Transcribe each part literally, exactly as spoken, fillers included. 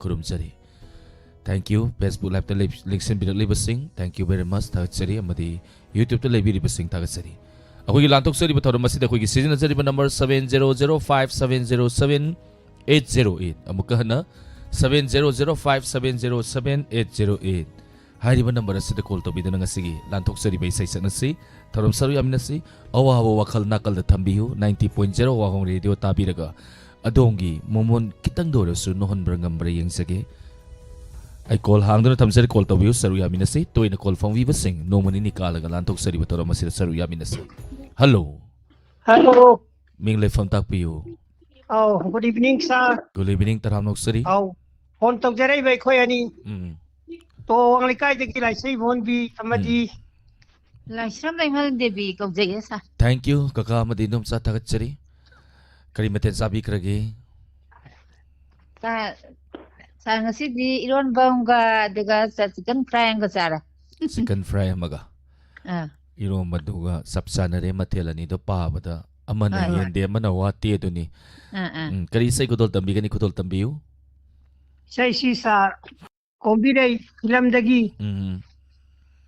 ꯈꯨꯔꯨꯝꯖꯔꯤ꯫ Thank you, Facebook Live-ꯇ ꯂꯦꯡꯁꯤꯟꯕꯤꯔꯛꯂꯤꯕꯁꯤꯡ, thank you very much, ꯊꯥꯒꯠꯆꯔꯤ꯫ ꯑꯃꯗꯤ YouTube-ꯇ ꯂꯩꯕꯤꯔꯤꯕꯁꯤꯡ ꯊꯥꯒꯠꯆꯔꯤ꯫ ꯑꯩꯈꯣꯏꯒꯤ ꯂꯥꯟꯊꯣꯛꯆꯔꯤꯕ ꯊꯧꯔꯝ ꯑꯁꯤꯗ ꯑꯩꯈꯣꯏꯒꯤ ꯁꯤꯖꯤꯟꯅꯖꯔꯤꯕ number seven zero zero five seven zero seven eight zero eight, ꯑꯃꯨꯛꯀ ꯍꯟꯅ seven zero zero five seven zero seven eight zero eight꯫ ꯍꯥꯏꯔꯤꯕ number ꯑꯁꯤꯗ call ꯇꯧꯕꯤꯗꯨꯅ ꯉꯁꯤꯒꯤ ꯂꯥꯟꯊꯣꯛꯆꯔꯤꯕ ꯏꯁꯩ ꯁꯛꯅꯁꯤ, ꯊꯧꯔꯝ ꯁꯔꯨꯛ ꯌꯥꯃꯤꯟꯅꯁꯤ꯫ ꯑꯋꯥꯕ ꯋꯥꯈꯜ ꯅꯥꯀꯜꯗ ꯊꯝꯕꯤꯌꯨ, ninety point zero ꯋꯥꯍꯣꯡ ꯔꯦꯗꯤꯑꯣ ꯇꯥꯕꯤꯔꯒ ꯑꯗꯣꯝꯒꯤ ꯃꯣꯃꯣꯟ ꯈꯤꯇꯪꯗ ꯑꯣꯏꯔꯁꯨ ꯅꯣꯛꯍꯟꯕ ꯉꯝꯕ꯭ꯔꯥ ꯌꯦꯡꯖꯒꯦ꯫ ꯑꯩ call ꯍꯥꯡꯗꯨꯅ ꯊꯝꯖꯔꯤ, call ꯇꯧꯕꯤꯌꯨ, ꯁꯔꯨꯛ ꯌꯥꯃꯤꯟꯅꯁꯤ꯫ ꯇꯣꯏꯅ call ꯐꯪꯕꯤꯕꯁꯤꯡ ꯅꯣꯡꯃ ꯅꯤꯅꯤ ꯀꯥꯜꯂꯒ ꯂꯥꯟꯊꯣꯛꯆꯔꯤꯕ ꯊꯧꯔꯝ ꯑꯁꯤꯗ ꯁꯔꯨꯛ ꯌꯥꯃꯤꯟꯅꯁꯤ꯫ Hello꯫ Hello꯫ ꯃꯤꯡ ꯂꯩꯐꯝ ꯇꯥꯛꯄꯤꯌꯨ꯫ ꯑꯧ, good evening, sir꯫ Good evening, ꯇꯔꯥꯝꯅ ꯑꯣꯛꯆꯔꯤ꯫ ꯑꯧ, phone ꯇꯧꯖꯔꯛꯏꯕ ꯑꯩꯈꯣꯏ ꯑꯅꯤ꯫ ꯎꯝ꯫ ꯇꯣꯋꯥꯡ ꯂꯩꯀꯥꯏꯗꯒꯤ ꯂꯥꯏꯁ꯭ꯔꯝ ꯏꯕꯣꯟꯕꯤ ꯑꯃꯗꯤ ꯎꯝ꯫ ꯂꯥꯏꯁ꯭ꯔꯝ ꯂꯩꯃꯍꯜ ꯗꯦꯕꯤ ꯀꯧꯖꯩꯌꯦ, sir꯫ Thank you, ꯀꯀꯥ ꯑꯃꯗꯤ ꯏꯗꯣꯝꯆꯥ, ꯊꯥꯒꯠꯆꯔꯤ꯫ ꯀꯔꯤ ꯃꯊꯦꯜ ꯆꯥꯕꯤꯈ꯭ꯔꯒꯦ? Sir, sir, ꯉꯁꯤꯗꯤ ꯏꯔꯣꯟꯕ ꯑꯃꯒ ꯑꯗꯨꯒ chicken fry ꯑꯃꯒ ꯆꯥꯔꯦ꯫ Chicken fry ꯑꯃꯒ꯫ ꯑꯥ꯫ ꯏꯔꯣꯝꯕꯗꯨꯒ ꯆꯞ ꯆꯥꯅꯔꯦ, ꯃꯊꯦꯜ ꯑꯅꯤꯗꯣ ꯄꯥꯕꯗ ꯑꯃꯅ ꯍꯣꯏ, ꯍꯣꯏ꯫ ꯍꯦꯟꯗꯦ, ꯑꯃꯅ ꯋꯥꯠꯇꯦ ꯑꯗꯨꯅꯤ꯫ ꯑꯥ, ꯑꯥ꯫ ꯎꯝ, ꯀꯔꯤ ꯏꯁꯩ ꯈꯨꯗꯣꯜ ꯇꯝꯕꯤꯒꯅꯤ? ꯈꯨꯗꯣꯜ ꯇꯝꯕꯤꯌꯨ꯫ ꯏꯁꯩꯁꯤ, sir, ꯀꯣꯝꯕꯤꯔꯩ ꯐꯤꯂꯝꯗꯒꯤ ꯎꯝ꯫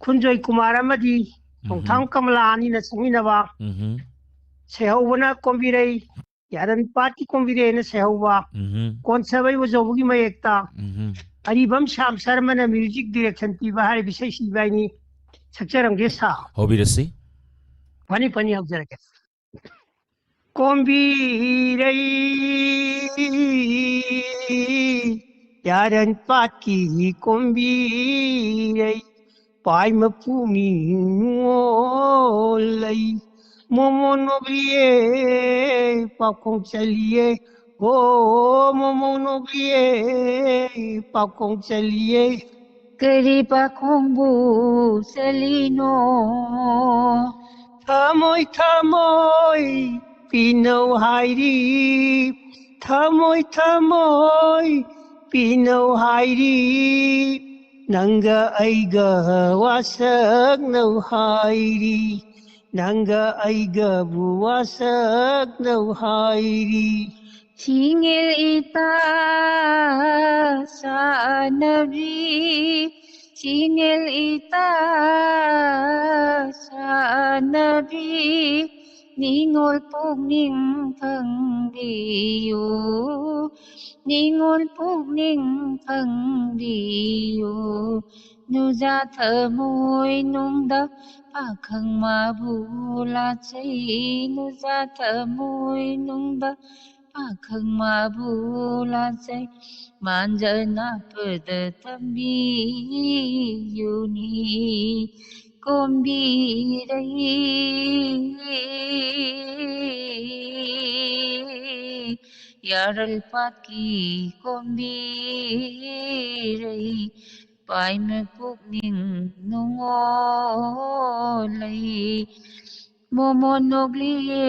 ꯈꯨꯟꯖꯣꯏ ꯀꯨꯃꯥꯔ ꯑꯃꯗꯤ ꯎꯝ꯫ ꯅꯣꯡꯊꯥꯡ ꯀꯃꯂꯥ ꯑꯅꯤꯅ ꯁꯛꯃꯤꯟꯅꯕ ꯎꯝ꯫ ꯁꯩꯍꯧꯕꯅ ꯀꯣꯝꯕꯤꯔꯩ, ꯌꯥꯔꯟ ꯄꯥꯠꯀꯤ ꯀꯣꯝꯕꯤꯔꯩꯅ ꯁꯩꯍꯧꯕ ꯎꯝ꯫ ꯀꯣꯟꯁꯥꯕꯩ ꯕꯣꯖꯧꯕꯒꯤ ꯃꯌꯦꯛꯇ ꯎꯝ꯫ ꯑꯔꯤꯕꯝ ꯁ꯭ꯌꯥꯝ ꯁꯔꯃꯅ music direction ꯄꯤꯕ ꯍꯥꯏꯔꯤꯕ ꯏꯁꯩꯁꯤ ꯏꯕꯥꯏꯅꯤ ꯁꯛꯆꯔꯝꯒꯦ, sir꯫ ꯍꯧꯕꯤꯔꯁꯤ꯫ ꯐꯅꯤ, ꯐꯅꯤ, ꯍꯧꯖꯔꯛꯀꯦ꯫ ꯀꯣꯝꯕꯤꯔꯩ, ꯌꯥꯔꯟ ꯄꯥꯠꯀꯤ ꯀꯣꯝꯕꯤꯔꯩ, ꯄꯥꯏ ꯃꯄꯨ ꯃꯤ ꯅꯨꯡꯉꯣꯜ ꯂꯩ꯫ ꯃꯣꯃꯣ ꯅꯣꯛꯂꯤꯌꯦ, ꯄꯥꯈꯣꯡ ꯆꯜꯂꯤꯌꯦ, ꯍꯣ, ꯃꯣꯃꯣ ꯅꯣꯛꯂꯤꯌꯦ, ꯄꯥꯈꯣꯡ ꯆꯜꯂꯤꯌꯦ꯫ ꯀꯔꯤ ꯄꯥꯈꯣꯡꯕꯨ ꯆꯜꯂꯤꯅꯣ? ꯊꯃꯣꯏ, ꯊꯃꯣꯏ ꯄꯤꯅꯧ ꯍꯥꯏꯔꯤ, ꯊꯃꯣꯏ, ꯊꯃꯣꯏ ꯄꯤꯅꯧ ꯍꯥꯏꯔꯤ, ꯅꯪꯒ ꯑꯩꯒ ꯋꯥꯁꯛꯅꯧ ꯍꯥꯏꯔꯤ, ꯅꯪꯒ ꯑꯩꯒꯕꯨ ꯋꯥꯁꯛꯅꯧ ꯍꯥꯏꯔꯤ꯫ ꯁꯤꯡꯉꯦꯜ ꯏꯇꯥ ꯆꯥꯟꯅꯕꯤ, ꯆꯤꯅꯦꯜ ꯏꯇꯥ ꯆꯥꯟꯅꯕꯤ, ꯅꯤꯉꯣꯜ ꯄꯨꯛꯅꯤꯡ ꯈꯪꯕꯤꯌꯨ, ꯅꯤꯉꯣꯜ ꯄꯨꯛꯅꯤꯡ ꯈꯪꯕꯤꯌꯨ꯫ ꯅꯨꯖꯥ ꯊꯃꯣꯏ ꯅꯨꯡꯗ ꯄꯥꯈꯪ ꯃꯥꯕꯨ ꯂꯥꯠꯆꯩ, ꯅꯨꯖꯥ ꯊꯃꯣꯏ ꯅꯨꯡꯗ ꯄꯥꯈꯪ ꯃꯥꯕꯨ ꯂꯥꯠꯆꯩ꯫ ꯃꯥꯟꯖꯅ ꯄꯗ ꯇꯝꯕꯤꯌꯨꯅꯤ ꯀꯣꯝꯕꯤꯔꯩ꯫ ꯌꯥꯔꯜ ꯄꯥꯠꯀꯤ ꯀꯣꯝꯕꯤꯔꯩ, ꯄꯥꯏꯃ ꯄꯨꯛꯅꯤꯡ ꯅꯨꯡꯉꯣꯜꯂꯩ꯫ ꯃꯣꯃꯣꯟ ꯅꯣꯛꯂꯤꯌꯦ,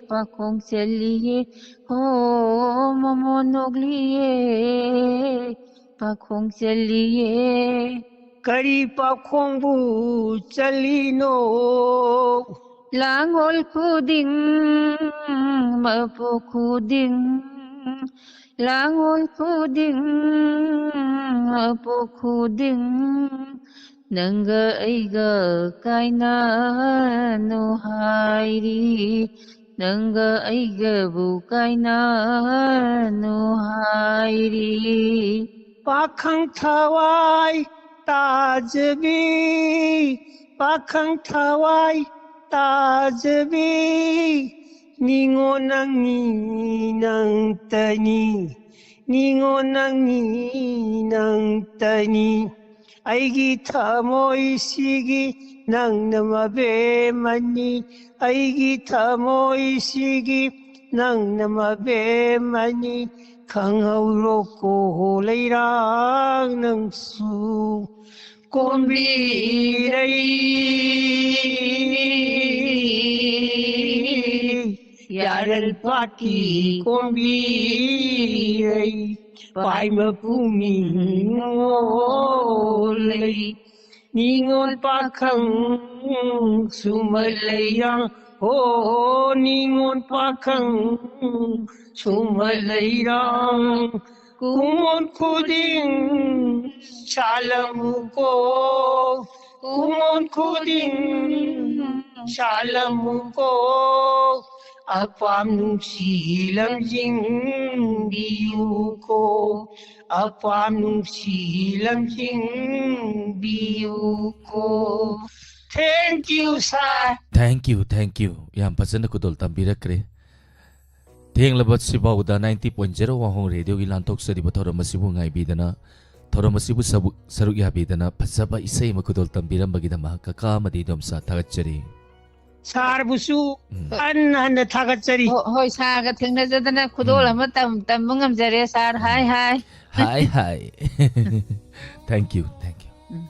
ꯄꯥꯈꯣꯡ ꯆꯜꯂꯤꯌꯦ, ꯍꯣ, ꯃꯣꯃꯣꯟ ꯅꯣꯛꯂꯤꯌꯦ, ꯄꯥꯈꯣꯡ ꯆꯜꯂꯤꯌꯦ꯫ ꯀꯔꯤ ꯄꯥꯈꯣꯡꯕꯨ ꯆꯜꯂꯤꯅꯣ? ꯂꯥꯡꯒꯣꯜ ꯈꯨꯗꯤꯡ, ꯃꯄꯣꯛ ꯈꯨꯗꯤꯡ, ꯂꯥꯡꯒꯣꯜ ꯈꯨꯗꯤꯡ, ꯃꯄꯣꯛ ꯈꯨꯗꯤꯡ, ꯅꯪꯒ ꯑꯩꯒ ꯀꯥꯏꯅꯅꯨ ꯍꯥꯏꯔꯤ, ꯅꯪꯒ ꯑꯩꯒꯕꯨ ꯀꯥꯏꯅꯅꯨ ꯍꯥꯏꯔꯤ꯫ ꯄꯥꯈꯪ ꯊꯋꯥꯏ ꯇꯥꯖꯕꯤ, ꯄꯥꯈꯪ ꯊꯋꯥꯏ ꯇꯥꯖꯕꯤ, ꯅꯤꯉꯣꯜ ꯅꯪꯅꯤ ꯅꯪꯇꯅꯤ, ꯅꯤꯉꯣꯜ ꯅꯪꯅꯤ ꯅꯪꯇꯅꯤ꯫ ꯑꯩꯒꯤ ꯊꯃꯣꯏꯁꯤꯒꯤ ꯅꯪꯅ ꯃꯕꯦꯝꯃꯅꯤ, ꯑꯩꯒꯤ ꯊꯃꯣꯏꯁꯤꯒꯤ ꯅꯪꯅ ꯃꯕꯦꯝꯃꯅꯤ꯫ ꯈꯪꯍꯧꯔꯣꯀꯣ ꯂꯩꯔꯥꯡ ꯅꯪꯁꯨ ꯀꯣꯝꯕꯤꯔꯩ꯫ ꯌꯥꯔꯜ ꯄꯥꯠꯀꯤ ꯀꯣꯝꯕꯤꯔꯩ, ꯄꯥꯏꯃ ꯄꯨꯛꯅꯤꯡ ꯅꯨꯡꯉꯣꯜꯂꯩ꯫ ꯅꯤꯉꯣꯜ ꯄꯥꯈꯪ ꯁꯨꯃ ꯂꯩꯔꯥꯡ, ꯍꯣ, ꯅꯤꯉꯣꯜ ꯄꯥꯈꯪ ꯁꯨꯃ ꯂꯩꯔꯥꯡ꯫ ꯀꯨꯃꯣꯟ ꯈꯨꯗꯤꯡ ꯁꯥꯠꯂꯝꯃꯨꯀꯣ, ꯀꯨꯃꯣꯟ ꯈꯨꯗꯤꯡ ꯁꯥꯠꯂꯝꯃꯨꯀꯣ, ꯑꯄꯥꯝ ꯅꯨꯡꯁꯤ ꯂꯝꯖꯤꯡꯕꯤꯌꯨꯀꯣ, ꯑꯄꯥꯝ ꯅꯨꯡꯁꯤ ꯂꯝꯖꯤꯡꯕꯤꯌꯨꯀꯣ꯫ Thank you, sir. Thank you, thank you. ꯌꯥꯝ ꯐꯖꯅ ꯈꯨꯗꯣꯜ ꯇꯝꯕꯤꯔꯛꯈ꯭ꯔꯦ꯫ ꯊꯦꯡꯂꯕ ꯁꯤꯐꯥꯎꯗ ninety point zero ꯋꯥꯍꯣꯡ ꯔꯦꯗꯤꯑꯣꯒꯤ ꯂꯥꯟꯊꯣꯛꯆꯔꯤꯕ ꯊꯧꯔꯝ ꯑꯁꯤꯕꯨ ꯉꯥꯏꯕꯤꯗꯅ, ꯊꯧꯔꯝ ꯑꯁꯤꯕꯨ ꯁꯔꯨꯛ, ꯁꯔꯨꯛ ꯌꯥꯕꯤꯗꯅ ꯐꯖꯕ ꯏꯁꯩ ꯑꯃ ꯈꯨꯗꯣꯜ ꯇꯝꯕꯤꯔꯝꯕꯒꯤꯗꯃꯛ ꯀꯀꯥ ꯑꯃꯗꯤ ꯏꯗꯣꯝꯆꯥ ꯊꯥꯒꯠꯆꯔꯤ꯫ ꯁꯥꯔꯕꯨꯁꯨ ꯎꯝ. ꯍꯟꯅ ꯍꯟꯅ ꯊꯥꯒꯠꯆꯔꯤ꯫ ꯍꯣ- ꯍꯣꯏ, ꯁꯥꯔꯒ ꯊꯦꯡꯅꯖꯗꯅ ꯈꯨꯗꯣꯜ ꯎꯝ. ꯑꯃ ꯇꯝ- ꯇꯝꯕ ꯉꯝꯖꯔꯦ, ꯁꯥꯔ꯫ ꯍꯥꯏ ꯍꯥꯏ꯫ Hi, hi. Thank you, thank you. ꯎꯝ.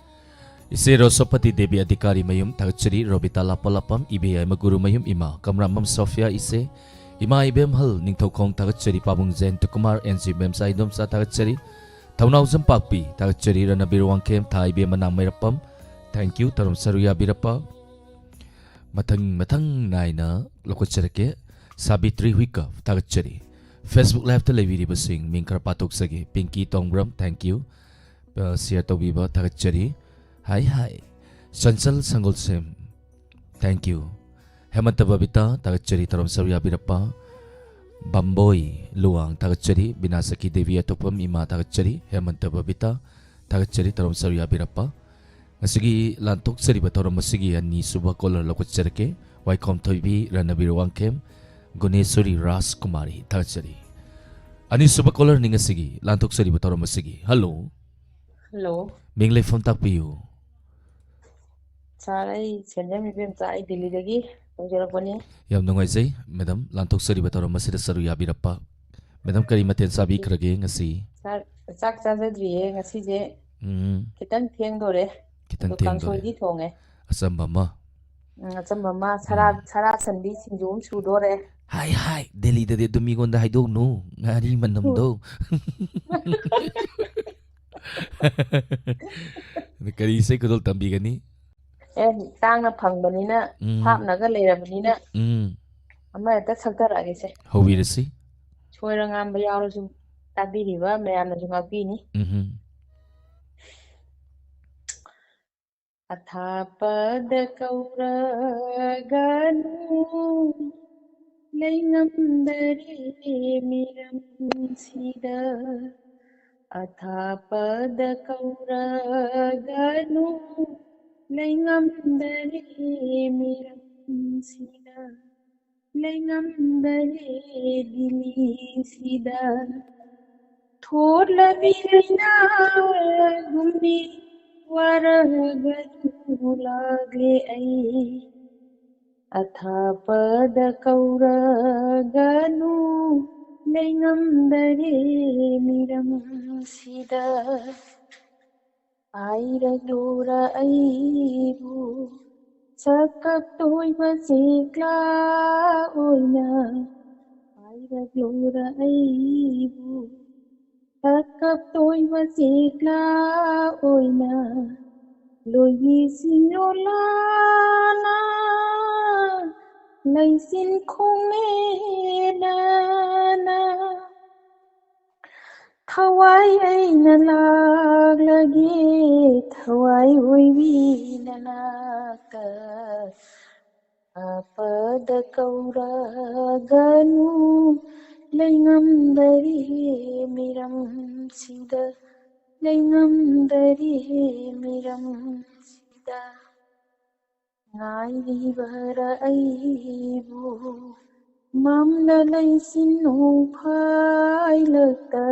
ꯏꯆꯦ ꯔꯣꯁꯣꯄꯇꯤ ꯗꯦꯕꯤ ꯑꯙꯤꯀꯥꯔꯤ ꯃꯌꯨꯝ ꯊꯥꯒꯠꯆꯔꯤ, ꯔꯣꯕꯤꯇꯥ ꯂꯥꯄꯥ ꯂꯥꯄꯥꯝ, ꯏꯕꯦ ꯌꯥꯏꯃ ꯒꯨꯔꯨ ꯃꯌꯨꯝ ꯏꯃꯥ, ꯀꯝꯔꯥꯃꯝ ꯁꯣꯐꯤꯌꯥ ꯏꯆꯦ, ꯏꯃꯥ ꯏꯕꯦꯝꯍꯜ ꯅꯤꯡꯊꯧꯈꯣꯡ ꯊꯥꯒꯠꯆꯔꯤ, ꯄꯥꯕꯨꯡ ꯖꯌꯟꯇ ꯀꯨꯃꯥꯔ, ꯑꯦꯟ ꯖꯤ ꯃꯦꯝꯆꯥ ꯏꯗꯣꯝꯆꯥ ꯊꯥꯒꯠꯆꯔꯤ, ꯊꯧꯅꯥꯎꯖꯝ ꯄꯥꯛꯄꯤ ꯊꯥꯒꯠꯆꯔꯤ, ꯔꯅꯕꯤꯔ ꯋꯥꯡꯈꯦꯝ, ꯊꯥ ꯏꯕꯦꯝꯃ ꯅꯥꯡꯃꯩꯔꯥꯄꯝ, thank you, ꯊꯧꯔꯝ ꯁꯔꯨꯛ ꯌꯥꯕꯤꯔꯛꯄ꯫ ꯃꯊꯪ ꯃꯊꯪ ꯅꯥꯏꯅ ꯂꯧꯈꯠꯆꯔꯛꯀꯦ꯫ ꯁꯥꯕꯤꯇ꯭ꯔꯤ ꯍꯨꯏꯀꯞ ꯊꯥꯒꯠꯆꯔꯤ꯫ Facebook Liveꯇ ꯂꯩꯕꯤꯔꯤꯕꯁꯤꯡ ꯃꯤꯡ ꯈꯔ ꯄꯥꯊꯣꯛꯆꯒꯦ꯫ ꯄꯤꯡꯀꯤ ꯇꯣꯡꯕ꯭ꯔꯝ, thank you꯫ ꯑ, share ꯇꯧꯕꯤꯕ ꯊꯥꯒꯠꯆꯔꯤ꯫ Hi, hi. ꯆꯟꯆꯜ ꯁꯪꯒꯣꯜꯁꯦꯝ, thank you꯫ ꯍꯦꯃꯟꯇ Babita ꯊꯥꯒꯠꯆꯔꯤ, ꯊꯧꯔꯝ ꯁꯔꯨꯛ ꯌꯥꯕꯤꯔꯛꯄ꯫ ꯕꯝꯕꯣꯏ ꯂꯨꯋꯥꯡ ꯊꯥꯒꯠꯆꯔꯤ꯫ ꯕꯤꯅꯥꯁꯈꯤ ꯗꯦꯕꯤ ꯑꯊꯣꯛꯄꯝ ꯏꯃꯥ ꯊꯥꯒꯠꯆꯔꯤ꯫ ꯍꯦꯃꯟꯇ ꯕꯕꯤꯇꯥ ꯊꯥꯒꯠꯆꯔꯤ, ꯊꯧꯔꯝ ꯁꯔꯨꯛ ꯌꯥꯕꯤꯔꯛꯄ꯫ ꯉꯁꯤꯒꯤ ꯂꯥꯟꯊꯣꯛꯆꯔꯤꯕ ꯊꯧꯔꯝ ꯑꯁꯤꯒꯤ ꯑꯅꯤꯁꯨꯕ caller ꯂꯧꯈꯠꯆꯔꯛꯀꯦ꯫ ꯋꯥꯏꯈꯣꯝ ꯊꯣꯏꯕꯤ, ꯔꯅꯕꯤꯔ ꯋꯥꯡꯈꯦꯝ, ꯒꯨꯅꯦꯁꯣꯔꯤ ꯔꯥꯖꯀꯨꯃꯥꯔꯤ ꯊꯥꯒꯠꯆꯔꯤ꯫ ꯑꯅꯤꯁꯨꯕ callerꯅꯤ ꯉꯁꯤꯒꯤ ꯂꯥꯟꯊꯣꯛꯆꯔꯤꯕ ꯊꯧꯔꯝ ꯑꯁꯤꯒꯤ꯫ Hello꯫ Hello. ꯃꯤꯡ ꯂꯩꯐꯝ ꯇꯥꯛꯄꯤꯌꯨ꯫ Sir, ꯑꯩ ꯁꯦꯟꯖꯝ ꯏꯕꯦꯝꯆꯥ, ꯑꯩ ꯗꯤꯜꯂꯤꯗꯒꯤ ꯇꯧꯖꯔꯛꯄꯅꯤ꯫ ꯌꯥꯝ ꯅꯨꯡꯉꯥꯏꯖꯩ madam, ꯂꯥꯟꯊꯣꯛꯆꯔꯤꯕ ꯊꯧꯔꯝ ꯑꯁꯤꯗ ꯁꯔꯨꯛ ꯌꯥꯕꯤꯔꯛꯄ꯫ Madam, ꯀꯔꯤ ꯃꯊꯦꯜ ꯆꯥꯕꯤꯈ꯭ꯔꯒꯦ ꯉꯁꯤ? Sir, ꯆꯥꯛ ꯆꯥꯖꯗ꯭ꯔꯤꯌꯦ ꯉꯁꯤꯁꯦ, ꯎꯝ, ꯈꯤꯇꯪ ꯊꯦꯡꯗꯣꯔꯦ꯫ ꯈꯤꯇꯪ ꯑꯗꯣ ꯊꯦꯡꯗꯣꯔꯦ꯫ ꯀꯥꯡꯁꯣꯏꯗꯤ ꯊꯣꯡꯉꯦ꯫ ꯑꯆꯝꯕ ꯑꯃ꯫ ꯎꯝ, ꯑꯆꯝꯕ ꯑꯃ, ꯁꯔꯥ ꯁꯔꯥ ꯁꯟꯕꯤ ꯁꯤꯡꯖꯨ ꯑꯃ ꯁꯨꯗꯣꯔꯦ꯫ ꯍꯥꯏ ꯍꯥꯏ, ꯗꯦꯜꯂꯤꯗꯗꯤ ꯑꯗꯨ ꯃꯤꯉꯣꯟꯗ ꯍꯥꯏꯗꯣꯛꯅꯨ, ꯉꯥꯔꯤ ꯃꯅꯝꯗꯣ꯫ ꯑꯗꯨ ꯀꯔꯤ ꯏꯁꯩ ꯈꯨꯗꯣꯜ ꯇꯝꯕꯤꯒꯅꯤ? ꯑꯦ, ꯇꯥꯡꯅ ꯐꯪꯕꯅꯤꯅ, ꯎꯝ. ꯍꯥꯞꯅꯒ ꯂꯩꯔꯕꯅꯤꯅ, ꯎꯝ, ꯑꯃ ꯍꯦꯛꯇ ꯁꯛꯊꯔꯛꯑꯒꯦꯁꯦ꯫ ꯍꯧꯕꯤꯔꯁꯤ꯫ ꯁꯣꯏꯔ ꯉꯥꯝꯕ ꯌꯥꯎꯔꯁꯨ꯫ ꯇꯥꯕꯤꯔꯤꯕ ꯃꯌꯥꯝꯅꯁꯨ ꯉꯥꯛꯄꯤꯅꯤ꯫ ꯎꯝ꯫ ꯑꯊꯥꯞꯄꯗ ꯀꯧꯔꯒꯅꯨ, ꯂꯩꯉꯝꯗꯔꯦ ꯃꯤꯔꯝꯁꯤꯗ꯫ ꯑꯊꯥꯞꯄꯗ ꯀꯧꯔꯒꯅꯨ, ꯂꯩꯉꯝꯗꯔꯦ ꯃꯤꯔꯝꯁꯤꯗ꯫ ꯂꯩꯉꯝꯗꯔꯦ ꯗꯤꯜꯂꯤꯁꯤꯗ꯫ ꯊꯣꯠꯂꯕꯤ ꯂꯩꯅꯥꯒꯨꯝꯕꯤ ꯋꯥꯔꯒꯁꯨ ꯂꯥꯛꯂꯦ ꯑꯩ꯫ ꯑꯊꯥꯞꯄꯗ ꯀꯧꯔꯒꯅꯨ, ꯂꯩꯉꯝꯗꯔꯦ ꯃꯤꯔꯝꯁꯤꯗ꯫ ꯄꯥꯏꯔꯛꯂꯨꯔ ꯑꯩꯕꯨ ꯁꯛꯀꯛꯇꯣꯏꯕ ꯆꯦꯛꯂꯥ ꯑꯣꯏꯅ, ꯄꯥꯏꯔꯛꯂꯨꯔ ꯑꯩꯕꯨ ꯁꯛꯀꯛꯇꯣꯏꯕ ꯆꯦꯛꯂꯥ ꯑꯣꯏꯅ, ꯂꯣꯏꯕꯤꯁꯤꯡ ꯂꯣꯂꯥꯅ ꯂꯩꯆꯤꯟ ꯈꯣꯡꯅꯦꯅꯅ꯫ ꯊꯋꯥꯏ ꯑꯩꯅ ꯂꯥꯛꯂꯒꯦ, ꯊꯋꯥꯏ ꯑꯣꯏꯕꯤ ꯅꯅꯥꯛꯇ꯫ ꯑꯊꯥꯞꯄꯗ ꯀꯧꯔꯒꯅꯨ, ꯂꯩꯉꯝꯗꯔꯦ ꯃꯤꯔꯝꯁꯤꯗ, ꯂꯩꯉꯝꯗꯔꯦ ꯃꯤꯔꯝꯁꯤꯗ꯫ ꯉꯥꯏꯔꯤꯕꯔ ꯑꯩꯕꯨ ꯃꯝꯅ ꯂꯩꯆꯤꯟ ꯅꯣꯡꯐꯥꯏꯂꯛꯇ,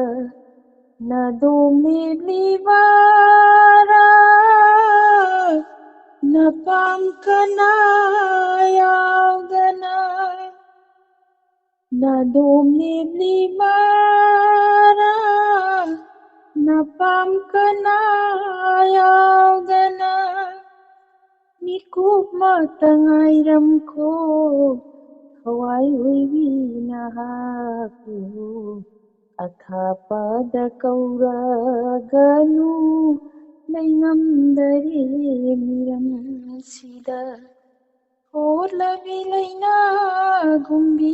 ꯅꯥꯗꯣꯝ ꯂꯦꯞꯂꯤꯕꯔꯥ ꯅꯄꯥꯝ ꯀꯅꯥ ꯌꯥꯎꯗꯅ? ꯅꯥꯗꯣꯝ ꯂꯦꯞꯂꯤꯕꯔꯥ ꯅꯄꯥꯝ ꯀꯅꯥ ꯌꯥꯎꯗꯅ? ꯃꯤꯀꯨꯞꯃꯛꯇ ꯉꯥꯏꯔꯝꯈꯣ, ꯊꯋꯥꯏ ꯑꯣꯏꯕꯤ ꯅꯍꯥꯛꯄꯨ ꯑꯊꯥꯞꯄꯗ ꯀꯧꯔꯒꯅꯨ, ꯂꯩꯉꯝꯗꯔꯦ ꯃꯤꯔꯝꯁꯤꯗ꯫ ꯊꯣꯠꯂꯕꯤ ꯂꯩꯅꯥꯒꯨꯝꯕꯤ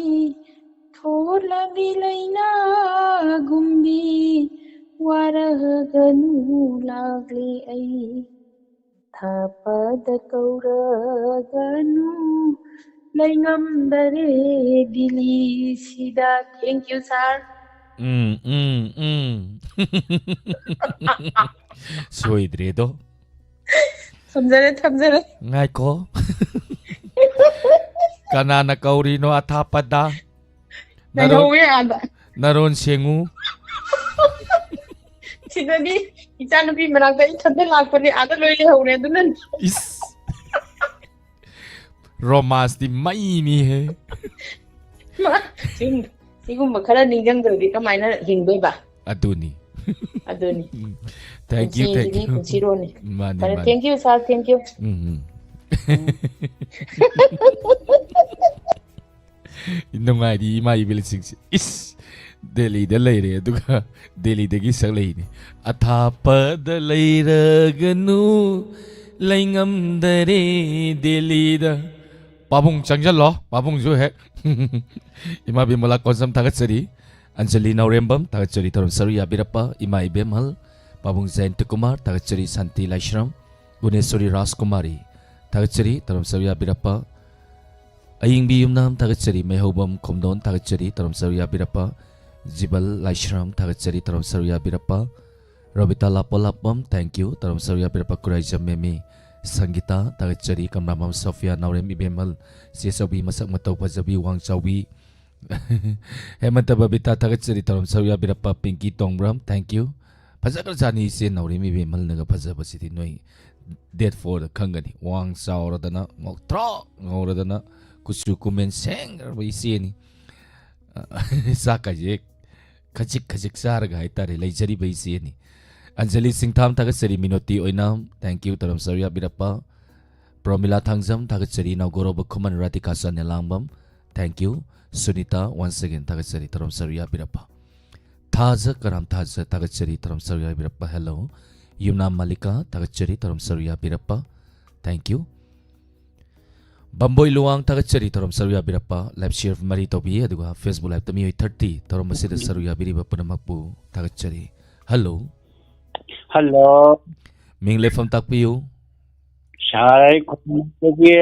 ꯄꯣꯛꯂꯕꯤ ꯂꯩꯅꯥꯒꯨꯝꯕꯤ ꯋꯥꯔꯒꯅꯨ ꯂꯥꯛꯂꯤ ꯑꯩ꯫ ꯊꯥꯞꯄꯗ ꯀꯧꯔꯒꯅꯨ ꯂꯩꯉꯝꯗꯔꯦ ꯗꯤꯜꯂꯤꯁꯤꯗ꯫ Thank you, sir. ꯎꯝ, ꯎꯝ, ꯎꯝ꯫ ꯁꯣꯏꯗ꯭ꯔꯦꯗꯣ꯫ ꯊꯝꯖꯔꯦ, ꯊꯝꯖꯔꯦ꯫ ꯉꯥꯏꯈꯣ꯫ ꯀꯅꯥꯅ ꯀꯧꯔꯤꯅꯣ ꯑꯊꯥꯞꯄꯗ? ꯅꯔꯣꯟ, ꯂꯩꯍꯧꯋꯦ ꯑꯥꯗ꯫ ꯅꯔꯣꯟ ꯁꯦꯡꯉꯨ꯫ ꯁꯤꯗꯗꯤ ꯏꯆꯥꯅꯨꯄꯤ ꯃꯅꯥꯛꯇ ꯏꯊꯟꯗ ꯂꯥꯛꯄꯅꯦ, ꯑꯥꯗ ꯂꯣꯏ ꯂꯩꯍꯧꯔꯦ꯫ ꯑꯗꯨꯅ ꯏꯁ꯫ ꯔꯣꯃꯥꯟꯁꯇꯤ ꯃꯩꯅꯤꯍꯦ꯫ ꯁꯤꯒꯨꯝꯕ, ꯁꯤꯒꯨꯝꯕ ꯈꯔ ꯅꯤꯡꯁꯤꯡꯗ꯭ꯔꯗꯤ ꯀꯃꯥꯏꯅ ꯍꯤꯡꯗꯣꯏꯕ? ꯑꯗꯨꯅꯤ꯫ ꯑꯗꯨꯅꯤ꯫ Thank you, thank ꯄꯨꯟꯁꯤꯁꯤꯗꯤ you꯫ ꯄꯨꯟꯁꯤꯔꯣꯜꯅꯤ꯫ ꯃꯥꯅꯤ, ꯐꯔꯦ, ꯃꯥꯅꯤ꯫ Thank you, sir, thank you꯫ ꯎꯝ, ꯎꯝ꯫ ꯅꯨꯡꯉꯥꯏꯔꯤ ꯏꯃꯥ ꯏꯕꯦꯜꯁꯤꯡꯁꯦ꯫ ꯏꯁ! ꯗꯦꯜꯂꯤꯗ ꯂꯩꯔꯦ, ꯑꯗꯨꯒ ꯗꯦꯜꯂꯤꯗꯒꯤ ꯁꯛꯂꯛꯏꯅꯤ꯫ "ꯑꯊꯥꯞꯄꯗ ꯂꯩꯔꯒꯅꯨ, ꯂꯩꯉꯝꯗꯔꯦ ꯗꯦꯜꯂꯤꯗ"꯫ ꯄꯥꯕꯨꯡ ꯆꯪꯁꯤꯜꯂꯣ, ꯄꯥꯕꯨꯡꯁꯨ ꯍꯦꯛ꯫ ꯏꯃꯥ ꯕꯤꯃꯂꯥ ꯀꯣꯟꯖꯝ ꯊꯥꯒꯠꯆꯔꯤ꯫ ꯑꯟꯖꯂꯤ ꯅꯥꯎꯔꯦꯝꯕꯝ ꯊꯥꯒꯠꯆꯔꯤ, ꯊꯧꯔꯝ ꯁꯔꯨꯛ ꯌꯥꯕꯤꯔꯛꯄ꯫ ꯏꯃꯥ ꯏꯕꯦꯝꯍꯜ, ꯄꯥꯕꯨꯡ ꯖꯌꯟꯇ ꯀꯨꯃꯥꯔ ꯊꯥꯒꯠꯆꯔꯤ, ꯁꯥꯟꯇꯤ ꯂꯥꯏꯁ꯭ꯔꯝ, ꯒꯨꯅꯦꯁꯣꯔꯤ ꯔꯥꯖꯀꯨꯃꯥꯔꯤ ꯊꯥꯒꯠꯆꯔꯤ, ꯊꯧꯔꯝ ꯁꯔꯨꯛ ꯌꯥꯕꯤꯔꯛꯄ꯫ ꯑꯌꯤꯡꯕꯤ ꯌꯨꯝꯅꯥꯝ ꯊꯥꯒꯠꯆꯔꯤ, ꯃꯩꯍꯧꯕꯝ ꯈꯣꯝꯗꯣꯟ ꯊꯥꯒꯠꯆꯔꯤ, ꯊꯧꯔꯝ ꯁꯔꯨꯛ ꯌꯥꯕꯤꯔꯛꯄ꯫ ꯖꯤꯕꯜ ꯂꯥꯏꯁ꯭ꯔꯝ ꯊꯥꯒꯠꯆꯔꯤ, ꯊꯧꯔꯝ ꯁꯔꯨꯛ ꯌꯥꯕꯤꯔꯛꯄ꯫ ꯔꯣꯕꯤꯇꯥ ꯂꯥꯄꯣꯂꯥꯞꯄꯝ, thank you, ꯊꯧꯔꯝ ꯁꯔꯨꯛ ꯌꯥꯕꯤꯔꯛꯄ꯫ ꯀꯨꯔꯥꯏꯖꯝ ꯃꯦꯃꯤ, ꯁꯪꯒꯤꯇꯥ ꯊꯥꯒꯠꯆꯔꯤ, ꯀꯝꯂꯥꯃꯝ ꯁꯣꯐꯤꯌꯥ, ꯅꯥꯎꯔꯦꯝ ꯏꯕꯦꯝꯍꯜ, ꯆꯦ ꯆꯧꯕꯤ, ꯃꯁꯛ ꯃꯇꯧ ꯐꯖꯕꯤ, ꯋꯥꯡ ꯆꯥꯎꯕꯤ꯫ ꯍꯦꯃꯟꯇ ꯕꯕꯤꯇꯥ ꯊꯥꯒꯠꯆꯔꯤ, ꯊꯧꯔꯝ ꯁꯔꯨꯛ ꯌꯥꯕꯤꯔꯛꯄ꯫ ꯄꯤꯡꯀꯤ ꯇꯣꯡꯕ꯭ꯔꯝ, thank you꯫ ꯐꯖꯈ꯭ꯔꯖꯥꯠꯅꯤ ꯏꯆꯦ ꯅꯥꯎꯔꯦꯝ ꯏꯕꯦꯝꯍꯜꯅꯒ ꯐꯖꯕꯁꯤꯗꯤ, ꯅꯣꯏ date fourꯗ ꯈꯪꯒꯅꯤ꯫ ꯋꯥꯡ ꯆꯥꯎꯔꯗꯅ, ꯉꯧꯊ꯭ꯔꯣꯛ ꯉꯧꯔꯗꯅ, ꯀꯨꯆꯨ ꯀꯨꯃꯦꯟ ꯁꯦꯡꯈ꯭ꯔꯕ ꯏꯆꯦꯅꯤ꯫ ꯆꯥꯛꯀꯁꯦ ꯈꯖꯤꯛ ꯈꯖꯤꯛ ꯆꯥꯔꯒ ꯍꯥꯏꯇꯥꯔꯦ ꯂꯩꯖꯔꯤꯕ ꯏꯆꯦꯅꯤ꯫ ꯑꯟꯖꯂꯤ ꯁꯤꯡꯊꯥꯝ ꯊꯥꯒꯠꯆꯔꯤ, ꯃꯤꯅꯣꯇꯤ ꯑꯣꯏꯅꯥꯝ, thank you, ꯊꯧꯔꯝ ꯁꯔꯨꯛ ꯌꯥꯕꯤꯔꯛꯄ꯫ ꯄ꯭ꯔꯣꯃꯤꯂꯥ ꯊꯥꯡꯖꯝ ꯊꯥꯒꯠꯆꯔꯤ, ꯅꯥꯎꯒꯣꯔꯣꯕ ꯈꯨꯃꯟ, Radhika ꯆꯥꯅꯦꯂꯥꯡꯕꯝ, thank you꯫ Sunita, once again ꯊꯥꯒꯠꯆꯔꯤ, ꯊꯧꯔꯝ ꯁꯔꯨꯛ ꯌꯥꯕꯤꯔꯛꯄ꯫ ꯊꯥꯖ ꯀꯔꯥꯝ ꯊꯥꯖ ꯊꯥꯒꯠꯆꯔꯤ, ꯊꯧꯔꯝ ꯁꯔꯨꯛ ꯌꯥꯕꯤꯔꯛꯄ꯫ Hello꯫ ꯌꯨꯝꯅꯥꯝ ꯃꯥꯂꯤꯀꯥ ꯊꯥꯒꯠꯆꯔꯤ, ꯊꯧꯔꯝ ꯁꯔꯨꯛ ꯌꯥꯕꯤꯔꯛꯄ꯫ Thank you꯫ ꯕꯝꯕꯣꯏ ꯂꯨꯋꯥꯡ, ꯊꯥꯒꯠꯆꯔꯤ ꯊꯧꯔꯝ ꯁꯔꯨꯛ ꯌꯥꯕꯤꯔꯛꯄ꯫ Live share ꯃꯔꯤ ꯇꯧꯕꯤ, ꯑꯗꯨꯒ Facebook Liveꯇ ꯃꯤꯑꯣꯏ thirty ꯊꯧꯔꯝ ꯑꯁꯤꯗ ꯁꯔꯨꯛ ꯌꯥꯕꯤꯔꯤꯕ ꯄꯨꯝꯅꯃꯛꯄꯨ ꯊꯥꯒꯠꯆꯔꯤ꯫ Hello꯫ Hello꯫ ꯃꯤꯡ ꯂꯩꯐꯝ ꯇꯥꯛꯄꯤꯌꯨ꯫ Sir, ꯑꯩ ꯈꯨꯃꯟꯗꯒꯤ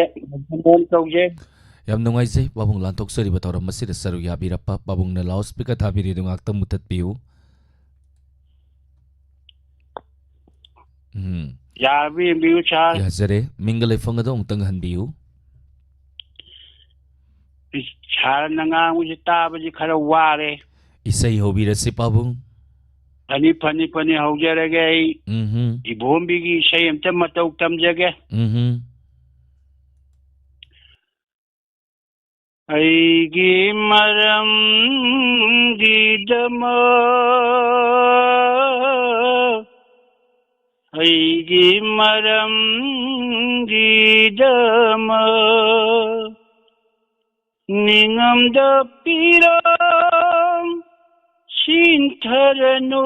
ꯃꯣꯍꯟ ꯀꯧꯖꯩ꯫ ꯌꯥꯝ ꯅꯨꯡꯉꯥꯏꯖꯩ ꯄꯥꯕꯨꯡ ꯂꯥꯟꯊꯣꯛꯆꯔꯤꯕ ꯊꯧꯔꯝ ꯑꯁꯤꯗ ꯁꯔꯨꯛ ꯌꯥꯕꯤꯔꯛꯄ꯫ ꯄꯥꯕꯨꯡꯅ loudspeaker ꯊꯥꯕꯤꯔꯤꯗꯨ ꯉꯥꯛꯇꯪ ꯃꯨꯊꯠꯄꯤꯌꯨ꯫ ꯎꯝ꯫ ꯌꯥꯔꯕ ꯌꯦꯡꯕꯤꯌꯨ, sir꯫ ꯌꯥꯖꯔꯦ꯫ ꯃꯤꯡꯒ ꯂꯩꯐꯝꯒꯗꯣ ꯑꯃꯨꯛꯇꯪ ꯍꯟꯕꯤꯌꯨ꯫ Sirꯅ ꯉꯥꯡꯕꯁꯤ ꯇꯥꯕꯁꯤ ꯈꯔ ꯋꯥꯔꯦ꯫ ꯏꯁꯩ ꯍꯧꯕꯤꯔꯁꯤ, ꯄꯥꯕꯨꯡ꯫ ꯐꯅꯤ, ꯐꯅꯤ, ꯐꯅꯤ, ꯍꯧꯖꯔꯒꯦ ꯑꯩ꯫ ꯎꯝꯍꯨꯝ꯫ ꯏꯕꯣꯝꯕꯤꯒꯤ ꯏꯁꯩ ꯑꯝꯇ ꯃꯇꯧ ꯇꯝꯖꯒꯦ꯫ ꯎꯝꯍꯨꯝ꯫ ꯑꯩꯒꯤ ꯃꯔꯝꯒꯤꯗꯃꯛ, ꯑꯩꯒꯤ ꯃꯔꯝꯒꯤꯗꯃꯛ, ꯅꯤꯡꯉꯝꯗ ꯄꯤꯔꯝ ꯁꯤꯟꯊꯔꯅꯨ,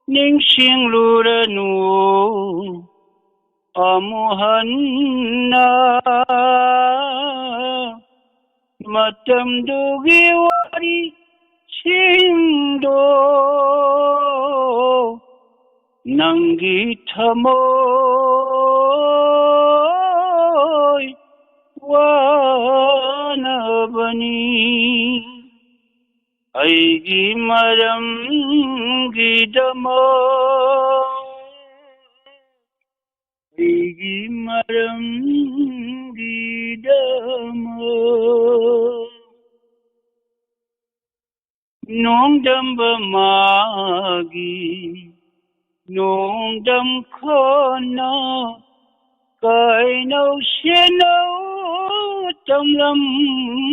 ꯅꯤꯡꯁꯤꯡꯂꯨꯔꯅꯨ ꯑꯃꯨꯛ ꯍꯟꯅ꯫ ꯃꯇꯝꯗꯨꯒꯤ ꯋꯥꯔꯤꯁꯤꯡꯗꯣ ꯅꯪꯒꯤ ꯊꯃꯣꯏ ꯋꯥꯅꯕꯅꯤ꯫ ꯑꯩꯒꯤ ꯃꯔꯝꯒꯤꯗꯃꯛ, ꯑꯩꯒꯤ ꯃꯔꯝꯒꯤꯗꯃꯛ꯫ ꯅꯣꯡꯗꯝꯕ ꯃꯥꯒꯤ ꯅꯣꯡꯗꯝ ꯈꯣꯟꯅ ꯀꯩꯅꯧ ꯁꯦꯟꯅꯧ ꯇꯝꯂꯝꯕꯅ꯫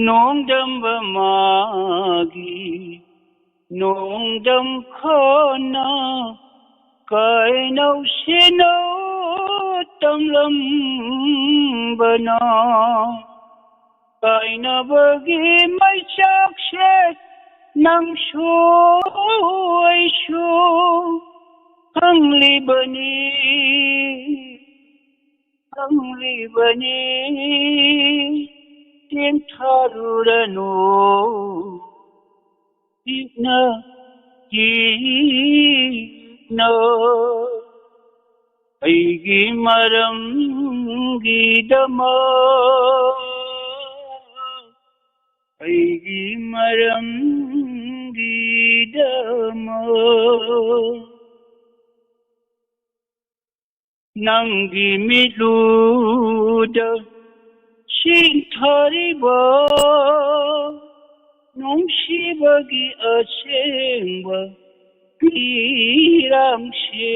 ꯅꯣꯡꯗꯝꯕ ꯃꯥꯒꯤ ꯅꯣꯡꯗꯝ ꯈꯣꯟꯅ ꯀꯩꯅꯧ ꯁꯦꯟꯅꯧ ꯇꯝꯂꯝꯕꯅ꯫ ꯀꯥꯏꯅꯕꯒꯤ ꯃꯩꯆꯥꯛꯁꯦ ꯅꯪꯁꯨ ꯑꯩꯁꯨ ꯈꯪꯂꯤꯕꯅꯤ, ꯈꯪꯂꯤꯕꯅꯤ, ꯇꯦꯟꯊꯥꯔꯨꯔꯅꯨ, ꯄꯤꯛꯅ, ꯄꯤꯛꯅ꯫ ꯑꯩꯒꯤ ꯃꯔꯝꯒꯤꯗꯃꯛ, ꯑꯩꯒꯤ ꯃꯔꯝꯒꯤꯗꯃꯛ꯫ ꯅꯪꯒꯤ ꯃꯤꯠꯂꯨꯗ ꯁꯤꯟꯊꯔꯤꯕ ꯅꯨꯡꯁꯤꯕꯒꯤ ꯑꯁꯦꯡꯕ ꯄꯤꯔꯥꯡꯁꯦ,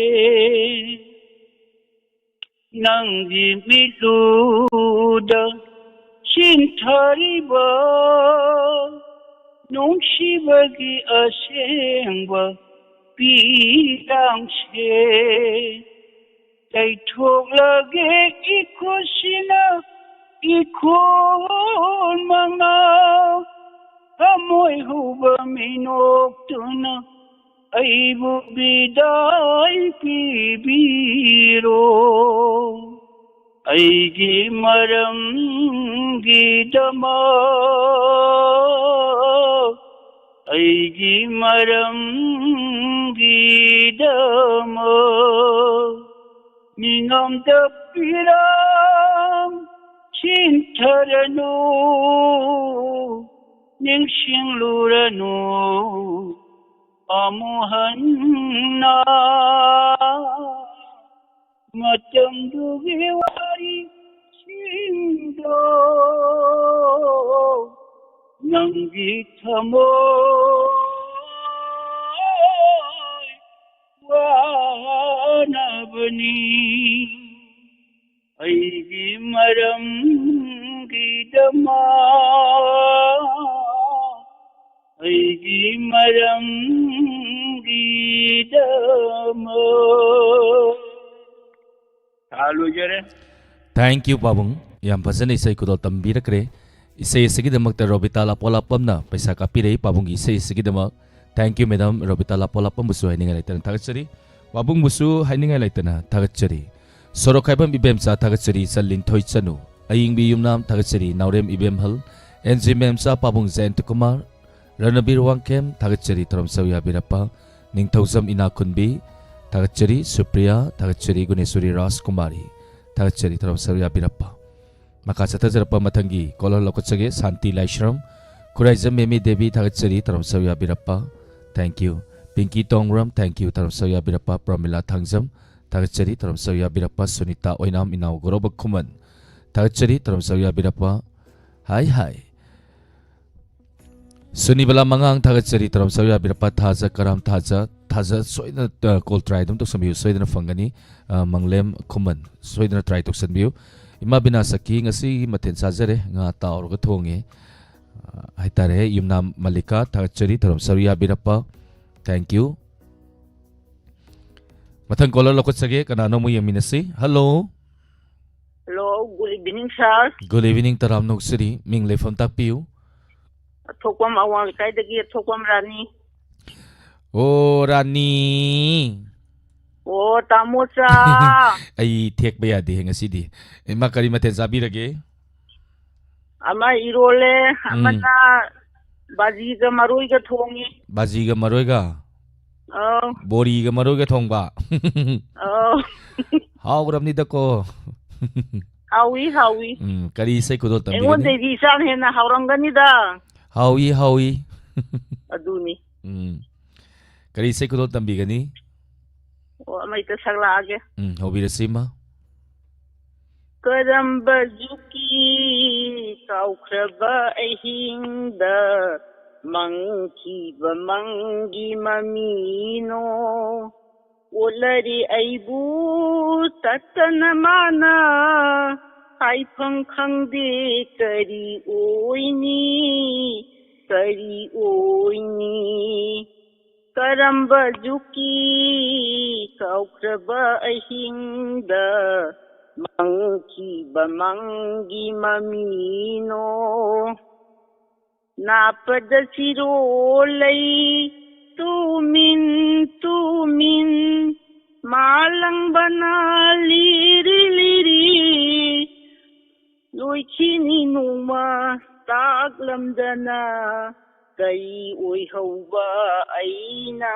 ꯅꯪꯒꯤ ꯃꯤꯠꯂꯨꯗ ꯁꯤꯟꯊꯔꯤꯕ ꯅꯨꯡꯁꯤꯕꯒꯤ ꯑꯁꯦꯡꯕ ꯄꯤꯔꯥꯡꯁꯦ꯫ ꯇꯩꯊꯣꯛꯂꯒꯦ ꯏꯈꯨꯠꯁꯤꯅ ꯏꯈꯨꯜ ꯃꯉꯥ, ꯊꯃꯣꯏ ꯍꯨꯕ ꯃꯤꯅꯣꯛꯇꯨꯅ ꯑꯩꯕꯨ ꯕꯤꯗꯥꯏ ꯄꯤꯕꯤꯔꯣ꯫ ꯑꯩꯒꯤ ꯃꯔꯝꯒꯤꯗꯃꯛ, ꯑꯩꯒꯤ ꯃꯔꯝꯒꯤꯗꯃꯛ꯫ ꯃꯤꯉꯣꯟꯗ ꯄꯤꯔꯥꯡ ꯁꯤꯟꯊꯔꯅꯨ, ꯅꯤꯡꯁꯤꯡꯂꯨꯔꯅꯨ ꯑꯃꯨꯛ ꯍꯟꯅ꯫ ꯃꯇꯝꯗꯨꯒꯤ ꯋꯥꯔꯤꯁꯤꯡꯗꯣ ꯅꯪꯒꯤ ꯊꯃꯣꯏ ꯋꯥꯅꯕꯅꯤ꯫ ꯑꯩꯒꯤ ꯃꯔꯝꯒꯤꯗꯃꯛ, ꯑꯩꯒꯤ ꯃꯔꯝꯒꯤꯗꯃꯛ꯫ ꯁꯥ ꯂꯣꯏꯖꯔꯦ꯫ Thank you, ꯄꯥꯕꯨꯡ꯫ ꯌꯥꯝ ꯐꯖꯅ ꯏꯁꯩ ꯈꯨꯗꯣꯜ ꯇꯝꯕꯤꯔꯛꯈ꯭ꯔꯦ꯫ ꯏꯁꯩ ꯑꯁꯤꯒꯤꯗꯃꯛꯇ ꯔꯣꯕꯤꯇꯥ ꯂꯥꯄꯣꯂꯥꯄꯝꯅ ꯄꯩꯁꯥ ꯀꯥꯞꯄꯤꯔꯛꯏ꯫ ꯄꯥꯕꯨꯡꯒꯤ ꯏꯁꯩ ꯑꯁꯤꯒꯤꯗꯃꯛ thank you, madam꯫ ꯔꯣꯕꯤꯇꯥ ꯂꯥꯄꯣꯂꯥꯄꯝꯕꯨꯁꯨ ꯍꯥꯏꯅꯤꯡꯉꯥꯏ ꯂꯩꯇꯅ ꯊꯥꯒꯠꯆꯔꯤ꯫ ꯄꯥꯕꯨꯡꯕꯨꯁꯨ ꯍꯥꯏꯅꯤꯡꯉꯥꯏ ꯂꯩꯇꯅ ꯊꯥꯒꯠꯆꯔꯤ꯫ ꯁꯣꯔꯣꯛꯈꯥꯏꯕꯝ ꯏꯕꯦꯝꯆꯥ ꯊꯥꯒꯠꯆꯔꯤ, ꯆꯟ ꯂꯤꯟꯊꯣꯏ ꯆꯅꯨ꯫ ꯑꯌꯤꯡꯕꯤ ꯌꯨꯝꯅꯥꯝ ꯊꯥꯒꯠꯆꯔꯤ, ꯅꯥꯎꯔꯦꯝ ꯏꯕꯦꯝꯍꯜ꯫ ꯑꯦꯟ ꯖꯤ ꯃꯦꯝꯆꯥ ꯄꯥꯕꯨꯡ ꯖꯌꯟꯇꯀꯨꯃꯥꯔ, ꯔꯅꯕꯤꯔ ꯋꯥꯡꯈꯦꯝ ꯊꯥꯒꯠꯆꯔꯤ, ꯊꯧꯔꯝ ꯁꯔꯨꯛ ꯌꯥꯕꯤꯔꯛꯄ꯫ ꯅꯤꯡꯊꯧꯖꯝ ꯏꯅꯥꯈꯨꯟꯕꯤ ꯊꯥꯒꯠꯆꯔꯤ, ꯁꯨꯄ꯭ꯔꯤꯌꯥ ꯊꯥꯒꯠꯆꯔꯤ, ꯒꯨꯅꯦꯁꯣꯔꯤ ꯔꯥꯖꯀꯨꯃꯥꯔꯤ ꯊꯥꯒꯠꯆꯔꯤ, ꯊꯧꯔꯝ ꯁꯔꯨꯛ ꯌꯥꯕꯤꯔꯛꯄ꯫ ꯃꯈꯥ ꯆꯠꯊꯖꯔꯛꯄ ꯃꯊꯪꯒꯤ ꯀꯣꯂꯔ ꯂꯧꯈꯠꯆꯒꯦ꯫ ꯁꯥꯟꯇꯤ ꯂꯥꯏꯁ꯭ꯔꯝ, ꯈꯨꯔꯥꯏꯖꯝ ꯃꯦꯃꯤ ꯗꯦꯕꯤ ꯊꯥꯒꯠꯆꯔꯤ, ꯊꯧꯔꯝ ꯁꯔꯨꯛ ꯌꯥꯕꯤꯔꯛꯄ꯫ Thank you꯫ ꯄꯤꯡꯀꯤ Tongbram, thank you, ꯊꯧꯔꯝ ꯁꯔꯨꯛ ꯌꯥꯕꯤꯔꯛꯄ꯫ ꯄ꯭ꯔꯃꯤꯂꯥ ꯊꯥꯡꯖꯝ ꯊꯥꯒꯠꯆꯔꯤ, ꯊꯧꯔꯝ ꯁꯔꯨꯛ ꯌꯥꯕꯤꯔꯛꯄ꯫ ꯁꯨꯅꯤꯇꯥ ꯑꯣꯏꯅꯥꯝ, ꯏꯅꯥꯎ ꯒꯧꯔꯕ ꯈꯨꯃꯟ ꯊꯥꯒꯠꯆꯔꯤ, ꯊꯧꯔꯝ ꯁꯔꯨꯛ ꯌꯥꯕꯤꯔꯛꯄ꯫ ꯍꯥꯏ ꯍꯥꯏ꯫ ꯁꯨꯅꯤꯕꯂꯥ ꯃꯉꯥꯡ ꯊꯥꯒꯠꯆꯔꯤ, ꯊꯧꯔꯝ ꯁꯔꯨꯛ ꯌꯥꯕꯤꯔꯛꯄ꯫ ꯊꯥꯖ ꯀꯔꯥꯝ ꯊꯥꯖ, ꯊꯥꯖ ꯁꯣꯏꯗꯅ, ꯑ, ꯀꯣꯜ ꯇ꯭ꯔꯥꯏ ꯑꯗꯨꯝ ꯇꯧꯁꯟꯕꯤꯌꯨ, ꯁꯣꯏꯗꯅ ꯐꯪꯒꯅꯤ꯫ ꯑ, ꯃꯪꯂꯦꯝ ꯈꯨꯃꯟ ꯁꯣꯏꯗꯅ ꯇ꯭ꯔꯥꯏ ꯇꯧꯁꯟꯕꯤꯌꯨ꯫ ꯏꯃꯥ ꯕꯤꯅꯥ ꯁꯈꯤ ꯉꯁꯤꯒꯤ ꯃꯊꯦꯜ ꯆꯥꯖꯔꯦ, ꯉꯥ ꯇꯥꯎꯔꯒ ꯊꯣꯡꯉꯦ, ꯑ, ꯍꯥꯏꯇꯥꯔꯦ꯫ ꯌꯨꯝꯅꯥꯝ ꯃꯜꯂꯤꯀꯥ ꯊꯥꯒꯠꯆꯔꯤ, ꯊꯧꯔꯝ ꯁꯔꯨꯛ ꯌꯥꯕꯤꯔꯛꯄ꯫ Thank you꯫ ꯃꯊꯪ ꯀꯣꯂꯔ ꯂꯧꯈꯠꯆꯒꯦ, ꯀꯅꯥꯅꯣ ꯑꯃꯨꯛ ꯌꯦꯡꯃꯤꯟꯅꯁꯤ꯫ Hello. Hello, good evening, sir. Good evening, ꯇꯔꯥꯝꯅ ꯑꯣꯛꯆꯔꯤ꯫ ꯃꯤꯡ ꯂꯩꯐꯝ ꯇꯥꯛꯄꯤꯌꯨ꯫ ꯑꯊꯣꯛꯄꯝ ꯑꯋꯥꯡ ꯂꯩꯀꯥꯏꯗꯒꯤ ꯑꯊꯣꯛꯄꯝ ꯔꯥꯅꯤ꯫ ꯑꯣ, ꯔꯥꯅꯤ꯫ ꯑꯣ, ꯇꯥꯃꯣꯆꯥ꯫ ꯑꯩ ꯊꯦꯛꯄ ꯌꯥꯗꯦ ꯉꯁꯤꯗꯤ꯫ ꯏꯃꯥ, ꯀꯔꯤ ꯃꯊꯦꯜ ꯆꯥꯕꯤꯔꯒꯦ? ꯑꯃ ꯏꯔꯣꯜꯂꯦ, ꯎꯝ꯫ ꯑꯃꯅ ꯕꯥꯖꯤꯒ ꯃꯔꯣꯏꯒ ꯊꯣꯡꯉꯤ꯫ ꯕꯥꯖꯤꯒ ꯃꯔꯣꯏꯒ? ꯑꯧ꯫ ꯕꯣꯔꯤꯒ ꯃꯔꯣꯏꯒ ꯊꯣꯡꯕ? ꯑꯧ꯫ ꯍꯥꯎꯈ꯭ꯔꯕꯅꯤꯗꯀꯣ꯫ ꯍꯥꯎꯏ, ꯍꯥꯎꯏ꯫ ꯎꯝ, ꯀꯔꯤ ꯏꯁꯩ ꯈꯨꯗꯣꯜ ꯇꯝꯕꯤꯒꯅꯤ? ꯑꯩꯉꯣꯟꯗꯩꯗꯤ ꯏꯆꯥꯅ ꯍꯦꯟꯅ ꯍꯥꯎꯔꯝꯒꯅꯤꯗ꯫ ꯍꯥꯎꯏ, ꯍꯥꯎꯏ꯫ ꯑꯗꯨꯅꯤ꯫ ꯎꯝ꯫ ꯀꯔꯤ ꯏꯁꯩ ꯈꯨꯗꯣꯜ ꯇꯝꯕꯤꯒꯅꯤ? ꯑꯣ, ꯑꯃ ꯍꯦꯛꯇ ꯁꯛꯂꯛꯑꯒꯦ꯫ ꯎꯝ, ꯍꯧꯕꯤꯔꯁꯤ, ꯏꯃꯥ꯫ ꯀꯔꯝꯕ ꯖꯨꯒꯤ ꯀꯥꯎꯈ꯭ꯔꯕ ꯑꯍꯤꯡꯗ ꯃꯪꯈꯤꯕ ꯃꯪꯒꯤ ꯃꯃꯤꯅꯣ? ꯑꯣꯠꯂꯔꯤ ꯑꯩꯕꯨ ꯇꯠꯇꯅ ꯃꯥꯅ, ꯍꯥꯏꯐꯝ ꯈꯪꯗꯦ ꯀꯔꯤ ꯑꯣꯏꯅꯤ, ꯀꯔꯤ ꯑꯣꯏꯅꯤ꯫ ꯀꯔꯝꯕ ꯖꯨꯛꯀꯤ ꯀꯥꯎꯈ꯭ꯔꯕ ꯑꯍꯤꯡꯗ ꯃꯪꯈꯤꯕ ꯃꯪꯒꯤ ꯃꯃꯤꯅꯣ? ꯅꯥꯞꯄꯗ ꯆꯤꯔꯣꯜ ꯂꯩ ꯇꯨꯃꯤꯟ ꯇꯨꯃꯤꯟ, ꯃꯥꯂꯪꯕꯅ ꯂꯤꯔꯤ ꯂꯤꯔꯤ ꯂꯣꯏꯈꯤꯅꯤ ꯅꯣꯡꯃ ꯇꯥꯛꯂꯝꯗꯅ꯫ ꯀꯔꯤ ꯑꯣꯏꯍꯧꯕ ꯑꯩꯅ,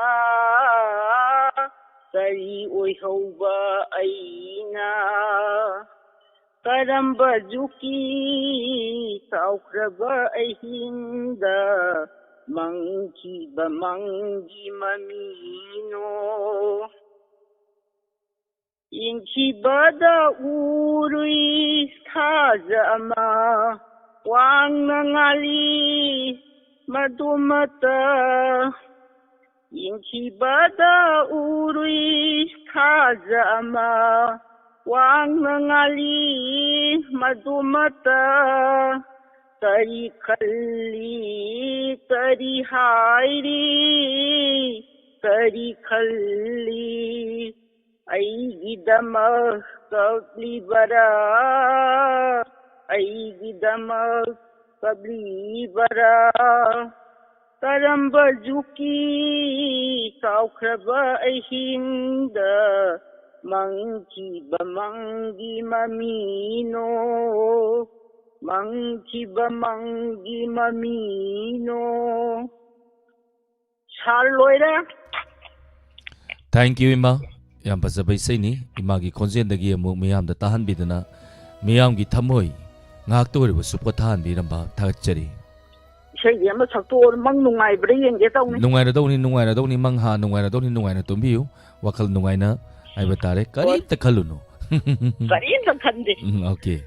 ꯀꯔꯤ ꯑꯣꯏꯍꯧꯕ ꯑꯩꯅ? ꯀꯔꯝꯕ ꯖꯨꯛꯀꯤ ꯁꯥꯎꯈ꯭ꯔꯕ ꯑꯍꯤꯡꯗ ꯃꯪꯈꯤꯕ ꯃꯪꯒꯤ ꯃꯃꯤꯅꯣ? ꯌꯦꯡꯈꯤꯕꯗ ꯎꯔꯨꯏ ꯊꯥꯖ ꯑꯃ ꯋꯥꯡꯅ ꯉꯥꯜꯂꯤ ꯃꯗꯨꯃꯇ꯫ ꯌꯦꯡꯈꯤꯕꯗ ꯎꯔꯨꯏ ꯊꯥꯖ ꯑꯃ ꯋꯥꯡꯅ ꯉꯥꯜꯂꯤ ꯃꯗꯨꯃꯇ꯫ ꯀꯔꯤ ꯈꯜꯂꯤ, ꯀꯔꯤ ꯍꯥꯏꯔꯤ, ꯀꯔꯤ ꯈꯜꯂꯤ? ꯑꯩꯒꯤꯗꯃꯛ ꯀꯞꯂꯤꯕꯔꯥ, ꯑꯩꯒꯤꯗꯃꯛ ꯀꯞꯂꯤꯕꯔꯥ? ꯀꯔꯝꯕ ꯖꯨꯛꯀꯤ ꯀꯥꯎꯈ꯭ꯔꯕ ꯑꯍꯤꯡꯗ ꯃꯪꯈꯤꯕ ꯃꯪꯒꯤ ꯃꯃꯤꯅꯣ, ꯃꯪꯈꯤꯕ ꯃꯪꯒꯤ ꯃꯃꯤꯅꯣ? ꯁꯥꯔ, ꯂꯣꯏꯔꯦ꯫ Thank you, ꯏꯃꯥ꯫ ꯌꯥꯝ ꯐꯖꯕ ꯏꯁꯩꯅꯤ꯫ ꯏꯃꯥꯒꯤ ꯈꯣꯟꯖꯦꯜꯗꯒꯤ ꯑꯃꯨꯛ ꯃꯤꯌꯥꯝꯗ ꯇꯥꯍꯟꯕꯤꯗꯨꯅ ꯃꯤꯌꯥꯝꯒꯤ ꯊꯃꯣꯏ ꯉꯥꯏꯍꯥꯛꯇ ꯑꯣꯏꯔꯕꯁꯨ ꯄꯣꯊꯥꯍꯟꯕꯤꯔꯝꯕ ꯊꯥꯒꯠꯆꯔꯤ꯫ ꯏꯁꯩꯗꯤ ꯑꯃ ꯁꯛꯇꯣꯛꯑꯣ, ꯃꯪ ꯅꯨꯡꯉꯥꯏꯕ꯭ꯔꯥ ꯌꯦꯡꯒꯦ ꯇꯧꯅꯤ꯫ ꯅꯨꯡꯉꯥꯏꯔꯗꯧꯅꯤ, ꯅꯨꯡꯉꯥꯏꯔꯗꯧꯅꯤ, ꯃꯪ ꯍꯥ ꯅꯨꯡꯉꯥꯏꯔꯗꯧꯅꯤ, ꯅꯨꯡꯉꯥꯏꯅ ꯇꯨꯝꯕꯤꯌꯨ, ꯋꯥꯈꯜ ꯅꯨꯡꯉꯥꯏꯅ ꯍꯥꯏꯕ ꯇꯥꯔꯦ, ꯀꯔꯤꯝꯇ ꯈꯜꯂꯨꯅꯨ꯫ ꯀꯔꯤꯝꯇ ꯈꯟꯗꯦ꯫ ꯎꯝ, okay.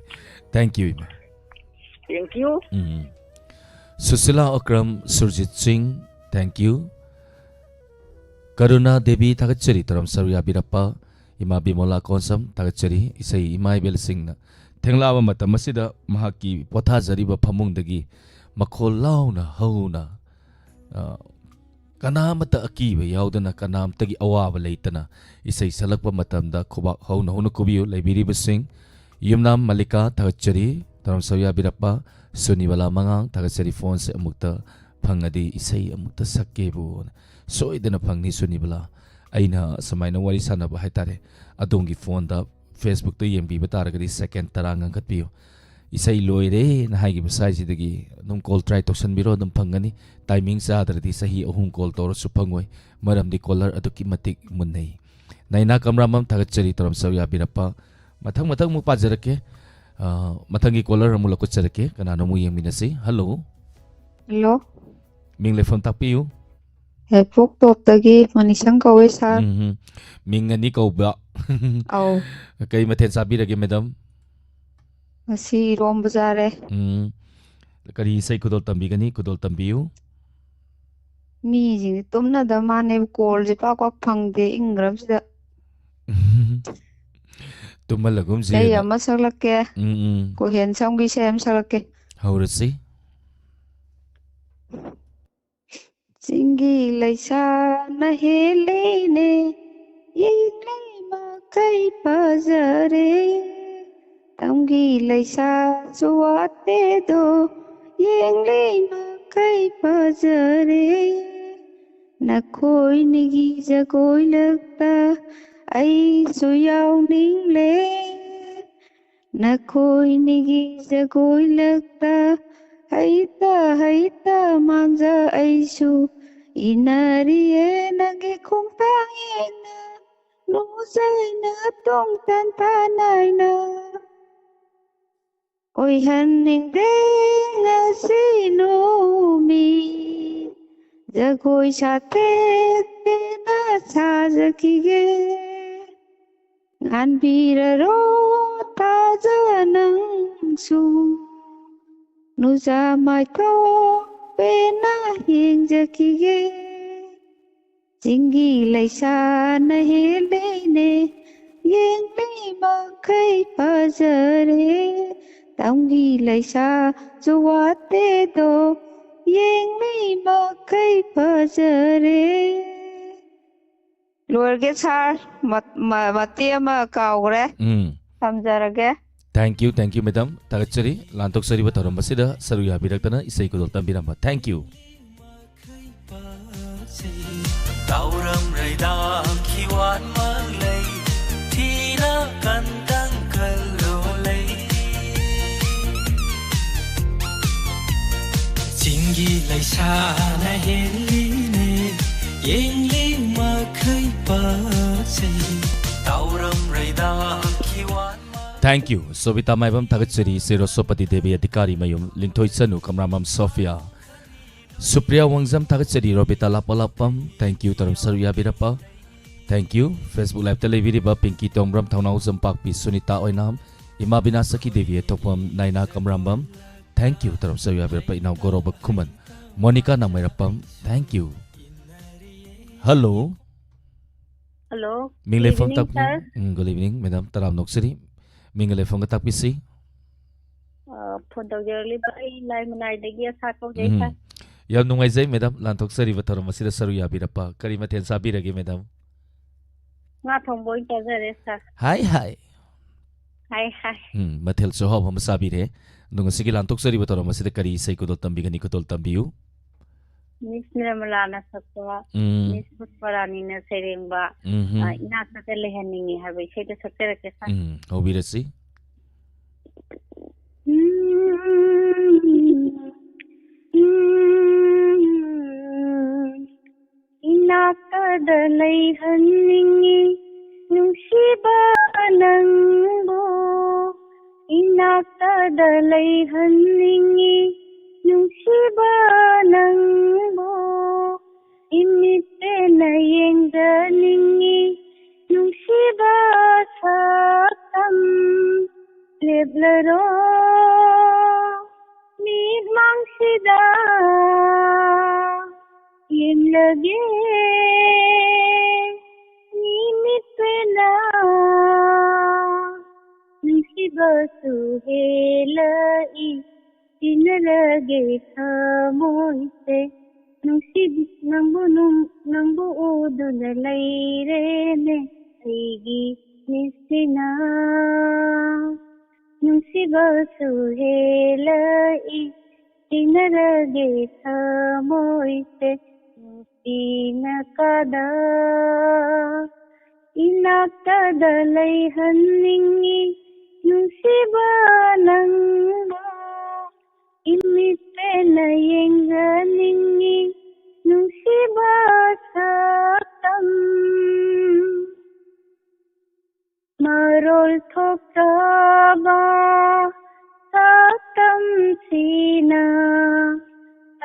Thank you, ꯏꯃꯥ꯫ Thank you. ꯎꯝ꯫ ꯁꯨꯁꯤꯂꯥ ꯑꯀ꯭ꯔꯝ, ꯁꯨꯔꯖꯤꯠ ꯁꯤꯡ, thank you꯫ ꯀꯔꯨꯅꯥ ꯗꯦꯕꯤ, ꯊꯥꯒꯠꯆꯔꯤ, ꯇꯔꯝ ꯁꯔꯨ ꯌꯥꯕꯤꯔꯛꯄ꯫ ꯏꯃꯥ ꯕꯤꯃꯣꯂꯥ ꯀꯣꯟꯁꯝ, ꯊꯥꯒꯠꯆꯔꯤ꯫ ꯏꯁꯩ ꯏꯃꯥ ꯏꯕꯦꯜꯁꯤꯡꯅ ꯊꯦꯡꯂꯛꯂꯕ ꯃꯇꯝ ꯑꯁꯤꯗ ꯃꯍꯥꯛꯀꯤ ꯄꯣꯊꯥꯖꯔꯤꯕ ꯐꯃꯨꯡꯗꯒꯤ ꯃꯈꯣꯜ ꯂꯥꯎꯅ ꯍꯧꯅ, ꯑ, ꯀꯅꯥꯃꯠꯇ ꯑꯀꯤꯕ ꯌꯥꯎꯗꯅ, ꯀꯅꯥꯝꯇꯒꯤ ꯑꯋꯥꯕ ꯂꯩꯇꯅ ꯏꯁꯩ ꯁꯛꯂꯛꯄ ꯃꯇꯝꯗ ꯈꯨꯕꯥꯛ ꯍꯧꯅ ꯍꯧꯅ ꯈꯨꯕꯤꯌꯨ꯫ ꯂꯩꯕꯤꯔꯤꯕꯁꯤꯡ, ꯌꯨꯝꯅꯥꯝ ꯃꯜꯂꯤꯀꯥ, ꯊꯥꯒꯠꯆꯔꯤ꯫ ꯇꯔꯝ ꯁꯔꯨ ꯌꯥꯕꯤꯔꯛꯄ ꯁꯨꯅꯤꯕꯂꯥ ꯃꯉꯥꯡ, ꯊꯥꯒꯠꯆꯔꯤ꯫ ꯐꯣꯟꯁꯦ ꯑꯃꯨꯛꯇ ꯐꯪꯉꯗꯤ ꯏꯁꯩ ꯑꯃꯨꯛꯇ ꯁꯛꯀꯦꯕꯨ꯫ ꯁꯣꯏꯗꯅ ꯐꯪꯅꯤ ꯁꯨꯅꯤꯕꯂꯥ꯫ ꯑꯩꯅ ꯁꯨꯃꯥꯏꯅ ꯋꯥꯔꯤ ꯁꯥꯟꯅꯕ ꯍꯥꯏꯇꯥꯔꯦ, ꯑꯗꯣꯝꯒꯤ ꯐꯣꯟꯗ Facebook-ꯇ ꯌꯦꯡꯕꯤꯕ ꯇꯥꯔꯒꯗꯤ ꯁꯦꯀꯦꯟ ꯇꯔꯥ ꯉꯟꯈꯠꯄꯤꯌꯨ꯫ "ꯏꯁꯩ ꯂꯣꯏꯔꯦꯅ" ꯍꯥꯏꯈꯤꯕ ꯁ꯭ꯋꯥꯏꯁꯤꯗꯒꯤ ꯑꯗꯨꯝ ꯀꯣꯜ ꯇ꯭ꯔꯥꯏ ꯇꯧꯁꯟꯕꯤꯔꯣ, ꯑꯗꯨꯝ ꯐꯪꯒꯅꯤ꯫ ꯇꯥꯏꯃꯤꯡ ꯆꯥꯗ꯭ꯔꯗꯤ ꯆꯍꯤ ꯑꯍꯨꯝ ꯀꯣꯜ ꯇꯧꯔꯁꯨ ꯐꯪꯉꯣꯏ, ꯃꯔꯝꯗꯤ ꯀꯣꯂꯔ ꯑꯗꯨꯛꯀꯤ ꯃꯇꯤꯛ ꯃꯨꯟꯅꯩ꯫ ꯅꯥꯏꯅꯥ ꯀꯝꯔꯥꯃꯝ, ꯊꯥꯒꯠꯆꯔꯤ ꯇꯧꯔꯝꯁꯨ ꯌꯥꯕꯤꯔꯛꯄ꯫ ꯃꯊꯪ ꯃꯊꯪ ꯑꯃꯨꯛ ꯄꯥꯖꯔꯛꯀꯦ꯫ ꯑ, ꯃꯊꯪꯒꯤ ꯀꯣꯂꯔ ꯑꯃꯨꯛ ꯂꯧꯈꯠꯆꯔꯛꯀꯦ꯫ ꯀꯅꯥꯅꯣ ꯑꯃꯨꯛ ꯌꯦꯡꯃꯤꯟꯅꯁꯤ꯫ ꯍꯜꯂꯣ꯫ ꯍꯜꯂꯣ꯫ ꯃꯤꯡ ꯂꯩꯐꯝ ꯇꯥꯛꯄꯤꯌꯨ꯫ ꯍꯦꯄꯣꯛ ꯇꯣꯞꯇꯒꯤ ꯃꯅꯤꯁꯪ ꯀꯧꯋꯦ, ꯁꯥꯔ꯫ ꯎꯝ, ꯎꯝ꯫ ꯃꯤꯡ ꯑꯅꯤ ꯀꯧꯕ꯫ ꯑꯧ꯫ ꯀꯩ ꯃꯊꯦꯜ ꯆꯥꯕꯤꯔꯒꯦ, ꯃꯦꯗꯥꯝ? ꯉꯁꯤ ꯏꯔꯣꯝꯕ ꯆꯥꯔꯦ꯫ ꯎꯝ꯫ ꯀꯔꯤ ꯏꯁꯩ ꯈꯨꯗꯣꯜ ꯇꯝꯕꯤꯒꯅꯤ? ꯈꯨꯗꯣꯜ ꯇꯝꯕꯤꯌꯨ꯫ ꯃꯤꯁꯤꯡꯁꯦ ꯇꯨꯝꯅꯗꯕ ꯃꯥꯜꯂꯦ, ꯀꯣꯜꯁꯦ ꯄꯥꯛ ꯄꯥꯛ ꯐꯪꯗꯦ ꯏꯪꯈ꯭ꯔꯕꯁꯤꯗ꯫ ꯇꯨꯝꯍꯜꯂꯒꯨꯝꯁꯤ ꯏꯁꯩ ꯍꯥꯏꯅ꯫ ꯑꯃ ꯁꯛꯂꯛꯀꯦ꯫ ꯎꯝ, ꯎꯝ꯫ ꯀꯣꯍꯦꯟ ꯁꯝꯒꯤ ꯏꯁꯩ ꯑꯃ ꯁꯛꯂꯛꯀꯦ꯫ ꯍꯧꯔꯁꯤ꯫ ꯆꯤꯡꯒꯤ ꯂꯩꯁꯥꯅ ꯍꯦꯜꯂꯤꯅꯦ, ꯌꯦꯡꯂꯤ ꯃꯈꯩ ꯐꯖꯔꯦ꯫ ꯇꯝꯒꯤ ꯂꯩꯁꯥꯁꯨ ꯋꯥꯠꯇꯦꯗꯣ, ꯌꯦꯡꯂꯤ ꯃꯈꯩ ꯐꯖꯔꯦ꯫ ꯅꯈꯣꯏꯅꯤꯒꯤ ꯖꯒꯣꯏ ꯂꯛꯇ ꯑꯩꯁꯨ ꯌꯥꯎꯅꯤꯡꯂꯦ꯫ ꯅꯈꯣꯏꯅꯤꯒꯤ ꯖꯒꯣꯏ ꯂꯛꯇ ꯍꯩꯇ ꯍꯩꯇ ꯃꯥꯡꯖ ꯑꯩꯁꯨ ꯏꯟꯅꯔꯤꯌꯦ ꯅꯪꯒꯤ ꯈꯣꯡꯊꯥꯡ ꯌꯦꯡꯅ ꯅꯨꯡꯖꯩꯅ ꯇꯣꯡꯇꯟ ꯇꯥꯅꯥꯏꯅ ꯑꯣꯏꯍꯟꯅꯤꯡꯗꯦ ꯉꯁꯤ ꯅꯨꯃꯤꯠ ꯖꯒꯣꯏ ꯁꯥꯇꯦꯛꯇꯦꯅ ꯁꯥꯖꯈꯤꯒꯦ꯫ ꯉꯥꯟꯕꯤꯔꯔꯣ ꯇꯥꯖ ꯅꯪꯁꯨ ꯅꯨꯖꯥ ꯃꯥꯏꯊꯣꯡ ꯄꯦꯟꯅ ꯌꯦꯡꯖꯈꯤꯒꯦ꯫ ꯆꯤꯡꯒꯤ ꯂꯩꯁꯥꯅ ꯍꯦꯜꯂꯦꯅꯦ, ꯌꯦꯡꯂꯤ ꯃꯈꯩ ꯐꯖꯔꯦ꯫ ꯇꯝꯒꯤ ꯂꯩꯁꯥꯁꯨ ꯋꯥꯠꯇꯦꯗꯣ, ꯌꯦꯡꯂꯤ ꯃꯈꯩ ꯐꯖꯔꯦ꯫ ꯂꯣꯏꯔꯒꯦ ꯁꯥꯔ, ꯃ-, ꯃ-, ꯃꯇꯦꯛ ꯑꯃ ꯀꯥꯎꯈ꯭ꯔꯦ꯫ ꯎꯝ꯫ ꯊꯝꯖꯔꯒꯦ꯫ Thank you, thank you, madam. ꯊꯥꯒꯠꯆꯔꯤ ꯂꯥꯟꯊꯣꯛꯆꯔꯤꯕ ꯊꯧꯔꯝ ꯑꯁꯤꯗ ꯁꯔꯨꯛ ꯌꯥꯕꯤꯔꯛꯇꯅ ꯏꯁꯩ ꯈꯨꯗꯣꯜ ꯇꯝꯕꯤꯔꯝꯕ꯫ Thank you꯫ ꯇꯧꯔꯝꯔꯩꯗ ꯄꯥꯟꯃꯛ ꯂꯩ, ꯊꯤꯔ ꯀꯟꯗꯪ ꯀꯜꯂꯣ ꯂꯩ꯫ ꯆꯤꯡꯒꯤ ꯂꯩꯁꯥꯅ ꯍꯦꯜꯂꯤꯅꯦ, ꯌꯦꯡꯂꯤ ꯃꯈꯩ ꯄꯥꯛꯆꯩ, ꯇꯧꯔꯝ ꯔꯩꯗꯥꯛꯀꯤ ꯋꯥꯟ꯫ Thank you, ꯁꯣꯕꯤꯇꯥ ꯃꯥꯏꯕꯝ ꯊꯥꯒꯠꯆꯔꯤ, ꯁꯤꯔꯣꯁꯣꯄꯇꯤ ꯗꯦꯕꯤ ꯑꯙꯤꯀꯥꯔꯤ ꯃꯌꯨꯝ, ꯂꯤꯟꯊꯣꯏ ꯆꯅꯨ, ꯀꯝꯔꯥꯃꯝ ꯁꯣꯐꯤꯌꯥ, ꯁꯨꯄ꯭ꯔꯤꯌꯥ ꯋꯥꯡꯖꯝ ꯊꯥꯒꯠꯆꯔꯤ, ꯔꯣꯕꯤꯇꯥ ꯂꯥꯄꯥꯂꯥꯄꯝ, thank you, ꯇꯧꯔꯝ ꯁꯔꯨꯛ ꯌꯥꯕꯤꯔꯛꯄ꯫ Thank you, Facebook Live-ꯇ ꯂꯩꯕꯤꯔꯤꯕ ꯄꯤꯡꯀꯤ ꯇꯣꯡꯕ꯭ꯔꯝ, ꯊꯧꯅꯥꯎꯖꯝ ꯄꯥꯛꯄꯤ, ꯁꯨꯅꯤꯇꯥ ꯑꯣꯏꯅꯥꯝ, ꯏꯃꯥ ꯕꯤꯅꯥ ꯁꯈꯤ ꯗꯦꯕꯤ ꯊꯣꯛꯄꯝ, ꯅꯥꯏꯅꯥ ꯀꯝꯔꯥꯝꯕꯝ, thank you, ꯇꯧꯔꯝ ꯁꯔꯨꯛ ꯌꯥꯕꯤꯔꯛꯄ ꯏꯅꯥꯎ ꯒꯧꯔꯕ ꯈꯨꯃꯟ, Monica ꯅꯥꯃꯩꯔꯥꯄꯝ, thank you꯫ Hello꯫ Hello. ꯃꯤꯡ Good ꯂꯩꯐꯝ evening, ꯇꯥꯛꯄꯤꯌꯨ꯫ Sir. ꯎꯝ, good evening, madam꯫ ꯇꯔꯥꯝꯅ ꯑꯣꯛꯆꯔꯤ꯫ ꯃꯤꯡꯒ ꯂꯩꯐꯝꯒ ꯇꯥꯛꯄꯤꯁꯤ꯫ ꯑ, phone ꯇꯧꯖꯔꯛꯂꯤꯕ ꯑꯩ ꯂꯥꯏꯃꯅꯥꯏꯗꯒꯤ ꯑꯁꯥ ꯀꯧꯖꯩ, ꯎꯝ꯫ Sir꯫ ꯌꯥꯝ ꯅꯨꯡꯉꯥꯏꯖꯩ, madam, ꯂꯥꯟꯊꯣꯛꯆꯔꯤꯕ ꯊꯧꯔꯝ ꯑꯁꯤꯗ ꯁꯔꯨꯛ ꯌꯥꯕꯤꯔꯛꯄ꯫ ꯀꯔꯤ ꯃꯊꯦꯜ ꯆꯥꯕꯤꯔꯒꯦ, madam? ꯉꯥ ꯊꯣꯡꯕ ꯑꯣꯏꯅ ꯆꯥꯖꯔꯦ, sir꯫ ꯍꯥꯏ, ꯍꯥꯏ꯫ ꯍꯥꯏ, ꯍꯥꯏ꯫ ꯎꯝ, ꯃꯊꯦꯜꯁꯨ ꯑꯍꯥꯎꯕ ꯑꯃ ꯆꯥꯕꯤꯔꯦ꯫ ꯑꯗꯣ ꯉꯁꯤꯒꯤ ꯂꯥꯟꯊꯣꯛꯆꯔꯤꯕ ꯊꯧꯔꯝ ꯑꯁꯤꯗ ꯀꯔꯤ ꯏꯁꯩ ꯈꯨꯗꯣꯜ ꯇꯝꯕꯤꯒꯅꯤ? ꯈꯨꯗꯣꯜ ꯇꯝꯕꯤꯌꯨ꯫ Miss ꯅꯤꯔꯃꯂꯥꯅ ꯁꯛꯄ, ꯎꯝ꯫ Miss ꯄꯨꯁꯄꯔꯥꯅꯤꯅ ꯁꯩꯔꯦꯡꯕ, ꯎꯝꯍꯨꯝ꯫ ꯑ, ꯏꯅꯥꯛꯇꯗ ꯂꯩꯍꯟꯅꯤꯡꯉꯤ ꯍꯥꯏꯕ ꯏꯁꯩꯗꯣ ꯁꯛꯆꯔꯛꯀꯦ, sir꯫ ꯎꯝ, ꯍꯧꯕꯤꯔꯁꯤ꯫ ꯎꯝ, ꯎꯝ, ꯏꯅꯥꯛꯇꯗ ꯂꯩꯍꯟꯅꯤꯡꯉꯤ ꯅꯨꯡꯁꯤꯕ ꯅꯪꯕꯨ, ꯏꯅꯥꯛꯇꯗ ꯂꯩꯍꯟꯅꯤꯡꯉꯤ ꯅꯨꯡꯁꯤꯕ ꯅꯪꯕꯨ, ꯏꯃꯤꯠ ꯄꯦꯟꯅ ꯌꯦꯡꯖꯅꯤꯡꯉꯤ ꯅꯨꯡꯁꯤꯕ ꯁꯛꯇꯝ꯫ ꯂꯦꯞꯂꯔꯣ ꯃꯤꯠꯃꯥꯡꯁꯤꯗ ꯌꯦꯡꯂꯒꯦ ꯅꯨꯃꯤꯠ ꯄꯦꯟꯅ ꯅꯨꯡꯁꯤꯕꯁꯨ ꯍꯦꯜꯂꯛꯏ ꯇꯤꯟꯅꯔꯒꯦ ꯊꯃꯣꯏꯁꯦ ꯅꯨꯡꯁꯤ ꯅꯪꯕꯨ ꯅꯨꯡ- ꯅꯪꯕꯨ ꯎꯗꯨꯅ ꯂꯩꯔꯦꯅꯦ ꯑꯩꯒꯤ ꯃꯤꯠꯁꯤꯅ ꯅꯨꯡꯁꯤꯕꯁꯨ ꯍꯦꯜꯂꯛꯏ ꯇꯤꯟꯅꯔꯒꯦ ꯊꯃꯣꯏꯁꯦ ꯅꯨꯡꯁꯤꯅ ꯀꯥꯗ ꯏꯅꯥꯛꯇꯗ ꯂꯩꯍꯟꯅꯤꯡꯉꯤ ꯅꯨꯡꯁꯤꯕ ꯅꯪꯕꯨ, ꯏꯃꯤꯠ ꯄꯦꯟꯅ ꯌꯦꯡꯖꯅꯤꯡꯉꯤ ꯅꯨꯡꯁꯤꯕ ꯁꯛꯇꯝ꯫ ꯃꯔꯣꯜ ꯊꯣꯛꯇꯕ ꯁꯛꯇꯝꯁꯤꯅ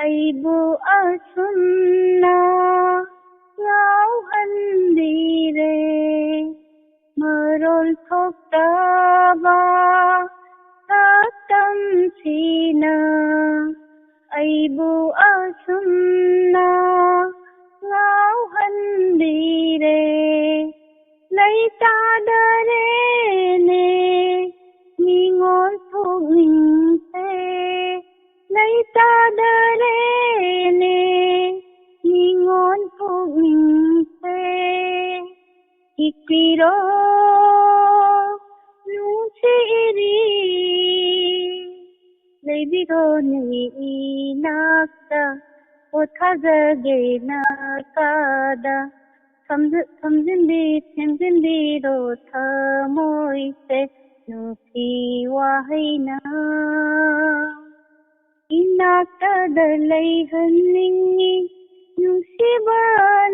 ꯑꯩꯕꯨ ꯑꯁꯨꯝꯅ ꯉꯥꯎꯍꯟꯕꯤꯔꯦ꯫ ꯃꯔꯣꯜ ꯊꯣꯛꯇꯕ ꯁꯛꯇꯝꯁꯤꯅ ꯑꯩꯕꯨ ꯑꯁꯨꯝꯅ ꯉꯥꯎꯍꯟꯕꯤꯔꯦ꯫ ꯂꯩꯇꯥꯗꯔꯦꯅꯦ ꯃꯤꯉꯣꯟ ꯄꯨꯛꯅꯤꯡꯁꯦ, ꯂꯩꯇꯥꯗꯔꯦꯅꯦ ꯃꯤꯉꯣꯟ ꯄꯨꯛꯅꯤꯡꯁꯦ꯫ ꯏꯛꯄꯤꯔꯣ ꯅꯨꯡꯁꯤꯔꯤ, ꯂꯩꯕꯤꯔꯣꯅꯦ ꯏꯅꯥꯛꯇ, ꯄꯣꯊꯥꯖꯒꯦ ꯅꯀꯥꯗ꯫ ꯊꯝꯖ-, ꯊꯝꯖꯤꯟꯕꯤ-, ꯊꯦꯝꯖꯤꯟꯕꯤꯔꯣ ꯊꯃꯣꯏꯁꯦ ꯅꯨꯡꯁꯤ ꯋꯥꯍꯩꯅ꯫ ꯏꯅꯥꯛꯇꯗ ꯂꯩꯍꯟꯅꯤꯡꯉꯤ ꯅꯨꯡꯁꯤꯕ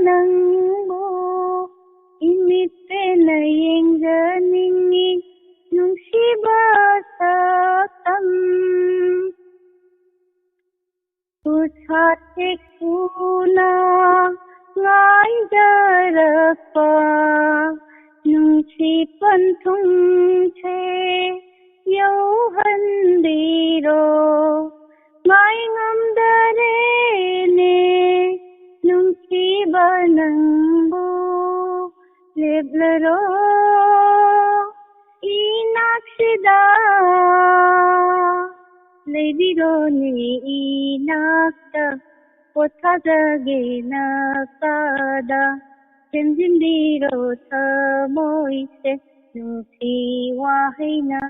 ꯅꯪꯕꯨ, ꯏꯃꯤꯠ ꯄꯦꯟꯅ ꯌꯦꯡꯖꯅꯤꯡꯉꯤ ꯅꯨꯡꯁꯤꯕ ꯁꯛꯇꯝ꯫ ꯈꯨꯠꯁꯥ ꯇꯦꯛꯄꯨꯅ ꯉꯥꯏꯖꯔꯛꯄ ꯅꯨꯡꯁꯤ ꯄꯟꯊꯨꯡꯁꯦ ꯌꯧꯍꯟꯕꯤꯔꯣ꯫ ꯉꯥꯏ ꯉꯝꯗꯔꯦꯅꯦ ꯅꯨꯡꯁꯤꯕ ꯅꯪꯕꯨ, ꯂꯦꯞꯂꯔꯣ ꯏꯅꯥꯛꯁꯤꯗ꯫ ꯂꯩꯕꯤꯔꯣꯅꯦ ꯏꯅꯥꯛꯇ, ꯄꯣꯊꯥꯖꯒꯦ ꯅꯀꯥꯗ꯫ ꯊꯦꯝꯖꯤꯟꯕꯤꯔꯣ ꯊꯃꯣꯏꯁꯦ ꯅꯨꯡꯁꯤ ꯋꯥꯍꯩꯅ꯫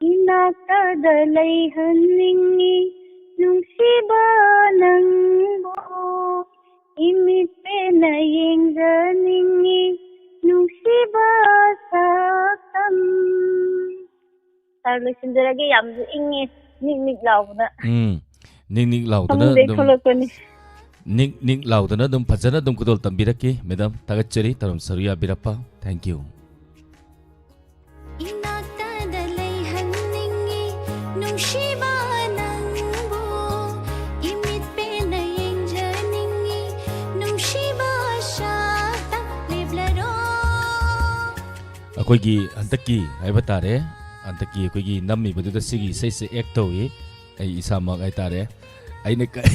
ꯏꯅꯥꯛꯇꯗ ꯂꯩꯍꯟꯅꯤꯡꯉꯤ ꯅꯨꯡꯁꯤꯕ ꯅꯪꯕꯨ, ꯏꯃꯤꯠ ꯄꯦꯟꯅ ꯌꯦꯡꯖꯅꯤꯡꯉꯤ ꯂꯣꯏꯁꯤꯟꯖꯔꯒꯦ꯫ ꯌꯥꯝꯁꯨ ꯏꯪꯉꯦ, ꯅꯤꯛ ꯅꯤꯛ ꯂꯥꯎꯕꯗ꯫ ꯎꯝ, ꯅꯤꯛ ꯅꯤꯛ ꯂꯥꯎꯗꯅ ꯐꯃꯨꯡꯗꯩ ꯑꯗꯨꯝ ꯊꯣꯛꯂꯛꯄꯅꯤ꯫ ꯅꯤꯛ ꯅꯤꯛ ꯂꯥꯎꯗꯅ ꯑꯗꯨꯝ ꯐꯖꯅ ꯑꯗꯨꯝ ꯈꯨꯗꯣꯜ ꯇꯝꯕꯤꯔꯛꯈꯤ꯫ ꯃꯦꯗꯥꯝ, ꯊꯥꯒꯠꯆꯔꯤ, ꯇꯧꯔꯝ ꯁꯔꯨ ꯌꯥꯕꯤꯔꯛꯄ꯫ Thank you. ꯏꯅꯥꯛꯇꯗ ꯂꯩꯍꯟꯅꯤꯡꯉꯤ ꯅꯨꯡꯁꯤꯕ ꯅꯪꯕꯨ, ꯏꯃꯤꯠ ꯄꯦꯟꯅ ꯌꯦꯡꯖꯅꯤꯡꯉꯤ ꯅꯨꯡꯁꯤꯕ ꯁꯛꯇꯝ ꯂꯦꯞꯂꯔꯣ꯫ ꯑꯩꯈꯣꯏꯒꯤ ꯍꯟꯗꯛꯀꯤ ꯍꯥꯏꯕ ꯇꯥꯔꯦ, ꯍꯟꯗꯛꯀꯤ ꯑꯩꯈꯣꯏꯒꯤ ꯅꯝꯃꯤꯕꯗꯨꯗ ꯁꯤꯒꯤ ꯏꯁꯩꯁꯦ ꯑꯦꯛ ꯇꯧꯏ꯫ ꯑꯩ ꯏꯁꯥꯃꯛ ꯍꯥꯏꯇꯥꯔꯦ꯫ ꯑꯩꯅ ꯀ-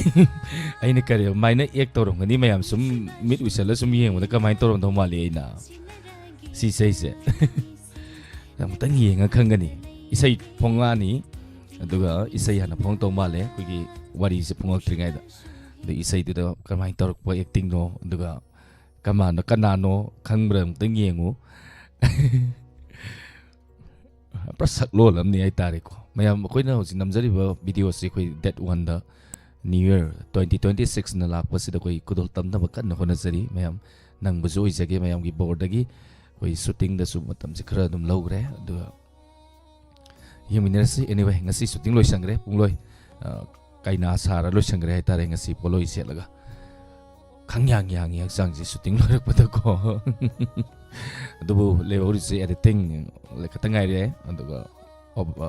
ꯑꯩꯅ ꯀꯔꯤ ꯃꯥꯏꯅ ꯑꯦꯛ ꯇꯧꯔꯝꯒꯅꯤ ꯃꯌꯥꯝ ꯁꯨꯝ ꯃꯤꯠ ꯎꯏꯁꯜꯂ ꯁꯨꯝ ꯌꯦꯡꯕꯗ ꯀꯃꯥꯏꯅ ꯇꯧꯔꯝꯗꯧ ꯃꯥꯜꯂꯤ ꯑꯩꯅ ꯁꯤ ꯏꯁꯩꯁꯦ꯫ ꯑꯃꯨꯛꯇꯪ ꯌꯦꯡꯉ ꯈꯪꯒꯅꯤ꯫ ꯏꯁꯩ ꯐꯣꯡꯉꯛꯑꯅꯤ, ꯑꯗꯨꯒ ꯏꯁꯩ ꯍꯥꯟꯅ ꯐꯣꯡꯉꯛꯇꯧ ꯃꯥꯜꯂꯦ ꯑꯩꯈꯣꯏꯒꯤ ꯋꯥꯔꯤꯁꯦ ꯐꯣꯡꯉꯛꯇ꯭ꯔꯤꯉꯩꯗ꯫ ꯑꯗꯨ ꯏꯁꯩꯗꯨꯗ ꯀꯃꯥꯏꯅ ꯇꯧꯔꯛꯄ ꯑꯦꯛꯇꯤꯡꯅꯣ, ꯑꯗꯨꯒ ꯀꯃꯥꯏꯅ ꯀꯅꯥꯅꯣ ꯈꯪꯕ꯭ꯔꯥ ꯑꯃꯨꯛꯇꯪ ꯌꯦꯡꯉꯨ꯫ ꯄꯨꯔꯥ ꯁꯛꯂꯣꯟ ꯑꯃꯅꯤ ꯍꯥꯏꯇꯥꯔꯦꯀꯣ꯫ ꯃꯌꯥꯝ, ꯑꯩꯈꯣꯏꯅ ꯍꯧꯖꯤꯛ ꯅꯝꯖꯔꯤꯕ ꯚꯤꯗꯤꯑꯣꯁꯤ ꯑꯩꯈꯣꯏ date one ꯗ, New Year twenty twenty six ꯅ ꯂꯥꯛꯄꯁꯤꯗ ꯑꯩꯈꯣꯏ ꯈꯨꯗꯣꯜ ꯇꯝꯅꯕ ꯀꯟꯅ ꯍꯣꯠꯅꯖꯔꯤ꯫ ꯃꯌꯥꯝ ꯅꯪꯕꯁꯨ ꯑꯣꯏꯖꯒꯦ, ꯃꯌꯥꯝꯒꯤ ꯕꯣꯔꯗꯒꯤ꯫ ꯑꯩꯈꯣꯏ ꯁꯨꯇꯤꯡꯗꯁꯨ ꯃꯇꯝꯁꯦ ꯈꯔ ꯑꯗꯨꯝ ꯂꯧꯈ꯭ꯔꯦ, ꯑꯗꯨꯒ ꯌꯦꯡꯃꯤꯟꯅꯔꯁꯤ꯫ Anyway, ꯉꯁꯤ ꯁꯨꯇꯤꯡ ꯂꯣꯏꯁꯟꯈ꯭ꯔꯦ, ꯄꯨꯡꯂꯣꯏ꯫ ꯑ, ꯀꯩꯅꯥ ꯁꯥꯔ ꯂꯣꯏꯁꯟꯈ꯭ꯔꯦ ꯍꯥꯏꯇꯥꯔꯦ, ꯉꯁꯤ ꯄꯣꯠꯂꯣꯏ ꯁꯦꯠꯂꯒ꯫ ꯈꯪꯌꯥꯡ ꯌꯥꯡꯉꯤ ꯍꯛꯆꯥꯡꯁꯦ ꯁꯨꯇꯤꯡ ꯂꯣꯏꯔꯛꯄꯗꯀꯣ꯫ ꯑꯗꯨꯕꯨ ꯂꯩꯍꯧꯔꯤꯁꯦ editing ꯈꯛꯇ ꯉꯥꯏꯔꯦ꯫ ꯑꯗꯨꯒ, ꯑꯣ, ꯑ,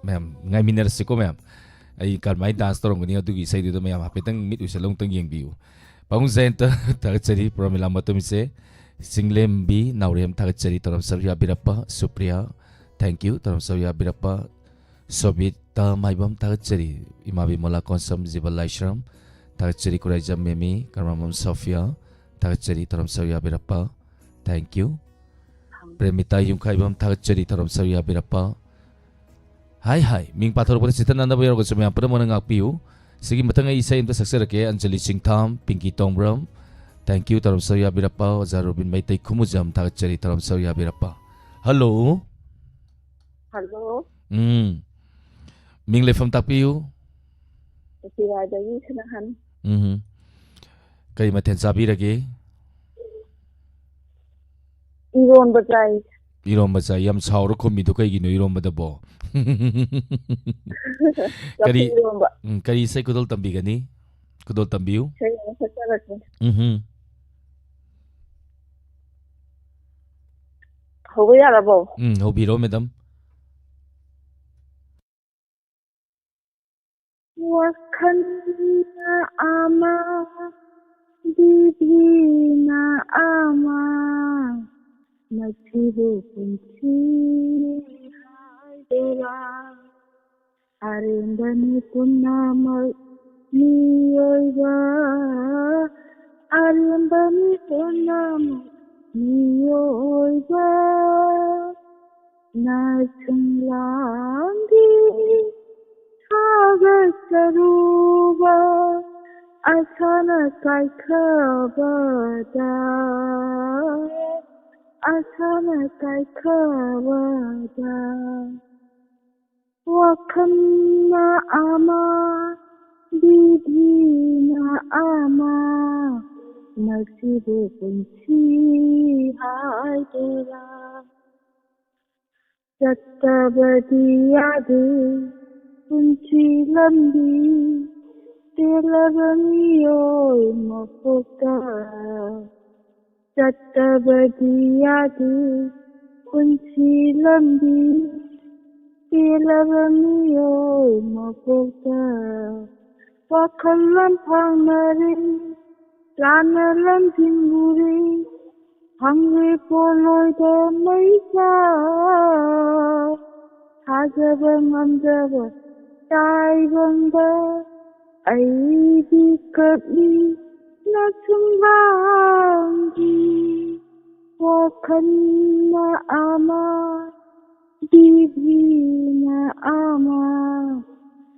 ꯃꯌꯥꯝ ꯉꯥꯏꯃꯤꯟꯅꯔꯁꯤꯀꯣ ꯃꯌꯥꯝ꯫ ꯑꯩ ꯀꯔꯝꯍꯥꯏꯅ ꯗꯥꯟꯁ ꯇꯧꯔꯝꯒꯅꯤ ꯑꯗꯨꯒꯤ ꯏꯁꯩꯗꯨꯗ ꯃꯌꯥꯝ ꯍꯥꯏꯐꯦꯠꯇꯪ ꯃꯤꯠ ꯎꯏꯁꯜꯂ ꯑꯃꯨꯛꯇꯪ ꯌꯦꯡꯕꯤꯌꯨ꯫ ꯄꯥꯕꯨꯡ ꯖꯌꯟꯇ ꯊꯥꯒꯠꯆꯔꯤ, ꯄ꯭ꯔꯃꯤꯂꯥ ꯃꯇꯨꯝꯁꯦ, ꯆꯤꯡꯂꯦꯝꯕꯤ ꯅꯥꯎꯔꯦꯝ ꯊꯥꯒꯠꯆꯔꯤ, ꯇꯧꯔꯝ ꯁꯔꯨꯛ ꯌꯥꯕꯤꯔꯛꯄ꯫ ꯁꯨꯄ꯭ꯔꯤꯌꯥ, thank you, ꯇꯧꯔꯝ ꯁꯔꯨꯛ ꯌꯥꯕꯤꯔꯛꯄ꯫ ꯁꯣꯕꯤꯇꯥ ꯃꯥꯏꯕꯝ ꯊꯥꯒꯠꯆꯔꯤ, ꯏꯃꯥ ꯕꯤꯃꯣꯂꯥ ꯀꯣꯟꯁꯝ, ꯖꯤꯕ ꯂꯥꯏꯁ꯭ꯔꯝ ꯊꯥꯒꯠꯆꯔꯤ, ꯈꯨꯔꯥꯏꯖꯝ ꯃꯦꯃꯤ, ꯀꯔꯃꯝꯕꯝ ꯁꯣꯐꯤꯌꯥ ꯊꯥꯒꯠꯆꯔꯤ, ꯇꯧꯔꯝ ꯁꯔꯨꯛ ꯌꯥꯕꯤꯔꯛꯄ꯫ Thank you. ꯄ꯭ꯔꯦꯃꯤꯇꯥ ꯌꯨꯝꯈꯥꯏꯕꯝ ꯊꯥꯒꯠꯆꯔꯤ, ꯇꯧꯔꯝ ꯁꯔꯨꯛ ꯌꯥꯕꯤꯔꯛꯄ꯫ ꯍꯥꯏ ꯍꯥꯏ, ꯃꯤꯡ ꯄꯥꯊꯣꯔꯛꯄꯗ ꯆꯤꯠꯇ ꯅꯥꯟꯅꯕ ꯌꯥꯎꯔꯒꯁꯨ ꯃꯌꯥꯝ ꯄꯨꯝꯅꯃꯛꯅ ꯉꯥꯛꯄꯤꯌꯨ꯫ ꯁꯤꯒꯤ ꯃꯊꯪ ꯑꯩ ꯏꯁꯩ ꯑꯝꯇ ꯁꯛꯆꯔꯛꯀꯦ, ꯑꯟꯖꯂꯤ ꯆꯤꯡꯊꯥꯝ, ꯄꯤꯡꯀꯤ ꯇꯣꯡꯕ꯭ꯔꯝ, thank you, ꯇꯧꯔꯝ ꯁꯔꯨꯛ ꯌꯥꯕꯤꯔꯛꯄ꯫ ꯑꯣꯖꯥ ꯔꯣꯕꯤꯟ ꯃꯩꯇꯩ ꯈꯨꯃꯨꯖꯝ ꯊꯥꯒꯠꯆꯔꯤ, ꯇꯧꯔꯝ ꯁꯔꯨꯛ ꯌꯥꯕꯤꯔꯛꯄ꯫ ꯍꯜꯂꯣ꯫ ꯍꯜꯂꯣ, ꯎꯝ, ꯃꯤꯡ ꯂꯩꯐꯝ ꯇꯥꯛꯄꯤꯌꯨ꯫ ꯎꯆꯤꯋꯥꯗꯒꯤ ꯁꯅꯥꯍꯟ꯫ ꯎꯝ, ꯀꯔꯤ ꯃꯊꯦꯜ ꯆꯥꯕꯤꯔꯒꯦ? ꯏꯔꯣꯟꯕ ꯆꯥꯏ꯫ ꯏꯔꯣꯝꯕ ꯆꯥꯏ꯫ ꯌꯥꯝ ꯁꯥꯎꯔ ꯈꯨꯝꯃꯤꯗꯣ ꯀꯩꯒꯤꯅꯣ ꯏꯔꯣꯝꯕꯗꯕꯣ? ꯀꯔꯤ, ꯂꯐꯨ ꯏꯔꯣꯝꯕ꯫ ꯎꯝ, ꯀꯔꯤ ꯏꯁꯩ ꯈꯨꯗꯣꯜ ꯇꯝꯕꯤꯒꯅꯤ? ꯈꯨꯗꯣꯜ ꯇꯝꯕꯤꯌꯨ꯫ ꯏꯁꯩ ꯑꯃ ꯁꯛꯆꯔꯛꯀꯦ꯫ ꯎꯝꯍꯨꯝ꯫ ꯍꯧꯕ ꯌꯥꯔꯕꯣ? ꯎꯝ, ꯍꯧꯕꯤꯔꯣ, ꯃꯦꯗꯥꯝ꯫ ꯋꯥꯈꯜꯅ ꯑꯃ, ꯕꯤꯙꯤꯅ ꯑꯃ, ꯃꯁꯤꯕꯨ ꯄꯨꯟꯁꯤ ꯍꯥꯏꯗꯣꯏꯔꯥ? ꯑꯔꯦꯝꯕꯅꯤ ꯄꯨꯝꯅꯃꯛ ꯃꯤꯑꯣꯏꯕ, ꯑꯔꯦꯝꯕꯅꯤ ꯄꯨꯝꯅꯃꯛ ꯃꯤꯑꯣꯏꯕ꯫ ꯅꯁꯨꯝꯂꯥꯡꯒꯤ ꯊꯥꯒꯠꯆꯔꯨꯕ ꯑꯁꯥꯅ ꯀꯥꯏꯈꯕꯗ, ꯑꯁꯥꯅ ꯀꯥꯏꯈꯕꯗ꯫ ꯋꯥꯈꯜꯅ ꯑꯃ, ꯕꯤꯙꯤꯅ ꯑꯃ, ꯃꯁꯤꯕꯨ ꯄꯨꯟꯁꯤ ꯍꯥꯏꯗꯣꯏꯔꯥ? ꯆꯠꯇꯕꯗꯤ ꯌꯥꯗꯦ ꯄꯨꯟꯁꯤ ꯂꯝꯕꯤ, ꯇꯦꯜꯂꯕ ꯃꯤꯑꯣꯏ ꯃꯄꯣꯛꯇ꯫ ꯆꯠꯇꯕꯗꯤ ꯌꯥꯗꯦ ꯄꯨꯟꯁꯤ ꯂꯝꯕꯤ, ꯇꯦꯜꯂꯕ ꯃꯤꯑꯣꯏ ꯃꯄꯣꯛꯇ꯫ ꯋꯥꯈꯜ ꯂꯝꯐꯥꯡꯅꯔꯦ, ꯂꯥꯟꯅ ꯂꯝꯖꯤꯡꯂꯨꯔꯦ, ꯐꯪꯂꯦ ꯄꯣꯠꯂꯣꯏꯗ ꯃꯩꯁꯥ꯫ ꯊꯥꯖꯕ ꯉꯝꯗꯕ ꯇꯥꯏꯕꯪꯗ ꯑꯩꯗꯤ ꯀꯞꯂꯤ ꯅꯁꯨꯝꯂꯥꯡꯒꯤ ꯋꯥꯈꯜꯅ ꯑꯃ, ꯕꯤꯙꯤꯅ ꯑꯃ,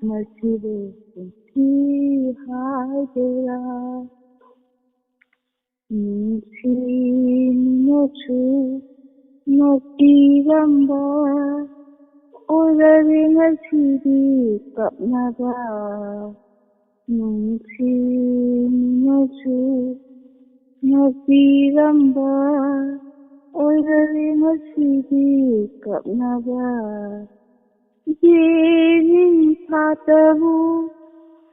ꯃꯁꯤꯕꯨ ꯄꯨꯟꯁꯤ ꯍꯥꯏꯗꯣꯏꯔꯥ? ꯅꯨꯡꯁꯤ ꯅꯣꯛꯁꯨ ꯅꯣꯛꯄꯤꯔꯝꯕ ꯑꯣꯏꯔꯔꯦ ꯉꯁꯤꯗꯤ ꯀꯞꯅꯕ꯫ ꯅꯨꯡꯁꯤ ꯅꯣꯛꯁꯨ ꯅꯣꯛꯄꯤꯔꯝꯕ ꯑꯣꯏꯔꯔꯦ ꯉꯁꯤꯗꯤ ꯀꯞꯅꯕ꯫ ꯌꯦꯅꯤꯡꯊꯥꯇꯕꯨ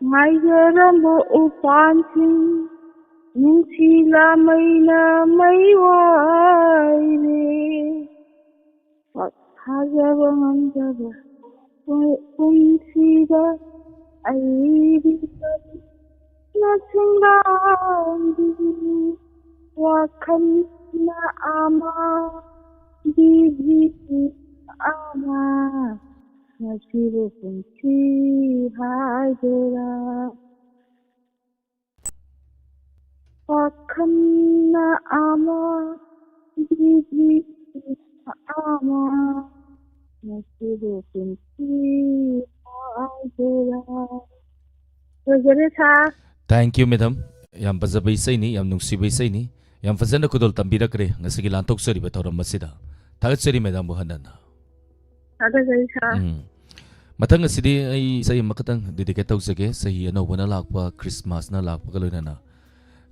ꯉꯥꯏꯖꯔꯝꯕ ꯎꯄꯥꯟꯁꯤꯡ ꯅꯨꯡꯁꯤ ꯂꯥꯃꯩꯅ ꯃꯩ ꯋꯥꯏꯔꯦ꯫ ꯄꯥꯛ ꯊꯥꯖꯕ ꯉꯝꯗꯕ ꯄꯨꯟꯁꯤꯗ ꯑꯩꯗꯤ ꯅꯁꯤꯡꯗꯥꯡꯒꯤ ꯋꯥꯈꯜꯅ ꯑꯃ, ꯕꯤꯖꯤꯅ ꯑꯃ, ꯉꯁꯤꯕꯨ ꯄꯨꯟꯁꯤ ꯍꯥꯏꯗꯣꯏꯔꯥ? ꯋꯥꯈꯜꯅ ꯑꯃ, ꯕꯤꯖꯤꯅ ꯑꯃ, ꯉꯁꯤꯕꯨ ꯄꯨꯟꯁꯤ ꯍꯥꯏꯗꯣꯏꯔꯥ? ꯂꯣꯏꯖꯔꯦ ꯁꯥꯔ꯫ Thank you, madam. ꯌꯥꯝ ꯐꯖꯕ ꯏꯁꯩꯅꯤ, ꯌꯥꯝ ꯅꯨꯡꯁꯤꯕ ꯏꯁꯩꯅꯤ꯫ ꯌꯥꯝ ꯐꯖꯅ ꯈꯨꯗꯣꯜ ꯇꯝꯕꯤꯔꯛꯈ꯭ꯔꯦ ꯉꯁꯤꯒꯤ ꯂꯥꯟꯊꯣꯛꯆꯔꯤꯕ ꯊꯧꯔꯝ ꯑꯁꯤꯗ꯫ ꯊꯥꯒꯠꯆꯔꯤ madamꯕꯨ ꯍꯟꯅ ꯍꯟꯅ꯫ ꯊꯥꯒꯠꯆꯔꯤ ꯁꯥꯔ꯫ ꯎꯝ꯫ ꯃꯊꯪ ꯑꯁꯤꯗꯤ ꯑꯩ ꯏꯁꯩ ꯑꯃꯈꯛꯇꯪ dedicate ꯇꯧꯖꯒꯦ꯫ ꯆꯍꯤ ꯑꯅꯧꯕꯅ ꯂꯥꯛꯄ, ꯈ꯭ꯔꯤꯁꯃꯥꯁꯅ ꯂꯥꯛꯄꯒ ꯂꯣꯏꯅꯅ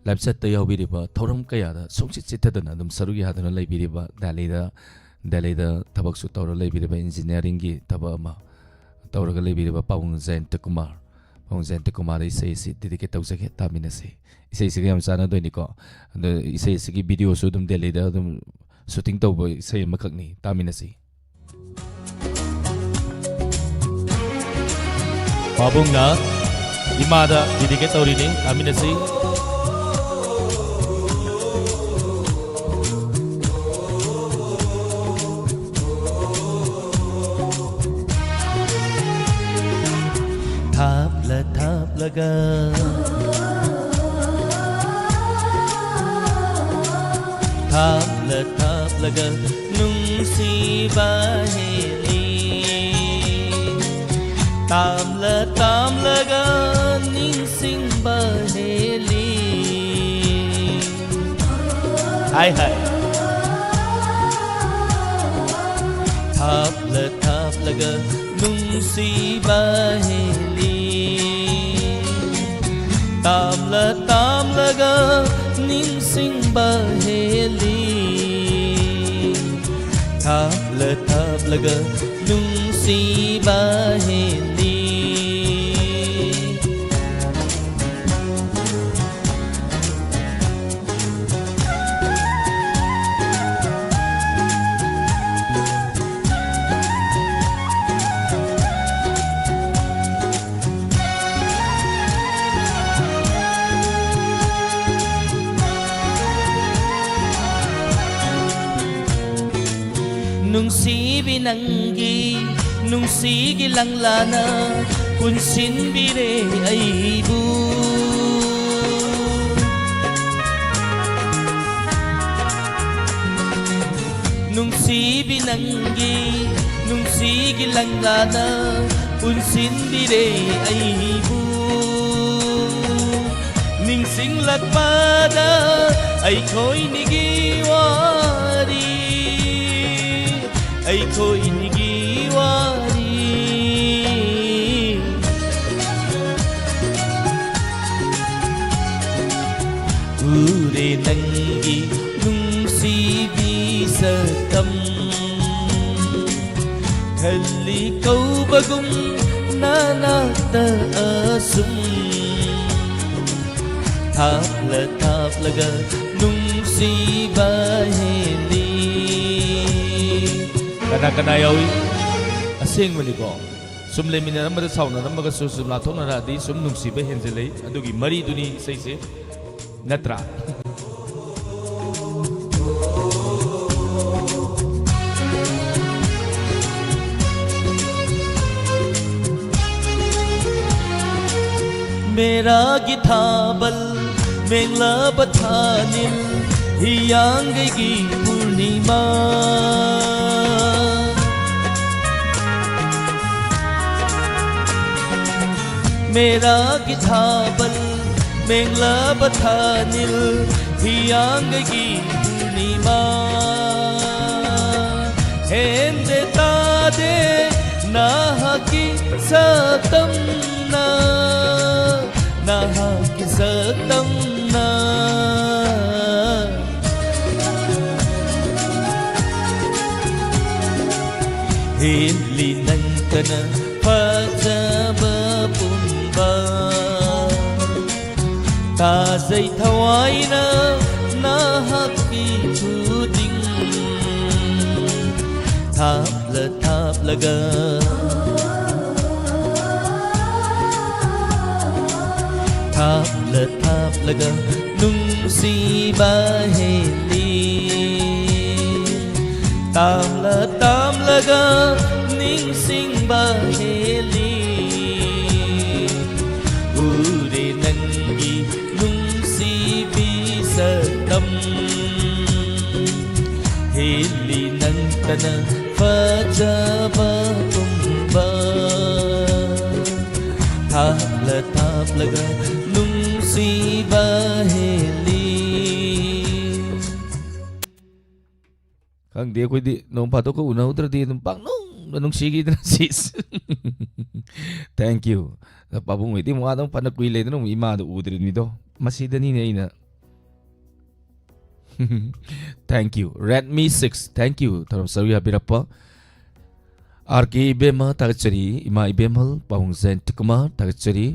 live chatꯇ ꯌꯥꯎꯕꯤꯔꯤꯕ, ꯊꯧꯔꯝ ꯀꯌꯥꯗ ꯁꯨꯡꯆꯤꯠ ꯆꯤꯠꯊꯗꯅ ꯑꯗꯨꯝ ꯁꯔꯨꯛ ꯌꯥꯗꯨꯅ ꯂꯩꯕꯤꯔꯤꯕ, ꯗꯦꯜꯂꯤꯗ, ꯗꯦꯜꯂꯤꯗ ꯊꯕꯛꯁꯨ ꯇꯧꯔ ꯂꯩꯕꯤꯔꯤꯕ, engineeringꯒꯤ ꯊꯕꯛ ꯑꯃ ꯇꯧꯔꯒ ꯂꯩꯕꯤꯔꯤꯕ ꯄꯥꯕꯨꯡ ꯖꯌꯟꯇ ꯀꯨꯃꯥꯔ, ꯄꯥꯕꯨꯡ ꯖꯌꯟꯇ ꯀꯨꯃꯥꯔꯗ ꯏꯁꯩ ꯑꯁꯤ dedicate ꯇꯧꯖꯒꯦ, ꯇꯥꯃꯤꯟꯅꯁꯤ꯫ ꯏꯁꯩꯁꯤꯒ ꯌꯥꯝ ꯆꯥꯟꯅꯗꯣꯏꯅꯤꯀꯣ꯫ ꯑꯗꯣ ꯏꯁꯩꯁꯤꯒꯤ videoꯁꯨ ꯑꯗꯨꯝ ꯗꯦꯜꯂꯤꯗ ꯑꯗꯨꯝ shooting ꯇꯧꯕ ꯏꯁꯩ ꯑꯃꯈꯛꯅꯤ, ꯇꯥꯃꯤꯟꯅꯁꯤ꯫ ꯄꯥꯕꯨꯡꯅ ꯏꯃꯥꯗ dedicate ꯇꯧꯔꯤꯅꯤ, ꯇꯥꯃꯤꯟꯅꯁꯤ꯫ ꯊꯥꯞꯂ ꯊꯥꯞꯂꯒ, ꯊꯥꯞꯂ ꯊꯥꯞꯂꯒ ꯅꯨꯡꯁꯤꯕ ꯍꯦꯜꯂꯤ꯫ ꯇꯥꯝꯂ ꯇꯥꯝꯂꯒ ꯅꯤꯡꯁꯤꯡꯕ ꯍꯦꯜꯂꯤ꯫ ꯍꯥꯏ ꯍꯥꯏ꯫ ꯊꯥꯞꯂ ꯊꯥꯞꯂꯒ ꯅꯨꯡꯁꯤꯕ ꯍꯦꯜꯂꯤ꯫ ꯇꯥꯝꯂ ꯇꯥꯝꯂꯒ ꯅꯤꯡꯁꯤꯡꯕ ꯍꯦꯜꯂꯤ꯫ ꯊꯥꯞꯂ ꯊꯥꯞꯂꯒ ꯅꯨꯡꯁꯤꯕ ꯍꯦꯜꯂꯤ꯫ ꯅꯨꯡꯁꯤꯕꯤ, ꯅꯪꯒꯤ ꯅꯨꯡꯁꯤꯒꯤ ꯂꯪꯂꯥꯅ ꯄꯨꯟꯁꯤꯟꯕꯤꯔꯦ ꯑꯩꯕꯨ꯫ ꯅꯨꯡꯁꯤꯕꯤ, ꯅꯪꯒꯤ ꯅꯨꯡꯁꯤꯒꯤ ꯂꯪꯂꯥꯅ ꯄꯨꯟꯁꯤꯟꯕꯤꯔꯦ ꯑꯩꯕꯨ꯫ ꯅꯤꯡꯁꯤꯡꯂꯛꯄꯗ ꯑꯩꯈꯣꯏꯅꯤꯒꯤ ꯋꯥꯔꯤ, ꯑꯩꯈꯣꯏꯅꯤꯒꯤ ꯋꯥꯔꯤ꯫ ꯎꯔꯦ ꯅꯪꯒꯤ ꯅꯨꯡꯁꯤꯕꯤ ꯁꯛꯇꯝ, ꯈꯜꯂꯤ ꯀꯧꯕꯒꯨꯝ ꯅꯅꯥꯛꯇ ꯑꯁꯨꯝ꯫ ꯊꯥꯞꯂ ꯊꯥꯞꯂꯒ ꯅꯨꯡꯁꯤꯕ ꯍꯦꯜꯂꯤ꯫ ꯀꯅꯥ ꯀꯅꯥ ꯌꯥꯎꯏ? ꯑꯁꯦꯡꯕꯅꯤꯀꯣ꯫ ꯁꯨꯝ ꯂꯩꯃꯤꯟꯅꯔꯝꯕꯗ ꯁꯥꯎꯅꯔꯝꯃꯒꯁꯨ ꯁꯨꯝ ꯂꯥꯞꯊꯣꯛꯅꯔꯛꯑꯗꯤ ꯁꯨꯝ ꯅꯨꯡꯁꯤꯕ ꯍꯦꯟꯖꯤꯜꯂꯛꯏ꯫ ꯑꯗꯨꯒꯤ ꯃꯔꯤꯗꯨꯅꯤ ꯏꯁꯩꯁꯦ꯫ ꯅꯠꯇ꯭ꯔꯥ? ꯃꯦꯔꯥꯒꯤ ꯊꯥꯕꯜ, ꯃꯦꯡꯂꯕ ꯊꯥꯅꯤꯜ, ꯍꯤꯌꯥꯡꯒꯩꯒꯤ ꯄꯨꯔꯅꯤꯃꯥ꯫ ꯃꯦꯔꯥꯒꯤ ꯊꯥꯕꯜ, ꯃꯦꯡꯂꯕ ꯊꯥꯅꯤꯜ, ꯍꯤꯌꯥꯡꯒꯩꯒꯤ ꯄꯨꯔꯅꯤꯃꯥ꯫ ꯍꯦꯟꯗꯦ ꯇꯥꯗꯦ ꯅꯍꯥꯛꯀꯤ ꯁꯛꯇꯝꯅ, ꯅꯍꯥꯛꯀꯤ ꯁꯛꯇꯝꯅ꯫ ꯐꯖꯕ ꯄꯨꯝꯕ ꯇꯥꯖꯩ ꯊꯋꯥꯏꯅ ꯅꯍꯥꯛꯀꯤ ꯈꯨꯗꯤꯡ ꯊꯥꯞꯂ ꯊꯥꯞꯂꯒ ꯊꯥꯞꯂ ꯊꯥꯞꯂꯒ ꯅꯨꯡꯁꯤꯕ ꯍꯦꯜꯂꯤ ꯇꯥꯝꯂ ꯇꯥꯝꯂꯒ ꯅꯤꯡꯁꯤꯡꯕ ꯍꯦꯜꯂꯤ ꯎꯔꯦ ꯅꯪꯒꯤ ꯅꯨꯡꯁꯤꯕꯤ ꯁꯛꯇꯝ ꯍꯦꯜꯂꯤ ꯅꯪꯇꯅ ꯐꯖꯕ ꯄꯨꯝꯕ ꯊꯥꯞꯂ ꯊꯥꯞꯂꯒ ꯅꯨꯡꯁꯤꯕ ꯍꯦꯜꯂꯤ ꯈꯪꯗꯦ ꯑꯩꯈꯣꯏꯗꯤ ꯅꯣꯡ ꯐꯥꯗꯣꯛꯀ ꯎꯅꯍꯧꯗ꯭ꯔꯗꯤ ꯑꯗꯨꯝ ꯄꯥꯛꯅꯨꯡꯗ ꯅꯨꯡꯁꯤꯈꯤꯗꯅ ꯁꯤꯁ ꯊꯦꯡꯛ ꯌꯨ ꯄꯥꯕꯨꯡ ꯍꯣꯏꯗꯤ ꯑꯃꯨꯛ ꯑꯗꯨꯝ ꯐꯅ ꯀꯨꯏ ꯂꯩꯗꯅ ꯑꯃꯨꯛ ꯏꯃꯥꯗꯣ ꯎꯗ꯭ꯔꯤꯕꯅꯤꯗꯣ ꯃꯁꯤꯗꯅꯤꯅꯦ ꯑꯩꯅ thank you Redmi six thank you ꯊꯧꯔꯝ ꯁꯔꯨꯛ ꯌꯥꯕꯤꯔꯛꯄ ꯑꯥꯔ ꯀꯦ ꯏꯕꯦꯝꯃ ꯊꯥꯒꯠꯆꯔꯤ ꯏꯃꯥ ꯏꯕꯦꯝꯍꯜ ꯄꯥꯕꯨꯡ ꯖꯌꯟꯇ ꯀꯨꯃꯥꯔ ꯊꯥꯒꯠꯆꯔꯤ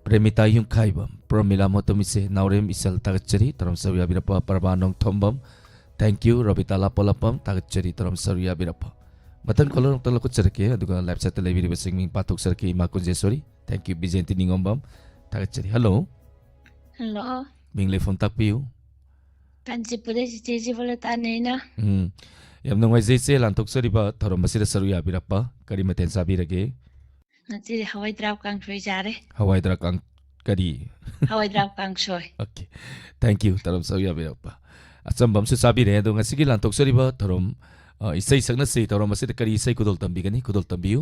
ꯄ꯭ꯔꯦꯃꯤꯇꯥ ꯌꯨꯝꯈꯥꯏꯕꯝ ꯄ꯭ꯔꯃꯤꯂꯥ ꯃꯣꯇꯣꯝ ꯏꯆꯦ ꯅꯥꯎꯔꯦꯝ ꯏꯆꯜ ꯊꯥꯒꯠꯆꯔꯤ ꯊꯧꯔꯝ ꯁꯔꯨꯛ ꯌꯥꯕꯤꯔꯛꯄ ꯄ꯭ꯔꯚꯥ ꯅꯣꯡꯊꯣꯝꯕꯝ ꯊꯦꯡꯛ ꯌꯨ ꯔꯣꯕꯤꯇꯥ ꯂꯥꯄꯣꯂꯥꯄꯝ ꯊꯥꯒꯠꯆꯔꯤ ꯊꯧꯔꯝ ꯁꯔꯨꯛ ꯌꯥꯕꯤꯔꯛꯄ ꯃꯊꯪ ꯀꯣꯂꯔ ꯑꯃꯨꯛꯇ ꯂꯧꯈꯠꯆꯔꯛꯀꯦ ꯑꯗꯨꯒ ꯂꯥꯏꯞ ꯆꯦꯠꯇ ꯂꯩꯕꯤꯔꯤꯕꯁꯤꯡ ꯃꯤꯡ ꯄꯥꯊꯣꯛꯆꯔꯛꯀꯦ ꯏꯃꯥ ꯀꯨꯟꯖꯦꯁꯣꯔꯤ ꯊꯦꯡꯛ ꯌꯨ ꯕꯤꯖꯦꯟꯇꯤ ꯅꯤꯉꯣꯝꯕꯝ ꯊꯥꯒꯠꯆꯔꯤ ꯍꯜꯂꯣ ꯍꯜꯂꯣ ꯃꯤꯡ ꯂꯩꯐꯝ ꯇꯥꯛꯄꯤꯌꯨ ꯀꯥꯟꯆꯤꯄꯨꯔꯗꯩ ꯆꯤꯆꯦ ꯖꯤꯕꯣꯂꯇꯥꯅꯦ ꯑꯩꯅ꯫ ꯎꯝ꯫ ꯌꯥꯝ ꯅꯨꯡꯉꯥꯏꯖꯩ ꯏꯆꯦ ꯂꯥꯟꯊꯣꯛꯆꯔꯤꯕ ꯊꯧꯔꯝ ꯑꯁꯤꯗ ꯁꯔꯨꯛ ꯌꯥꯕꯤꯔꯛꯄ꯫ ꯀꯔꯤ ꯃꯊꯦꯜ ꯆꯥꯕꯤꯔꯒꯦ? ꯉꯁꯤꯗꯤ ꯍꯋꯥꯏ ꯗ꯭ꯔꯥꯞ ꯀꯥꯡꯁꯣꯏ ꯆꯥꯔꯦ꯫ ꯍꯋꯥꯏ ꯗ꯭ꯔꯥꯞ ꯀꯥꯡ-, ꯀꯔꯤ? ꯍꯋꯥꯏ ꯗ꯭ꯔꯥꯞ ꯀꯥꯡꯁꯣꯏ꯫ Okay. Thank you, ꯊꯧꯔꯝ ꯁꯔꯨꯛ ꯌꯥꯕꯤꯔꯛꯄ꯫ ꯑꯆꯝꯕ ꯑꯃꯁꯨ ꯆꯥꯕꯤꯔꯦ꯫ ꯑꯗꯣ ꯉꯁꯤꯒꯤ ꯂꯥꯟꯊꯣꯛꯆꯔꯤꯕ ꯊꯧꯔꯝ, ꯑ, ꯏꯁꯩ ꯁꯛꯅꯁꯤ ꯊꯧꯔꯝ ꯑꯁꯤꯗ ꯀꯔꯤ ꯏꯁꯩ ꯈꯨꯗꯣꯜ ꯇꯝꯕꯤꯒꯅꯤ? ꯈꯨꯗꯣꯜ ꯇꯝꯕꯤꯌꯨ꯫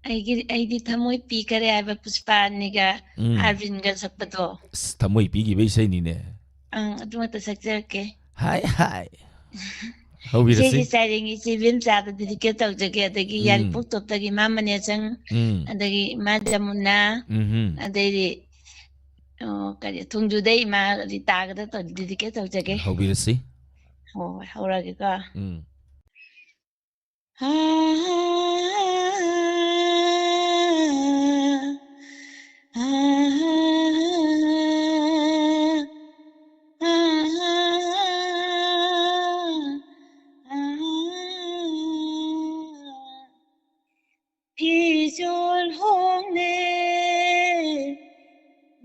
ꯑꯩꯒꯤ, ꯑꯩꯗꯤ ꯊꯃꯣꯏ ꯄꯤꯈꯔꯦ ꯍꯥꯏꯕ ꯄꯨꯁꯄꯥ ꯑꯅꯤꯒ ꯎꯝ꯫ ꯑꯥꯔꯕꯤꯟꯒ ꯁꯛꯄꯗꯣ꯫ ꯑꯁ, ꯊꯃꯣꯏ ꯄꯤꯈꯤꯕ ꯏꯁꯩꯅꯤꯅꯦ꯫ ꯑꯪ, ꯑꯗꯨ ꯉꯥꯛꯇ ꯁꯛꯆꯔꯛꯀꯦ꯫ ꯍꯥꯏ, ꯍꯥꯏ꯫ ꯍꯧꯕꯤꯔꯁꯤ꯫ ꯏꯆꯦꯒꯤ ꯆꯥꯏꯔꯦꯡ ꯏꯆꯦ ꯏꯕꯦꯝꯆꯥꯗ dedicate ꯇꯧꯖꯒꯦ, ꯑꯗꯒꯤ ꯎꯝ꯫ ꯌꯥꯏꯔꯤꯄꯣꯛ ꯇꯣꯞꯇꯒꯤ ꯏꯃꯥ ꯃꯅꯦꯆꯪ, ꯎꯝ꯫ ꯑꯗꯒꯤ ꯏꯃꯥ ꯖꯃꯨꯅꯥ, ꯎꯝꯍꯨꯝ꯫ ꯑꯗꯩꯗꯤ, ꯑꯣ, ꯀꯔꯤ, ꯊꯣꯡꯖꯨꯗꯩ ꯏꯃꯥ ꯔꯤꯇꯥꯒꯗ ꯇꯧ-, dedicate ꯇꯧꯖꯒꯦ꯫ ꯍꯧꯕꯤꯔꯁꯤ꯫ ꯍꯣꯏ, ꯍꯣꯏ, ꯍꯧꯔꯛꯑꯒꯦꯀꯣ꯫ ꯎꯝ꯫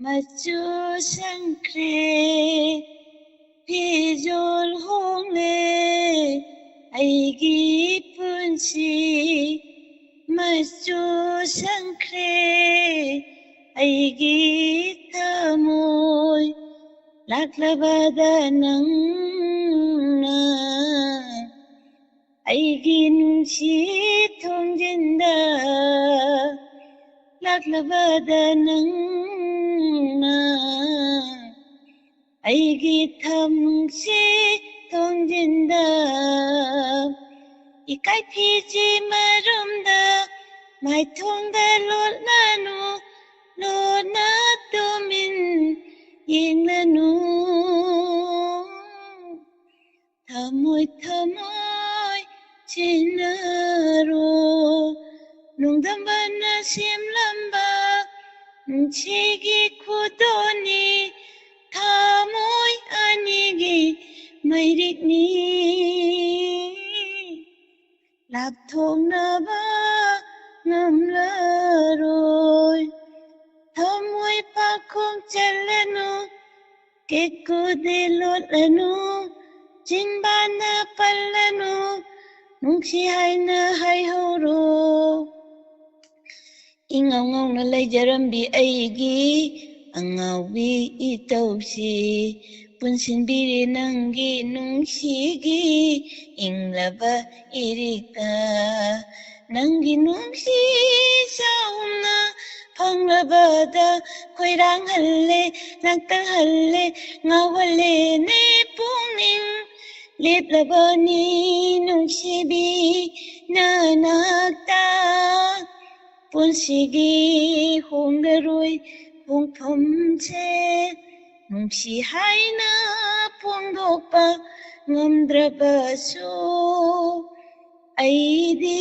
ꯃꯆꯨ ꯁꯪꯈ꯭ꯔꯦ, ꯐꯤꯖꯣꯜ ꯍꯣꯡꯂꯦ, ꯑꯩꯒꯤ ꯄꯨꯟꯁꯤ ꯃꯆꯨ ꯁꯪꯈ꯭ꯔꯦ, ꯑꯩꯒꯤ ꯊꯃꯣꯏ ꯂꯥꯛꯂꯕꯗ ꯅꯪꯅ, ꯑꯩꯒꯤ ꯅꯨꯡꯁꯤ ꯊꯣꯡꯖꯤꯟꯗ ꯂꯥꯛꯂꯕꯗ ꯅꯪꯅ, ꯑꯩꯒꯤ ꯊꯃꯣꯏꯁꯤ ꯊꯣꯡꯖꯤꯟꯗ ꯏꯀꯥꯏ ꯐꯤꯖꯤ ꯃꯔꯨꯝꯗ ꯃꯥꯏꯊꯣꯡꯗ ꯂꯣꯠꯂꯅꯨ, ꯂꯣꯟꯅ ꯇꯨꯃꯤꯟ ꯌꯦꯡꯂꯅꯨ꯫ ꯊꯃꯣꯏ ꯊꯃꯣꯏ ꯆꯤꯟꯅꯔꯣ, ꯅꯣꯡꯗꯝꯕꯅ ꯁꯦꯝꯂꯝꯕ ꯅꯨꯡꯁꯤꯒꯤ ꯈꯨꯗꯣꯜꯅꯤ, ꯊꯃꯣꯏ ꯑꯅꯤꯒꯤ ꯃꯩꯔꯤꯛꯅꯤ꯫ ꯂꯥꯞꯊꯣꯛꯅꯕ ꯉꯝꯂꯔꯣꯏ꯫ ꯊꯃꯣꯏ ꯄꯥꯈꯣꯡ ꯆꯜꯂꯅꯨ, ꯀꯦꯀꯨꯗꯤ ꯂꯣꯠꯂꯅꯨ, ꯆꯤꯟꯕꯥꯟꯗ ꯄꯜꯂꯅꯨ, ꯅꯨꯡꯁꯤ ꯍꯥꯏꯅ ꯍꯥꯏꯍꯧꯔꯣ꯫ ꯏꯉꯥꯎ ꯉꯥꯎꯅ ꯂꯩꯖꯔꯝꯕꯤ ꯑꯩꯒꯤ ꯑꯉꯥꯎꯕꯤ ꯏꯇꯧꯁꯤ ꯄꯨꯟꯁꯤꯟꯕꯤꯔꯦ ꯅꯪꯒꯤ ꯅꯨꯡꯁꯤꯒꯤ ꯏꯪꯂꯕ ꯏꯔꯤꯛꯇ꯫ ꯅꯪꯒꯤ ꯅꯨꯡꯁꯤ ꯆꯥꯎꯅ ꯐꯪꯂꯕꯗ ꯈꯣꯏꯔꯥꯡꯍꯜꯂꯦ, ꯂꯥꯡꯇꯛꯍꯜꯂꯦ, ꯉꯥꯎꯍꯜꯂꯦꯅꯦ ꯄꯨꯛꯅꯤꯡ꯫ ꯂꯦꯞꯂꯕꯅꯤ ꯅꯨꯡꯁꯤꯕꯤ ꯅꯅꯥꯛꯇ꯫ ꯄꯨꯟꯁꯤꯒꯤ ꯍꯣꯡꯂꯔꯣꯏ ꯍꯣꯡꯐꯝꯁꯦ, ꯅꯨꯡꯁꯤ ꯍꯥꯏꯅ ꯐꯣꯡꯗꯣꯛꯄ ꯉꯝꯗ꯭ꯔꯕꯁꯨ, ꯑꯩꯗꯤ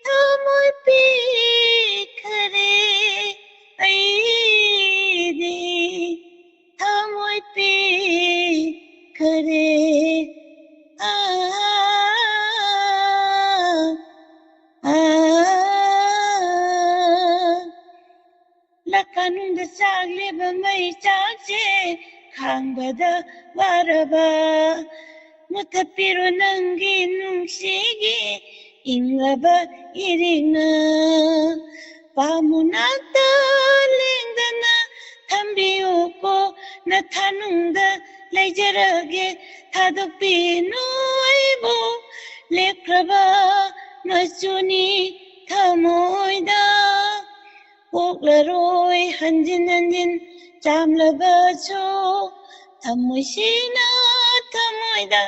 ꯊꯃꯣꯏ ꯄꯤꯈꯔꯦ, ꯑꯩꯗꯤ ꯊꯃꯣꯏ ꯄꯤꯈꯔꯦ꯫ ꯑꯥ, ꯑꯥ, ꯑꯥ꯫ ꯀꯥꯅꯨꯡꯗ ꯆꯥꯛꯂꯤꯕ ꯃꯩ ꯆꯥꯛꯁꯦ ꯈꯥꯡꯕꯗ ꯋꯥꯔꯕ, ꯃꯨꯊꯠꯄꯤꯔꯣ ꯅꯪꯒꯤ ꯅꯨꯡꯁꯤꯒꯤ ꯏꯪꯂꯕ ꯏꯔꯤꯛꯅ꯫ ꯄꯥꯝꯃꯨ ꯅꯥꯛꯇ ꯂꯦꯡꯗꯅ ꯊꯝꯕꯤꯌꯨꯀꯣ, ꯅꯊꯥꯅꯨꯡꯗ ꯂꯩꯖꯔꯒꯦ, ꯊꯥꯗꯣꯛꯄꯤꯅꯨ ꯑꯩꯕꯨ꯫ ꯂꯦꯞꯈ꯭ꯔꯕ ꯃꯆꯨꯅꯤ ꯊꯃꯣꯏꯗ, ꯄꯣꯛꯂꯔꯣꯏ ꯍꯟꯖꯤꯟ ꯍꯟꯖꯤꯟ ꯆꯥꯝꯂꯕꯁꯨ꯫ ꯊꯃꯣꯏꯁꯤꯅ ꯊꯃꯣꯏꯗ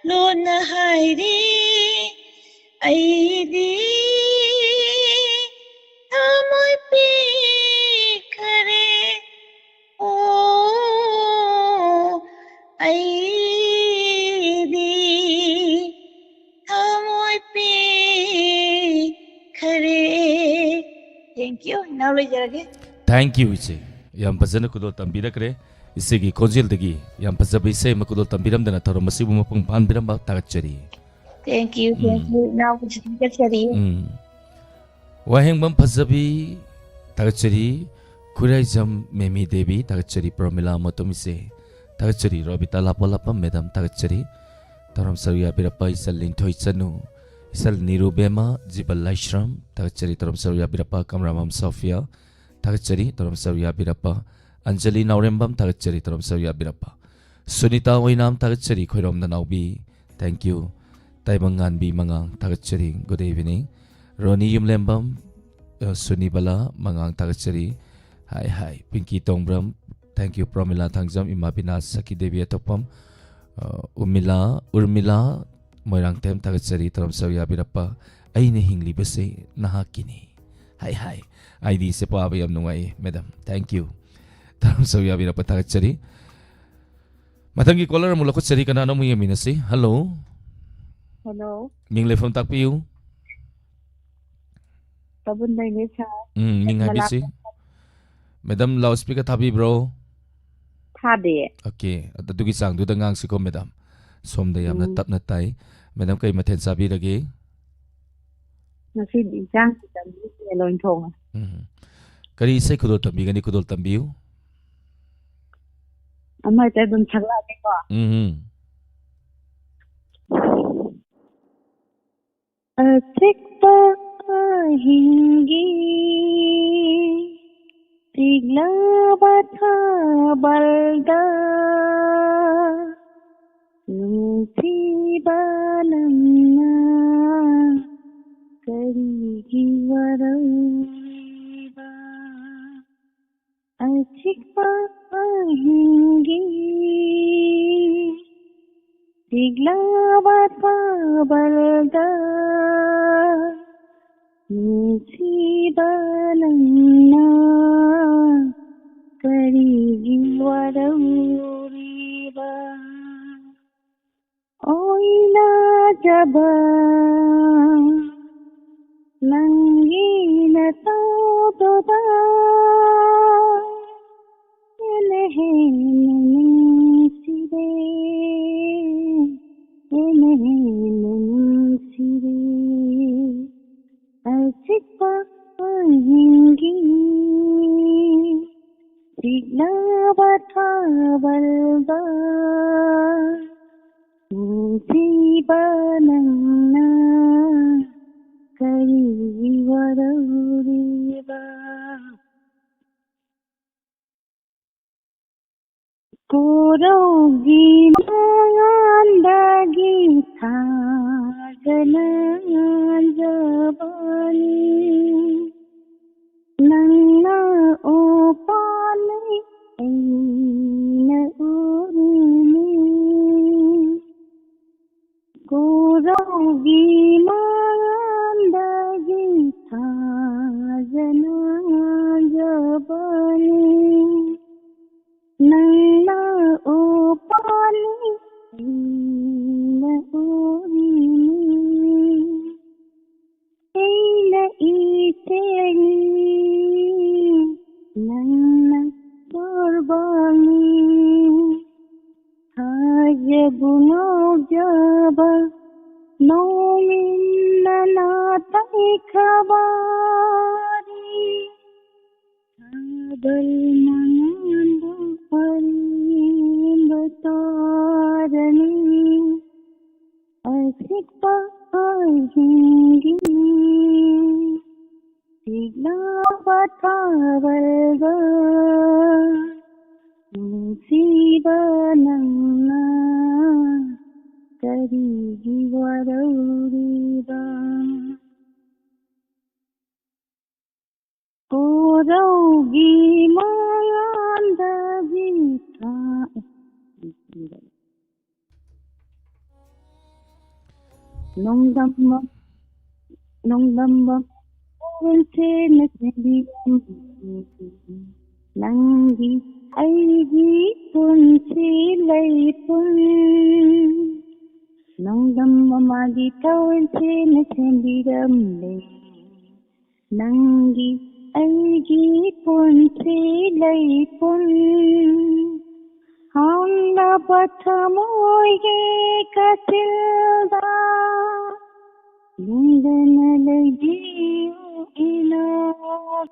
ꯂꯣꯟꯅ ꯍꯥꯏꯔꯤ, ꯑꯩꯗꯤ ꯊꯃꯣꯏ ꯄꯤꯈꯔꯦ꯫ ꯑꯣ, ꯑꯩꯗꯤ ꯊꯃꯣꯏ ꯄꯤꯈꯔꯦ꯫ Thank you. ꯏꯅꯥꯎ ꯂꯣꯏꯖꯔꯒꯦ꯫ Thank you, ꯏꯆꯦ꯫ ꯌꯥꯝ ꯐꯖꯅ ꯈꯨꯗꯣꯜ ꯇꯝꯕꯤꯔꯛꯈ꯭ꯔꯦ꯫ ꯏꯆꯦꯒꯤ ꯈꯣꯟꯖꯦꯜꯗꯒꯤ ꯌꯥꯝ ꯐꯖꯕ ꯏꯁꯩ ꯑꯃ ꯈꯨꯗꯣꯜ ꯇꯝꯕꯤꯔꯝꯗꯅ ꯊꯧꯔꯝ ꯑꯁꯤꯕꯨ ꯃꯄꯨꯡ ꯐꯥꯍꯟꯕꯤꯔꯝꯕ ꯊꯥꯒꯠꯆꯔꯤ꯫ Thank you, thank um. You. ꯏꯅꯥꯎꯕꯨꯁꯨ ꯊꯥꯒꯠꯆꯔꯤ꯫ ꯎꯝ꯫ ꯋꯥꯍꯦꯡꯕꯝ ꯐꯖꯕꯤ, ꯊꯥꯒꯠꯆꯔꯤ꯫ ꯈꯨꯔꯥꯏꯖꯝ ꯃꯦꯃꯤ ꯗꯦꯕꯤ, ꯊꯥꯒꯠꯆꯔꯤ꯫ ꯄ꯭ꯔꯃꯤꯂꯥ ꯃꯇꯣꯝ ꯏꯆꯦ, ꯊꯥꯒꯠꯆꯔꯤ꯫ ꯔꯣꯕꯤꯇꯥ ꯂꯥꯄꯣꯂꯥꯄꯝ ꯃꯦꯗꯥꯝ, ꯊꯥꯒꯠꯆꯔꯤ꯫ ꯊꯧꯔꯝ ꯁꯔꯨꯛ ꯌꯥꯕꯤꯔꯛꯄ ꯏꯆꯜ ꯂꯤꯟꯊꯣꯏ ꯆꯅꯨ, ꯏꯆꯜ ꯅꯤꯔꯨꯕꯦꯝꯃ, ꯖꯤꯕꯜ ꯂꯥꯏꯁ꯭ꯔꯝ, ꯊꯥꯒꯠꯆꯔꯤ꯫ ꯊꯧꯔꯝ ꯁꯔꯨꯛ ꯌꯥꯕꯤꯔꯛꯄ ꯀꯪꯂꯥꯃꯥꯝ ꯁꯣꯐꯤꯌꯥ, ꯊꯥꯒꯠꯆꯔꯤ꯫ ꯊꯧꯔꯝ ꯁꯔꯨꯛ ꯌꯥꯕꯤꯔꯛꯄ ꯑꯟꯖꯂꯤ ꯅꯥꯎꯔꯦꯝꯕꯝ, ꯊꯥꯒꯠꯆꯔꯤ꯫ ꯊꯧꯔꯝ ꯁꯔꯨꯛ ꯌꯥꯕꯤꯔꯛꯄ ꯁꯨꯅꯤꯇꯥ ꯑꯣꯏꯅꯥꯝ, ꯊꯥꯒꯠꯆꯔꯤ꯫ ꯈꯣꯏꯔꯣꯝꯗ ꯅꯥꯎꯕꯤ, thank you꯫ ꯇꯥꯏꯕꯪ ꯉꯥꯟꯕꯤ ꯃꯉꯥꯡ, ꯊꯥꯒꯠꯆꯔꯤ꯫ Good evening꯫ ꯔꯣꯅꯤ ꯌꯨꯝꯂꯦꯝꯕꯝ, ꯑ, ꯁꯨꯅꯤꯕꯂꯥ ꯃꯉꯥꯡ, ꯊꯥꯒꯠꯆꯔꯤ꯫ ꯍꯥꯏ ꯍꯥꯏ꯫ ꯄꯤꯡꯀꯤ ꯇꯣꯡꯕ꯭ꯔꯝ, thank you꯫ ꯄ꯭ꯔꯣꯃꯤꯂꯥ ꯊꯥꯡꯖꯝ, ꯏꯃꯥ ꯕꯤꯅꯥ, ꯁꯈꯤ ꯗꯦꯕꯤ ꯑꯇꯣꯞꯄꯝ, ꯑ, ꯎꯃꯤꯂꯥ, ꯎꯔꯃꯤꯂꯥ ꯃꯣꯏꯔꯥꯡꯊꯦꯝ, ꯊꯥꯒꯠꯆꯔꯤ꯫ ꯊꯧꯔꯝ ꯁꯔꯨꯛ ꯌꯥꯕꯤꯔꯛꯄ ꯑꯩꯅ ꯍꯤꯡꯂꯤꯕꯁꯦ ꯅꯍꯥꯛꯀꯤꯅꯤ꯫ ꯍꯥꯏ ꯍꯥꯏ꯫ ꯑꯥꯏꯗꯤꯁꯦ ꯄꯥꯕ ꯌꯥꯝ ꯅꯨꯡꯉꯥꯏꯌꯦ, ꯃꯦꯗꯥꯝ꯫ Thank you꯫ ꯊꯧꯔꯝ ꯁꯔꯨꯛ ꯌꯥꯕꯤꯔꯛꯄ ꯊꯥꯒꯠꯆꯔꯤ꯫ ꯃꯊꯪꯒꯤ caller ꯑꯃꯨꯛ ꯂꯧꯈꯠꯆꯔꯤ꯫ ꯀꯅꯥꯅꯣ ꯑꯃꯨꯛ ꯌꯦꯡꯃꯤꯟꯅꯁꯤ꯫ Hello꯫ Hello꯫ ꯃꯤꯡ ꯂꯩꯐꯝ ꯇꯥꯛꯄꯤꯌꯨ꯫ ꯇꯥꯕꯨꯟꯗꯩꯅꯦ, sir꯫ ꯎꯝ, ꯃꯤꯡ ꯍꯥꯏꯕꯤꯁꯤ꯫ Madam, loudspeaker ꯊꯥꯕꯤꯕ꯭ꯔꯣ? ꯊꯥꯗꯦ꯫ Okay, ꯑꯗꯨꯒꯤ ꯆꯥꯡꯗꯨꯗ ꯉꯥꯡꯁꯤꯀꯣ, ꯃꯦꯗꯥꯝ꯫ ꯁꯣꯝꯗ ꯌꯥꯝꯅ ꯎꯝ꯫ ꯇꯞꯅ ꯇꯥꯏ꯫ ꯃꯦꯗꯥꯝ, ꯀꯩ ꯃꯊꯦꯜ ꯆꯥꯕꯤꯔꯒꯦ? ꯉꯁꯤꯗꯤ ꯏꯟꯁꯥꯡ ꯈꯤꯇꯪ ꯌꯦꯟ ꯑꯣꯏꯅ ꯊꯣꯡꯉꯦ꯫ ꯎꯝ꯫ ꯀꯔꯤ ꯏꯁꯩ ꯈꯨꯗꯣꯜ ꯇꯝꯕꯤꯒꯅꯤ? ꯈꯨꯗꯣꯜ ꯇꯝꯕꯤꯌꯨ꯫ ꯑꯃ ꯍꯦꯛꯇ ꯑꯗꯨꯝ ꯁꯛꯂꯛꯑꯒꯦꯀꯣ꯫ ꯎꯝ꯫ ꯑꯆꯤꯛꯄ ꯑꯍꯤꯡꯒꯤ ꯆꯤꯛꯂꯕ ꯊꯥꯕꯜꯗ ꯅꯨꯡꯁꯤꯕ ꯅꯪꯅ ꯀꯔꯤꯒꯤ ꯋꯥꯔꯧꯔꯤꯕ? ꯑꯆꯤꯛꯄ ꯑꯍꯤꯡꯒꯤ ꯆꯤꯛꯂꯕ ꯊꯥꯕꯜꯗ ꯅꯨꯡꯁꯤꯕ ꯅꯪꯅ ꯀꯔꯤꯒꯤ ꯋꯥꯔꯧꯔꯤꯕ? ꯑꯣꯏꯅꯖꯕ ꯅꯪꯒꯤ ꯅꯇꯧꯗꯨꯗ ꯍꯦꯟꯅ ꯍꯦꯟꯅ ꯅꯨꯡꯁꯤꯔꯦ, ꯍꯦꯟꯅ ꯍꯦꯟꯅ ꯅꯨꯡꯁꯤꯔꯦ꯫ ꯑꯆꯤꯛꯄ ꯑꯍꯤꯡꯒꯤ ꯆꯤꯛꯂꯕ ꯊꯥꯕꯜꯗ ꯅꯨꯡꯁꯤꯕ ꯅꯪꯅ ꯀꯔꯤꯒꯤ ꯋꯥꯔꯧꯔꯤꯕ? ꯀꯣꯔꯧꯒꯤ ꯃꯉꯥꯟꯗꯒꯤ ꯊꯥꯖꯅ ꯉꯥꯟꯖꯕꯅꯤ꯫ ꯅꯪꯅ ꯎꯄꯥꯜꯅꯤ, ꯑꯩꯅ ꯎꯔꯤꯅꯤ꯫ ꯀꯣꯔꯧꯒꯤ ꯃꯉꯥꯟꯗꯒꯤ ꯊꯥꯖꯅ ꯉꯥꯟꯖꯕꯅꯤ꯫ ꯅꯪꯅ ꯎꯄꯥꯜꯅꯤ, ꯑꯩꯅ ꯎꯔꯤꯅꯤ꯫ ꯑꯩꯅ ꯏꯆꯦꯅꯤ, ꯅꯪꯅ ꯁꯣꯔꯕꯥꯡꯅꯤ꯫ ꯊꯥꯖꯕꯨ ꯉꯥꯎꯖꯕ ꯅꯣꯡꯃꯤꯟꯅ ꯅꯥꯇꯩ ꯈꯕꯥꯔꯤ꯫ ꯕꯜ ꯃꯉꯥꯟꯕꯨ ꯑꯔꯦꯝꯕ ꯇꯥꯔꯅꯤ꯫ ꯑꯁꯤꯛꯄ ꯑꯍꯤꯡꯒꯤ ꯆꯤꯛꯂꯕ ꯊꯥꯕꯜꯒ ꯅꯨꯡꯁꯤꯕ ꯅꯪꯅ ꯀꯔꯤꯒꯤ ꯋꯥꯔꯧꯔꯤꯕ? ꯀꯣꯔꯧꯒꯤ ꯃꯉꯥꯟꯗꯒꯤ ꯊꯥ-, ꯅꯣꯡꯗꯝꯕ, ꯅꯣꯡꯗꯝꯕ ꯀꯣꯟꯁꯦꯅ ꯁꯦꯝꯕꯤꯔꯝꯃꯤ꯫ ꯅꯪꯒꯤ ꯑꯩꯒꯤ ꯄꯨꯟꯁꯤ ꯂꯩꯄꯨꯟ꯫ ꯅꯣꯡꯗꯝꯕ ꯃꯥꯒꯤ ꯀꯣꯟꯁꯦꯅ ꯁꯦꯝꯕꯤꯔꯝꯂꯦ꯫ ꯅꯪꯒꯤ ꯑꯩꯒꯤ ꯄꯨꯟꯁꯤ ꯂꯩꯄꯨꯟ꯫ ꯍꯥꯡꯂꯕ ꯊꯃꯣꯏꯒꯤ ꯀꯥꯆꯤꯜꯗ ꯂꯦꯡꯗꯅ ꯂꯩꯕꯤꯌꯨ ꯏꯅꯥꯛ꯫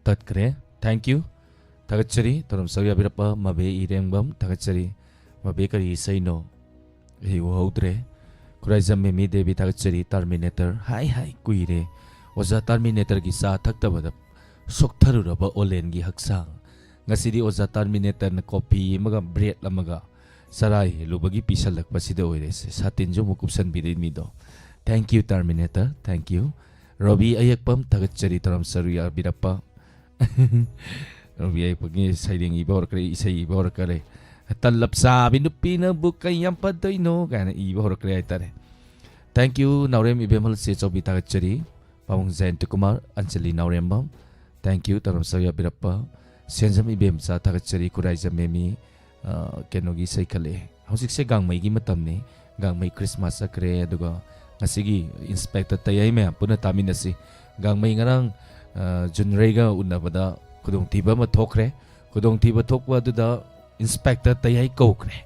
ꯇꯠꯈ꯭ꯔꯦ꯫ Thank you꯫ ꯊꯥꯒꯠꯆꯔꯤ꯫ ꯇꯧꯔꯝ ꯁꯔꯨꯛ ꯌꯥꯕꯤꯔꯛꯄ ꯃꯕꯦ ꯏꯔꯦꯡꯕꯝ, ꯊꯥꯒꯠꯆꯔꯤ꯫ ꯃꯕꯦ ꯀꯔꯤ ꯏꯁꯩꯅꯣ? ꯑꯩ ꯎꯍꯧꯗ꯭ꯔꯦ꯫ ꯈꯨꯔꯥꯏꯖꯝ ꯃꯦꯃꯤ ꯗꯦꯕꯤ, ꯊꯥꯒꯠꯆꯔꯤ꯫ Terminator, ꯍꯥꯏ ꯍꯥꯏ ꯀꯨꯏꯔꯦ꯫ ꯑꯣꯖꯥ Terminatorꯒꯤ ꯆꯥ ꯊꯛꯇꯕꯗ ꯁꯣꯛꯊꯔꯨꯔꯕ ꯑꯣꯂꯦꯟꯒꯤ ꯍꯛꯆꯥꯡ꯫ ꯉꯁꯤꯗꯤ ꯑꯣꯖꯥ Terminatorꯅ ꯀꯣꯐꯤ ꯑꯃꯒ ꯕ꯭ꯔꯦꯗ ꯑꯃꯒ ꯆꯔꯥ ꯍꯦꯜꯂꯨꯕꯒꯤ ꯄꯤꯁꯜꯂꯛꯄꯁꯤꯗ ꯑꯣꯏꯔꯦꯁꯦ꯫ ꯁꯥꯇꯤꯟꯁꯨ ꯑꯃꯨꯛ ꯀꯨꯞꯁꯟꯕꯤꯔꯛꯏ ꯃꯤꯗꯣ꯫ Thank you, Terminator, thank you꯫ Robi ꯑꯌꯦꯛꯄꯝ, ꯊꯥꯒꯠꯆꯔꯤ ꯇꯧꯔꯝ ꯁꯔꯨꯛ ꯌꯥꯕꯤꯔꯛꯄ꯫ ꯔꯣꯕꯤ ꯑꯌꯦꯛꯄꯒꯤ ꯁꯩꯔꯦꯡ ꯏꯕ ꯍꯧꯔꯛꯈ꯭ꯔꯦ, ꯏꯁꯩ ꯏꯕ ꯍꯧꯔꯛꯈ꯭ꯔꯦ꯫ "ꯇꯂꯞ ꯆꯥꯕꯤ ꯅꯨꯄꯤꯅꯕꯨ ꯀꯩ ꯌꯥꯝ ꯐꯗꯣꯏꯅꯣ?" ꯀꯥꯏꯅ ꯏꯕ ꯍꯧꯔꯛꯈ꯭ꯔꯦ ꯍꯥꯏꯇꯥꯔꯦ꯫ Thank you, ꯅꯥꯎꯔꯦꯝ ꯏꯕꯦꯝꯍꯜ ꯆꯦ ꯆꯧꯕꯤ, ꯊꯥꯒꯠꯆꯔꯤ꯫ ꯄꯥꯕꯨꯡ ꯖꯌꯟꯇ ꯀꯨꯃꯥꯔ, ꯑꯟꯖꯂꯤ ꯅꯥꯎꯔꯦꯝꯕꯝ, thank you, ꯇꯧꯔꯝ ꯁꯔꯨꯛ ꯌꯥꯕꯤꯔꯛꯄ꯫ ꯁꯦꯟꯖꯝ ꯏꯕꯦꯝꯆꯥ, ꯊꯥꯒꯠꯆꯔꯤ꯫ ꯈꯨꯔꯥꯏꯖꯝ ꯃꯦꯃꯤ, ꯑ, ꯀꯩꯅꯣꯒꯤ ꯏꯁꯩ ꯈꯜꯂꯛꯑꯦ꯫ ꯍꯧꯖꯤꯛꯁꯦ ꯒꯥꯡꯃꯩꯒꯤ ꯃꯇꯝꯅꯤ꯫ ꯒꯥꯡꯃꯩ Christmas ꯆꯠꯈ꯭ꯔꯦ꯫ ꯑꯗꯨꯒ ꯉꯁꯤꯒꯤ ꯏꯟꯁꯄꯦꯛꯇꯔ ꯇꯌꯥꯏ ꯃꯌꯥꯝ ꯄꯨꯟꯅ ꯇꯥꯃꯤꯟꯅꯁꯤ꯫ ꯒꯥꯡꯃꯩ ꯉꯔꯥꯡ, ꯑ, ꯖꯨꯟꯔꯩꯒ ꯎꯅꯕꯗ ꯈꯨꯗꯣꯡꯊꯤꯕ ꯑꯃ ꯊꯣꯛꯈ꯭ꯔꯦ꯫ ꯈꯨꯗꯣꯡꯊꯤꯕ ꯊꯣꯛꯄ ꯑꯗꯨꯗ ꯏꯟꯁꯄꯦꯛꯇꯔ ꯇꯌꯥꯏ ꯀꯧꯈ꯭ꯔꯦ꯫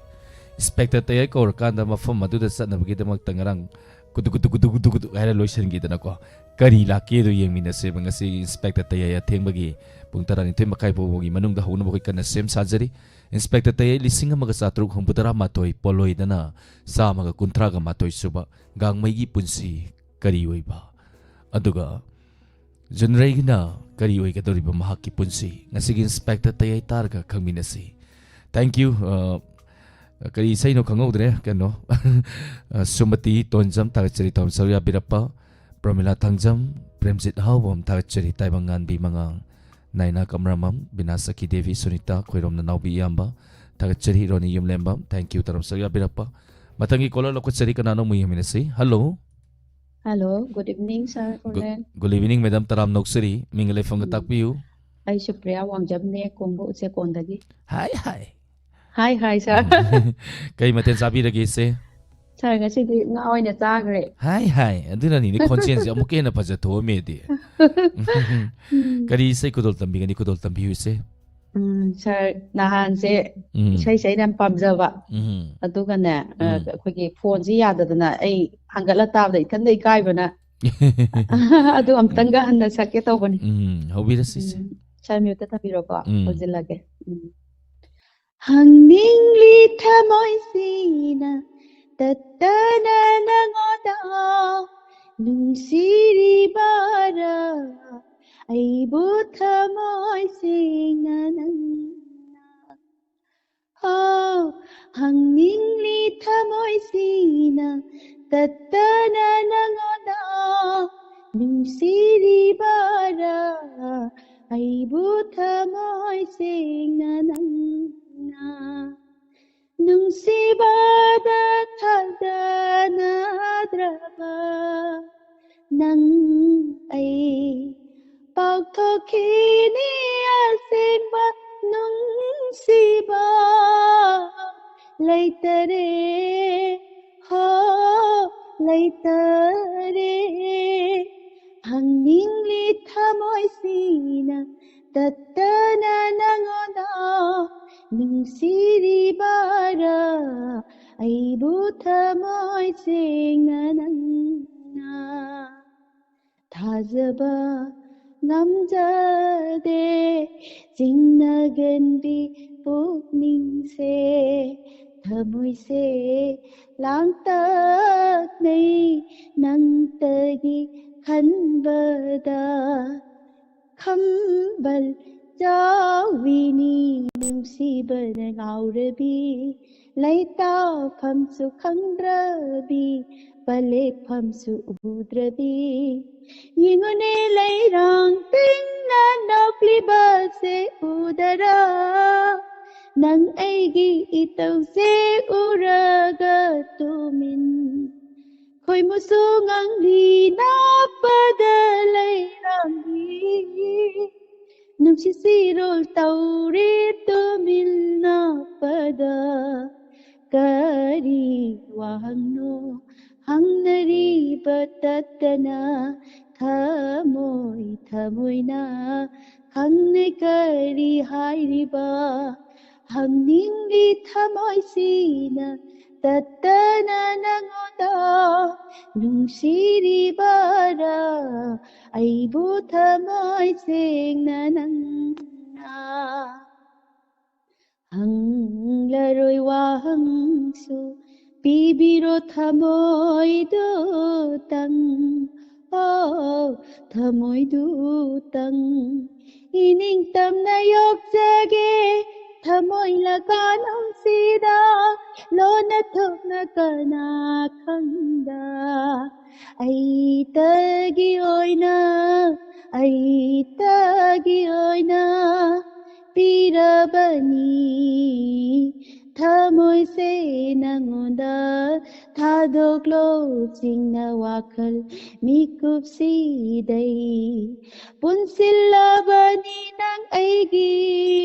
ꯏꯟꯁꯄꯦꯛꯇꯔ ꯇꯌꯥꯏ ꯀꯧꯔꯀꯥꯟꯗ ꯃꯐꯝ ꯑꯗꯨꯗ ꯆꯠꯅꯕꯒꯤꯗꯃꯛꯇ ꯉꯔꯥꯡ ꯀꯨꯗꯨ ꯀꯨꯗꯨ ꯀꯨꯗꯨ ꯀꯨꯗꯨ ꯀꯨꯗꯨ ꯍꯥꯏꯔ ꯂꯣꯏꯁꯤꯟꯈꯤꯗꯅꯀꯣ꯫ ꯀꯔꯤ ꯂꯥꯛꯀꯦꯗꯣ ꯌꯦꯡꯃꯤꯟꯅꯁꯦꯕ꯫ ꯉꯁꯤ ꯏꯟꯁꯄꯦꯛꯇꯔ ꯇꯌꯥꯏ ꯑꯊꯦꯡꯕꯒꯤ ꯄꯨꯡ ꯇꯔꯥꯅꯤꯊꯣꯏ ꯃꯈꯥꯏ ꯐꯥꯎꯕꯒꯤ ꯃꯅꯨꯡꯗ ꯍꯧꯅꯕ ꯑꯩꯈꯣꯏ ꯀꯟꯅ ꯁꯦꯝ ꯁꯥꯖꯔꯤ꯫ ꯏꯟꯁꯄꯦꯛꯇꯔ ꯇꯌꯥꯏ ꯂꯤꯁꯤꯡ ꯑꯃꯒ ꯆꯥꯇ꯭ꯔꯨꯛ ꯍꯨꯝꯐꯨꯇꯔꯥ ꯃꯥꯊꯣꯏ ꯄꯣꯂꯣꯏꯗꯅ ꯆꯥꯝꯃꯒ ꯀꯨꯟꯊ꯭ꯔꯥꯒ ꯃꯥꯊꯣꯏ ꯁꯨꯕ ꯒꯥꯡꯃꯩꯒꯤ ꯄꯨꯟꯁꯤ ꯀꯔꯤ ꯑꯣꯏꯕ? ꯑꯗꯨꯒ ꯖꯨꯟꯔꯩꯒꯤꯅ ꯀꯔꯤ ꯑꯣꯏꯒꯗꯧꯔꯤꯕ ꯃꯍꯥꯛꯀꯤ ꯄꯨꯟꯁꯤ? ꯉꯁꯤꯒꯤ ꯏꯟꯁꯄꯦꯛꯇꯔ ꯇꯌꯥꯏ ꯇꯥꯔꯒ ꯈꯪꯃꯤꯟꯅꯁꯤ꯫ Thank you꯫ ꯑ, ꯀꯔꯤ ꯏꯁꯩꯅꯣ ꯈꯪꯍꯧꯗ꯭ꯔꯦ꯫ ꯀꯩꯅꯣ, ꯑ, ꯁꯨꯃꯇꯤ ꯇꯣꯟꯖꯝ ꯊꯥꯒꯠꯆꯔꯤ, ꯇꯥꯎꯟ ꯁꯔꯨꯛ ꯌꯥꯕꯤꯔꯛꯄ꯫ ꯄ꯭ꯔꯃꯤꯂꯥ ꯊꯥꯡꯖꯝ, ꯄ꯭ꯔꯦꯝꯖꯤꯠ ꯍꯥꯎꯕꯝ ꯊꯥꯒꯠꯆꯔꯤ, ꯇꯥꯏꯕꯪ ꯉꯥꯟꯕꯤ ꯃꯉꯥꯡ, ꯅꯥꯏꯅꯥ ꯀꯃꯔꯥꯃꯝ, ꯕꯤꯅꯥ ꯁꯈꯤ ꯗꯦꯕꯤ, ꯁꯨꯅꯤꯇꯥ ꯈꯣꯏꯔꯣꯝ ꯅꯅꯥꯎꯕꯤ ꯏꯌꯥꯝꯕ ꯊꯥꯒꯠꯆꯔꯤ, ꯔꯣꯅꯤ ꯌꯨꯝꯂꯦꯝꯕꯝ꯫ Thank you, ꯇꯥꯎꯟ ꯁꯔꯨꯛ ꯌꯥꯕꯤꯔꯛꯄ꯫ ꯃꯊꯪꯒꯤ ꯀꯣꯂꯔ ꯂꯧꯈꯠꯆꯔꯤ, ꯀꯅꯥꯅꯣ ꯑꯃꯨꯛ ꯌꯦꯡꯃꯤꯟꯅꯁꯤ꯫ Hello. Hello, good evening, sir. ꯒꯨ-, ꯀꯣꯂꯔ꯫ Good evening, madam. ꯇꯔꯥꯝ ꯅꯣꯛꯆꯔꯤ꯫ ꯃꯤꯡꯒ ꯂꯩꯐꯝꯒ ꯎꯝ꯫ ꯇꯥꯛꯄꯤꯌꯨ꯫ ꯑꯩ ꯁꯨꯄ꯭ꯔꯤꯌꯥ ꯋꯥꯡꯖꯝꯅꯦ, ꯀꯣꯡꯕ ꯎꯆꯦꯛꯀꯣꯟꯗꯒꯤ꯫ ꯍꯥꯏ, ꯍꯥꯏ꯫ ꯍꯥꯏ, ꯍꯥꯏ, sir꯫ ꯀꯩ ꯃꯊꯦꯜ ꯆꯥꯕꯤꯔꯒꯦ, ꯏꯆꯦ? Sir, ꯉꯁꯤꯗꯤ ꯉꯥ ꯑꯣꯏꯅ ꯆꯥꯈ꯭ꯔꯦ꯫ ꯍꯥꯏ, ꯍꯥꯏ꯫ ꯑꯗꯨꯅꯅꯤꯅꯦ, ꯈꯣꯟꯖꯦꯜꯁꯦ ꯑꯃꯨꯛꯀ ꯍꯦꯟꯅ ꯐꯖꯊꯣꯛꯑꯝꯃꯦꯗꯤ꯫ ꯎꯝ꯫ ꯀꯔꯤ ꯏꯁꯩ ꯈꯨꯗꯣꯜ ꯇꯝꯕꯤꯒꯅꯤ? ꯈꯨꯗꯣꯜ ꯇꯝꯕꯤꯌꯨ, ꯏꯆꯦ꯫ ꯎꯝ, sir, ꯅꯍꯥꯟꯁꯦ ꯎꯝ꯫ ꯏꯁꯩꯁꯦ ꯑꯩꯅ ꯌꯥꯝ ꯄꯥꯝꯖꯕ꯫ ꯎꯝ꯫ ꯑꯗꯨꯒꯅꯦ, ꯑ, ꯎꯝ꯫ ꯑꯩꯈꯣꯏꯒꯤ ꯐꯣꯟꯁꯦ ꯌꯥꯗꯗꯅ ꯑꯩ ꯍꯪꯒꯠꯂ ꯇꯥꯕꯗ ꯏꯊꯟꯗ ꯏꯀꯥꯏꯕꯅ ꯑꯗꯨ ꯑꯝꯇꯪꯒ ꯎꯝ꯫ ꯍꯟꯅ ꯁꯛꯀꯦ ꯇꯧꯕꯅꯤ꯫ ꯎꯝ, ꯍꯧꯕꯤꯔꯁꯤ, ꯏꯆꯦ꯫ ꯎꯝ, sir, mute ꯊꯝꯕꯤꯔꯣꯀꯣ, ꯎꯝ꯫ ꯍꯧꯖꯤꯜꯂꯒꯦ꯫ ꯎꯝ꯫ ꯍꯪꯅꯤꯡꯂꯤ ꯊꯃꯣꯏꯁꯤꯅ ꯇꯠꯇꯅ ꯅꯉꯣꯟꯗ ꯅꯨꯡꯁꯤꯔꯤꯕꯔꯥ ꯑꯩꯕꯨ ꯊꯃꯣꯏ ꯁꯦꯡꯅ ꯅꯪꯅ? ꯑꯣ, ꯍꯪꯅꯤꯡꯂꯤ ꯊꯃꯣꯏꯁꯤꯅ ꯇꯠꯇꯅ ꯅꯉꯣꯟꯗ ꯅꯨꯡꯁꯤꯔꯤꯕꯔꯥ ꯑꯩꯕꯨ ꯊꯃꯣꯏ ꯁꯦꯡꯅ ꯅꯪꯅ? ꯅꯨꯡꯁꯤꯕꯗ ꯊꯥꯖꯅꯗ꯭ꯔꯕ ꯅꯪ ꯑꯩ ꯄꯥꯎꯊꯣꯛꯈꯤꯅꯤ ꯑꯁꯦꯡꯕ ꯅꯨꯡꯁꯤꯕ ꯂꯩꯇꯔꯦ, ꯍꯣ, ꯂꯩꯇꯔꯦ꯫ ꯍꯪꯅꯤꯡꯂꯤ ꯊꯃꯣꯏꯁꯤꯅ ꯇꯠꯇꯅ ꯅꯉꯣꯟꯗ ꯅꯨꯡꯁꯤꯔꯤꯕꯔꯥ ꯑꯩꯕꯨ ꯊꯃꯣꯏ ꯁꯦꯡꯅ ꯅꯪ ꯊꯥꯖꯕ ꯉꯝꯖꯗꯦ꯫ ꯆꯤꯡꯅꯒꯟꯕꯤ ꯄꯨꯛꯅꯤꯡꯁꯦ, ꯊꯃꯣꯏꯁꯦ ꯂꯥꯡꯇꯛꯅꯩ ꯅꯪꯇꯒꯤ ꯈꯟꯕꯗ꯫ ꯈꯝꯕꯜ ꯆꯥꯎꯕꯤꯅꯤ ꯅꯨꯡꯁꯤꯕꯅ ꯉꯥꯎꯔꯕꯤ, ꯂꯩꯇꯥꯐꯝꯁꯨ ꯈꯪꯗ꯭ꯔꯕꯤ, ꯄꯂꯦꯛꯐꯝꯁꯨ ꯎꯗ꯭ꯔꯕꯤ꯫ ꯌꯦꯡꯉꯨꯅꯦ ꯂꯩꯔꯥꯡ ꯇꯤꯡꯅ ꯅꯣꯛꯂꯤꯕꯁꯦ ꯎꯗꯔꯥ? ꯅꯪ ꯑꯩꯒꯤ ꯏꯇꯧꯁꯦ ꯎꯔꯒ ꯇꯨꯃꯤꯟ ꯈꯣꯏꯃꯨꯁꯨ ꯉꯥꯡꯂꯤ ꯅꯥꯞꯄꯗ ꯂꯩꯔꯝꯃꯤ꯫ ꯅꯨꯡꯁꯤꯠ ꯁꯤꯔꯣꯜ ꯇꯧꯔꯤ ꯇꯨꯃꯤꯟ ꯅꯥꯞꯄꯗ꯫ ꯀꯔꯤ ꯋꯥꯍꯪꯅꯣ ꯍꯪꯅꯔꯤꯕ ꯇꯠꯇꯅ? ꯊꯃꯣꯏ ꯊꯃꯣꯏꯅ ꯈꯪꯅꯩ ꯀꯔꯤ ꯍꯥꯏꯔꯤꯕ? ꯍꯪꯅꯤꯡꯂꯤ ꯊꯃꯣꯏꯁꯤꯅ ꯇꯠꯇꯅ ꯅꯉꯣꯟꯗ ꯅꯨꯡꯁꯤꯔꯤꯕꯔꯥ? ꯑꯩꯕꯨ ꯊꯃꯣꯏ ꯁꯦꯡꯅ ꯅꯪꯅ ꯍꯪꯂꯔꯣꯏ ꯋꯥꯍꯪꯁꯨ ꯄꯤꯕꯤꯔꯣ ꯊꯃꯣꯏꯗꯨꯇꯪ꯫ ꯑꯣ, ꯊꯃꯣꯏꯗꯨꯇꯪ꯫ ꯏꯅꯤꯡꯇꯝꯅ ꯌꯣꯛꯆꯒꯦ ꯊꯃꯣꯏ ꯂꯀꯥꯅꯨꯡꯁꯤꯗ, ꯂꯣꯟꯅ ꯊꯣꯛꯅ ꯀꯅꯥ ꯈꯪꯗ꯫ ꯑꯩꯇꯒꯤ ꯑꯣꯏꯅ, ꯑꯩꯇꯒꯤ ꯑꯣꯏꯅ ꯄꯤꯔꯕꯅꯤ ꯊꯃꯣꯏꯁꯦ ꯅꯉꯣꯟꯗ꯫ ꯊꯥꯗꯣꯛꯂꯣ ꯆꯤꯡꯅ ꯋꯥꯈꯜ ꯃꯤꯀꯨꯞꯁꯤꯗꯩ꯫ ꯄꯨꯟꯁꯤꯜꯂꯕꯅꯤ ꯅꯪ ꯑꯩꯒꯤ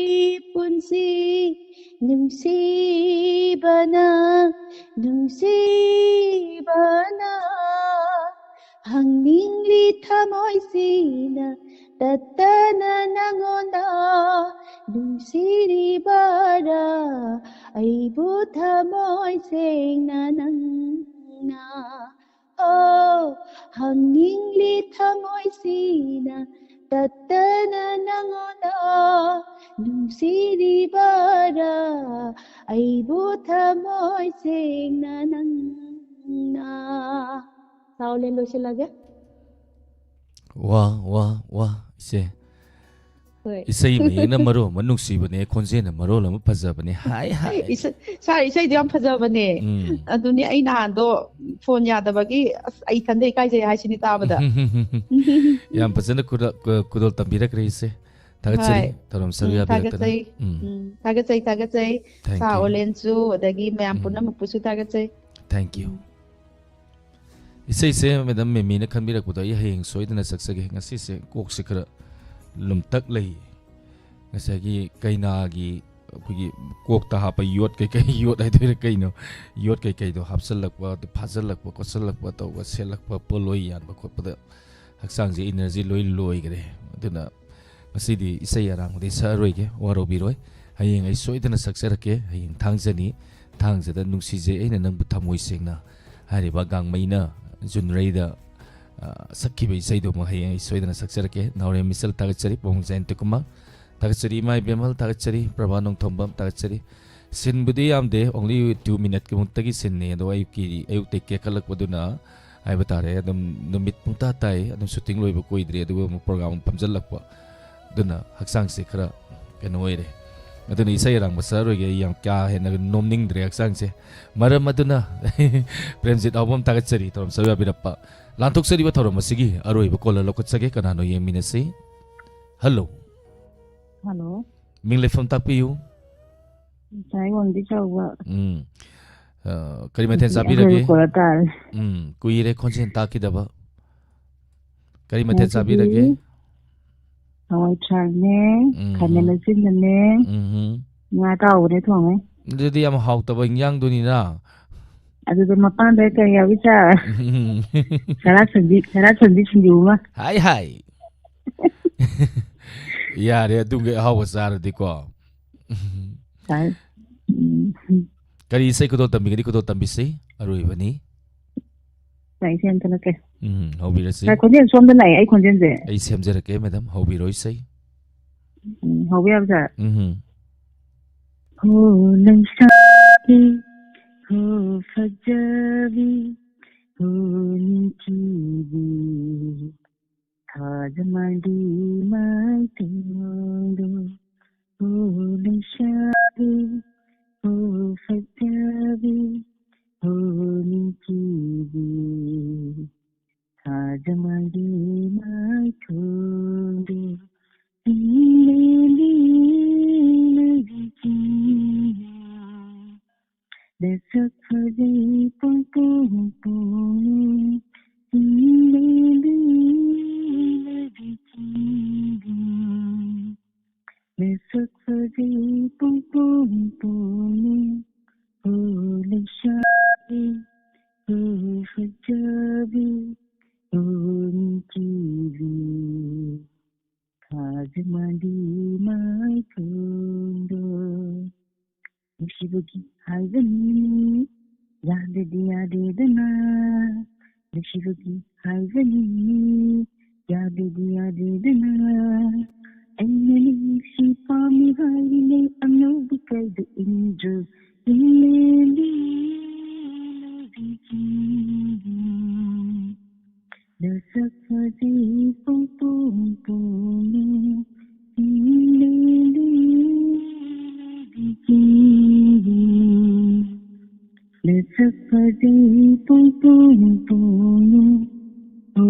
ꯄꯨꯟꯁꯤ, ꯅꯨꯡꯁꯤꯕꯅ, ꯅꯨꯡꯁꯤꯕꯅ꯫ ꯍꯪꯅꯤꯡꯂꯤ ꯊꯃꯣꯏꯁꯤꯅ ꯇꯠꯇꯅ ꯅꯉꯣꯟꯗ, ꯅꯨꯡꯁꯤꯔꯤꯕꯔꯥ ꯑꯩꯕꯨ ꯊꯃꯣꯏ ꯁꯦꯡꯅ ꯅꯪꯅ? ꯑꯣ, ꯍꯪꯅꯤꯡꯂꯤ ꯊꯃꯣꯏꯁꯤꯅ ꯇꯠꯇꯅ ꯅꯉꯣꯟꯗ, ꯅꯨꯡꯁꯤꯔꯤꯕꯔꯥ ꯑꯩꯕꯨ ꯊꯃꯣꯏ ꯁꯦꯡꯅ ꯅꯪꯅ꯫ ꯁꯥꯎꯂꯦꯟ ꯂꯣꯏꯁꯤꯜꯂꯒꯦ꯫ ꯋꯥ ꯋꯥ ꯋꯥ ꯏꯆꯦ꯫ ꯍꯣꯏ꯫ ꯏꯁꯩ ꯃꯌꯦꯛꯅ ꯃꯔꯣꯟ ꯑꯃ ꯅꯨꯡꯁꯤꯕꯅꯦ, ꯈꯣꯟꯖꯦꯜꯅ ꯃꯔꯣꯟ ꯑꯃ ꯐꯖꯕꯅꯦ꯫ ꯍꯥꯏ ꯍꯥꯏ꯫ ꯏꯁꯩ, ꯁꯥꯔ, ꯏꯁꯩꯗꯣ ꯌꯥꯝ ꯐꯖꯕꯅꯦ꯫ ꯎꯝ꯫ ꯑꯗꯨꯅꯤ ꯑꯩ ꯅꯍꯥꯟꯗꯣ ꯐꯣꯟ ꯌꯥꯗꯕꯒꯤ ꯑꯁ ꯑꯩ ꯏꯊꯟꯗ ꯏꯀꯥꯏꯖꯩ ꯍꯥꯏꯁꯤꯅꯤ ꯇꯥꯕꯗ꯫ ꯌꯥꯝ ꯐꯖꯅ ꯈꯨꯗ-, ꯈꯨ-, ꯈꯨꯗꯣꯜ ꯇꯝꯕꯤꯔꯛꯈ꯭ꯔꯦ ꯏꯆꯦ꯫ ꯊꯥꯒꯠꯆꯔꯤ꯫ ꯍꯣꯏ꯫ ꯊꯧꯔꯝ ꯁꯔꯨꯛ ꯎꯝ, ꯌꯥꯕꯤꯔꯛꯇꯅ꯫ ꯊꯥꯒꯠꯆꯩ꯫ ꯎꯝ꯫ ꯎꯝ, ꯊꯥꯒꯠꯆꯩ, ꯊꯥꯒꯠꯆꯩ꯫ Thank ꯁꯥ you. ꯑꯣꯂꯦꯟꯁꯨ, ꯑꯗꯒꯤ ꯃꯌꯥꯝ ꯎꯝ꯫ ꯄꯨꯝꯅꯃꯛꯄꯨꯁꯨ ꯊꯥꯒꯠꯆꯩ꯫ Thank you꯫ ꯎꯝ꯫ ꯏꯁꯩꯁꯦ ꯃꯦꯗꯥꯝ ꯃꯦꯃꯤꯅ ꯈꯟꯕꯤꯔꯛꯄꯗꯣ ꯑꯩ ꯍꯌꯦꯡ ꯁꯣꯏꯗꯅ ꯁꯛꯆꯒꯦ꯫ ꯉꯁꯤꯁꯦ ꯀꯣꯛꯁꯦ ꯈꯔ ꯂꯨꯝꯇꯛ ꯂꯩ꯫ ꯉꯁꯥꯏꯒꯤ ꯀꯩꯅꯥꯒꯤ ꯑꯩꯈꯣꯏꯒꯤ ꯀꯣꯛꯇ ꯍꯥꯞꯄ ꯌꯣꯠ ꯀꯩꯀꯩ, ꯌꯣꯠ ꯍꯥꯏꯗꯣꯏꯔꯥ ꯀꯩꯅꯣ, ꯌꯣꯠ ꯀꯩꯀꯩꯗꯣ ꯍꯥꯞꯆꯜꯂꯛꯄ, ꯑꯗꯨ ꯐꯥꯖꯜꯂꯛꯄ, ꯈꯣꯠꯆꯜꯂꯛꯄ ꯇꯧꯕ, ꯁꯦꯠꯂꯛꯄ ꯄꯣꯠꯂꯣꯏ ꯌꯥꯟꯕ ꯈꯣꯠꯄꯗ ꯍꯛꯆꯥꯡꯁꯦ energy ꯂꯣꯏ ꯂꯣꯏꯈ꯭ꯔꯦ꯫ ꯑꯗꯨꯅ ꯉꯁꯤꯗꯤ ꯏꯁꯩ ꯑꯔꯥꯡꯕꯗꯤ ꯁꯛꯑꯔꯣꯏꯒꯦ, ꯋꯥꯔꯧꯕꯤꯔꯣꯏ꯫ ꯍꯌꯦꯡ ꯑꯩ ꯁꯣꯏꯗꯅ ꯁꯛꯆꯔꯛꯀꯦ꯫ ꯍꯌꯦꯡ ꯊꯥꯡꯖꯅꯤ, ꯊꯥꯡꯖꯗ ꯅꯨꯡꯁꯤꯖꯩ ꯑꯩꯅ ꯅꯪꯕꯨ ꯊꯃꯣꯏ ꯁꯦꯡꯅ ꯍꯥꯏꯔꯤꯕ ꯒꯥꯡꯃꯩꯅ ꯖꯨꯟꯔꯩꯗ, ꯑ, ꯁꯛꯈꯤꯕ ꯏꯁꯩꯗꯨꯃꯛ ꯍꯌꯦꯡ ꯑꯩ ꯁꯣꯏꯗꯅ ꯁꯛꯆꯔꯛꯀꯦ꯫ ꯅꯥꯎꯔꯦꯝ ꯃꯤꯆꯜ ꯊꯥꯒꯠꯆꯔꯤ, ꯄꯥꯕꯨꯡ ꯖꯌꯟꯇꯀꯨꯃꯥꯔ ꯊꯥꯒꯠꯆꯔꯤ, ꯏꯃꯥ ꯏꯕꯦꯝꯍꯜ ꯊꯥꯒꯠꯆꯔꯤ, ꯄ꯭ꯔꯚꯥ ꯅꯣꯡꯊꯣꯝꯕꯝ ꯊꯥꯒꯠꯆꯔꯤ꯫ ꯁꯤꯟꯕꯨꯗꯤ ꯌꯥꯝꯗꯦ, only two minute ꯀꯤ ꯃꯨꯛꯇꯒꯤ ꯁꯤꯟꯅꯤ꯫ ꯑꯗꯣ ꯑꯌꯨꯛꯀꯤ, ꯑꯌꯨꯛꯇꯩ ꯀꯦꯈꯠꯂꯛꯄꯗꯨꯅ ꯍꯥꯏꯕ ꯇꯥꯔꯦ, ꯑꯗꯨꯝ ꯅꯨꯃꯤꯠ ꯄꯨꯡꯇꯥ ꯇꯥꯏ, ꯑꯗꯨꯝ shooting ꯂꯣꯏꯕ ꯀꯨꯏꯗ꯭ꯔꯤ, ꯑꯗꯨꯒ ꯑꯃꯨꯛ program ꯑꯃꯨꯛ ꯐꯝꯖꯜꯂꯛꯄ꯫ ꯑꯗꯨꯅ ꯍꯛꯆꯥꯡꯁꯦ ꯈꯔ ꯀꯩꯅꯣ ꯑꯣꯏꯔꯦ꯫ ꯑꯗꯨꯅ ꯏꯁꯩ ꯑꯔꯥꯡꯕ ꯁꯛꯑꯔꯣꯏꯒꯦ, ꯑꯩ ꯌꯥꯝ ꯀꯥ ꯍꯦꯟꯅ ꯅꯣꯝꯅꯤꯡꯗ꯭ꯔꯦ ꯍꯛꯆꯥꯡꯁꯦ꯫ ꯃꯔꯝ ꯑꯗꯨꯅ ꯄ꯭ꯔꯦꯝꯖꯤꯠ ꯍꯥꯎꯕꯝ ꯊꯥꯒꯠꯆꯔꯤ ꯊꯧꯔꯝ ꯁꯔꯨꯛ ꯌꯥꯕꯤꯔꯛꯄ꯫ ꯂꯥꯟꯊꯣꯛꯆꯔꯤꯕ ꯊꯧꯔꯝ ꯑꯁꯤꯒꯤ ꯑꯔꯣꯏꯕ caller ꯂꯧꯈꯠꯆꯒꯦ꯫ ꯀꯅꯥꯅꯣ ꯌꯦꯡꯃꯤꯟꯅꯁꯤ꯫ Hello꯫ Hello꯫ ꯃꯤꯡ ꯂꯩꯐꯝ ꯇꯥꯛꯄꯤꯌꯨ꯫ ꯉꯁꯥꯏ ꯋꯥꯡꯗꯤ ꯆꯥꯎꯕ꯫ ꯎꯝ꯫ ꯑ, ꯀꯔꯤ ꯃꯊꯦꯜ ꯉꯁꯤ ꯆꯥꯕꯤꯔꯒꯦ? ꯑꯍꯜ ꯀꯣꯔ ꯇꯥꯔꯦ꯫ ꯎꯝ, ꯀꯨꯏꯔꯦ ꯈꯣꯟꯖꯦꯜ ꯇꯥꯈꯤꯗꯕ꯫ ꯀꯔꯤ ꯃꯊꯦꯜ ꯉꯁꯤꯗꯤ ꯆꯥꯕꯤꯔꯒꯦ? ꯍꯋꯥꯏ ꯊ꯭ꯔꯥꯛꯅꯦ, ꯎꯝ꯫ ꯈꯥꯃꯦꯟ ꯑꯁꯤꯟꯕꯅꯦ, ꯎꯝ꯫ ꯉꯥ ꯑꯇꯥꯎꯕꯅꯦ ꯊꯣꯡꯉꯦ꯫ ꯑꯗꯨꯗꯤ ꯌꯥꯝ ꯍꯥꯎꯇꯕ ꯏꯟꯖꯥꯡꯗꯨꯅꯤꯅ꯫ ꯑꯗꯨꯗ ꯃꯄꯥꯟꯗ ꯀꯩ ꯌꯥꯎꯏ ꯆꯥ? ꯎꯝ꯫ ꯁꯔꯥ ꯁꯟꯗꯤ, ꯁꯔꯥ ꯁꯟꯗꯤ ꯁꯤꯡꯖꯨ ꯑꯃ꯫ ꯍꯥꯏ ꯍꯥꯏ꯫ ꯌꯥꯔꯦ, ꯑꯗꯨꯒꯤ ꯑꯍꯥꯎꯕ ꯆꯥꯔꯗꯤꯀꯣ꯫ ꯆꯥꯏ꯫ ꯎꯝ꯫ ꯀꯔꯤ ꯏꯁꯩ ꯈꯨꯗꯣꯜ ꯇꯝꯕꯤꯒꯅꯤ? ꯈꯨꯗꯣꯜ ꯇꯝꯕꯤꯁꯤ꯫ ꯑꯔꯣꯏꯕꯅꯤ꯫ ꯂꯥꯛꯏꯁꯦ ꯑꯝꯇ ꯅꯠꯇꯦ꯫ ꯎꯝ, ꯍꯧꯕꯤꯔꯁꯤ꯫ ꯁꯥꯔ, ꯈꯣꯟꯖꯦꯜ ꯁꯣꯝꯗ ꯂꯥꯛꯑꯦ, ꯑꯩ ꯈꯣꯟꯖꯦꯜꯁꯦ꯫ ꯑꯩ ꯁꯦꯝꯖꯔꯛꯀꯦ, ꯃꯦꯗꯥꯝ, ꯍꯧꯕꯤꯔꯣ ꯏꯁꯩ꯫ ꯎꯝ, ꯍꯧꯕ ꯌꯥꯕ, ꯁꯥꯔ? ꯎꯝ꯫ ꯍꯣ, ꯂꯩꯁꯥꯕꯤ, ꯍꯣ, ꯐꯖꯕꯤ, ꯍꯣ, ꯅꯤꯡꯊꯤꯕꯤ, ꯊꯥꯖ ꯃꯥꯟꯕꯤ ꯃꯥꯏꯊꯣꯡꯗꯣ, ꯍꯣ, ꯂꯩꯁꯥꯕꯤ, ꯍꯣ, ꯐꯖꯕꯤ, ꯍꯣ, ꯅꯤꯡꯊꯤꯕꯤ, ꯊꯥꯖ ꯃꯥꯟꯕꯤ ꯃꯥꯏꯊꯣꯡꯗꯣ, ꯏꯪꯂꯦꯟꯒꯤ ꯂꯩꯆꯤꯟꯗꯣ, ꯅꯁꯛ ꯐꯖꯩ ꯄꯨꯡꯄꯣꯡ ꯄꯣꯡꯉꯦ, ꯏꯪꯂꯦꯟꯒꯤ ꯂꯩꯆꯤꯟꯗꯣ, ꯅꯁꯛ ꯐꯖꯩ ꯄꯨꯡꯄꯣꯡ ꯄꯣꯡꯉꯦ, ꯍꯣ, ꯂꯩꯁꯥꯕꯤ, ꯍꯣ, ꯐꯖꯕꯤ, ꯍꯣ, ꯅꯤꯡꯊꯤꯕꯤ, ꯊꯥꯖ ꯃꯥꯟꯕꯤ ꯃꯥꯏꯊꯣꯡꯗꯣ꯫ ꯅꯨꯡꯁꯤꯕꯒꯤ ꯍꯥꯏꯕꯅꯤ, ꯌꯥꯗꯗꯤ ꯌꯥꯗꯦꯗꯅ꯫ ꯅꯨꯡꯁꯤꯕꯒꯤ ꯍꯥꯏꯕꯅꯤ, ꯌꯥꯗꯗꯤ ꯌꯥꯗꯦꯗꯅ꯫ ꯑꯩꯅ ꯅꯨꯡꯁꯤ ꯄꯥꯝꯃꯤ ꯍꯥꯏꯔꯤꯅꯦ, ꯑꯉꯧꯕꯤ ꯀꯩꯗ ꯏꯟꯗ꯭ꯔꯣ, ꯏꯪꯂꯦꯟꯒꯤ ꯂꯩꯆꯤꯟꯗꯣ꯫ ꯅꯁꯛ ꯐꯖꯩ ꯄꯨꯡꯄꯣꯡ ꯄꯣꯡꯉꯦ, ꯏꯪꯂꯦꯟꯒꯤ ꯂꯩꯆꯤꯟꯗꯣ꯫ ꯅꯁꯛ ꯐꯖꯩ ꯄꯨꯡꯄꯣꯡ ꯄꯣꯡꯉꯦ, ꯍꯣ,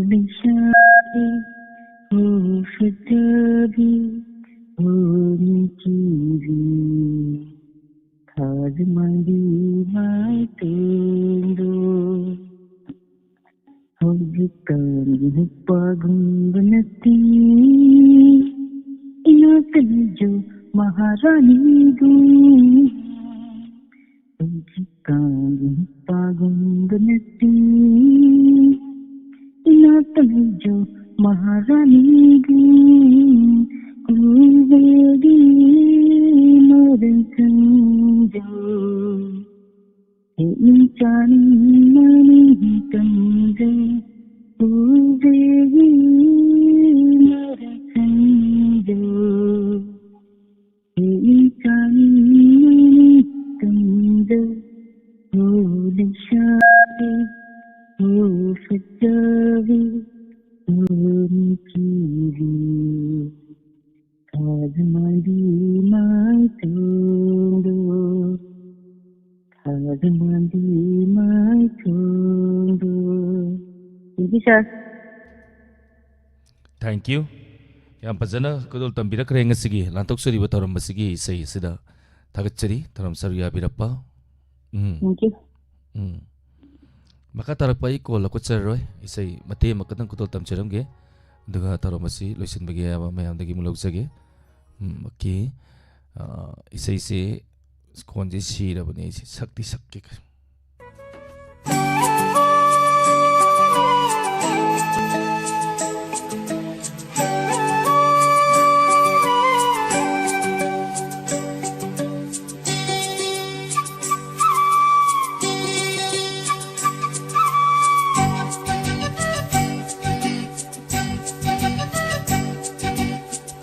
ꯂꯩꯁꯥꯕꯤ, ꯍꯣ, ꯐꯖꯕꯤ, ꯍꯣ, ꯅꯤꯡꯊꯤꯕꯤ, ꯊꯥꯖ ꯃꯥꯟꯕꯤ ꯃꯥꯏꯊꯣꯡꯗꯣ꯫ ꯍꯧꯖꯤꯛꯀꯥꯟꯒꯤ ꯅꯨꯄꯥꯒꯨꯝꯕ ꯅꯠꯇꯦ, ꯏꯅꯥꯛꯇ ꯂꯩꯖꯧ ꯃꯍꯥꯔꯥꯅꯤꯒꯨꯝ꯫ ꯍꯧꯖꯤꯛꯀꯥꯟꯒꯤ ꯅꯨꯄꯥꯒꯨꯝꯕ ꯅꯠꯇꯦ, ꯏꯅꯥꯛꯇ ꯂꯩꯖꯧ ꯃꯍꯥꯔꯥꯅꯤꯒꯨꯝ꯫ ꯀꯨꯕꯦꯔꯒꯤ ꯃꯔꯟ ꯈꯪꯖꯧ, ꯍꯦꯛꯅꯤꯡ ꯆꯥꯅꯤꯡ ꯃꯅꯤꯡ ꯎꯖꯔꯤ ꯃꯔꯛ ꯈꯪꯗ, ꯑꯩ ꯆꯥꯅꯤꯡꯉꯤ ꯇꯨꯡꯗ꯫ ꯑꯣ ꯂꯩꯁꯥꯕꯤ, ꯑꯣ ꯐꯖꯕꯤ, ꯑꯣ ꯅꯨꯡꯁꯤꯕꯤ, ꯊꯥꯖꯃꯥꯟꯕꯤ ꯃꯥꯏꯊꯣꯡꯗꯣ, ꯊꯥꯖꯃꯥꯟꯕꯤ ꯃꯥꯏꯊꯣꯡꯗꯣ꯫ Thank you, sir. Thank you. ꯌꯥꯝ ꯐꯖꯅ ꯈꯨꯗꯣꯜ ꯇꯝꯕꯤꯔꯛꯈ꯭ꯔꯦ ꯉꯁꯤꯒꯤ ꯂꯥꯟꯊꯣꯛꯆꯔꯤꯕ ꯊꯧꯔꯝ ꯑꯁꯤꯒꯤ ꯏꯁꯩ ꯑꯁꯤꯗ꯫ ꯊꯥꯒꯠꯆꯔꯤ, ꯊꯧꯔꯝ ꯁꯔꯨꯛ ꯌꯥꯕꯤꯔꯛꯄ꯫ ꯎꯝ꯫ Thank you. ꯎꯝ꯫ ꯃꯈꯥ ꯇꯥꯔꯛꯄ ꯑꯩ ꯀꯣꯜ ꯂꯧꯈꯠꯆꯔꯔꯣꯏ꯫ ꯏꯁꯩ ꯃꯇꯦꯛ ꯑꯃꯈꯛꯇꯪ ꯈꯨꯗꯣꯜ ꯇꯝꯖꯔꯝꯒꯦ꯫ ꯑꯗꯨꯒ ꯊꯧꯔꯝ ꯑꯁꯤ ꯂꯣꯏꯁꯤꯟꯕꯒꯤ ꯑꯌꯥꯕ ꯃꯌꯥꯝꯗꯒꯤ ꯑꯃꯨꯛ ꯂꯧꯖꯒꯦ꯫ ꯎꯝ, okay꯫ ꯑ, ꯏꯁꯩꯁꯦ, ꯈꯣꯟꯁꯦ ꯁꯤꯔꯕꯅꯦ ꯑꯩꯁꯦ꯫ ꯁꯛꯇꯤ ꯁꯛꯀꯦ꯫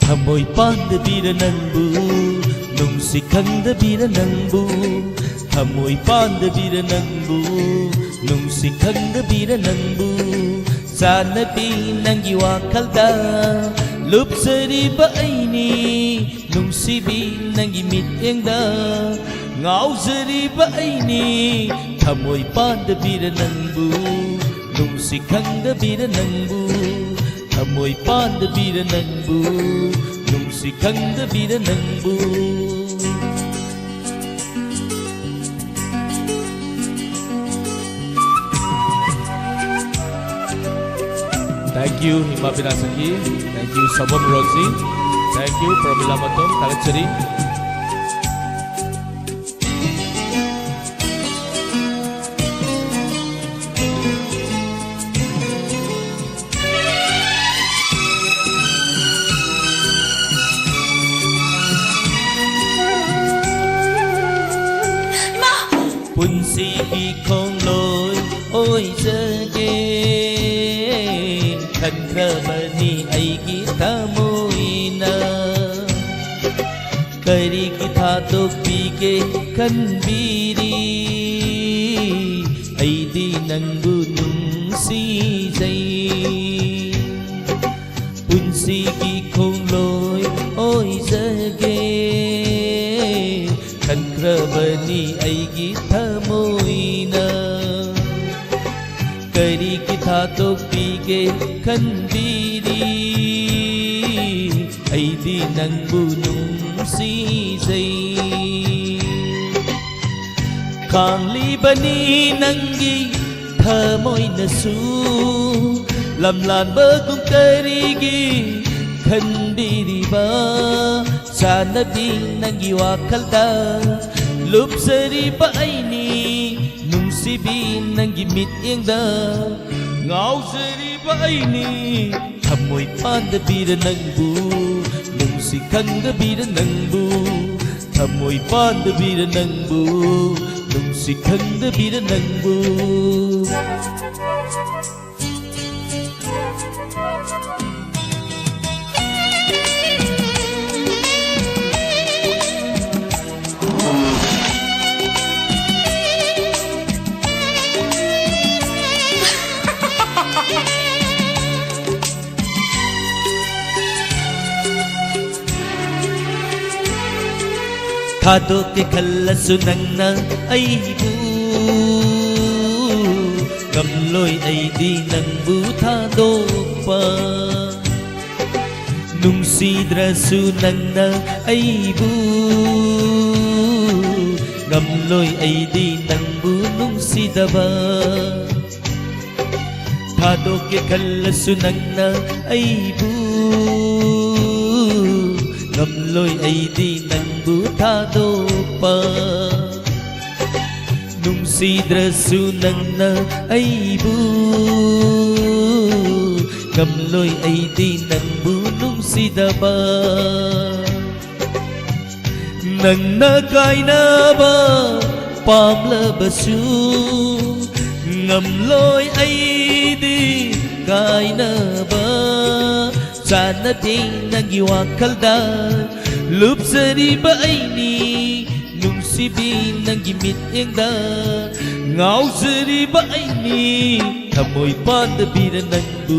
ꯊꯃꯣꯏ ꯄꯥꯟꯗꯕꯤꯔ ꯅꯪꯕꯨ, ꯅꯨꯡꯁꯤ ꯈꯪꯗꯕꯤꯔ ꯅꯪꯕꯨ, ꯊꯃꯣꯏ ꯄꯥꯟꯗꯕꯤꯔ ꯅꯪꯕꯨ, ꯅꯨꯡꯁꯤ ꯈꯪꯗꯕꯤꯔ ꯅꯪꯕꯨ, ꯆꯥꯟꯅꯕꯤ ꯅꯪꯒꯤ ꯋꯥꯈꯜꯗ ꯂꯨꯞꯆꯔꯤꯕ ꯑꯩꯅꯤ, ꯅꯨꯡꯁꯤꯕꯤ ꯅꯪꯒꯤ ꯃꯤꯠꯌꯦꯡꯗ ꯉꯥꯎꯖꯔꯤꯕ ꯑꯩꯅꯤ, ꯊꯃꯣꯏ ꯄꯥꯟꯗꯕꯤꯔ ꯅꯪꯕꯨ, ꯅꯨꯡꯁꯤ ꯈꯪꯗꯕꯤꯔ ꯅꯪꯕꯨ, ꯊꯃꯣꯏ ꯄꯥꯟꯗꯕꯤꯔ ꯅꯪꯕꯨ, ꯅꯨꯡꯁꯤ ꯈꯪꯗꯕꯤꯔ ꯅꯪꯕꯨ꯫ Thank you, ꯏꯃꯥ ꯕꯤꯅꯥ ꯁꯈꯤ꯫ Thank you, Sabam Roji. Thank you, Pramila ꯃꯇꯣꯝ꯫ ꯊꯥꯒꯠꯆꯔꯤ꯫ ꯄꯨꯟꯁꯤꯒꯤ ꯈꯣꯡꯂꯣꯏ ꯑꯣꯏꯖꯒꯦ꯫ ꯈꯟꯈ꯭ꯔꯕꯅꯤ ꯑꯩꯒꯤ ꯊꯃꯣꯏꯅ꯫ ꯀꯔꯤꯒꯤ ꯊꯥꯗꯣꯛꯄꯤꯒꯦ ꯈꯟꯕꯤꯔꯤ? ꯑꯩꯗꯤ ꯅꯪꯕꯨ ꯅꯨꯡꯁꯤꯖꯩ꯫ ꯄꯨꯟꯁꯤꯒꯤ ꯈꯣꯡꯂꯣꯏ ꯑꯣꯏꯖꯒꯦ ꯈꯟꯈ꯭ꯔꯕꯅꯤ ꯑꯩꯒꯤ ꯊꯃꯣꯏꯅ꯫ ꯀꯔꯤꯒꯤ ꯊꯥꯗꯣꯛꯄꯤꯒꯦ ꯈꯟꯕꯤꯔꯤ? ꯑꯩꯗꯤ ꯅꯪꯕꯨ ꯅꯨꯡꯁꯤꯖꯩ꯫ ꯈꯥꯡꯂꯤꯕꯅꯤ ꯅꯪꯒꯤ ꯊꯃꯣꯏꯅꯁꯨ, ꯂꯝꯂꯥꯟꯕꯒꯨꯝ ꯀꯔꯤꯒꯤ ꯈꯟꯕꯤꯔꯤꯕ? ꯆꯥꯟꯅꯕꯤ ꯅꯪꯒꯤ ꯋꯥꯈꯜꯗ ꯂꯨꯞꯆꯔꯤꯕ ꯑꯩꯅꯤ, ꯅꯨꯡꯁꯤꯕꯤ ꯅꯪꯒꯤ ꯃꯤꯠꯌꯦꯡꯗ ꯉꯥꯎꯖꯔꯤꯕ ꯑꯩꯅꯤ꯫ ꯊꯃꯣꯏ ꯄꯥꯟꯗꯕꯤꯔ ꯅꯪꯕꯨ, ꯅꯨꯡꯁꯤ ꯈꯪꯗꯕꯤꯔ ꯅꯪꯕꯨ, ꯊꯃꯣꯏ ꯄꯥꯟꯗꯕꯤꯔ ꯅꯪꯕꯨ, ꯅꯨꯡꯁꯤ ꯈꯪꯗꯕꯤꯔ ꯅꯪꯕꯨ꯫ ꯊꯥꯗꯣꯛꯀꯦ ꯈꯜꯂꯁꯨ ꯅꯪꯅ ꯑꯩꯕꯨ ꯉꯝꯂꯣꯏ ꯑꯩꯗꯤ ꯅꯪꯕꯨ ꯊꯥꯗꯣꯛꯄ꯫ ꯅꯨꯡꯁꯤꯗ꯭ꯔꯁꯨ ꯅꯪꯅ ꯑꯩꯕꯨ ꯉꯝꯂꯣꯏ ꯑꯩꯗꯤ ꯅꯪꯕꯨ ꯅꯨꯡꯁꯤꯗꯕ꯫ ꯊꯥꯗꯣꯛꯀꯦ ꯈꯜꯂꯁꯨ ꯅꯪꯅ ꯑꯩꯕꯨ ꯉꯝꯂꯣꯏ ꯑꯩꯗꯤ ꯅꯪꯕꯨ ꯊꯥꯗꯣꯛꯄ꯫ ꯅꯨꯡꯁꯤꯗ꯭ꯔꯁꯨ ꯅꯪꯅ ꯑꯩꯕꯨ ꯉꯝꯂꯣꯏ ꯑꯩꯗꯤ ꯅꯪꯕꯨ ꯅꯨꯡꯁꯤꯗꯕ꯫ ꯅꯪꯅ ꯀꯥꯏꯅꯕ ꯄꯥꯝꯂꯕꯁꯨ ꯉꯝꯂꯣꯏ ꯑꯩꯗꯤ ꯀꯥꯏꯅꯕ꯫ ꯆꯥꯟꯅꯕꯤ, ꯅꯪꯒꯤ ꯋꯥꯈꯜꯗ ꯂꯨꯞꯆꯔꯤꯕ ꯑꯩꯅꯤ, ꯅꯨꯡꯁꯤꯕꯤ, ꯅꯪꯒꯤ ꯃꯤꯠꯌꯦꯡꯗ ꯉꯥꯎꯖꯔꯤꯕ ꯑꯩꯅꯤ, ꯊꯃꯣꯏ ꯄꯥꯟꯗꯕꯤꯔ ꯅꯪꯕꯨ,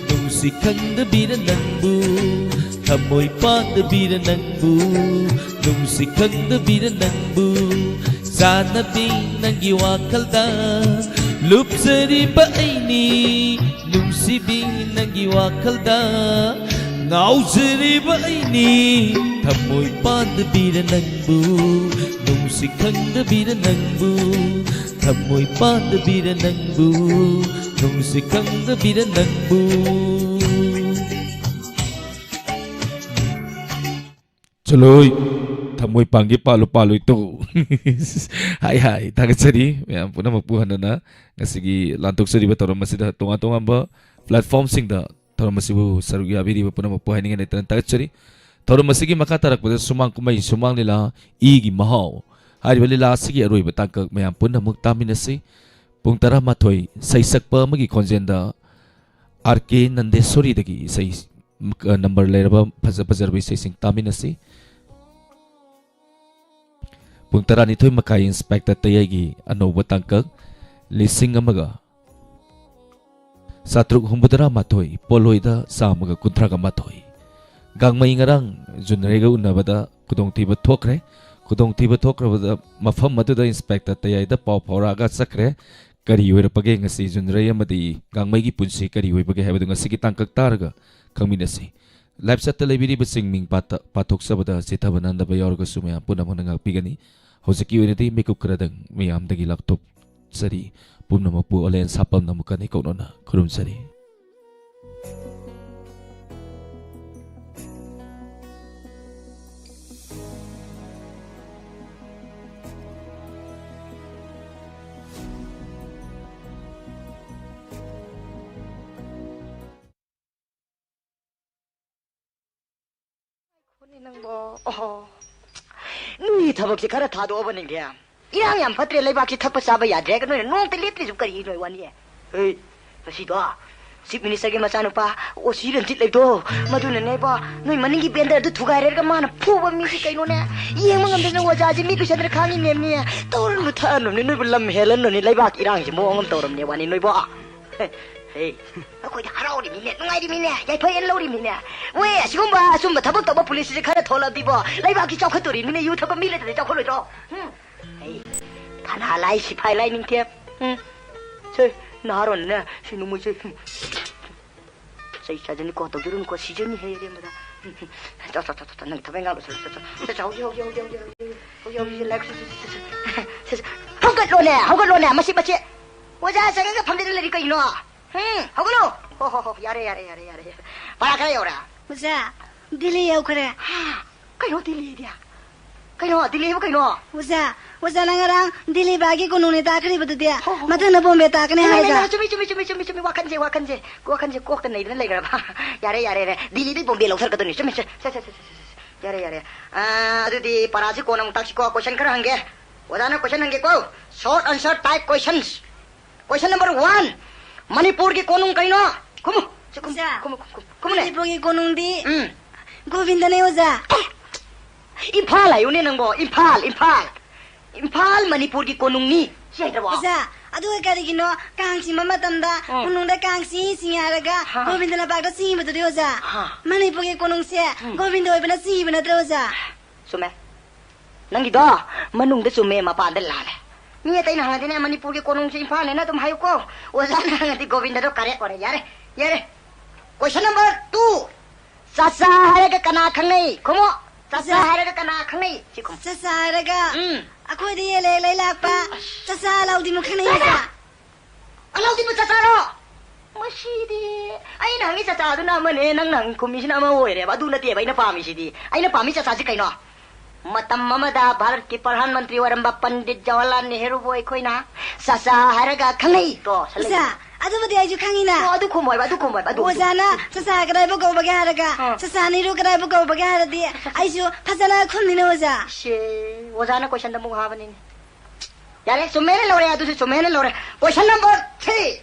ꯅꯨꯡꯁꯤ ꯈꯪꯗꯕꯤꯔ ꯅꯪꯕꯨ, ꯊꯃꯣꯏ ꯄꯥꯟꯗꯕꯤꯔ ꯅꯪꯕꯨ, ꯅꯨꯡꯁꯤ ꯈꯪꯗꯕꯤꯔ ꯅꯪꯕꯨ, ꯆꯥꯟꯅꯕꯤ, ꯅꯪꯒꯤ ꯋꯥꯈꯜꯗ ꯂꯨꯞꯆꯔꯤꯕ ꯑꯩꯅꯤ, ꯅꯨꯡꯁꯤꯕꯤ, ꯅꯪꯒꯤ ꯋꯥꯈꯜꯗ ꯉꯥꯎꯖꯔꯤꯕ ꯑꯩꯅꯤ, ꯊꯃꯣꯏ ꯄꯥꯟꯗꯕꯤꯔ ꯅꯪꯕꯨ, ꯅꯨꯡꯁꯤ ꯈꯪꯗꯕꯤꯔ ꯅꯪꯕꯨ, ꯊꯃꯣꯏ ꯄꯥꯟꯗꯕꯤꯔ ꯅꯪꯕꯨ, ꯅꯨꯡꯁꯤ ꯈꯪꯗꯕꯤꯔ ꯅꯪꯕꯨ꯫ ꯆꯠꯂꯣꯏ꯫ ꯊꯃꯣꯏ ꯄꯥꯟꯒꯦ ꯄꯥꯜꯂꯨ, ꯄꯥꯜꯂꯣꯏ ꯇꯣꯛꯎ꯫ ꯍꯥꯏ ꯍꯥꯏ, ꯊꯥꯒꯠꯆꯔꯤ ꯃꯌꯥꯝ ꯄꯨꯝꯅꯃꯛꯄꯨ꯫ ꯍꯟꯅꯅ ꯉꯁꯤꯒꯤ ꯂꯥꯟꯊꯣꯛꯆꯔꯤꯕ ꯊꯧꯔꯝ ꯑꯁꯤꯗ ꯇꯣꯉꯥꯟ ꯇꯣꯉꯥꯟꯕ platformꯁꯤꯡꯗ ꯊꯧꯔꯝ ꯑꯁꯤꯕꯨ ꯁꯔꯨꯛ ꯌꯥꯕꯤꯔꯤꯕ ꯄꯨꯝꯅꯃꯛꯄꯨ ꯍꯥꯏꯅꯤꯡꯉꯥꯏ ꯂꯩꯇꯅ ꯊꯥꯒꯠꯆꯔꯤ꯫ ꯊꯧꯔꯝ ꯑꯁꯤꯒꯤ ꯃꯈꯥ ꯇꯥꯔꯛꯄꯗ ꯁꯨꯃꯥꯡ ꯀꯨꯝꯍꯩ ꯁꯨꯃꯥꯡ ꯂꯤꯂꯥ ꯏꯒꯤ ꯃꯍꯥꯎ ꯍꯥꯏꯔꯤꯕ ꯂꯤꯂꯥ ꯑꯁꯤꯒꯤ ꯑꯔꯣꯏꯕ ꯇꯥꯡꯀꯛ ꯃꯌꯥꯝ ꯄꯨꯟꯅ ꯑꯃꯨꯛ ꯇꯥꯃꯤꯟꯅꯁꯤ꯫ ꯄꯨꯡ ꯇꯔꯥꯃꯥꯊꯣꯏ ꯁꯩꯁꯛꯄ ꯑꯃꯒꯤ ꯈꯣꯟꯖꯦꯜꯗ ꯑꯥꯔ ꯀꯦ ꯅꯟꯗꯦꯁꯣꯔꯤꯗꯒꯤ ꯏꯁꯩ, ꯑ, ꯅꯝꯕꯔ ꯂꯩꯔꯕ ꯐꯖ ꯐꯖꯔꯕ ꯏꯁꯩꯁꯤꯡ ꯇꯥꯃꯤꯟꯅꯁꯤ꯫ ꯄꯨꯡ ꯇꯔꯥꯅꯤꯊꯣꯏ ꯃꯈꯥꯏ ꯏꯟꯁꯄꯦꯛꯇꯔ ꯇꯌꯥꯏꯒꯤ ꯑꯅꯧꯕ ꯇꯥꯡꯀꯛ ꯂꯤꯁꯤꯡ ꯑꯃꯒ ꯆꯥꯇ꯭ꯔꯨꯛ ꯍꯨꯝꯐꯨꯇꯔꯥ ꯃꯥꯊꯣꯏ, ꯄꯣꯠꯂꯣꯏꯗ ꯆꯥꯝꯃꯒ ꯀꯨꯟꯊ꯭ꯔꯥꯒ ꯃꯥꯊꯣꯏ꯫ ꯒꯥꯡꯃꯩ ꯉꯔꯥꯡ ꯖꯨꯅꯔꯩꯒ ꯎꯅꯕꯗ ꯈꯨꯗꯣꯡꯊꯤꯕ ꯊꯣꯛꯈ꯭ꯔꯦ꯫ ꯈꯨꯗꯣꯡꯊꯤꯕ ꯊꯣꯛꯈ꯭ꯔꯕꯗ ꯃꯐꯝ ꯑꯗꯨꯗ ꯏꯟꯁꯄꯦꯛꯇꯔ ꯇꯌꯥꯏꯗ ꯄꯥꯎ ꯐꯥꯎꯔꯛꯑꯒ ꯆꯠꯈ꯭ꯔꯦ꯫ ꯀꯔꯤ ꯑꯣꯏꯔꯛꯄꯒꯦ ꯉꯁꯤ ꯖꯨꯅꯔꯩ ꯑꯃꯗꯤ ꯒꯥꯡꯃꯩꯒꯤ ꯄꯨꯟꯁꯤ ꯀꯔꯤ ꯑꯣꯏꯕꯒꯦ ꯍꯥꯏꯕꯗꯨ ꯉꯁꯤꯒꯤ ꯇꯥꯡꯀꯛ ꯇꯥꯔꯒ ꯈꯪꯃꯤꯟꯅꯁꯤ꯫ Live chatꯇ ꯂꯩꯕꯤꯔꯤꯕꯁꯤꯡ ꯃꯤꯡ ꯄꯥꯇ-, ꯄꯥꯊꯣꯛꯆꯕꯗ ꯆꯤꯊꯕ ꯅꯪꯗꯕ ꯌꯥꯎꯔꯒꯁꯨ ꯃꯌꯥꯝ ꯄꯨꯝꯅꯃꯛꯅ ꯉꯥꯛꯄꯤꯒꯅꯤ꯫ ꯍꯧꯖꯤꯛꯀꯤ ꯑꯣꯏꯅꯗꯤ ꯃꯤꯀꯨꯞ ꯈꯔꯗꯪ ꯃꯤꯌꯥꯝꯗꯒꯤ ꯂꯥꯞꯊꯣꯛꯆꯔꯤ꯫ ꯄꯨꯝꯅꯃꯛꯄꯨ ꯑꯣꯂꯦꯟ ꯁꯥꯄꯝꯅ ꯑꯃꯨꯛꯀ ꯍꯟꯅ ꯏꯀꯧꯅꯅ ꯈꯨꯔꯨꯝꯖꯔꯤ꯫ ꯈꯣꯠꯅꯤ ꯅꯪꯕꯣ? ꯑꯣꯍꯣ꯫ ꯅꯣꯏꯒꯤ ꯊꯕꯛꯁꯦ ꯈꯔ ꯊꯥꯗꯣꯛꯑꯕ ꯅꯤꯡꯊꯦꯝ꯫ ꯏꯔꯥꯡ ꯌꯥꯝ ꯐꯠꯇ꯭ꯔꯦ, ꯂꯩꯕꯥꯛꯁꯤ ꯊꯛꯄ ꯆꯥꯕ ꯌꯥꯗ꯭ꯔꯦ ꯍꯥꯏꯔꯒ ꯅꯣꯏꯅ ꯅꯣꯡꯃꯇ ꯂꯦꯞꯇ꯭ꯔꯤꯁꯤꯕꯨ ꯀꯔꯤꯒꯤꯅꯣ ꯋꯥꯅꯤ? ꯍꯦ, ꯉꯁꯤꯗꯣ ꯆꯤꯐ ꯃꯤꯅꯤꯁꯇꯔꯒꯤ ꯃꯆꯥꯅꯨꯄꯥ ꯑꯣ ꯁꯤ ꯔꯟꯖꯤꯠ ꯂꯩꯕꯗꯣ, ꯃꯗꯨꯅꯅꯦꯕꯣ, ꯅꯣꯏ ꯃꯅꯤꯡꯒꯤ ꯕꯦꯟꯗꯔꯗꯨ ꯊꯨꯒꯥꯏꯔꯦꯔꯒ ꯃꯥꯅ ꯐꯨꯕ ꯃꯤꯁꯤ ꯀꯩꯅꯣꯅꯦ? ꯌꯦꯡꯕ ꯉꯝꯗꯗꯅ ꯑꯣꯖꯥꯁꯤ ꯃꯤꯠ ꯎꯏꯁꯟꯗꯅ ꯈꯥꯡꯉꯤꯅꯦꯕꯅꯦ꯫ ꯇꯧꯔꯅꯨ ꯊꯛꯑꯅꯨꯅꯦ, ꯅꯣꯏꯕꯨ ꯂꯝ ꯍꯦꯜꯂꯅꯨꯅꯦ, ꯂꯩꯕꯥꯛꯀꯤ ꯏꯔꯥꯡꯁꯤ ꯃꯑꯣꯡ ꯑꯃ ꯇꯧꯔꯝꯅꯦ ꯋꯥꯅꯤ ꯅꯣꯏꯕꯣ꯫ ꯍꯦ, ꯑꯩꯈꯣꯏꯗꯤ ꯍꯔꯥꯎꯔꯤꯃꯤꯅꯦ, ꯅꯨꯡꯉꯥꯏꯔꯤꯃꯤꯅꯦ, ꯌꯥꯏꯐ ꯌꯦꯟ ꯂꯧꯔꯤꯃꯤꯅꯦ꯫ ꯃꯣꯏ ꯑꯁꯤꯒꯨꯝꯕ ꯑꯆꯨꯝꯕ ꯊꯕꯛ ꯇꯧꯕ ꯄꯨꯂꯤꯁꯁꯤꯁꯦ ꯈꯔ ꯊꯣꯛꯂꯛꯑꯗꯤꯕꯣ, ꯂꯩꯕꯥꯛꯀꯤ ꯆꯥꯎꯈꯠꯇꯣꯔꯤꯃꯤꯅꯦ, ꯌꯨ ꯊꯛꯄ ꯃꯤ ꯂꯩꯇ꯭ꯔꯗꯤ ꯆꯥꯎꯈꯠꯂꯣꯏꯗ꯭ꯔꯣ? ꯎꯝ? ꯑꯩ ꯊꯅꯥ ꯂꯥꯏ ꯁꯤꯐꯥꯏ ꯂꯥꯏ ꯅꯤꯡꯊꯦꯝ꯫ ꯎꯝ? ꯁꯦ, ꯅꯍꯥꯔꯣꯟꯅꯦ, ꯁꯤ ꯅꯣꯡꯃꯩꯁꯦ꯫ ꯎꯝ꯫ ꯆꯩ ꯆꯥꯖꯅꯤꯀꯣ, ꯇꯧꯖꯔꯨꯅꯨꯀꯣ, ꯁꯤꯖꯅꯤ ꯍꯦ ꯑꯔꯦꯝꯕꯗ꯫ ꯆꯣ, ꯆꯣ, ꯆꯣ, ꯆꯣ, ꯆꯣ, ꯅꯪꯒꯤ ꯊꯕꯛ ꯏꯪꯈꯥꯡ ꯂꯣꯏꯁꯤꯜꯂꯣ, ꯆꯣ, ꯆꯣ꯫ ꯆꯣ, ꯆꯣ, ꯍꯧꯖꯤꯛ, ꯍꯧꯖꯤꯛ, ꯍꯧꯖꯤꯛ, ꯍꯧꯖꯤꯛ, ꯍꯧꯖꯤꯛ, ꯍꯧꯖꯤꯛ, ꯍꯧꯖꯤꯛ, ꯂꯥꯏꯔꯤꯛ ꯁꯤ, ꯁꯤ, ꯁꯤ, ꯁꯤ, ꯁꯤ, ꯁꯤ, ꯁꯤ꯫ ꯍꯧꯒꯠꯂꯣꯅꯦ, ꯍꯧꯒꯠꯂꯣꯅꯦ, ꯃꯁꯤ, ꯃꯁꯤ꯫ ꯑꯣꯖꯥ ꯆꯪꯉꯒ ꯐꯝꯗꯅ ꯂꯩꯔꯤ ꯀꯩꯅꯣ? ꯍꯝ, ꯍꯧꯒꯠꯂꯣ꯫ ꯍꯣ, ꯍꯣ, ꯍꯣ, ꯌꯥꯔꯦ, ꯌꯥꯔꯦ, ꯌꯥꯔꯦ, ꯌꯥꯔꯦ꯫ ꯄꯔꯥ ꯀꯗꯥꯏ ꯌꯧꯔꯦ? ꯑꯣꯖꯥ, ꯗꯤꯜꯂꯤ ꯌꯧꯈ꯭ꯔꯦ꯫ ꯍꯥ? ꯀꯩꯅꯣ ꯗꯤꯜꯂꯤꯗꯤ? ꯀꯩꯅꯣ, ꯗꯤꯜꯂꯤꯕꯨ ꯀꯩꯅꯣ? ꯑꯣꯖꯥ, ꯑꯣꯖꯥꯅ ꯉꯔꯥꯡ ꯗꯤꯜꯂꯤ ꯕꯥꯒꯤ ꯀꯣꯅꯨꯡꯅꯦ ꯇꯥꯛꯈ꯭ꯔꯤꯕꯗꯨꯗꯤ, ꯍꯣ, ꯍꯣ, ꯍꯣ꯫ ꯃꯊꯪꯗ ꯕꯣꯝꯕꯦ ꯇꯥꯛꯀꯅꯤ ꯏꯃꯥ, ꯏꯃꯥ, ꯍꯥꯏꯔꯒ꯫ ꯏꯃꯥ, ꯆꯨꯝꯃꯤ, ꯆꯨꯝꯃꯤ, ꯆꯨꯝꯃꯤ, ꯆꯨꯝꯃꯤ, ꯆꯨꯝꯃꯤ, ꯋꯥꯈꯟꯁꯦ, ꯋꯥꯈꯟꯁꯦ, ꯋꯥꯈꯟꯁꯦ ꯀꯣꯛꯇ ꯅꯩꯗꯅ ꯂꯩꯈ꯭ꯔꯕ꯫ ꯌꯥꯔꯦ, ꯌꯥꯔꯦ, ꯌꯥꯔꯦ, ꯗꯤꯜꯂꯤꯗꯩ ꯕꯣꯝꯕꯦ ꯂꯧꯊꯔꯛꯀꯗꯣꯏꯅꯤ꯫ ꯆꯨꯝꯃꯤ, ꯆꯦ, ꯆꯦ, ꯆꯦ, ꯆꯦ, ꯆꯦ, ꯆꯦ, ꯆꯦ꯫ ꯌꯥꯔꯦ, ꯌꯥꯔꯦ꯫ ꯑꯥ, ꯑꯗꯨꯗꯤ ꯄꯔꯥꯁꯤ ꯀꯣꯟꯅ ꯑꯃꯨꯛ ꯇꯥꯛꯁꯤꯀꯣ꯫ ꯀꯣꯏꯁꯟ ꯈꯔ ꯍꯪꯒꯦ꯫ ꯑꯣꯖꯥꯅ ꯀꯣꯏꯁꯟ ꯍꯪꯒꯦꯀꯣ꯫ Short answer type questions꯫ Question number one. ꯃꯅꯤꯄꯨꯔꯒꯤ ꯀꯣꯅꯨꯡ ꯀꯩꯅꯣ? ꯈꯨꯝꯃꯨ꯫ ꯁꯤ ꯈꯨꯝꯃꯨ, ꯑꯣꯖꯥ, ꯈꯨꯝꯃꯨ, ꯈꯨꯝꯃꯨ, ꯈꯨꯝꯃꯨꯅꯦ꯫ ꯃꯅꯤꯄꯨꯔꯒꯤ ꯀꯣꯅꯨꯡꯗꯤ ꯎꯝ꯫ ꯒꯣꯕꯤꯟꯗꯅꯦ, ꯑꯣꯖꯥ꯫ ꯑꯦ! ꯏꯝꯐꯥꯜ ꯍꯥꯏꯌꯨꯅꯦ ꯅꯪꯕꯣ, ꯏꯝꯐꯥꯜ, ꯏꯝꯐꯥꯜ꯫ ꯏꯝꯐꯥꯜ ꯃꯅꯤꯄꯨꯔꯒꯤ ꯀꯣꯅꯨꯡꯅꯤ꯫ ꯁꯤ ꯍꯩꯇ꯭ꯔꯕꯣ? ꯑꯣꯖꯥ, ꯑꯗꯨꯒ ꯀꯔꯤꯒꯤꯅꯣ ꯀꯥꯡ ꯆꯤꯡꯕ ꯃꯇꯝꯗ ꯎꯝ꯫ ꯀꯣꯅꯨꯡꯗ ꯀꯥꯡ ꯆꯤꯡꯏ ꯆꯤꯡꯏ ꯍꯥꯏꯔꯒ ꯍꯥ꯫ ꯒꯣꯕꯤꯟꯗ ꯂꯝꯄꯥꯛꯇ ꯆꯤꯡꯏꯕꯗꯨꯗꯤ, ꯑꯣꯖꯥ? ꯍꯥ꯫ ꯃꯅꯤꯄꯨꯔꯒꯤ ꯀꯣꯅꯨꯡꯁꯦ ꯎꯝ꯫ ꯒꯣꯕꯤꯟꯗ ꯑꯣꯏꯕꯅ ꯆꯤꯡꯏꯕ ꯅꯠꯇ꯭ꯔꯣ, ꯑꯣꯖꯥ? ꯆꯨꯝꯃꯦ꯫ ꯅꯪꯒꯤꯗꯣ ꯃꯅꯨꯡꯗ ꯆꯨꯝꯃꯦ, ꯃꯄꯥꯟꯗ ꯂꯥꯜꯂꯦ꯫ ꯃꯤ ꯑꯇꯩꯅ ꯍꯪꯉꯗꯤꯅꯦ, ꯃꯅꯤꯄꯨꯔꯒꯤ ꯀꯣꯅꯨꯡꯁꯦ ꯏꯝꯐꯥꯜꯅꯦꯅ ꯑꯗꯨꯝ ꯍꯥꯏꯌꯨꯀꯣ꯫ ꯑꯣꯖꯥꯅ ꯍꯪꯉꯗꯤ ꯒꯣꯕꯤꯟꯗꯗꯣ correct ꯑꯣꯏꯔꯦ꯫ ꯌꯥꯔꯦ, ꯌꯥꯔꯦ꯫ Question number two. ꯆꯥꯆꯥ ꯍꯥꯏꯔꯒ ꯀꯅꯥ ꯈꯪꯅꯩ? ꯈꯨꯝꯃꯣ꯫ ꯆꯥꯆꯥ ꯆꯥꯆꯥ꯫ ꯍꯥꯏꯔꯒ ꯀꯅꯥ ꯈꯪꯅꯩ? ꯁꯤ ꯈꯨꯝꯃꯣ꯫ ꯆꯥꯆꯥ ꯍꯥꯏꯔꯒ ꯎꯝ꯫ ꯑꯩꯈꯣꯏꯗ ꯌꯦꯜꯂꯦ ꯂꯩ ꯂꯥꯛꯄ ꯑꯁ꯫ ꯆꯥꯆꯥ ꯑꯂꯥꯎꯗꯤꯟꯕꯨ ꯈꯪꯅꯩ, ꯆꯥꯆꯥ! ꯑꯣꯖꯥ꯫ ꯑꯂꯥꯎꯗꯤꯟꯕꯨ ꯆꯥꯆꯥꯔꯣ? ꯃꯁꯤꯗꯤ ꯑꯩꯅ ꯍꯪꯉꯤ ꯆꯥꯆꯥꯗꯨꯅ ꯑꯃꯅꯦ, ꯅꯪꯅ ꯍꯪꯉꯤ ꯈꯨꯝꯃꯤꯁꯤꯅ ꯑꯃ ꯑꯣꯏꯔꯦꯕ꯫ ꯑꯗꯨ ꯅꯠꯇꯦꯕ ꯑꯩꯅ ꯄꯥꯝꯃꯤꯁꯤꯗꯤ꯫ ꯑꯩꯅ ꯄꯥꯝꯃꯤ ꯆꯥꯆꯥꯁꯤ ꯀꯩꯅꯣ? ꯃꯇꯝ ꯑꯃꯗ ꯚꯥꯔꯠꯀꯤ ꯄ꯭ꯔꯙꯥꯟ ꯃꯟꯇ꯭ꯔꯤ ꯑꯣꯏꯔꯝꯕ ꯄꯟꯗꯤꯠ ꯖꯋꯥꯍꯔꯂꯥꯜ ꯅꯦꯍꯔꯨꯕꯨ ꯑꯩꯈꯣꯏꯅ ꯆꯥꯆꯥ ꯍꯥꯏꯔꯒ ꯈꯪꯅꯩ꯫ ꯇꯣ, ꯁꯜꯂꯩ꯫ ꯑꯣꯖꯥ, ꯑꯗꯨꯕꯨꯗꯤ ꯑꯩꯁꯨ ꯈꯪꯉꯤꯅ꯫ ꯑꯣ, ꯑꯗꯨ ꯈꯨꯝꯃꯣꯏꯕ, ꯑꯗꯨ ꯈꯨꯝꯃꯣꯏꯕ, ꯑꯗꯨ, ꯑꯗꯨ꯫ ꯑꯣꯖꯥꯅ ꯆꯥꯆꯥ ꯀꯗꯥꯏꯕꯨ ꯀꯧꯕꯒꯦ ꯍꯥꯏꯔꯒ, ꯑꯥ꯫ ꯆꯥꯆꯥ ꯅꯦꯍꯔꯨ ꯀꯗꯥꯏꯕꯨ ꯀꯧꯕꯒꯦ ꯍꯥꯏꯔꯗꯤ, ꯑꯩꯁꯨ ꯐꯖꯅ ꯈꯨꯝꯅꯤꯅ, ꯑꯣꯖꯥ꯫ ꯁꯦ, ꯑꯣꯖꯥꯅ ꯀꯣꯏꯁꯟꯗ ꯑꯃꯨꯛ ꯍꯥꯕꯅꯤꯅꯦ꯫ ꯌꯥꯔꯦ, ꯆꯨꯝꯃꯦꯅ ꯂꯧꯔꯦ, ꯑꯗꯨꯁꯨ ꯆꯨꯝꯃꯦꯅ ꯂꯧꯔꯦ꯫ Question number three.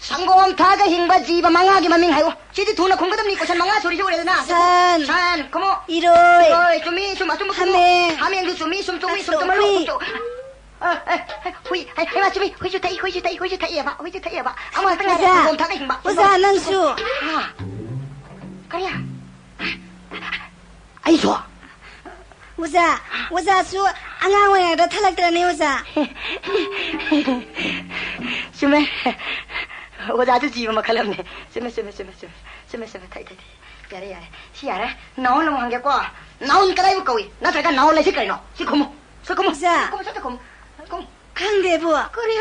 ꯁꯪꯒꯣꯝ ꯊꯛꯑꯒ ꯍꯤꯡꯕ ꯖꯤꯕ ꯃꯉꯥꯒꯤ ꯃꯃꯤꯡ ꯍꯥꯏꯌꯨ꯫ ꯁꯤꯗꯤ ꯊꯨꯅ ꯈꯨꯝꯒꯗꯕꯅꯤ, ꯀꯣꯏꯁꯟ ꯃꯉꯥ ꯁꯨꯔꯤꯁꯤ ꯎꯔꯦꯗꯅ꯫ ꯁꯟ꯫ ꯁꯟ, ꯈꯨꯝꯃꯨ꯫ ꯏꯔꯣꯏ꯫ ꯏꯔꯣꯏ, ꯆꯨꯝꯃꯤ, ꯆꯨꯝ, ꯑꯆꯨꯝꯕ ꯈꯨꯝꯃꯨ꯫ ꯍꯥꯃꯦꯡ꯫ ꯍꯥꯃꯦꯡꯗꯨ ꯆꯨꯝꯃꯤ, ꯆꯨꯝ, ꯆꯨꯝꯃꯤ, ꯆꯨꯝ, ꯆꯨꯝ, ꯑꯆꯨꯝꯕ꯫ ꯆꯨꯝ꯫ ꯑ, ꯑ, ꯑ, ꯍꯨꯏ, ꯍꯩ, ꯍꯩꯃꯥ, ꯆꯨꯝꯃꯤ, ꯍꯨꯏꯁꯨ ꯊꯛꯏ, ꯍꯨꯏꯁꯨ ꯊꯛꯏ, ꯍꯨꯏꯁꯨ ꯊꯛꯏꯑꯕ, ꯍꯨꯏꯁꯨ ꯊꯛꯏꯑꯕ꯫ ꯑꯃ ꯈꯛꯇ ꯉꯥꯏꯔꯦ, ꯑꯣꯖꯥ, ꯁꯪꯒꯣꯝ ꯊꯛꯑꯒ ꯍꯤꯡꯕ꯫ ꯑꯣꯖꯥ, ꯅꯪꯁꯨ꯫ ꯑ꯫ ꯀꯔꯤ? ꯑꯩꯁꯨ? ꯑꯣꯖꯥ, ꯑꯣꯖꯥꯁꯨ ꯑꯉꯥꯡ ꯑꯣꯏꯔꯤꯉꯩꯗ ꯊꯜꯂꯛꯇ꯭ꯔꯅꯦ, ꯑꯣꯖꯥ? ꯆꯨꯝꯃꯦ꯫ ꯑꯣꯖꯥꯁꯨ ꯖꯤꯕ ꯃꯈꯜ ꯑꯃꯅꯦ꯫ ꯆꯨꯝꯃꯦ, ꯆꯨꯝꯃꯦ, ꯆꯨꯝꯃꯦ, ꯆꯨꯝꯃꯦ꯫ ꯆꯨꯝꯃꯦ, ꯆꯨꯝꯃꯦ, ꯊꯛꯏ, ꯊꯛꯏ, ꯊꯛꯏ꯫ ꯌꯥꯔꯦ, ꯌꯥꯔꯦ꯫ ꯁꯤ ꯌꯥꯔꯦ꯫ Noun ꯑꯃꯨꯛ ꯍꯪꯒꯦꯀꯣ꯫ Noun ꯀꯗꯥꯏꯕꯨ ꯀꯧꯏ? ꯅꯠꯇ꯭ꯔꯒ noun ꯂꯩꯁꯤ ꯀꯩꯅꯣ? ꯁꯤ ꯈꯨꯝꯃꯨ꯫ ꯁꯤ ꯈꯨꯝꯃꯨ꯫ ꯑꯣꯖꯥ꯫ ꯁꯤ ꯈꯨꯝꯃꯨ, ꯁꯠ ꯁꯠ ꯈꯨꯝꯃꯨ꯫ ꯈꯨꯝꯃꯨ꯫ ꯈꯪꯗꯦꯕꯨ꯫ ꯀꯔꯤ?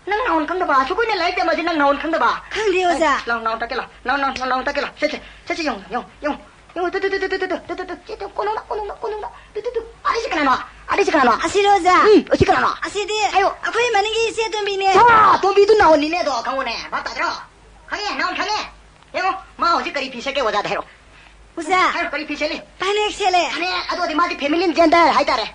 ꯅꯪ noun ꯈꯪꯗꯕ? ꯑꯁꯨꯛ ꯀꯨꯏꯅ ꯂꯥꯏꯔꯤꯛ ꯇꯝꯕꯁꯤ ꯅꯪ noun ꯈꯪꯗꯕ? ꯈꯪꯗꯦ, ꯑꯣꯖꯥ꯫ ꯑꯦ, ꯂꯥꯎ, noun ꯇꯥꯛꯀꯦ ꯂꯥꯎ꯫ Noun, noun, noun ꯇꯥꯛꯀꯦ ꯂꯥꯎ꯫ ꯁꯦ, ꯁꯦ, ꯁꯦ, ꯁꯦ, ꯌꯦꯡꯉꯨ, ꯌꯦꯡꯉꯨ, ꯌꯦꯡꯉꯨ꯫ ꯌꯦꯡꯉꯨ, ꯇꯨ, ꯇꯨ, ꯇꯨ, ꯁꯤ, ꯇꯨ, ꯀꯣꯅꯨꯡꯗ, ꯀꯣꯅꯨꯡꯗ, ꯀꯣꯅꯨꯡꯗ꯫ ꯇꯨ, ꯇꯨ, ꯇꯨ꯫ ꯑꯗꯩꯁꯤ ꯀꯅꯥꯅꯣ? ꯑꯗꯩꯁꯤ ꯀꯅꯥꯅꯣ? ꯑꯁꯤꯔꯣ, ꯑꯣꯖꯥ? ꯎꯝ, ꯑꯁꯤ ꯀꯅꯥꯅꯣ? ꯑꯁꯤꯗꯤ ꯍꯥꯏꯌꯣ꯫ ꯑꯩꯈꯣꯏ ꯃꯅꯤꯡꯒꯤ ꯏꯆꯦ ꯇꯣꯝꯕꯤꯅꯦ꯫ ꯁꯥ, ꯇꯣꯝꯕꯤꯗꯨ nounꯅꯤꯅꯦ ꯑꯗꯣ, ꯈꯪꯉꯨꯅꯦ꯫ ꯚꯥꯞ ꯇꯥꯗ꯭ꯔꯣ? ꯈꯪꯉꯦ, noun ꯈꯪꯉꯦ꯫ ꯌꯦꯡꯉꯣ, ꯃꯥ ꯍꯧꯖꯤꯛ ꯀꯔꯤ ꯐꯤ ꯁꯦꯠꯀꯦ ꯑꯣꯖꯥꯗ ꯍꯥꯏꯔꯣ꯫ ꯑꯣꯖꯥ꯫ ꯍꯥꯏꯔꯣ, ꯀꯔꯤ ꯐꯤ ꯁꯦꯠꯂꯤ? ꯐꯅꯦꯛ ꯁꯦꯠꯂꯦ꯫ ꯐꯅꯦꯛ, ꯑꯗꯨꯗꯤ ꯃꯥꯗꯤ feminine gender ꯍꯥꯏꯇꯥꯔꯦ꯫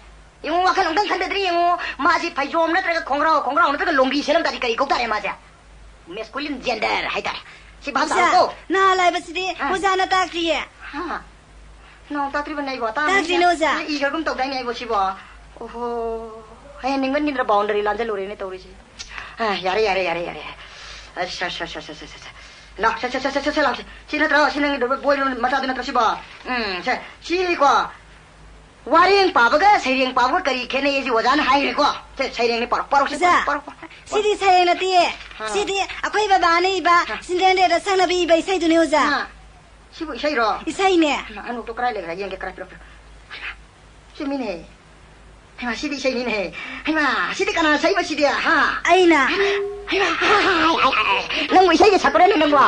ꯌꯦꯡꯉꯣ, ꯋꯥꯈꯜ ꯑꯃꯨꯛꯇꯪ ꯈꯟꯊꯗ꯭ꯔꯤ ꯌꯦꯡꯉꯣ꯫ ꯃꯥꯁꯤ ꯐꯩꯖꯣꯝ ꯅꯠꯇ꯭ꯔꯒ ꯈꯣꯡꯒ꯭ꯔꯥꯎ, ꯈꯣꯡꯒ꯭ꯔꯥꯎ ꯅꯠꯇ꯭ꯔꯒ ꯂꯣꯡꯒꯤ ꯁꯦꯠꯂꯝ ꯇꯥꯔꯗꯤ ꯀꯔꯤ ꯀꯧ ꯇꯥꯔꯦ ꯃꯥꯁꯦ? Masculine gender ꯍꯥꯏꯇꯥꯔꯦ꯫ ꯁꯤ ꯚꯥꯞ ꯑꯣꯖꯥ, ꯇꯥꯔꯕꯀꯣ? ꯅꯍꯥꯟ ꯍꯥꯏꯕꯁꯤꯗꯤ ꯑꯥ꯫ ꯑꯣꯖꯥꯅ ꯇꯥꯛꯇ꯭ꯔꯤꯌꯦ꯫ ꯍꯥ? ꯅꯣꯡ ꯇꯥꯛꯇ꯭ꯔꯤꯕꯅꯦ ꯑꯩꯕꯣ? ꯇꯥꯛꯇ꯭ꯔꯤꯅꯦ, ꯑꯣꯖꯥ꯫ ꯑꯩ ꯏꯈ꯭ꯔꯒꯨꯝ ꯇꯧꯗꯥꯏꯅꯦ ꯑꯩꯕꯣ ꯁꯤꯕꯣ? ꯑꯣꯍꯣ꯫ ꯍꯌꯦꯡ ꯅꯤꯡꯃꯟꯒꯤꯗ꯭ꯔꯥ boundary ꯂꯥꯟꯖꯜꯂꯨꯔꯦꯅꯦ ꯇꯧꯔꯤꯁꯦ꯫ ꯑꯥ, ꯌꯥꯔꯦ, ꯌꯥꯔꯦ, ꯌꯥꯔꯦ, ꯌꯥꯔꯦ꯫ ꯑꯁ, ꯑꯁ, ꯑꯁ, ꯑꯁ, ꯑꯁ, ꯑꯁ꯫ ꯂꯥꯎ, ꯁꯦ, ꯁꯦ, ꯁꯦ, ꯁꯦ, ꯁꯦ, ꯁꯦ, ꯂꯥꯎ, ꯁꯦ꯫ ꯁꯤ ꯅꯠꯇ꯭ꯔꯣ? ꯁꯤ ꯅꯪꯒꯤ ꯕꯣꯏ ꯃꯆꯥꯗꯨ ꯅꯠꯇ꯭ꯔꯣ ꯁꯤꯕꯣ? ꯎꯝ, ꯁꯦ, ꯁꯤꯀꯣ꯫ ꯋꯥꯔꯦꯡ ꯄꯥꯕꯒ ꯁꯩꯔꯦꯡ ꯄꯥꯕꯒ ꯀꯔꯤ ꯈꯦꯠꯅꯩ? ꯁꯤ ꯑꯣꯖꯥꯅ ꯍꯥꯏꯈ꯭ꯔꯦꯀꯣ꯫ ꯁꯦ, ꯁꯩꯔꯦꯡꯅꯤ, ꯄꯥꯔꯣ, ꯄꯥꯔꯣ, ꯁꯦ, ꯑꯣꯖꯥ, ꯄꯥꯔꯣ, ꯄꯥꯔꯣ, ꯄꯥꯔꯣ꯫ ꯁꯤꯗꯤ ꯁꯩꯔꯦꯡ ꯅꯠꯇꯦꯌꯦ꯫ ꯑꯥ꯫ ꯁꯤꯗꯤ ꯑꯩꯈꯣꯏ ꯕꯕꯥꯅ ꯏꯕ ꯑꯥ꯫ ꯆꯤꯟꯗ꯭ꯔꯦꯟꯗ꯭ꯔꯦꯗ ꯁꯛꯅꯕ ꯏꯕ ꯏꯁꯩꯗꯨꯅꯤ, ꯑꯣꯖꯥ꯫ ꯑꯥ꯫ ꯁꯤꯕꯨ ꯏꯁꯩꯔꯣ? ꯏꯁꯩꯅꯦ꯫ ꯍꯩꯃꯥ, ꯑꯅꯣꯛꯇꯣ ꯀꯗꯥꯏ ꯂꯩꯈ꯭ꯔꯦ? ꯌꯦꯡꯒꯦ, ꯀꯗꯥꯏ, ꯄꯤꯔꯛꯑꯣ, ꯄꯤꯔꯛꯑꯣ꯫ ꯍꯩꯃꯥ, ꯆꯨꯝꯃꯤꯅꯦ꯫ ꯍꯩꯃꯥ, ꯁꯤꯗꯤ ꯏꯁꯩꯅꯤꯅꯦ꯫ ꯍꯩꯃꯥ, ꯁꯤꯗꯤ ꯀꯅꯥꯅ ꯁꯛꯏꯕ ꯁꯤꯗꯤ? ꯍꯥ? ꯑꯩꯅ꯫ ꯍꯩꯃꯥ, ꯍꯥꯏ, ꯍꯥꯏ, ꯍꯥꯏ, ꯍꯥꯏ꯫ ꯅꯪꯕꯨ ꯏꯁꯩꯒ ꯁꯛꯄ꯭ꯔꯅꯦ ꯅꯪꯕꯣ?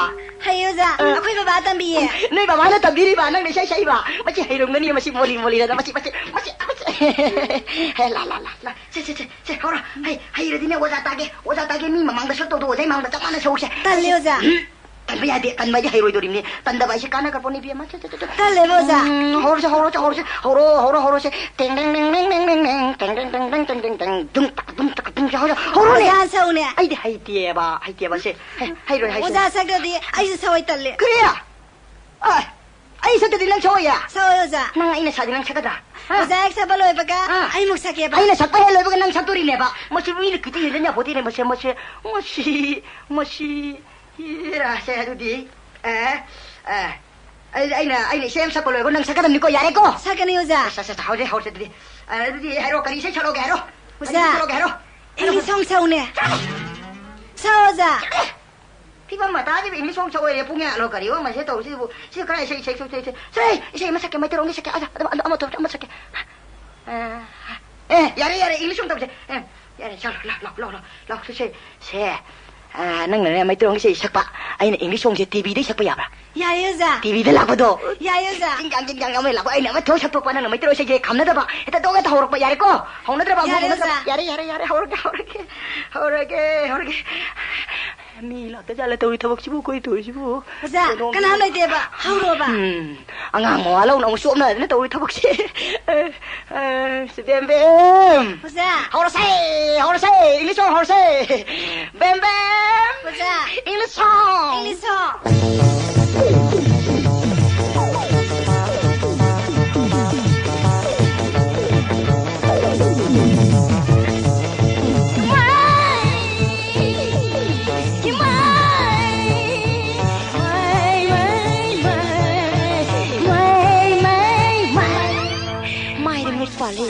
ꯍꯩ, ꯑꯣꯖꯥ꯫ ꯑ꯫ ꯑꯩꯈꯣꯏ ꯕꯕꯥ ꯇꯝꯕꯤꯌꯦ꯫ ꯅꯣꯏ ꯕꯕꯥꯅ ꯇꯝꯕꯤꯔꯤꯕ? ꯅꯪꯅ ꯏꯁꯩ ꯁꯛꯏꯕ? ꯃꯁꯤ ꯍꯩꯔꯝꯒꯅꯤ, ꯃꯁꯤ ꯃꯣꯂꯤ ꯃꯣꯂꯤꯗꯅ, ꯃꯁꯤ, ꯃꯁꯤ, ꯃꯁꯤ, ꯃꯁꯤ꯫ ꯍꯦ, ꯂꯥ, ꯂꯥ, ꯂꯥ, ꯂꯥ꯫ ꯁꯦ, ꯁꯦ, ꯁꯦ, ꯁꯦ, ꯍꯧꯔꯣ꯫ ꯍꯩ, ꯍꯩꯔꯗꯤꯅꯦ ꯑꯣꯖꯥ ꯇꯥꯒꯦ, ꯑꯣꯖꯥ ꯇꯥꯒꯦ, ꯃꯤ ꯃꯃꯥꯡꯗ ꯁꯛꯇꯧꯗꯣ ꯑꯣꯖꯥ ꯃꯃꯥꯡꯗ ꯆꯞ ꯃꯥꯟꯅ ꯁꯛꯎꯁꯦ꯫ ꯇꯜꯂꯦ, ꯑꯣꯖꯥ꯫ ꯎꯝ꯫ ꯇꯟꯕ ꯌꯥꯗꯦ, ꯇꯟꯕ ꯍꯥꯏꯗꯤ ꯍꯩꯔꯣꯏꯗꯧꯔꯤꯕꯅꯤ, ꯇꯟꯗꯕ ꯍꯥꯏꯁꯦ ꯀꯥꯟꯅꯈ꯭ꯔꯄꯣꯠꯅꯤ, ꯏꯕꯦꯝꯃ꯫ ꯆꯠ, ꯆꯠ, ꯆꯠ, ꯆꯠ꯫ ꯇꯜꯂꯦꯕ, ꯑꯣꯖꯥ꯫ ꯎꯝ, ꯍꯧꯔꯁꯦ, ꯍꯧꯔꯁꯦ, ꯍꯧꯔꯁꯦ, ꯍꯧꯔꯣ, ꯍꯧꯔꯣ, ꯍꯧꯔꯁꯦ꯫ ꯇꯦꯡ, ꯇꯦꯡ, ꯇꯦꯡ, ꯇꯦꯡ, ꯇꯦꯡ, ꯇꯦꯡ, ꯇꯦꯡ, ꯇꯦꯡ, ꯇꯦꯡ, ꯇꯦꯡ, ꯇꯦꯡ, ꯗꯨꯝ ꯇꯛ, ꯗꯨꯝ ꯇꯛ, ꯗꯨꯝ ꯇꯛ, ꯍꯧꯔꯣ, ꯍꯧꯔꯣꯅꯦ꯫ ꯑꯣꯖꯥ ꯁꯛꯎꯅꯦ꯫ ꯑꯩꯗꯤ ꯍꯩꯇꯦꯕ, ꯍꯩꯇꯦꯕ ꯁꯦ꯫ ꯍꯩ, ꯍꯩꯔꯣꯏ ꯍꯥꯏꯁꯦ꯫ ꯑꯣꯖꯥ ꯁꯛꯇ꯭ꯔꯗꯤ ꯑꯩꯁꯨ ꯁꯛꯑꯣꯏ, ꯇꯜꯂꯦ꯫ ꯀꯔꯤ? ꯑ, ꯑꯩ ꯁꯛꯇꯗꯤ ꯅꯪ ꯁꯛꯑꯣꯏꯌꯦ? ꯁꯛꯑꯣꯏ, ꯑꯣꯖꯥ꯫ ꯅꯪ ꯑꯩꯅ ꯁꯛꯑꯗꯤ ꯅꯪ ꯁꯛꯀꯗ꯭ꯔꯥ? ꯍꯥ? ꯑꯣꯖꯥ ꯍꯦꯛ ꯁꯛꯄ ꯂꯣꯏꯕꯒ ꯑꯥ꯫ ꯑꯩꯃꯨꯛ ꯁꯛꯀꯦꯕ꯫ ꯑꯩꯅ ꯁꯛꯄ ꯍꯦꯛ ꯂꯣꯏꯕꯒ ꯅꯪ ꯁꯛꯇꯣꯔꯤꯅꯦꯕ꯫ ꯃꯁꯤ ꯃꯤꯅ ꯈꯤꯇ ꯍꯦꯟꯖꯟ ꯌꯥꯄꯣꯠꯇꯦꯅꯦ, ꯃꯁꯤ, ꯃꯁꯤ, ꯃꯁꯤ, ꯃꯁꯤ꯫ ꯏꯔꯥꯁꯦ ꯑꯗꯨꯗꯤ, ꯑꯦ, ꯑꯦ, ꯑꯩ, ꯑꯩꯅ, ꯑꯩꯅ ꯏꯁꯩ ꯑꯃ ꯁꯛꯄ ꯂꯣꯏꯕ ꯅꯪ ꯁꯛꯀꯗꯕꯅꯤꯀꯣ, ꯌꯥꯔꯦꯀꯣ? ꯁꯛꯀꯅꯤ, ꯑꯣꯖꯥ꯫ ꯑꯁ, ꯑꯁ, ꯑꯁ, ꯍꯧꯔꯁꯦ, ꯍꯧꯔꯁꯦ ꯑꯗꯨꯗꯤ꯫ ꯑ, ꯑꯗꯨꯗꯤ ꯍꯥꯏꯔꯣ, ꯀꯔꯤ ꯏꯁꯩ ꯁꯛꯂꯛꯑꯣꯒꯦ ꯍꯥꯏꯔꯣ? ꯀꯔꯤ ꯑꯣꯖꯥ, ꯏꯁꯩ ꯁꯛꯂꯛꯑꯣꯒꯦ ꯍꯥꯏꯔꯣ? ꯍꯥꯏꯔꯣ, English ꯍꯥꯏꯔꯣ꯫ Song ꯁꯛꯎꯅꯦ꯫ ꯁꯛꯑꯣ, ꯑꯣꯖꯥ꯫ ꯐꯤꯕꯝ ꯃꯇꯥꯁꯤꯕꯨ English Song ꯁꯛꯑꯣꯏꯔꯦ, ꯄꯨꯡ ꯀꯌꯥ ꯂꯣ ꯀꯔꯤꯑꯣ ꯃꯁꯤ ꯇꯧꯔꯤꯁꯤꯕꯨ? ꯁꯤ ꯀꯔꯥꯏ ꯏꯁꯩ, ꯏꯁꯩ, ꯏꯁꯩ, ꯏꯁꯩ, ꯏꯁꯩ, ꯁꯦ, ꯏꯁꯩ ꯑꯃ ꯁꯛꯀꯦ, ꯃꯩꯇꯩꯔꯣꯟꯒꯤ ꯁꯛꯀꯦ, ꯑ, ꯑꯗꯨꯝ ꯑꯃ ꯇꯧꯔꯁꯦ, ꯑꯃ ꯁꯛꯀꯦ꯫ ꯑ, ꯑꯦ, ꯌꯥꯔꯦ, ꯌꯥꯔꯦ, English Song ꯇꯧꯁꯦ꯫ ꯑꯦ, ꯌꯥꯔꯦ, ꯆꯠꯂꯣ, ꯂꯥꯎ, ꯂꯥꯎ, ꯂꯥꯎ, ꯂꯥꯎ, ꯂꯥꯎ, ꯁꯦ, ꯁꯦ, ꯁꯦ꯫ ꯑ, ꯅꯪꯅꯅꯦ ꯃꯩꯇꯩꯔꯣꯟꯒꯤ ꯏꯁꯩ ꯁꯛꯄ, ꯑꯩꯅ English Songꯁꯦ TVꯗꯩ ꯁꯛꯄ ꯌꯥꯕ꯭ꯔꯥ? ꯌꯥꯏꯌꯦ, ꯑꯣꯖꯥ꯫ TVꯗ ꯂꯥꯛꯄꯗꯣ? ꯌꯥꯏꯌꯦ, ꯑꯣꯖꯥ꯫ ꯖꯤꯡ ꯖꯥꯡ, ꯖꯤꯡ ꯖꯥꯡ ꯑꯃ ꯂꯥꯛꯄ, ꯑꯩꯅ ꯑꯃ ꯊꯣꯛ ꯁꯛꯇꯣꯛꯄ, ꯅꯪꯅ ꯃꯩꯇꯩꯔꯣꯟ ꯏꯁꯩꯁꯦ ꯈꯝꯅꯗꯕ, ꯍꯦꯛꯇ ꯗꯣꯡ ꯍꯦꯛꯇ ꯍꯧꯔꯛꯄ, ꯌꯥꯔꯦꯀꯣ? ꯍꯧꯅꯗ꯭ꯔꯕ ꯑꯃꯨꯛ ꯌꯥꯔꯦ, ꯍꯧꯅꯗ꯭ꯔꯕ? ꯑꯣꯖꯥ꯫ ꯌꯥꯔꯦ, ꯌꯥꯔꯦ, ꯌꯥꯔꯦ, ꯍꯧꯔꯒꯦ, ꯍꯧꯔꯒꯦ, ꯍꯧꯔꯒꯦ, ꯍꯧꯔꯒꯦ꯫ ꯃꯤ ꯂꯥꯛꯇ ꯖꯥꯠꯂ ꯇꯧꯔꯤ ꯊꯕꯛꯁꯤꯕꯨ, ꯑꯩꯈꯣꯏ ꯇꯧꯔꯤꯁꯤꯕꯨ? ꯑꯣꯖꯥ, ꯀꯩꯅꯣꯝ ꯀꯅꯥꯝ ꯂꯩꯇꯦꯕ, ꯍꯧꯔꯣꯕ꯫ ꯎꯝ, ꯑꯉꯥꯡ ꯃꯋꯥ ꯂꯧꯅ ꯑꯃꯨꯛ ꯆꯣꯞꯅꯗꯅ ꯇꯧꯔꯤ ꯊꯕꯛꯁꯦ꯫ ꯑ, ꯑ, ꯁꯤ ꯕꯦꯝ ꯕꯦꯝ꯫ ꯑꯣꯖꯥ꯫ ꯍꯧꯔꯁꯦ, ꯍꯧꯔꯁꯦ, English Song ꯍꯧꯔꯁꯦ꯫ ꯕꯦꯝ ꯕꯦꯝ꯫ ꯑꯣꯖꯥ꯫ English Song꯫ English Song꯫ ꯃꯥꯏꯗ ꯃꯤꯠ ꯄꯥꯜꯂꯤ꯫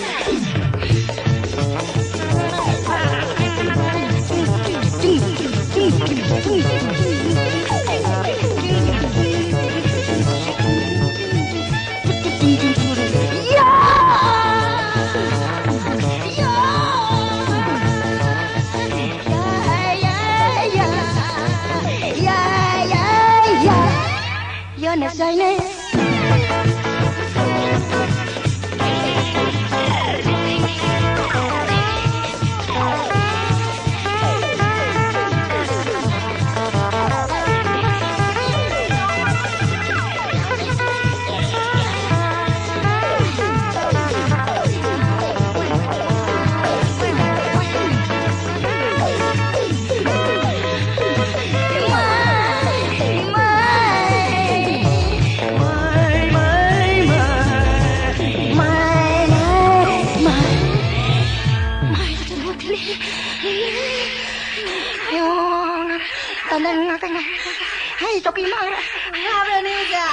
ꯍꯩ, ꯆꯧꯀꯤ ꯃꯥꯡꯈ꯭ꯔꯦ꯫ ꯋꯥꯕ꯭ꯔꯣꯅꯦ ꯑꯣꯖꯥ?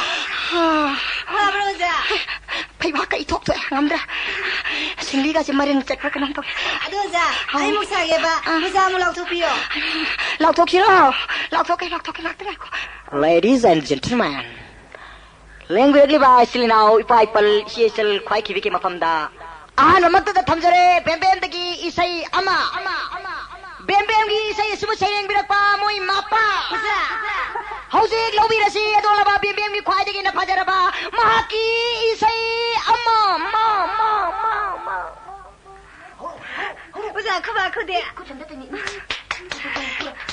ꯑꯥ꯫ ꯋꯥꯕ꯭ꯔꯣ ꯑꯣꯖꯥ? ꯐꯩꯕꯥꯛꯀ ꯏꯊꯣꯛ ꯊꯣꯛꯑꯦ, ꯉꯝꯗ꯭ꯔꯦ꯫ ꯁꯤꯡꯂꯤꯒꯁꯦ ꯃꯔꯤꯟ ꯆꯠꯄ꯭ꯔꯥ ꯀꯩꯅꯣꯝ ꯇꯧꯋꯦ꯫ ꯑꯗꯣ ꯑꯣꯖꯥ, ꯑꯥ꯫ ꯑꯩ ꯑꯃꯨꯛ ꯁꯥꯒꯦꯕ꯫ ꯑꯥ꯫ ꯑꯣꯖꯥ ꯑꯃꯨꯛ ꯂꯥꯎꯊꯣꯛꯄꯤꯌꯣ꯫ ꯂꯥꯎꯊꯣꯛꯁꯤꯔꯣ? ꯂꯥꯎꯊꯣꯛꯀꯦ, ꯂꯥꯎꯊꯣꯛꯀꯦ, ꯉꯥꯛꯇ ꯉꯥꯏꯈꯣ꯫ Ladies and gentlemen, ꯂꯦꯡꯕꯤꯔꯛꯂꯤꯕ ꯏꯆꯤꯜ ꯏꯅꯥꯎ, ꯏꯄꯥ ꯏꯄꯜ, ꯏꯆꯦ ꯏꯆꯜ ꯈ꯭ꯋꯥꯏ ꯈꯤꯕꯤꯛꯀꯤ ꯃꯐꯝꯗ ꯑꯍꯥꯟꯕꯃꯛꯇꯗ ꯊꯝꯖꯔꯦ ꯕꯦꯝꯕꯦꯝꯗꯒꯤ ꯏꯁꯩ ꯑꯃ꯫ ꯕꯦꯝꯕꯦꯝꯒꯤ ꯏꯁꯩ ꯑꯁꯤꯕꯨ ꯁꯩꯔꯦꯡꯕꯤꯔꯛꯄ ꯃꯣꯏ ꯃꯄꯥ꯫ ꯑꯣꯖꯥ꯫ ꯍꯧꯖꯤꯛ ꯂꯧꯕꯤꯔꯁꯤ ꯑꯗꯣꯂꯕ ꯕꯦꯝꯕꯦꯝꯒꯤ ꯈ꯭ꯋꯥꯏꯗꯒꯤ ꯍꯦꯟꯅ ꯐꯖꯔꯕ ꯃꯍꯥꯛꯀꯤ ꯏꯁꯩ ꯑꯃ, ꯃ, ꯃ, ꯃ, ꯃ꯫ ꯑꯣꯖꯥ, ꯈꯨꯕꯥꯛ ꯈꯨꯗꯦ꯫ ꯈꯨꯠ ꯁꯝꯗꯠꯇꯣꯏꯅꯤ꯫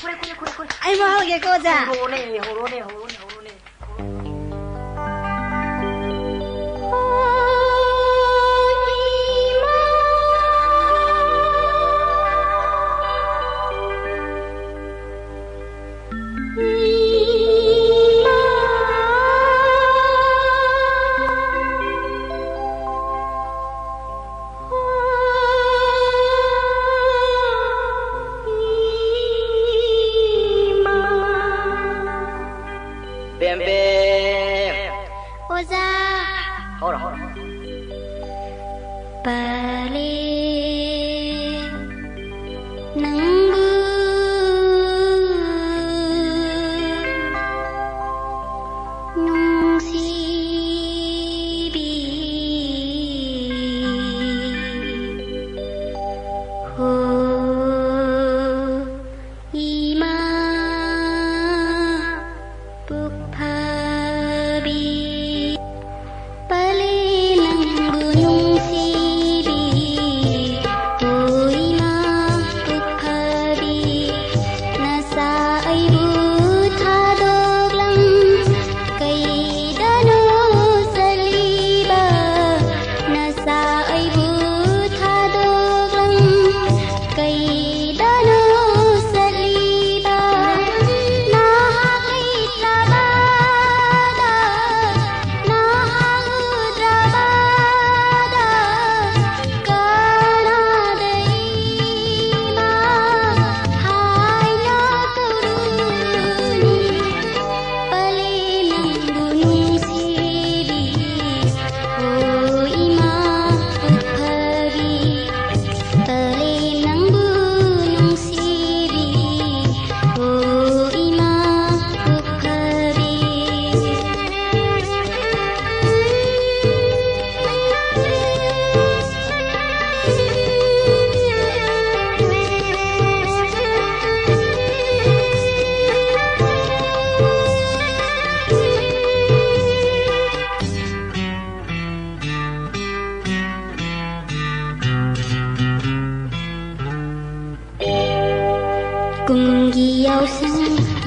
ꯈꯨꯔꯦ, ꯈꯨꯔꯦ, ꯈꯨꯔꯦ, ꯈꯨꯔꯦ꯫ ꯑꯩ ꯑꯃ ꯍꯧꯔꯒꯦꯀꯣ, ꯑꯣꯖꯥ꯫ ꯍꯧꯔꯣꯅꯦ, ꯍꯧꯔꯣꯅꯦ, ꯍꯧꯔꯣꯅꯦ, ꯍꯧꯔꯣꯅꯦ꯫ ꯕꯦꯝ ꯕꯦꯝ꯫ ꯑꯣꯖꯥ꯫ ꯍꯧꯔꯣ, ꯍꯧꯔꯣ, ꯍꯧꯔꯣ꯫ ꯄꯂꯦ ꯅꯪꯕꯨ ꯅꯨꯡꯁꯤꯕꯤ ꯍꯣ ꯏꯃꯥ ꯄꯨꯛꯐꯥꯕꯤ ꯄꯂꯦ ꯅꯪꯕꯨ ꯅꯨꯡꯁꯤꯕꯤ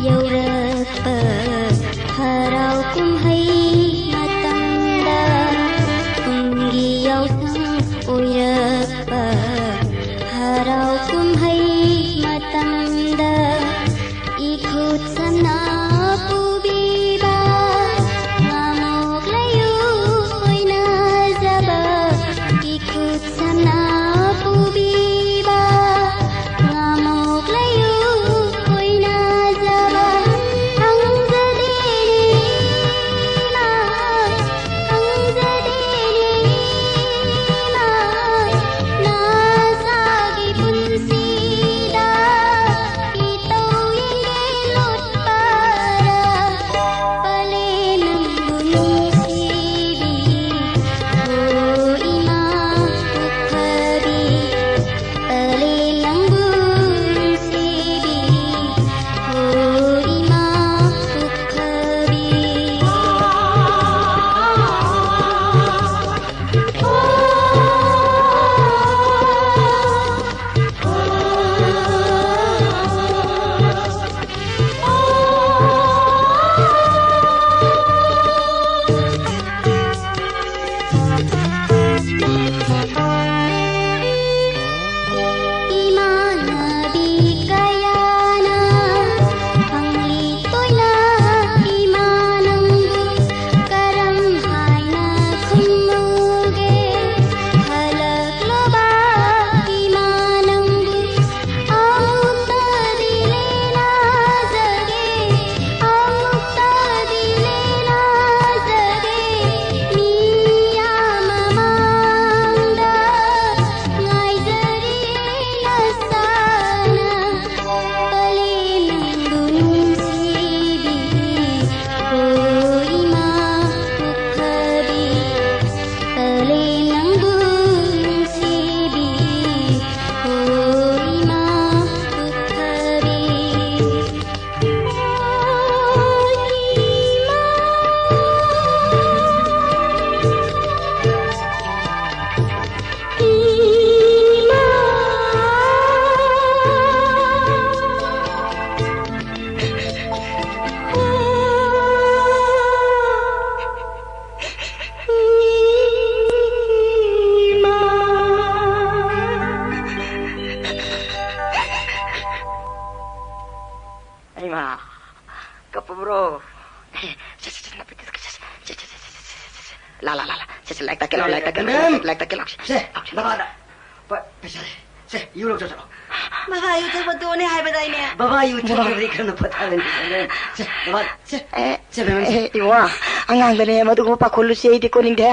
ꯌꯧꯔꯛꯄ ꯍꯔꯥꯎ ꯀꯨꯝꯍꯩ ꯃꯇꯝꯗ, ꯀꯨꯝꯒꯤ ꯌꯥꯎꯁꯪ ꯑꯣꯏꯔꯛꯄ ꯍꯔꯥꯎ ꯀꯨꯝꯍꯩ ꯃꯇꯝꯗ, ꯏꯈꯨꯠ ꯁꯝꯅ ꯄꯨꯕꯤꯕ ꯉꯥꯃꯣꯛ ꯂꯩꯌꯨ ꯀꯣꯏꯅꯖꯕ, ꯏꯈꯨꯠ ꯁꯝꯅ ꯄꯨꯕꯤꯕ ꯉꯥꯃꯣꯛ ꯂꯩꯌꯨ ꯀꯣꯏꯅꯖꯕ꯫ ꯈꯪꯖꯗꯦꯅꯦ ꯏꯃꯥ, ꯈꯪꯖꯗꯦꯅꯦ ꯏꯃꯥ, ꯅꯁꯥꯒꯤ ꯄꯨꯟꯁꯤꯗ ꯏꯇꯧ ꯌꯦꯡꯒꯦ ꯂꯣꯠꯄꯔꯥ? ꯕ꯭ꯔꯣ꯫ ꯁꯦ, ꯁꯦ, ꯁꯦ, ꯂꯥ, ꯂꯥ, ꯂꯥ, ꯂꯥ꯫ ꯁꯦ, ꯁꯦ, ꯂꯥꯏꯔꯤꯛ ꯇꯥꯛꯀꯦ ꯂꯥꯎ, ꯂꯥꯏꯔꯤꯛ ꯇꯥꯛꯀꯦ ꯂꯥꯎ, ꯃꯦꯝ! ꯂꯥꯏꯔꯤꯛ ꯇꯥꯛꯀꯦ ꯂꯥꯎ꯫ ꯁꯦ, ꯂꯥꯎ, ꯁꯦ꯫ ꯕꯕꯥꯗ ꯄ-, ꯄꯩꯁꯥ ꯂꯩ꯫ ꯁꯦ, ꯌꯨ ꯂꯧ ꯆꯠꯂꯣ꯫ ꯕꯕꯥ, ꯌꯨ ꯊꯛꯄ ꯇꯣꯛꯑꯅꯤ ꯍꯥꯏꯕꯗꯥꯏꯅꯦ? ꯕꯕꯥ, ꯌꯨ ꯊꯛꯇ꯭ꯔꯕꯗꯤ ꯀꯔꯝꯅ ꯐꯊꯒꯅꯤ? ꯁꯦ, ꯕꯕꯥ, ꯁꯦ, ꯑꯦ, ꯁꯦ, ꯃꯦꯝ, ꯁꯦ꯫ ꯑꯦ, ꯏꯕꯨꯡꯉꯣ, ꯑꯉꯥꯡꯗꯅꯦ ꯃꯗꯨꯒꯨꯝꯕ ꯄꯥꯈꯣꯜꯂꯨꯁꯤ ꯑꯩꯗꯤ ꯀꯣꯅꯤꯡꯗꯦ꯫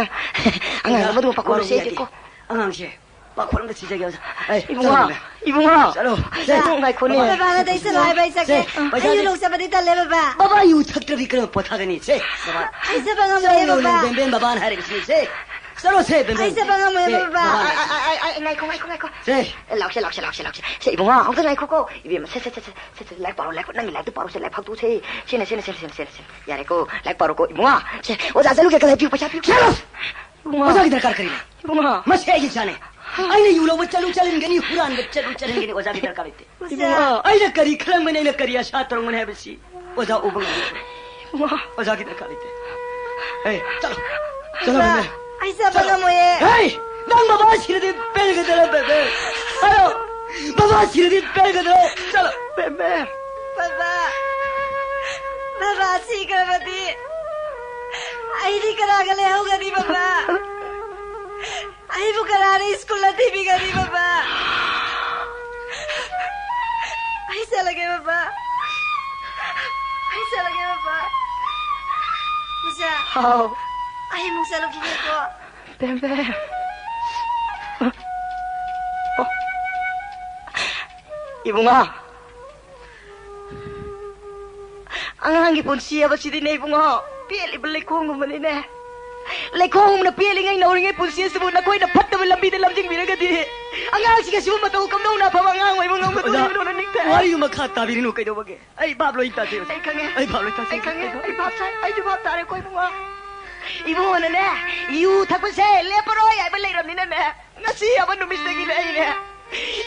ꯑꯉꯥꯡꯗ ꯑꯣꯖꯥ, ꯃꯗꯨꯒꯨꯝꯕ ꯄꯥꯈꯣꯜꯂꯨꯁꯤ ꯋꯥꯔꯧꯕ ꯑꯩꯗꯤ ꯌꯥꯗꯦ꯫ ꯀꯣ꯫ ꯑꯉꯥꯡꯁꯦ ꯄꯥꯈꯣꯟ ꯑꯝꯇ ꯁꯤꯖꯒꯦ, ꯑꯣꯖꯥ꯫ ꯑꯩ, ꯏꯕꯨꯡꯉꯣ, ꯆꯠꯂꯣ, ꯏꯕꯨꯡꯉꯣ꯫ ꯆꯠꯂꯣ꯫ ꯁꯦ, ꯏꯕꯨꯡꯉꯣ, ꯉꯥꯏꯈꯣꯅꯦ꯫ ꯕꯕꯥ, ꯕꯕꯥꯅ ꯇꯩꯁꯜꯂꯣ ꯍꯥꯏꯕ ꯑꯩ ꯆꯠꯀꯦ꯫ ꯁꯦ, ꯄꯩꯁꯥ ꯑꯩ ꯌꯨ ꯂꯩ꯫ ꯂꯧ ꯆꯠꯄꯗꯤ ꯇꯜꯂꯦ, ꯕꯕꯥ꯫ ꯕꯕꯥ ꯌꯨ ꯊꯛꯇ꯭ꯔꯗꯤ ꯀꯔꯝ ꯄꯣꯊꯥꯒꯅꯤ? ꯁꯦ, ꯕꯕꯥ꯫ ꯑꯩ ꯆꯠꯄ ꯉꯝꯃꯣꯏꯌꯦ, ꯆꯠꯂꯣ, ꯕꯕꯥ꯫ ꯅꯪ ꯕꯦꯝꯕꯦꯝ ꯕꯕꯥꯅ ꯍꯥꯏꯔꯤꯕꯁꯤꯅꯤ꯫ ꯁꯦ, ꯆꯠꯂꯣ, ꯁꯦ, ꯕꯦꯝꯕꯦꯝ꯫ ꯑꯩ ꯆꯠꯄ ꯉꯝꯃꯣꯏꯌꯦ, ꯁꯦ, ꯕꯕꯥ꯫ ꯕꯕꯥꯅ꯫ ꯑ, ꯑ, ꯑ, ꯑ, ꯉꯥꯏꯈꯣ, ꯉꯥꯏꯈꯣ, ꯉꯥꯏꯈꯣ꯫ ꯁꯦ꯫ ꯑꯦ, ꯂꯥꯎꯁꯦ, ꯂꯥꯎꯁꯦ, ꯂꯥꯎꯁꯦ, ꯂꯥꯎꯁꯦ꯫ ꯁꯦ, ꯏꯕꯨꯡꯉꯣ, ꯑꯝꯇ ꯉꯥꯏꯈꯣꯀꯣ꯫ ꯏꯕꯦꯝꯃ, ꯁꯦ, ꯁꯦ, ꯁꯦ, ꯁꯦ, ꯁꯦ, ꯂꯥꯏꯔꯤꯛ ꯄꯥꯔꯣ, ꯂꯥꯏꯔꯤꯛ, ꯅꯪꯒꯤ ꯂꯥꯏꯔꯤꯛꯇꯨ ꯄꯥꯔꯣ, ꯁꯦ, ꯂꯥꯏꯔꯤꯛ ꯐꯥꯛꯇꯣꯛꯎꯁꯦ꯫ ꯁꯦꯅꯦ, ꯁꯦꯅꯦ, ꯁꯦꯅꯦ, ꯁꯦꯅꯦ, ꯁꯦꯅꯦ꯫ ꯌꯥꯔꯦꯀꯣ, ꯂꯥꯏꯔꯤꯛ ꯄꯥꯔꯣꯀꯣ, ꯏꯕꯨꯡꯉꯣ꯫ ꯁꯦ, ꯑꯣꯖꯥ ꯆꯠꯂꯨꯒꯦ, ꯈꯔ ꯄꯤꯌꯨ, ꯄꯩꯁꯥ ꯄꯤꯌꯨ꯫ ꯆꯠꯂꯣ! ꯏꯕꯨꯡꯉꯣ꯫ ꯑꯣꯖꯥꯒꯤ ꯗꯔꯀꯥꯔ ꯀꯔꯤ ꯂꯩ? ꯏꯕꯨꯡꯉꯣ꯫ ꯃꯁꯤ ꯑꯩꯒꯤ ꯏꯆꯥꯅꯦ꯫ ꯑꯩꯅ ꯌꯨ ꯂꯧꯕ ꯆꯠꯂꯨ ꯆꯠꯍꯟꯒꯅꯤ, ꯍꯨꯔꯥꯟꯕ ꯆꯠꯂꯨ ꯆꯠꯍꯟꯒꯅꯤ, ꯑꯣꯖꯥꯒꯤ ꯗꯔꯀꯥꯔ ꯂꯩꯇꯦ꯫ ꯏꯕꯨꯡꯉꯣ꯫ ꯑꯩꯅ ꯀꯔꯤ ꯈꯜꯂꯝꯒꯅꯤ, ꯑꯩꯅ ꯀꯔꯤ ꯑꯁꯥ ꯇꯧꯔꯝꯒꯅꯤ ꯍꯥꯏꯕꯁꯤ ꯑꯣꯖꯥ ꯎꯕ ꯉꯝꯒꯅꯤ꯫ ꯏꯕꯨꯡꯉꯣ꯫ ꯑꯣꯖꯥꯒꯤ ꯗꯔꯀꯥꯔ ꯂꯩꯇꯦ꯫ ꯑꯦ, ꯆꯠꯂꯣ꯫ ꯆꯠꯂꯣ, ꯕꯦꯝꯕꯦꯝ꯫ ꯑꯩ ꯆꯠꯄ ꯆꯠꯂꯣ꯫ ꯉꯝꯃꯣꯏꯌꯦ꯫ ꯍꯦ! ꯅꯪ ꯕꯕꯥ ꯁꯤꯔꯗꯤ ꯄꯦꯟꯒꯗ꯭ꯔ, ꯕꯦꯝꯕꯦꯝ? ꯍꯥꯏꯔꯣ꯫ ꯕꯕꯥ ꯁꯤꯔꯗꯤ ꯄꯦꯟꯒꯗ꯭ꯔꯣ? ꯆꯠꯂꯣ, ꯕꯦꯝꯕꯦꯝ꯫ ꯕꯕꯥ, ꯕꯕꯥ ꯁꯤꯈ꯭ꯔꯕꯗꯤ ꯑꯩꯗꯤ ꯀꯅꯥꯒ ꯂꯩꯍꯧꯒꯅꯤ, ꯕꯕꯥ? ꯑꯩꯕꯨ ꯀꯅꯥꯅ ꯁ꯭ꯀꯨꯜꯗ ꯊꯤꯕꯤꯒꯅꯤ, ꯕꯕꯥ? ꯑꯩ ꯆꯠꯂꯒꯦ, ꯕꯕꯥ꯫ ꯑꯩ ꯆꯠꯂꯒꯦ, ꯕꯕꯥ꯫ ꯄꯨꯖꯥ꯫ ꯍꯥꯎ꯫ ꯑꯩ ꯑꯃꯨꯛ ꯆꯠꯂꯨꯈꯤꯒꯦꯀꯣ꯫ ꯕꯦꯝꯕꯦꯝ꯫ ꯑꯣ꯫ ꯏꯕꯨꯡꯉꯣ꯫ ꯑꯉꯥꯡꯒꯤ ꯄꯨꯟꯁꯤ ꯍꯥꯏꯕꯁꯤꯗꯤꯅꯦ ꯏꯕꯨꯡꯉꯣ, ꯄꯦꯠꯂꯤꯕ ꯂꯩꯈꯣꯝꯒꯨꯝꯕꯅꯤꯅꯦ꯫ ꯂꯩꯈꯣꯝꯅ ꯄꯦꯜꯂꯤꯉꯩ ꯅꯧꯔꯤꯉꯩ ꯄꯨꯟꯁꯤ ꯑꯁꯤꯕꯨ ꯅꯈꯣꯏꯅ ꯐꯠꯇꯕ ꯂꯝꯕꯤꯗ ꯂꯝꯖꯤꯡꯕꯤꯔꯒꯗꯤ, ꯑꯉꯥꯡꯁꯤꯡ ꯑꯁꯤꯕꯨ ꯃꯇꯧ ꯀꯝꯗꯧꯅ ꯑꯐꯕ ꯑꯉꯥꯡ ꯑꯣꯏꯕ ꯉꯝꯒꯗꯧꯔꯤꯕꯅꯣ ꯅꯅꯤꯡꯊꯥ? ꯋꯥꯔꯤ ꯃꯈꯥ ꯇꯥꯕꯤꯔꯤꯅꯨ, ꯀꯩꯗꯧꯕꯒꯦ? ꯑꯩ ꯚꯥꯞ ꯂꯣꯏ ꯇꯥꯖꯩ, ꯑꯣꯖꯥ꯫ ꯑꯩ ꯈꯪꯉꯦ꯫ ꯑꯩ ꯚꯥꯞ ꯂꯣꯏ ꯇꯥꯖꯩ꯫ ꯑꯩ ꯈꯪꯉꯦ꯫ ꯑꯩ ꯚꯥꯞ ꯇꯥꯏ꯫ ꯑꯩꯁꯨ ꯚꯥꯞ ꯇꯥꯔꯦꯀꯣ, ꯏꯕꯨꯡꯉꯣ꯫ ꯏꯕꯨꯡꯉꯣꯅꯅꯦ, ꯌꯨ ꯊꯛꯄꯁꯦ ꯂꯦꯞꯄꯔꯣꯏ ꯍꯥꯏꯕ ꯂꯩꯔꯕꯅꯤꯅꯅꯦ, ꯉꯁꯤ ꯍꯥꯏꯕ ꯅꯨꯃꯤꯠꯇꯒꯤꯅꯦ ꯑꯩꯅꯦ,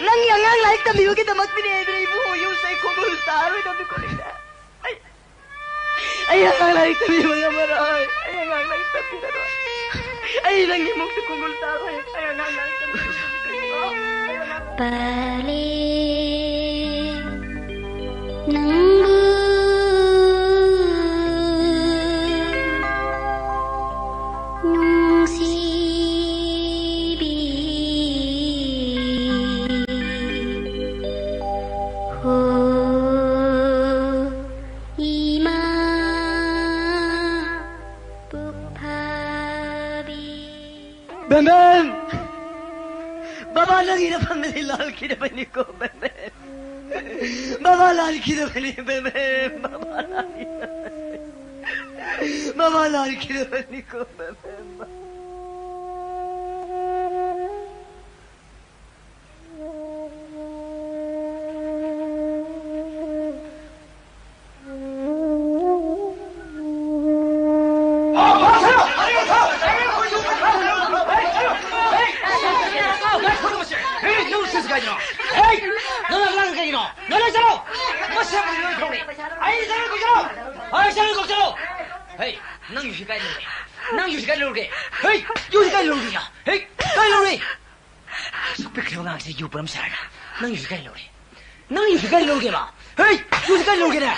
ꯅꯪꯒꯤ ꯑꯉꯥꯡ ꯂꯥꯏꯔꯤꯛ ꯇꯝꯕꯤꯕꯒꯤꯗꯃꯛꯇꯤꯅꯦ ꯑꯩꯗꯤ, ꯏꯕꯨꯡꯉꯣ, ꯌꯨꯁꯦ ꯈꯣꯡꯒꯨꯜ ꯇꯥꯔꯣꯏꯗꯕꯅꯤꯀꯣ ꯑꯩꯅꯦ꯫ ꯑꯩ, ꯑꯩ ꯑꯉꯥꯡ ꯂꯥꯏꯔꯤꯛ ꯇꯝꯕꯤꯕ ꯉꯝꯃꯔꯣꯏ꯫ ꯑꯩ ꯑꯉꯥꯡ ꯂꯥꯏꯔꯤꯛ ꯇꯝꯕꯤꯔꯔꯣꯏ꯫ ꯑꯩ ꯅꯪꯒꯤ ꯏꯃꯨꯡꯁꯦ ꯈꯣꯡꯒꯨꯜ ꯇꯥꯔꯣꯏ꯫ ꯑꯩ ꯑꯉꯥꯡ ꯂꯥꯏꯔꯤꯛ ꯇꯝꯕꯤꯕ ꯉꯝꯃꯔꯣꯏ꯫ ꯄꯥꯂꯦ ꯅꯪꯕꯨ ꯕꯦꯝꯕꯦꯝ! ꯕꯕꯥ, ꯅꯪꯒꯤ ꯅꯐꯝꯗꯗꯤ ꯂꯥꯜꯈꯤꯗꯕꯅꯤꯀꯣ, ꯕꯦꯝꯕꯦꯝ꯫ ꯕꯕꯥ ꯂꯥꯜꯈꯤꯗꯕꯅꯤ, ꯕꯦꯝꯕꯦꯝ꯫ ꯕꯕꯥ ꯂꯥꯜꯈꯤꯗꯕꯅꯤ꯫ ꯕꯕꯥ ꯂꯥꯜꯈꯤꯗꯕꯅꯤꯀꯣ, ꯕꯦꯝꯕꯦꯝ꯫ ꯅꯪ ꯂꯥꯛꯂꯒ ꯀꯩꯒꯤꯅꯣ? ꯅꯪ ꯂꯥꯛ ꯆꯠꯂꯣ! ꯃꯁꯤ ꯑꯃꯗꯤ ꯂꯣꯏ ꯈꯪꯅꯤ꯫ ꯑꯩ ꯆꯠꯂꯣ, ꯀꯧ ꯆꯠꯂꯣ! ꯑꯩ ꯆꯠꯂꯣ, ꯀꯧ ꯆꯠꯂꯣ! ꯍꯩ, ꯅꯪ ꯌꯨꯁꯤ ꯀꯥꯏ ꯂꯧꯔꯦ? ꯅꯪ ꯌꯨꯁꯤ ꯀꯥꯏ ꯂꯧꯔꯒꯦ? ꯍꯩ, ꯌꯨꯁꯤ ꯀꯥꯏ ꯂꯧꯔꯒꯦ? ꯍꯩ, ꯀꯥꯏ ꯂꯧꯔꯦ? ꯑꯁꯨꯛ ꯄꯤꯛꯈ꯭ꯔꯕ ꯑꯉꯥꯡꯁꯦ ꯌꯨ ꯄꯨꯔꯝ ꯁꯥꯔꯒ ꯅꯪ ꯌꯨꯁꯤ ꯀꯥꯏ ꯂꯧꯔꯦ? ꯅꯪ ꯌꯨꯁꯤ ꯀꯥꯏ ꯂꯧꯔꯒꯦꯕ? ꯍꯩ, ꯌꯨꯁꯤ ꯀꯥꯏ ꯂꯧꯔꯒꯦꯅꯦ?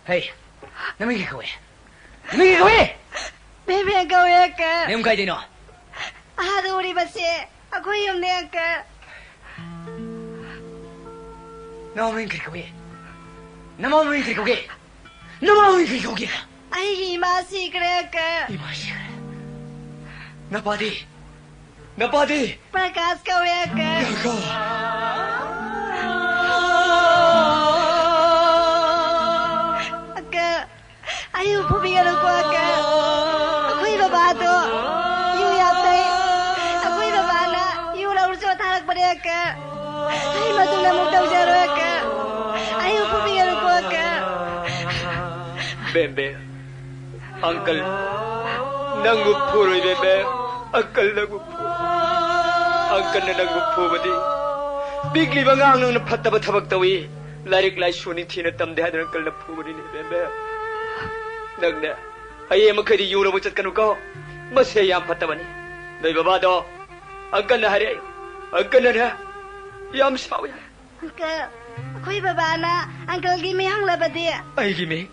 ꯍꯩ, ꯅꯃꯤꯡ ꯀꯩ ꯀꯧꯏ? ꯅꯃꯤꯡ ꯀꯩ ꯀꯧꯏ? ꯕꯦꯝꯕꯦꯝ ꯀꯧꯏ, ꯑꯪꯀꯜ꯫ ꯅꯌꯨꯝ ꯀꯥꯏꯗꯩꯅꯣ? ꯑꯥꯗ ꯎꯔꯤꯕꯁꯦ ꯑꯩꯈꯣꯏ ꯌꯨꯝꯅꯦ, ꯑꯪꯀꯜ꯫ ꯅꯃꯥ ꯃꯃꯤꯡ ꯀꯔꯤ ꯀꯧꯏ? ꯅꯃꯥ ꯃꯃꯤꯡ ꯀꯔꯤ ꯀꯧꯒꯦ? ꯅꯃꯥ ꯃꯃꯤꯡ ꯀꯔꯤ ꯀꯧꯒꯦ? ꯑꯩꯒꯤ ꯏꯃꯥ ꯁꯤꯈ꯭ꯔꯦ, ꯑꯪꯀꯜ꯫ ꯏꯃꯥ ꯁꯤꯈ꯭ꯔꯦ? ꯅꯄꯥꯗꯤ? ꯅꯄꯥꯗꯤ? ꯄ꯭ꯔꯀꯥꯁ ꯀꯧꯋꯦ, ꯑꯪꯀꯜ꯫ ꯌꯥꯀꯣ꯫ ꯑꯪꯀꯜ, ꯑꯩꯕꯨ ꯐꯨꯕꯤꯒꯅꯨꯀꯣ, ꯑꯪꯀꯜ꯫ ꯑꯩꯈꯣꯏ ꯕꯕꯥꯗꯣ ꯌꯨ ꯌꯥꯝ ꯊꯛꯏ꯫ ꯑꯩꯈꯣꯏ ꯕꯕꯥꯅ ꯌꯨ ꯂꯧꯔꯨ ꯆꯣ ꯊꯥꯔꯛꯄꯅꯦ, ꯑꯪꯀꯜ꯫ ꯑꯩ ꯃꯗꯨꯅ ꯑꯃꯨꯛ ꯇꯧꯖꯔꯣꯏ, ꯑꯪꯀꯜ꯫ ꯑꯩꯕꯨ ꯐꯨꯕꯤꯒꯅꯨꯀꯣ, ꯑꯪꯀꯜ꯫ ꯕꯦꯝꯕꯦꯝ, ꯑꯪꯀꯜ ꯅꯪꯕꯨ ꯐꯨꯔꯣꯏ, ꯕꯦꯝꯕꯦꯝ꯫ ꯑꯪꯀꯜ ꯅꯪꯕꯨ ꯐꯨ-, ꯑꯪꯀꯜꯅ ꯅꯪꯕꯨ ꯐꯨꯕꯗꯤ ꯄꯤꯛꯂꯤꯕ ꯑꯉꯥꯡ ꯅꯪꯅ ꯐꯠꯇꯕ ꯊꯕꯛ ꯇꯧꯏ, ꯂꯥꯏꯔꯤꯛ ꯂꯥꯏꯁꯨ ꯅꯤꯡꯊꯤꯅ ꯇꯝꯗꯦ ꯍꯥꯏꯗꯨꯅ ꯑꯪꯀꯜꯅ ꯐꯨꯕꯅꯤꯅꯦ, ꯕꯦꯝꯕꯦꯝ꯫ ꯅꯪꯅꯦ, ꯍꯌꯦꯡ ꯃꯈꯩꯗꯤ ꯌꯨ ꯂꯧꯕ ꯆꯠꯀꯅꯨꯀꯣ, ꯃꯁꯦ ꯌꯥꯝ ꯐꯠꯇꯕꯅꯤ꯫ ꯅꯣꯏ ꯕꯕꯥꯗꯣ ꯑꯪꯀꯜꯅ ꯍꯥꯏꯔꯛꯑꯦ, ꯑꯪꯀꯜꯅꯅꯦ ꯌꯥꯝ ꯁꯥꯎꯏ꯫ ꯑꯪꯀꯜ, ꯑꯩꯈꯣꯏ ꯕꯕꯥꯅ ꯑꯪꯀꯜꯒꯤ ꯃꯤꯡ ꯍꯪꯂꯕꯗꯤ? ꯑꯩꯒꯤ ꯃꯤꯡ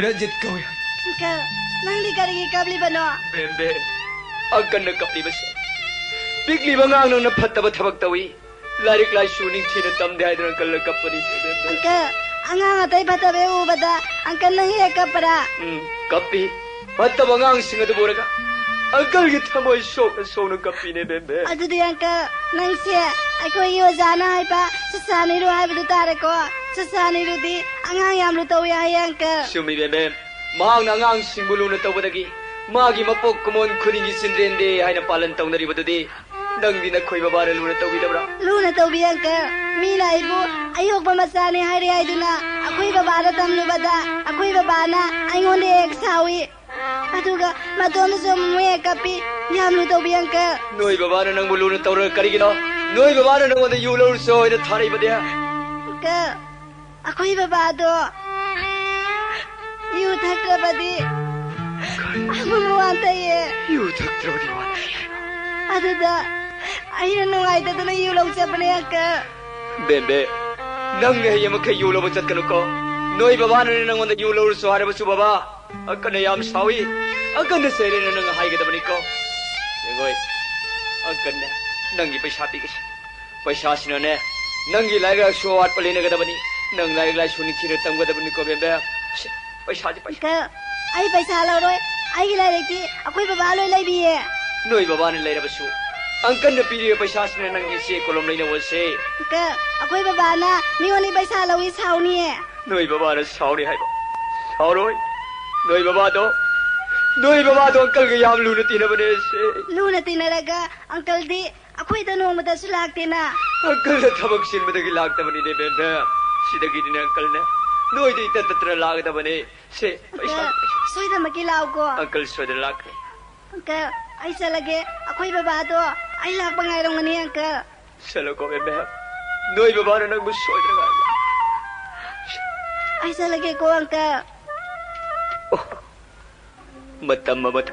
ꯔꯟꯖꯤꯠ ꯀꯧꯏ꯫ ꯑꯪꯀꯜ, ꯅꯪꯗꯤ ꯀꯔꯤꯒꯤ ꯀꯞꯂꯤꯕꯅꯣ? ꯕꯦꯝꯕꯦꯝ, ꯑꯪꯀꯜꯅ ꯀꯞꯂꯤꯕꯁꯦ ꯄꯤꯛꯂꯤꯕ ꯑꯉꯥꯡ ꯅꯪꯅ ꯐꯠꯇꯕ ꯊꯕꯛ ꯇꯧꯏ, ꯂꯥꯏꯔꯤꯛ ꯂꯥꯏꯁꯨ ꯅꯤꯡꯊꯤꯅ ꯇꯝꯗꯦ ꯍꯥꯏꯗꯨꯅ ꯑꯪꯀꯜꯅ ꯀꯞꯄꯅꯤ, ꯕꯦꯝꯕꯦꯝ꯫ ꯑꯪꯀꯜ, ꯑꯉꯥꯡ ꯑꯇꯩ ꯐꯠꯇꯕ ꯍꯦꯛ ꯎꯕꯗ ꯑꯪꯀꯜꯅ ꯍꯦꯛ ꯀꯞꯄ꯭ꯔꯥ? ꯎꯝ, ꯀꯞꯄꯤ꯫ ꯐꯠꯇꯕ ꯑꯉꯥꯡꯁꯤꯡ ꯑꯗꯨꯕꯨ ꯎꯔꯒ ꯑꯪꯀꯜꯒꯤ ꯊꯃꯣꯏ ꯁꯣꯛꯅ ꯁꯣꯛꯅ ꯀꯞꯄꯤꯅꯦ, ꯕꯦꯝꯕꯦꯝ꯫ ꯑꯗꯨꯗꯤ ꯑꯪꯀꯜ, ꯅꯪꯁꯦ ꯑꯩꯈꯣꯏꯒꯤ ꯑꯣꯖꯥꯅ ꯍꯥꯏꯕ ꯁꯁꯥꯅꯤꯔꯨ ꯍꯥꯏꯕꯗꯨ ꯇꯥꯔꯦꯀꯣ? ꯁꯁꯥꯅꯤꯔꯨꯗꯤ ꯑꯉꯥꯡ ꯌꯥꯝ ꯂꯨ ꯇꯧꯏ ꯍꯥꯏꯌꯦ, ꯑꯪꯀꯜ꯫ ꯆꯨꯝꯃꯤ, ꯕꯦꯝꯕꯦꯝ꯫ ꯃꯍꯥꯛꯅ ꯑꯉꯥꯡꯁꯤꯡꯕꯨ ꯂꯨꯅ ꯇꯧꯕꯗꯒꯤ ꯃꯥꯒꯤ ꯃꯄꯣꯛ ꯀꯨꯝꯑꯣꯟ ꯈꯨꯗꯤꯡꯒꯤ ꯆꯤꯟꯗ꯭ꯔꯦꯟꯗꯦ ꯍꯥꯏꯅ ꯄꯥꯂꯟ ꯇꯧꯅꯔꯤꯕꯗꯨꯗꯤ ꯅꯪꯗꯤ ꯅꯈꯣꯏ ꯕꯕꯥꯅ ꯂꯨꯅ ꯇꯧꯕꯤꯗꯕ꯭ꯔꯥ? ꯂꯨꯅ ꯇꯧꯕꯤ, ꯑꯪꯀꯜ꯫ ꯃꯤꯅ ꯑꯩꯕꯨ ꯑꯌꯣꯛꯄ ꯃꯆꯥꯅꯤ ꯍꯥꯏꯔꯦ ꯍꯥꯏꯗꯨꯅ ꯑꯩꯈꯣꯏ ꯕꯕꯥꯗ ꯇꯝꯂꯨꯕꯗ ꯑꯩꯈꯣꯏ ꯕꯕꯥꯅ ꯑꯩꯉꯣꯟꯗ ꯍꯦꯛ ꯁꯥꯎꯏ꯫ ꯑꯗꯨꯒ ꯃꯇꯣꯝꯗꯁꯨ ꯑꯃꯨꯛ ꯍꯦꯛ ꯀꯞꯄꯤ꯫ ꯌꯥꯝ ꯂꯨ ꯇꯧꯕꯤ, ꯑꯪꯀꯜ꯫ ꯅꯣꯏ ꯕꯕꯥꯅ ꯅꯪꯕꯨ ꯂꯨꯅ ꯇꯧꯔꯒ ꯀꯔꯤꯒꯤꯅꯣ ꯅꯣꯏ ꯕꯕꯥꯅ ꯅꯪꯉꯣꯟꯗ ꯌꯨ ꯂꯧꯔꯨꯆꯣ ꯍꯥꯏꯅ ꯊꯥꯔꯛꯏꯕꯗꯤ? ꯑꯪꯀꯜ, ꯑꯩꯈꯣꯏ ꯕꯕꯥꯗꯣ ꯌꯨ ꯊꯛꯇ꯭ꯔꯕꯗꯤ ꯑꯃꯝꯕ ꯋꯥꯟꯊꯩꯌꯦ꯫ ꯌꯨ ꯊꯛꯇ꯭ꯔꯕꯗꯤ ꯋꯥꯟꯊꯩ ꯍꯥꯏꯕ? ꯑꯗꯨꯗ ꯑꯩꯅ ꯅꯨꯡꯉꯥꯏꯇꯗꯅ ꯌꯨ ꯂꯧ ꯆꯠꯄꯅꯦ, ꯑꯪꯀꯜ꯫ ꯕꯦꯝꯕꯦ, ꯅꯪꯅ ꯍꯌꯦꯡ ꯃꯈꯩ ꯌꯨ ꯂꯧꯕ ꯆꯠꯀꯅꯨꯀꯣ꯫ ꯅꯣꯏ ꯕꯕꯥꯅꯅꯦ ꯅꯪꯉꯣꯟꯗ ꯌꯨ ꯂꯧꯔꯨꯆꯣ ꯍꯥꯏꯔꯕꯁꯨ, ꯕꯕꯥ, ꯑꯪꯀꯜꯅ ꯌꯥꯝ ꯁꯥꯎꯏ, ꯑꯪꯀꯜꯅ ꯆꯩꯔꯦꯅ ꯅꯪ ꯍꯥꯏꯒꯗꯕꯅꯤꯀꯣ꯫ ꯌꯦꯡꯉꯣꯏ, ꯑꯪꯀꯜꯅ ꯅꯪꯒꯤ ꯄꯩꯁꯥ ꯄꯤꯒꯁꯤ꯫ ꯄꯩꯁꯥꯁꯤꯅꯅꯦ ꯅꯪꯒꯤ ꯂꯥꯏꯔꯤꯛ ꯂꯥꯏꯁꯨ ꯑꯋꯥꯠꯄ ꯂꯩꯅꯒꯗꯕꯅꯤ꯫ ꯅꯪ ꯂꯥꯏꯔꯤꯛ ꯂꯥꯏꯁꯨ ꯅꯤꯡꯊꯤꯅ ꯇꯝꯒꯗꯕꯅꯤꯀꯣ, ꯕꯦꯝꯕꯦ꯫ ꯁꯦ, ꯄꯩꯁꯥꯗꯤ ꯄꯩꯁꯥ꯫ ꯑꯪꯀꯜ, ꯑꯩ ꯄꯩꯁꯥ ꯂꯧꯔꯣꯏ꯫ ꯑꯩꯒꯤ ꯂꯥꯏꯔꯤꯛꯇꯤ ꯑꯩꯈꯣꯏ ꯕꯕꯥ ꯂꯣꯏ ꯂꯩꯕꯤꯌꯦ꯫ ꯅꯣꯏ ꯕꯕꯥꯅ ꯂꯩꯔꯕꯁꯨ, ꯑꯪꯀꯜꯅ ꯄꯤꯔꯤꯕ ꯄꯩꯁꯥꯁꯤꯅ ꯅꯪꯒꯤ ꯆꯦ ꯀꯣꯂꯣꯝ ꯂꯩꯅꯧꯑꯣꯁꯦ꯫ ꯑꯪꯀꯜ, ꯑꯩꯈꯣꯏ ꯕꯕꯥꯅ ꯃꯤꯉꯣꯟꯗꯒꯤ ꯄꯩꯁꯥ ꯂꯧꯏ ꯁꯥꯎꯅꯤꯌꯦ꯫ ꯅꯣꯏ ꯕꯕꯥꯅ ꯁꯥꯎꯅꯤ ꯍꯥꯏꯕ? ꯁꯥꯎꯔꯣꯏ꯫ ꯅꯣꯏ ꯕꯕꯥꯗꯣ, ꯅꯣꯏ ꯕꯕꯥꯗꯣ ꯑꯪꯀꯜꯒ ꯌꯥꯝ ꯂꯨꯅ ꯇꯤꯟꯅꯕꯅꯦ ꯁꯦ꯫ ꯂꯨꯅ ꯇꯤꯟꯅꯔꯒ ꯑꯪꯀꯜꯗꯤ ꯑꯩꯈꯣꯏꯗ ꯅꯣꯡꯃꯇꯁꯨ ꯂꯥꯛꯇꯦꯅ꯫ ꯑꯪꯀꯜꯅ ꯊꯕꯛ ꯆꯤꯟꯕꯗꯒꯤ ꯂꯥꯛꯇꯕꯅꯤꯅꯦ, ꯕꯦꯝꯕꯦꯝ꯫ ꯁꯤꯗꯒꯤꯗꯤꯅꯦ ꯑꯪꯀꯜꯅꯦ ꯅꯣꯏꯗ ꯏꯇꯠ ꯇꯠꯇꯅ ꯂꯥꯛꯀꯗꯕꯅꯦ꯫ ꯁꯦ, ꯄꯩꯁꯥ, ꯑꯪꯀꯜ, ꯄꯩꯁꯥ꯫ ꯁꯣꯏꯗꯅꯃꯛꯀꯤ ꯂꯥꯛꯎꯀꯣ꯫ ꯑꯪꯀꯜ ꯁꯣꯏꯗꯅ ꯂꯥꯛꯀꯅꯤ꯫ ꯑꯪꯀꯜ, ꯑꯩ ꯆꯠꯂꯒꯦ꯫ ꯑꯩꯈꯣꯏ ꯕꯕꯥꯗꯣ ꯑꯩ ꯂꯥꯛꯄ ꯉꯥꯏꯔꯝꯒꯅꯤ, ꯑꯪꯀꯜ꯫ ꯆꯠꯂꯣꯀꯣ, ꯕꯦꯝꯕꯦꯝ꯫ ꯅꯣꯏ ꯕꯕꯥꯅ ꯅꯪꯕꯨ ꯁꯣꯏꯗꯅ ꯉꯥꯏꯔꯝꯒꯅꯤ꯫ ꯑꯩ ꯆꯠꯂꯒꯦꯀꯣ, ꯑꯪꯀꯜ꯫ ꯑꯣ, ꯃꯇꯝ ꯑꯃꯗ,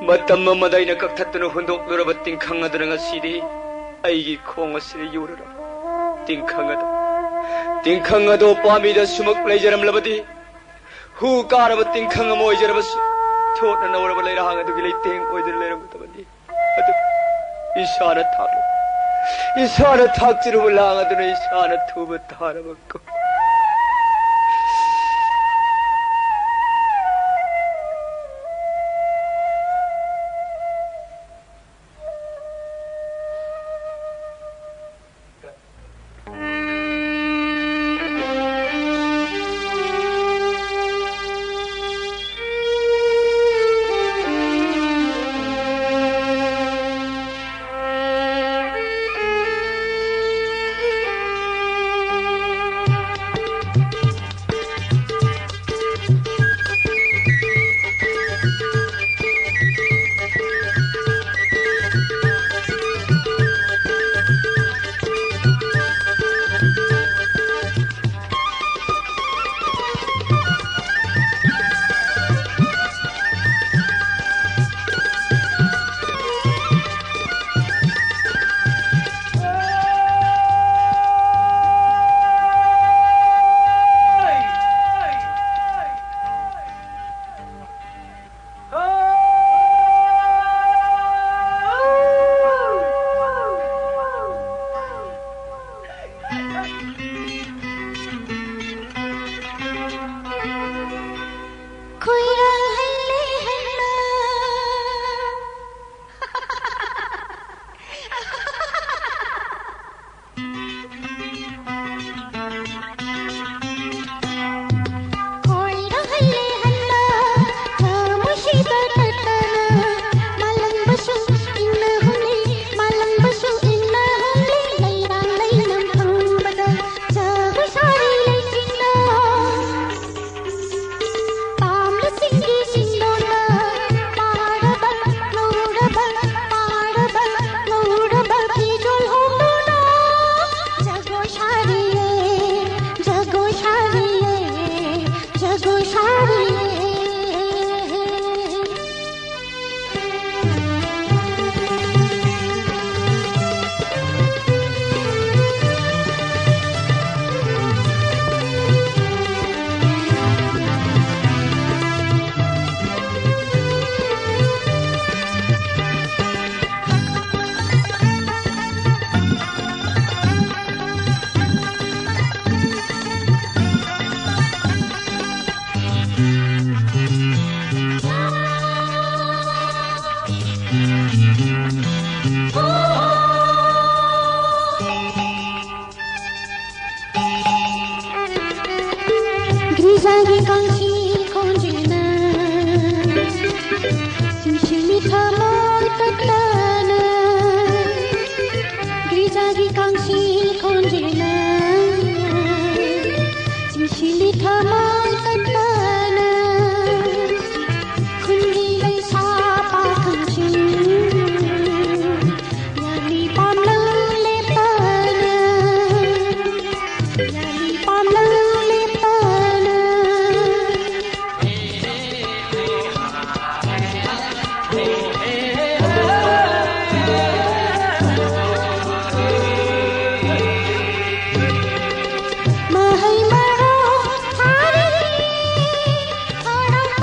ꯃꯇꯝ ꯑꯃꯗ ꯑꯩꯅ ꯀꯛꯊꯠꯇꯨꯅ ꯍꯨꯟꯗꯣꯛꯂꯨꯔꯕ ꯇꯤꯡꯈꯪ ꯑꯗꯨꯅ ꯉꯁꯤꯗꯤ ꯑꯩꯒꯤ ꯈꯣꯡ ꯑꯁꯤꯗ ꯌꯨꯔꯨꯔꯕ꯫ ꯇꯤꯡꯈꯪ ꯑꯗꯣ, ꯇꯤꯡꯈꯪ ꯑꯗꯣ ꯄꯥꯝꯕꯤꯗ ꯁꯨꯃꯛ ꯂꯩꯖꯔꯝꯂꯕꯗꯤ, ꯍꯨ ꯀꯥꯔꯕ ꯇꯤꯡꯈꯪ ꯑꯃ ꯑꯣꯏꯖꯔꯕꯁꯨ, ꯊꯣꯠꯅ ꯅꯧꯔꯕ ꯂꯩꯔꯥꯡ ꯑꯗꯨꯒꯤ ꯂꯩꯇꯦꯡ ꯑꯣꯏꯗꯨꯅ ꯂꯩꯔꯝꯒꯗꯕꯅꯤ꯫ ꯑꯗꯨ ꯏꯁꯥꯅ ꯊꯥꯛꯂꯨ, ꯏꯁꯥꯅ ꯊꯥꯛꯆꯔꯨꯕ ꯂꯥꯡ ꯑꯗꯨꯅ ꯏꯁꯥꯅ ꯊꯨꯕ ꯇꯥꯔꯕ ꯀꯣ꯫ ꯀꯥꯡꯁꯤ ꯈꯣꯟꯖꯦꯜꯅ ꯆꯤꯡꯁꯤꯜꯂꯤ ꯊꯃꯣꯏ ꯇꯠꯇꯅ꯫ ꯒꯤꯔꯤꯖꯥꯒꯤ ꯀꯥꯡꯁꯤ ꯈꯣꯟꯖꯦꯜꯅ ꯆꯤꯡꯁꯤꯜꯂꯤ ꯊꯃꯣꯏ ꯇꯠꯇꯅ꯫ ꯈꯨꯟꯒꯤ ꯂꯩꯁꯥ ꯄꯥꯈꯪꯁꯤꯡ ꯌꯥꯔꯤ ꯄꯥꯝꯂꯧ ꯂꯦꯞꯇꯅ꯫ ꯌꯥꯔꯤ ꯄꯥꯝꯂꯧ ꯂꯦꯞꯇꯅ꯫ ꯃꯍꯩ ꯃꯔꯣꯡ ꯊꯥꯔꯤ ꯈꯔꯝꯕ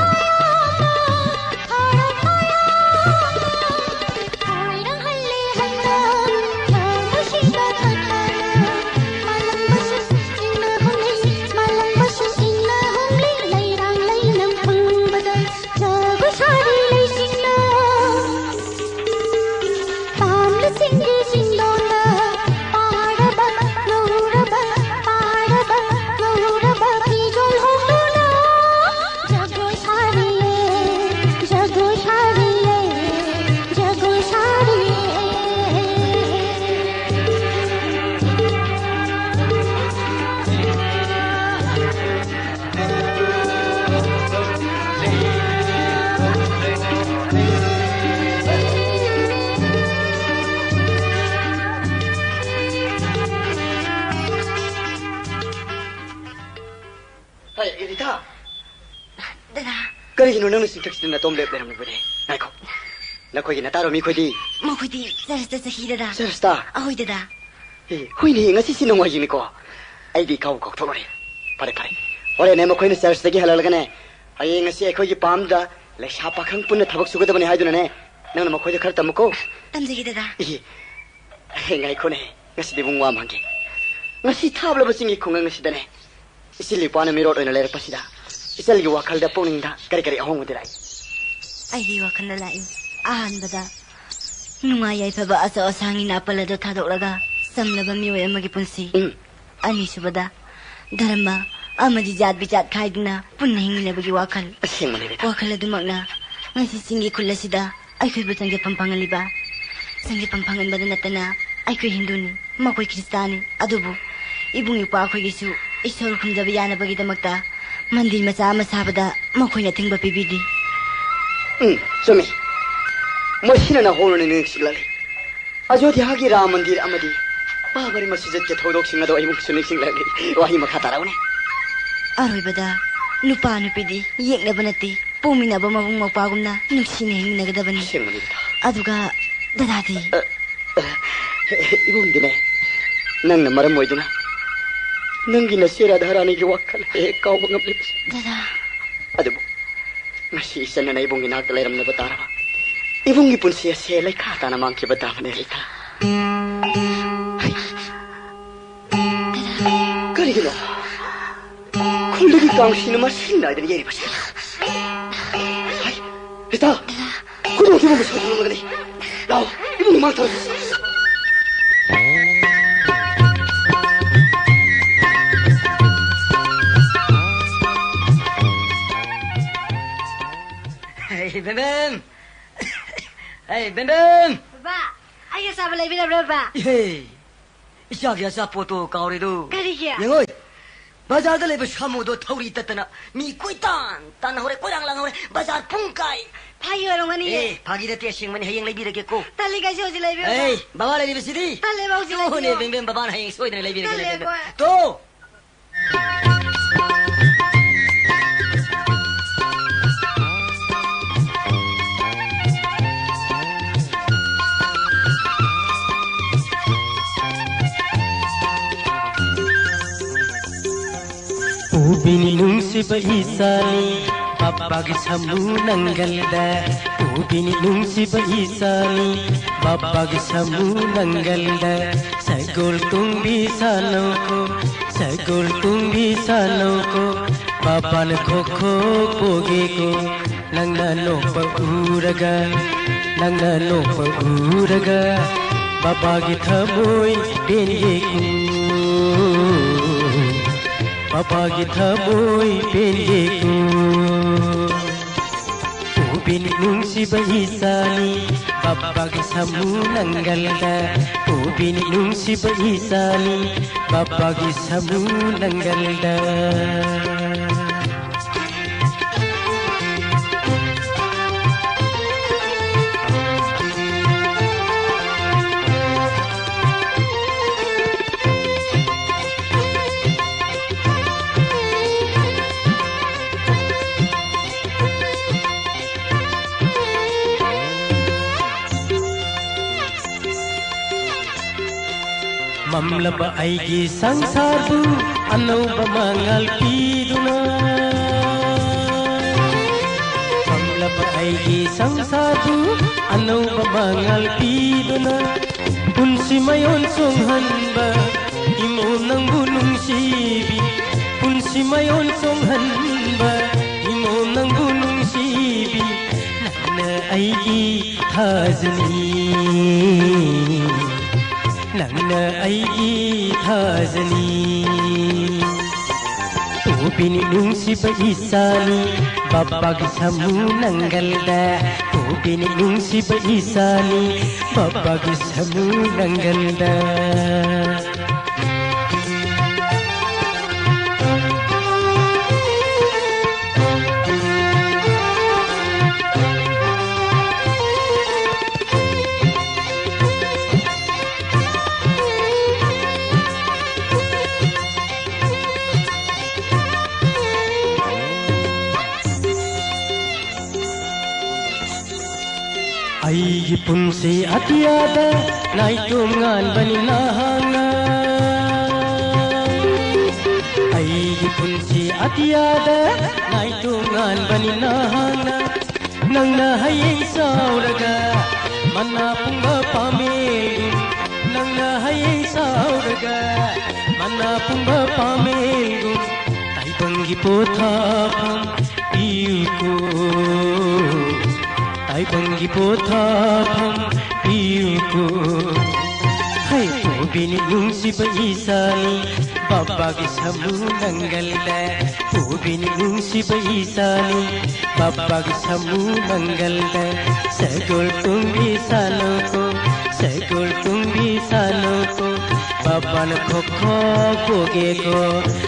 ꯌꯥꯝꯅ꯫ ꯖꯒꯣꯏ ꯁꯥꯔꯤꯌꯦ, ꯖꯒꯣꯏ ꯁꯥꯔꯤꯌꯦ, ꯖꯒꯣꯏ ꯁꯥꯔꯤꯌꯦ꯫ ꯍꯩ, ꯏꯔꯤꯇꯥ꯫ ꯗꯗꯥ꯫ ꯀꯔꯤꯒꯤꯅꯣ ꯅꯪꯅ ꯆꯤꯡꯊꯛꯁꯤꯗ ꯅꯇꯣꯝ ꯂꯦꯞ ꯂꯩꯔꯝꯂꯤꯕꯗꯤ? ꯉꯥꯏꯈꯣ꯫ ꯅꯈꯣꯏꯒꯤ ꯅꯇꯥꯔꯣ ꯃꯤꯈꯣꯏꯗꯤ? ꯃꯈꯣꯏꯗꯤ ꯆꯔꯆꯇ ꯆꯠꯈꯤ, ꯗꯗꯥ꯫ ꯆꯔꯆꯇ? ꯑꯍꯣꯏ, ꯗꯗꯥ꯫ ꯑꯦ, ꯍꯣꯏꯅꯦ, ꯉꯁꯤꯁꯤ ꯅꯣꯡꯃꯥꯏꯖꯤꯡꯅꯤꯀꯣ꯫ ꯑꯩꯗꯤ ꯏꯀꯥꯎ ꯀꯥꯎꯊꯣꯛꯂꯨꯔꯦ꯫ ꯐꯔꯦ, ꯐꯔꯦ꯫ ꯍꯣꯔꯦꯟꯅꯦ ꯃꯈꯣꯏꯅ ꯆꯔꯆꯇꯒꯤ ꯍꯜꯂꯛꯂꯒꯅꯦ, ꯍꯌꯦꯡ ꯉꯁꯤ ꯑꯩꯈꯣꯏꯒꯤ ꯄꯥꯝꯗ ꯂꯩꯁꯥ ꯄꯥꯈꯪ ꯄꯨꯟꯅ ꯊꯕꯛ ꯁꯨꯒꯗꯕꯅꯤ ꯍꯥꯏꯗꯨꯅꯅꯦ, ꯅꯪꯅ ꯃꯈꯣꯏꯗ ꯈꯔ ꯇꯝꯃꯨꯀꯣ꯫ ꯇꯝꯖꯒꯦ, ꯗꯗꯥ꯫ ꯑꯦ, ꯉꯥꯏꯈꯣꯅꯦ, ꯉꯁꯤꯗꯤ ꯏꯕꯨꯡ ꯋꯥ ꯑꯃ ꯍꯪꯒꯦ꯫ ꯉꯁꯤ ꯊꯥꯕꯂꯕ ꯆꯤꯡꯒꯤ ꯈꯨꯡꯒꯪ ꯑꯁꯤꯗꯅꯦ, ꯏꯆꯤꯜ ꯏꯄꯥꯅ ꯃꯤꯔꯣꯠ ꯑꯣꯏꯅ ꯂꯩꯔꯛꯄꯁꯤꯗ ꯏꯆꯜꯒꯤ ꯋꯥꯈꯜꯗ ꯄꯨꯛꯅꯤꯡꯗ ꯀꯔꯤ ꯀꯔꯤ ꯑꯍꯣꯡꯕꯗꯤ ꯂꯥꯛꯏ? ꯑꯩꯒꯤ ꯋꯥꯈꯜꯗ ꯂꯥꯛꯏ, ꯑꯍꯥꯟꯕꯗ ꯅꯨꯡꯉꯥꯏ ꯌꯥꯏꯐꯕ ꯑꯆꯧ ꯑꯁꯥꯡꯒꯤ ꯅꯥꯄꯜ ꯑꯗꯨ ꯊꯥꯗꯣꯛꯂꯒ ꯆꯝꯂꯕ ꯃꯤꯑꯣꯏ ꯑꯃꯒꯤ ꯄꯨꯟꯁꯤ꯫ ꯎꯝ꯫ ꯑꯅꯤꯁꯨꯕꯗ ꯙꯔꯃ, ꯑꯃꯗꯤ ꯖꯥꯠ ꯕꯤꯖꯥꯠ ꯈꯥꯏꯗꯨꯅ ꯄꯨꯟꯅ ꯍꯤꯡꯃꯤꯟꯅꯕꯒꯤ ꯋꯥꯈꯜ꯫ ꯑꯁꯦꯡꯕꯅꯤ, ꯔꯤꯇꯥ꯫ ꯋꯥꯈꯜ ꯑꯗꯨꯃꯛꯅ ꯉꯁꯤ ꯆꯤꯡꯒꯤ ꯈꯨꯜ ꯑꯁꯤꯗ ꯑꯩꯈꯣꯏꯕꯨ ꯆꯪꯖꯐꯝ ꯐꯪꯍꯜꯂꯤꯕ꯫ ꯆꯪꯖꯐꯝ ꯐꯪꯍꯟꯕꯗ ꯅꯠꯇꯅ ꯑꯩꯈꯣꯏ ꯍꯤꯟꯗꯨꯅꯤ, ꯃꯈꯣꯏ ꯈ꯭ꯔꯤꯁꯇꯥꯟꯅꯤ꯫ ꯑꯗꯨꯕꯨ ꯏꯕꯨꯡ ꯏꯄ꯭ꯋꯥ ꯑꯩꯈꯣꯏꯒꯤꯁꯨ ꯏꯁꯣꯔ ꯈꯨꯔꯨꯝꯖꯕ ꯌꯥꯅꯕꯒꯤꯗꯃꯛꯇ ꯃꯟꯗꯤꯔ ꯃꯆꯥ ꯑꯃ ꯁꯥꯕꯗ ꯃꯈꯣꯏꯅ ꯑꯊꯤꯡꯕ ꯄꯤꯕꯤꯔꯤ꯫ ꯎꯝ, ꯆꯨꯝꯃꯤ꯫ ꯃꯁꯤꯅ ꯅꯍꯧꯔꯅꯤ ꯅꯤꯡꯁꯤꯡꯂꯛꯂꯤ꯫ ꯑꯌꯣꯙ꯭ꯌꯥꯒꯤ ꯔꯥꯝ ꯃꯟꯗꯤꯔ ꯑꯃꯗꯤ ꯕꯥꯕꯔꯤ ꯃꯁꯖꯤꯗꯀꯤ ꯊꯧꯗꯣꯛꯁꯤꯡ ꯑꯗꯣ ꯑꯩꯕꯨꯁꯨ ꯅꯤꯡꯁꯤꯡꯂꯛꯂꯤ꯫ ꯋꯥꯍꯩ ꯃꯈꯥ ꯇꯥꯔꯛꯎꯅꯦ꯫ ꯑꯔꯣꯏꯕꯗ, ꯅꯨꯄꯥ ꯅꯨꯄꯤꯗꯤ ꯌꯦꯛꯅꯕ ꯅꯠꯇꯦ, ꯄꯣꯛꯃꯤꯟꯅꯕ ꯃꯕꯨꯡ ꯃꯧꯄ꯭ꯋꯥꯒꯨꯝꯅ ꯅꯨꯡꯁꯤꯅ ꯍꯤꯡꯃꯤꯟꯅꯒꯗꯕꯅꯤ꯫ ꯑꯁꯦꯡꯕꯅꯤ, ꯗꯗꯥ꯫ ꯑꯗꯨꯒ, ꯗꯗꯥꯗꯤ? ꯑ, ꯑ, ꯏꯕꯨꯡꯗꯤꯅꯦ, ꯅꯪꯅ ꯃꯔꯝ ꯑꯣꯏꯗꯨꯅ ꯅꯪꯒꯤ ꯅꯆꯦ ꯔꯥꯙꯥꯔꯥꯅꯤꯒꯤ ꯋꯥꯈꯜ ꯍꯦꯛ ꯀꯥꯎꯕ ꯉꯝꯂꯤꯕꯁꯦ꯫ ꯗꯗꯥ꯫ ꯑꯗꯨꯕꯨ ꯉꯁꯤ ꯏꯆꯟꯅ ꯏꯕꯨꯡꯒꯤ ꯅꯥꯛꯇ ꯂꯩꯔꯝꯗꯕ ꯇꯥꯔꯕ ꯏꯕꯨꯡꯒꯤ ꯄꯨꯟꯁꯤ ꯑꯁꯦ ꯂꯩꯈꯥ ꯇꯥꯅ ꯃꯥꯡꯈꯤꯕ ꯇꯥꯕꯅꯦ, ꯔꯤꯇꯥ꯫ ꯀꯔꯤꯒꯤꯅꯣ ꯈꯨꯜꯗꯨꯒꯤ ꯀꯥꯡꯁꯤꯅ ꯃꯁꯤꯡ ꯅꯥꯏꯗꯅ ꯌꯩꯔꯤꯕꯁꯦ? ꯍꯥꯏ, ꯔꯤꯇꯥ, ꯈꯨꯗꯣꯡꯊꯤꯕ ꯑꯃ ꯁꯣꯏꯗꯅ ꯂꯥꯛꯑꯣ, ꯏꯕꯨꯡ ꯃꯥꯡ ꯊꯝꯃꯁꯤ꯫ ꯍꯦ, ꯕꯦꯝꯕꯦꯝ! ꯍꯦ, ꯕꯦꯝꯕꯦꯝ! ꯕꯕꯥ, ꯑꯩꯒꯤ ꯑꯆꯥꯄꯣꯠ ꯂꯩꯕꯤꯔꯕ꯭ꯔꯥ, ꯕꯕꯥ? ꯏꯍꯦ! ꯏꯆꯥꯒꯤ ꯑꯆꯥꯄꯣꯠꯇꯣ ꯀꯥꯎꯔꯦꯗꯣ꯫ ꯀꯔꯤꯒꯤ? ꯌꯦꯡꯉꯣꯏ, ꯕꯖꯥꯔꯗ ꯂꯩꯕ ꯁꯥꯃꯨꯗꯣ ꯊꯧꯔꯤ ꯇꯠꯇꯅ ꯃꯤ ꯀꯣꯏꯇꯥꯟ ꯇꯥꯟꯅꯍꯧꯔꯦ, ꯀꯣꯏꯔꯥꯡ ꯂꯥꯡꯍꯧꯔꯦ꯫ ꯕꯖꯥꯔ ꯄꯨꯡ ꯀꯥꯏ꯫ ꯐꯥꯒꯤ ꯑꯣꯏꯔꯝꯒꯅꯤꯌꯦ꯫ ꯑꯦ, ꯐꯥꯒꯤ ꯅꯠꯇꯦ, ꯑꯁꯦꯡꯕꯅꯤ꯫ ꯍꯌꯦꯡ ꯂꯩꯕꯤꯔꯒꯦꯀꯣ꯫ ꯇꯜꯂꯤ, ꯀꯩꯁꯨ ꯍꯧꯖꯤꯛ ꯂꯩꯕꯤꯔꯣꯏꯗ꯫ ꯑꯦ, ꯕꯕꯥ ꯂꯩꯔꯤꯕꯁꯤꯗꯤ꯫ ꯇꯜꯂꯦꯕ, ꯍꯧꯖꯤꯛ ꯇꯣꯅꯦ, ꯂꯩꯕꯤꯔꯣꯏ꯫ ꯕꯦꯝꯕꯦꯝ, ꯕꯕꯥꯅ ꯍꯌꯦꯡ ꯁꯣꯏꯗꯅ ꯂꯩꯕꯤꯔꯒꯦ, ꯇꯜꯂꯦ, ꯕꯦꯝꯕꯦꯝ꯫ ꯑꯩꯈꯣꯏ꯫ ꯇꯣ! ꯎꯕꯤꯅꯤ ꯅꯨꯡꯁꯤꯕ ꯏꯆꯥꯅꯤ, ꯄꯥꯄꯥꯒꯤ ꯁꯥꯃꯨ ꯅꯪꯒꯜꯗ꯫ ꯎꯕꯤꯅꯤ ꯅꯨꯡꯁꯤꯕ ꯏꯆꯥꯅꯤ, ꯄꯥꯄꯥꯒꯤ ꯁꯥꯃꯨ ꯅꯪꯒꯜꯗ꯫ ꯁꯒꯣꯜ ꯇꯣꯡꯕꯤ ꯁꯥꯟꯅꯧꯀꯣ, ꯁꯒꯣꯜ ꯇꯣꯡꯕꯤ ꯁꯥꯟꯅꯧꯀꯣ, ꯄꯥꯄꯥꯅ ꯈꯣꯈꯣ ꯄꯣꯒꯦꯀꯣ꯫ ꯅꯪꯅ ꯅꯣꯛꯄ ꯎꯔꯒ, ꯅꯪꯅ ꯅꯣꯛꯄ ꯎꯔꯒ, ꯄꯥꯄꯥꯒꯤ ꯊꯃꯣꯏ ꯄꯦꯟꯒꯦꯀꯣ꯫ ꯄꯥꯄꯥꯒꯤ ꯊꯃꯣꯏ ꯄꯦꯟꯒꯦꯀꯣ꯫ ꯄꯨꯕꯤꯅꯤ ꯅꯨꯡꯁꯤꯕ ꯏꯆꯥꯅꯤ, ꯄꯥꯄꯥꯒꯤ ꯁꯥꯃꯨ ꯅꯪꯒꯜꯗ꯫ ꯄꯨꯕꯤꯅꯤ ꯅꯨꯡꯁꯤꯕ ꯏꯆꯥꯅꯤ, ꯄꯥꯄꯥꯒꯤ ꯁꯥꯃꯨ ꯅꯪꯒꯜꯗ꯫ ꯃꯝꯂꯕ ꯑꯩꯒꯤ ꯁꯪꯁꯥꯔꯕꯨ ꯑꯅꯧꯕ ꯃꯉꯥꯜ ꯄꯤꯗꯨꯅ, ꯃꯝꯂꯕ ꯑꯩꯒꯤ ꯁꯪꯁꯥꯔꯕꯨ ꯑꯅꯧꯕ ꯃꯉꯥꯜ ꯄꯤꯗꯨꯅ, ꯄꯨꯟꯁꯤ ꯃꯌꯣꯟ ꯆꯣꯡꯍꯟꯕ ꯏꯃꯣ ꯅꯪꯕꯨ ꯅꯨꯡꯁꯤꯕꯤ, ꯄꯨꯟꯁꯤ ꯃꯌꯣꯟ ꯆꯣꯡꯍꯟꯕ ꯏꯃꯣ ꯅꯪꯕꯨ ꯅꯨꯡꯁꯤꯕꯤ, ꯅꯪꯅ ꯑꯩꯒꯤ ꯊꯥꯖꯅꯤ, ꯅꯪꯅ ꯑꯩꯒꯤ ꯊꯥꯖꯅꯤ꯫ ꯄꯨꯕꯤꯅꯤ ꯅꯨꯡꯁꯤꯕ ꯏꯆꯥꯅꯤ, ꯕꯥꯕꯥꯒꯤ ꯁꯥꯃꯨ ꯅꯪꯒꯜꯗ꯫ ꯄꯨꯕꯤꯅꯤ ꯅꯨꯡꯁꯤꯕ ꯏꯆꯥꯅꯤ, ꯕꯥꯕꯥꯒꯤ ꯁꯥꯃꯨ ꯅꯪꯒꯜꯗ꯫ ꯑꯩꯒꯤ ꯄꯨꯟꯁꯤ ꯑꯇꯤꯌꯥꯗ ꯅꯥꯏꯇꯣꯝ ꯉꯥꯟꯕꯅꯤ ꯅꯍꯥꯛꯅ꯫ ꯑꯩꯒꯤ ꯄꯨꯟꯁꯤ ꯑꯇꯤꯌꯥꯗ ꯅꯥꯏꯇꯣꯝ ꯉꯥꯟꯕꯅꯤ ꯅꯍꯥꯛꯅ꯫ ꯅꯪꯅ ꯍꯌꯦꯡ ꯆꯥꯎꯔꯒ ꯃꯅꯥ ꯄꯨꯡꯕ ꯄꯥꯃꯦꯜꯒꯨꯝ, ꯅꯪꯅ ꯍꯌꯦꯡ ꯆꯥꯎꯔꯒ ꯃꯅꯥ ꯄꯨꯡꯕ ꯄꯥꯃꯦꯜꯒꯨꯝ, ꯇꯥꯏꯕꯪꯒꯤ ꯄꯣꯊꯥꯐꯝ ꯄꯤꯌꯨꯀꯣ, ꯇꯥꯏꯕꯪꯒꯤ ꯄꯣꯊꯥꯐꯝ ꯄꯤꯌꯨꯀꯣ꯫ ꯍꯩ ꯄꯣꯕꯤꯅꯤ ꯅꯨꯡꯁꯤꯕ ꯏꯆꯥꯅꯤ, ꯕꯕꯥꯒꯤ ꯁꯥꯃꯨ ꯅꯪꯒꯜꯗ ꯄꯨꯕꯤꯅꯤ ꯅꯨꯡꯁꯤꯕ ꯏꯆꯥꯅꯤ꯫ ꯕꯕꯥꯒꯤ ꯁꯥꯃꯨ ꯅꯪꯒꯜꯗ ꯁꯒꯣꯜ ꯇꯣꯡꯕꯤ ꯁꯥꯅꯨꯀꯣ, ꯁꯒꯣꯜ ꯇꯣꯡꯕꯤ ꯁꯥꯅꯨꯀꯣ꯫ ꯕꯕꯥꯅ ꯈꯣꯛ ꯈꯣꯛ ꯄꯣꯒꯦꯀꯣ,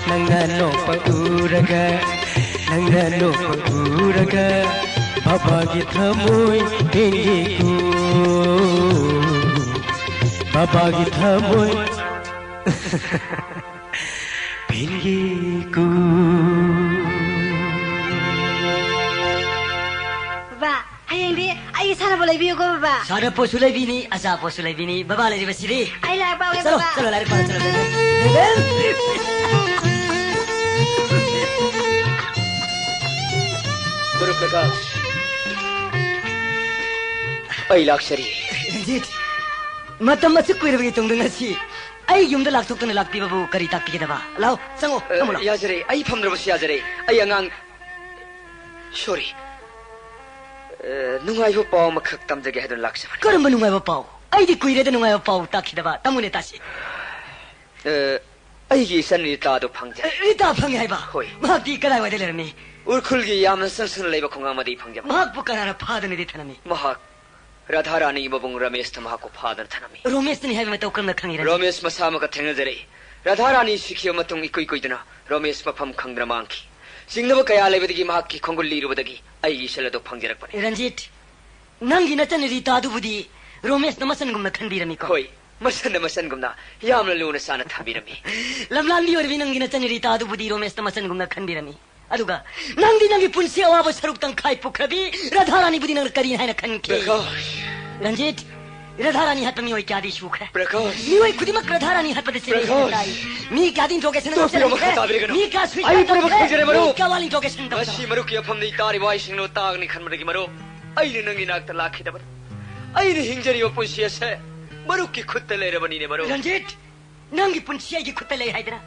ꯅꯪꯅ ꯅꯣꯛꯄ ꯎꯔꯒ, ꯅꯪꯅ ꯅꯣꯛꯄ ꯎꯔꯒ꯫ ꯕꯕꯥꯒꯤ ꯊꯃꯣꯏ ꯄꯦꯟꯒꯦꯀꯣ, ꯕꯕꯥꯒꯤ ꯊꯃꯣꯏ꯫ ꯄꯦꯟꯒꯦꯀꯣ꯫ ꯕꯕꯥ, ꯍꯌꯦꯡꯗꯤ ꯑꯩꯒꯤ ꯁꯥꯟꯅꯄꯣꯠ ꯂꯩꯕꯤꯌꯨꯀꯣ, ꯕꯕꯥ꯫ ꯁꯥꯟꯅꯄꯣꯠꯁꯨ ꯂꯩꯕꯤꯅꯤ, ꯑꯆꯥꯄꯣꯠꯁꯨ ꯂꯩꯕꯤꯅꯤ꯫ ꯕꯕꯥ ꯂꯩꯔꯤꯕꯁꯤꯗꯤ꯫ ꯑꯩ ꯂꯥꯏꯔꯤꯛ ꯄꯥꯎꯒꯦ, ꯆꯠꯂꯣ, ꯕꯕꯥ꯫ ꯆꯠꯂꯣ, ꯂꯥꯏꯔꯤꯛ ꯄꯥꯔꯣ, ꯆꯠꯂꯣ, ꯕꯦꯕꯦꯟ꯫ ꯒꯨꯔꯨ ꯄ꯭ꯔꯀꯥꯁ, ꯑꯩ ꯂꯥꯛꯆꯔꯤ꯫ ꯔꯟꯖꯤꯠ, ꯃꯇꯝ ꯑꯁꯨꯛ ꯀꯨꯏꯔꯕꯒꯤ ꯇꯨꯡꯗ ꯉꯁꯤ ꯑꯩ ꯌꯨꯝꯗ ꯂꯥꯛꯊꯣꯛꯇꯨꯅ ꯂꯥꯛꯄꯤꯕꯕꯨ ꯀꯔꯤ ꯇꯥꯛꯄꯤꯒꯗꯕ? ꯂꯥꯎ, ꯆꯪꯉꯣ, ꯑ, ꯐꯝꯃꯨ ꯂꯥꯎ꯫ ꯌꯥꯖꯔꯦ꯫ ꯑꯩ ꯐꯝꯗ꯭ꯔꯕꯁꯨ ꯌꯥꯖꯔꯦ꯫ ꯑꯩ ꯑꯉꯥꯡ, ꯁꯣꯔꯤ꯫ ꯑ, ꯅꯨꯡꯉꯥꯏꯕ ꯄꯥꯎ ꯑꯃꯈꯛ ꯇꯝꯖꯒꯦ ꯍꯥꯏꯗꯨꯅ ꯂꯥꯛꯆꯕꯅꯤ꯫ ꯀꯔꯝꯕ ꯅꯨꯡꯉꯥꯏꯕ ꯄꯥꯎ? ꯑꯩꯗꯤ ꯀꯨꯏꯔꯦꯗ ꯅꯨꯡꯉꯥꯏꯕ ꯄꯥꯎ ꯇꯥꯈꯤꯗꯕ꯫ ꯇꯝꯃꯨꯅꯦ ꯇꯥꯁꯤ꯫ ꯑ, ꯑꯩꯒꯤ ꯏꯆꯟ ꯔꯤꯇꯥꯗꯨ ꯐꯪꯖꯔꯦ꯫ ꯔꯤꯇꯥ ꯐꯪꯉꯦ ꯍꯥꯏꯕ? ꯍꯣꯏ꯫ ꯃꯍꯥꯛꯇꯤ ꯀꯗꯥꯏꯋꯥꯏꯗ ꯂꯩꯔꯝꯃꯤ? ꯎꯔꯈꯨꯜꯒꯤ ꯌꯥꯝꯅ ꯆꯪꯁꯤꯟꯅ ꯂꯩꯕ ꯈꯨꯡꯒꯪ ꯑꯃꯗꯒꯤ ꯐꯪꯖꯕꯅꯤ꯫ ꯃꯍꯥꯛꯄꯨ ꯀꯅꯥꯅ ꯐꯥꯗꯨꯅꯗꯤ ꯊꯅꯝꯃꯤ? ꯃꯍꯥꯛ ꯔꯥꯙꯥ ꯔꯥꯅꯤꯒꯤ ꯃꯕꯨꯡ ꯔꯃꯦꯁꯅ ꯃꯍꯥꯛꯄꯨ ꯐꯥꯗꯨꯅ ꯊꯅꯝꯃꯤ꯫ ꯔꯣꯃꯦꯁꯅꯅꯤ ꯍꯥꯏꯕ ꯃꯇꯧ ꯀꯔꯝꯅ ꯈꯪꯉꯤ, ꯔꯟꯖꯤꯠ? ꯔꯃꯦꯁ ꯃꯁꯥꯃꯛꯀ ꯊꯦꯡꯅꯖꯔꯛꯏ꯫ ꯔꯥꯙꯥ ꯔꯥꯅꯤ ꯁꯤꯈꯤꯕ ꯃꯇꯨꯡ ꯏꯀꯨꯏ ꯀꯨꯏꯗꯅ ꯔꯃꯦꯁ ꯃꯐꯝ ꯈꯪꯗꯅ ꯃꯥꯡꯈꯤ꯫ ꯆꯤꯡꯅꯕ ꯀꯌꯥ ꯂꯩꯕꯗꯒꯤ ꯃꯍꯥꯛꯀꯤ ꯈꯣꯡꯒꯨꯜ ꯂꯤꯔꯨꯕꯗꯒꯤ ꯑꯩꯒꯤ ꯏꯆꯜ ꯑꯗꯨ ꯐꯪꯖꯔꯛꯄꯅꯤ꯫ ꯔꯟꯖꯤꯠ, ꯅꯪꯒꯤ ꯅꯆꯟ ꯔꯤꯇꯥꯗꯨꯕꯨꯗꯤ ꯔꯣꯃꯦꯁꯅ ꯃꯆꯟꯒꯨꯝꯅ ꯈꯟꯕꯤꯔꯝꯃꯤꯀꯣ? ꯍꯣꯏ, ꯃꯆꯟꯅ ꯃꯆꯟꯒꯨꯝꯅ ꯌꯥꯝꯅ ꯂꯨꯅ ꯆꯥꯟꯅ ꯊꯝꯕꯤꯔꯝꯃꯤ꯫ ꯂꯝꯂꯥꯟꯕꯤ ꯑꯣꯏꯔꯕꯤ ꯅꯪꯒꯤ ꯅꯆꯟ ꯔꯤꯇꯥꯗꯨꯕꯨꯗꯤ ꯔꯣꯃꯦꯁꯅ ꯃꯆꯟꯒꯨꯝꯅ ꯈꯟꯕꯤꯔꯝꯃꯤ꯫ ꯑꯗꯨꯒ ꯅꯪꯗꯤ ꯅꯪꯒꯤ ꯄꯨꯟꯁꯤ ꯑꯋꯥꯕ ꯁꯔꯨꯛ ꯇꯪꯈꯥꯏ ꯄꯨꯈ꯭ꯔꯕꯤ ꯔꯥꯙꯥ ꯔꯥꯅꯤꯕꯨꯗꯤ ꯅꯪꯅ ꯀꯔꯤ ꯍꯥꯏꯅ ꯈꯟꯈꯤ? ꯄ꯭ꯔꯀꯥꯁ꯫ ꯔꯟꯖꯤꯠ, ꯔꯥꯙꯥ ꯔꯥꯅꯤ ꯍꯥꯠꯄ ꯃꯤꯑꯣꯏ ꯀꯌꯥꯗꯤ ꯁꯨꯈ꯭ꯔꯦ? ꯄ꯭ꯔꯀꯥꯁ꯫ ꯃꯤꯑꯣꯏ ꯈꯨꯗꯤꯡꯃꯛ ꯔꯥꯙꯥ ꯔꯥꯅꯤ ꯍꯥꯠꯄꯗ ꯁꯤꯔꯦ ꯍꯥꯏꯅ ꯄ꯭ꯔꯀꯥꯁ꯫ ꯇꯥꯏ꯫ ꯃꯤ ꯀꯌꯥꯗꯤ interrogation ꯇꯣꯛꯄꯤꯔꯣ, ꯇꯧꯈ꯭ꯔꯦ? ꯃꯈꯥ ꯇꯥꯕꯤꯔꯒꯅꯨ꯫ ꯃꯤ ꯀꯌꯥ suicide ꯑꯩ ꯄꯨꯝꯅꯃꯛ ꯇꯧꯈ꯭ꯔꯦ? ꯈꯪꯖꯔꯦ, ꯃꯔꯨꯞ꯫ ꯃꯤ ꯀꯌꯥ ꯋꯥ interrogation ꯇꯧꯈ꯭ꯔꯦ? ꯃꯁꯤ ꯃꯔꯨꯞꯀꯤ ꯃꯐꯝꯗ ꯇꯥꯔꯤꯕ ꯋꯥꯍꯩꯁꯤꯡꯗꯨ ꯇꯥꯒꯅꯤ ꯈꯟꯕꯗꯒꯤ, ꯃꯔꯨꯞ, ꯑꯩꯅ ꯅꯪꯒꯤ ꯅꯥꯛꯇ ꯂꯥꯛꯈꯤꯗꯕꯅꯤ꯫ ꯑꯩꯅ ꯍꯤꯡꯖꯔꯤꯕ ꯄꯨꯟꯁꯤ ꯑꯁꯦ ꯃꯔꯨꯞꯀꯤ ꯈꯨꯠꯇ ꯂꯩꯔꯕꯅꯤꯅꯦ, ꯃꯔꯨꯞ꯫ ꯔꯟꯖꯤꯠ! ꯅꯪꯒꯤ ꯄꯨꯟꯁꯤ ꯑꯩꯒꯤ ꯈꯨꯠꯇ ꯂꯩ ꯍꯥꯏꯗꯅ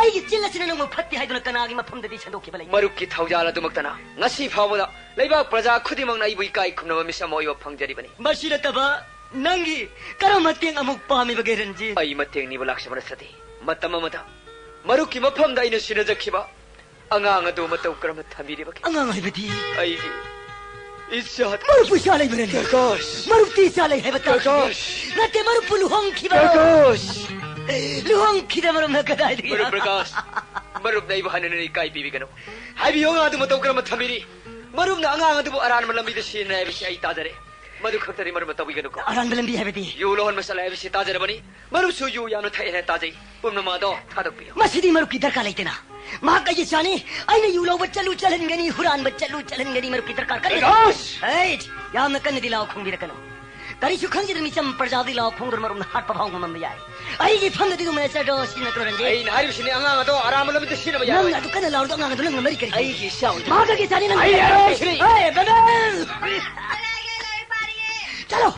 ꯑꯩꯒꯤ ꯆꯤꯜ ꯑꯁꯤꯅ ꯅꯪꯕꯨ ꯐꯠꯇꯦ ꯍꯥꯏꯗꯨꯅ ꯀꯅꯥꯒꯤ ꯃꯐꯝꯗꯗꯤ ꯁꯟꯗꯣꯛꯈꯤꯕ ꯂꯩ? ꯃꯔꯨꯞꯀꯤ ꯊꯧꯖꯥꯜ ꯑꯗꯨꯃꯛꯇꯅ ꯉꯁꯤ ꯐꯥꯎꯕꯗ ꯂꯩꯕꯥꯛ ꯄ꯭ꯔꯖꯥ ꯈꯨꯗꯤꯡꯃꯛꯅ ꯑꯩꯕꯨ ꯏꯀꯥꯏ ꯈꯨꯝꯅꯕ ꯃꯤꯁꯛ ꯑꯃ ꯑꯣꯏꯕ ꯐꯪꯖꯔꯤꯕꯅꯤ꯫ ꯃꯁꯤ ꯅꯠꯇꯕ ꯅꯪꯒꯤ ꯀꯔꯝꯕ ꯃꯇꯦꯡ ꯑꯃꯨꯛ ꯄꯥꯝꯃꯤꯕꯒꯦ, ꯔꯟꯖꯤꯠ? ꯑꯩ ꯃꯇꯦꯡ ꯅꯤꯕ ꯂꯥꯛꯆꯕ ꯅꯠꯆꯗꯦ꯫ ꯃꯇꯝ ꯑꯃꯗ ꯃꯔꯨꯞꯀꯤ ꯃꯐꯝꯗ ꯑꯩꯅ ꯁꯤꯟꯅꯖꯈꯤꯕ ꯑꯉꯥꯡ ꯑꯗꯨ ꯃꯇꯧ ꯀꯔꯝꯅ ꯊꯝꯕꯤꯔꯤꯕꯒꯦ? ꯑꯉꯥꯡ ꯍꯥꯏꯕꯗꯤ? ꯑꯩꯒꯤ ꯏꯆꯥ꯫ ꯃꯔꯨꯞꯄꯨ ꯏꯆꯥ ꯂꯩꯕ꯭ꯔꯅꯦ? ꯄ꯭ꯔꯀꯥꯁ! ꯃꯔꯨꯞꯇꯤ ꯏꯆꯥ ꯂꯩ ꯍꯥꯏꯕ ꯇꯥꯈꯤꯗꯦ꯫ ꯄ꯭ꯔꯀꯥꯁ! ꯅꯠꯇꯦ, ꯃꯔꯨꯞꯄꯨ ꯂꯨꯍꯣꯡꯈꯤꯕ꯫ ꯄ꯭ꯔꯀꯥꯁ! ꯂꯨꯍꯣꯡꯈꯤꯗ ꯃꯔꯨꯞꯅ ꯀꯗꯥꯏꯗꯒꯤ? ꯃꯔꯨꯞ ꯄ꯭ꯔꯀꯥꯁ, ꯃꯔꯨꯞꯅ ꯑꯩꯕꯨ ꯍꯟꯅ ꯅꯣꯏꯅ ꯏꯀꯥꯏ ꯄꯤꯕꯤꯒꯅꯨ꯫ ꯍꯥꯏꯕꯤꯌꯨ, ꯑꯉꯥꯡ ꯑꯗꯨ ꯃꯇꯧ ꯀꯔꯝꯅ ꯊꯝꯕꯤꯔꯤ? ꯃꯔꯨꯞꯅ ꯑꯉꯥꯡ ꯑꯗꯨꯕꯨ ꯑꯔꯥꯟꯕ ꯂꯝꯕꯤꯗ ꯁꯤꯖꯤꯟꯅꯩ ꯍꯥꯏꯕꯁꯤ ꯑꯩ ꯇꯥꯖꯔꯦ꯫ ꯃꯗꯨ ꯈꯛꯇꯅꯤ, ꯃꯔꯨꯞꯅ ꯇꯧꯕꯤꯒꯅꯨꯀꯣ꯫ ꯑꯔꯥꯟꯕ ꯂꯝꯕꯤ ꯍꯥꯏꯕꯗꯤ? ꯌꯨ ꯂꯧꯍꯟꯕ ꯆꯠꯂꯦ ꯍꯥꯏꯕꯁꯤ ꯇꯥꯖꯔꯕꯅꯤ꯫ ꯃꯔꯨꯞꯁꯨ ꯌꯨ ꯌꯥꯝꯅ ꯊꯛꯑꯦ ꯍꯥꯏꯅ ꯇꯥꯖꯩ꯫ ꯄꯨꯝꯅꯃꯛ ꯑꯗꯣ ꯊꯥꯗꯣꯛꯄꯤꯌꯨ꯫ ꯃꯁꯤꯗꯤ ꯃꯔꯨꯞꯀꯤ ꯗꯔꯀꯥꯔ ꯂꯩꯇꯦꯅ꯫ ꯃꯍꯥꯛ ꯑꯩꯒꯤ ꯏꯆꯥꯅꯤ꯫ ꯑꯩꯅ ꯌꯨ ꯂꯧꯕ ꯆꯠꯂꯨ ꯆꯠꯍꯟꯒꯅꯤ, ꯍꯨꯔꯥꯟꯕ ꯆꯠꯂꯨ ꯆꯠꯍꯟꯒꯅꯤ, ꯃꯔꯨꯞꯀꯤ ꯗꯔꯀꯥꯔ ꯀꯔꯤ ꯂꯩ? ꯄ꯭ꯔꯀꯥꯁ! ꯍꯦ, ꯌꯥꯝꯅ ꯀꯟꯅꯗꯤ ꯂꯥꯎ ꯈꯣꯡꯕꯤꯔꯛꯀꯅꯨ꯫ ꯀꯔꯤꯁꯨ ꯈꯪꯖꯗꯅ ꯃꯤꯆꯝ ꯄ꯭ꯔꯖꯥꯗꯤ ꯂꯥꯎ ꯈꯣꯡꯗꯨꯅ ꯃꯔꯨꯞꯅ ꯍꯥꯠꯄ ꯐꯥꯎ ꯉꯝꯂꯝꯕ ꯌꯥꯏ꯫ ꯑꯩꯒꯤ ꯐꯝꯗꯗꯤ ꯑꯗꯨꯝ ꯃꯦꯅꯦꯖꯔꯗꯣ ꯁꯤꯖꯤꯟꯅꯗ꯭ꯔꯣ, ꯔꯟꯖꯤꯠ? ꯑꯩꯅ ꯍꯥꯏꯔꯤꯕꯁꯤꯅꯤ, ꯑꯉꯥꯡ ꯑꯗꯣ ꯑꯔꯥꯟꯕ ꯂꯝꯕꯤꯗ ꯁꯤꯖꯤꯟꯅꯕ ꯌꯥꯔꯣꯏ꯫ ꯅꯪꯅ ꯑꯗꯨ ꯀꯟꯅ ꯂꯥꯎꯔꯤꯗꯣ ꯑꯉꯥꯡ ꯑꯗꯨ ꯅꯪꯅ ꯃꯔꯤ ꯀꯔꯤ? ꯑꯩꯒꯤ ꯏꯆꯥ ꯑꯣꯏꯗꯣꯏꯅꯤ꯫ ꯃꯍꯥꯛ ꯑꯩꯒꯤ ꯏꯆꯥꯅꯤ, ꯅꯪ ꯑꯩ ꯍꯥꯏꯔꯤꯕꯁꯤꯅꯤ꯫ ꯍꯦ, ꯕꯦꯕꯦ! ꯆꯠꯂꯣ!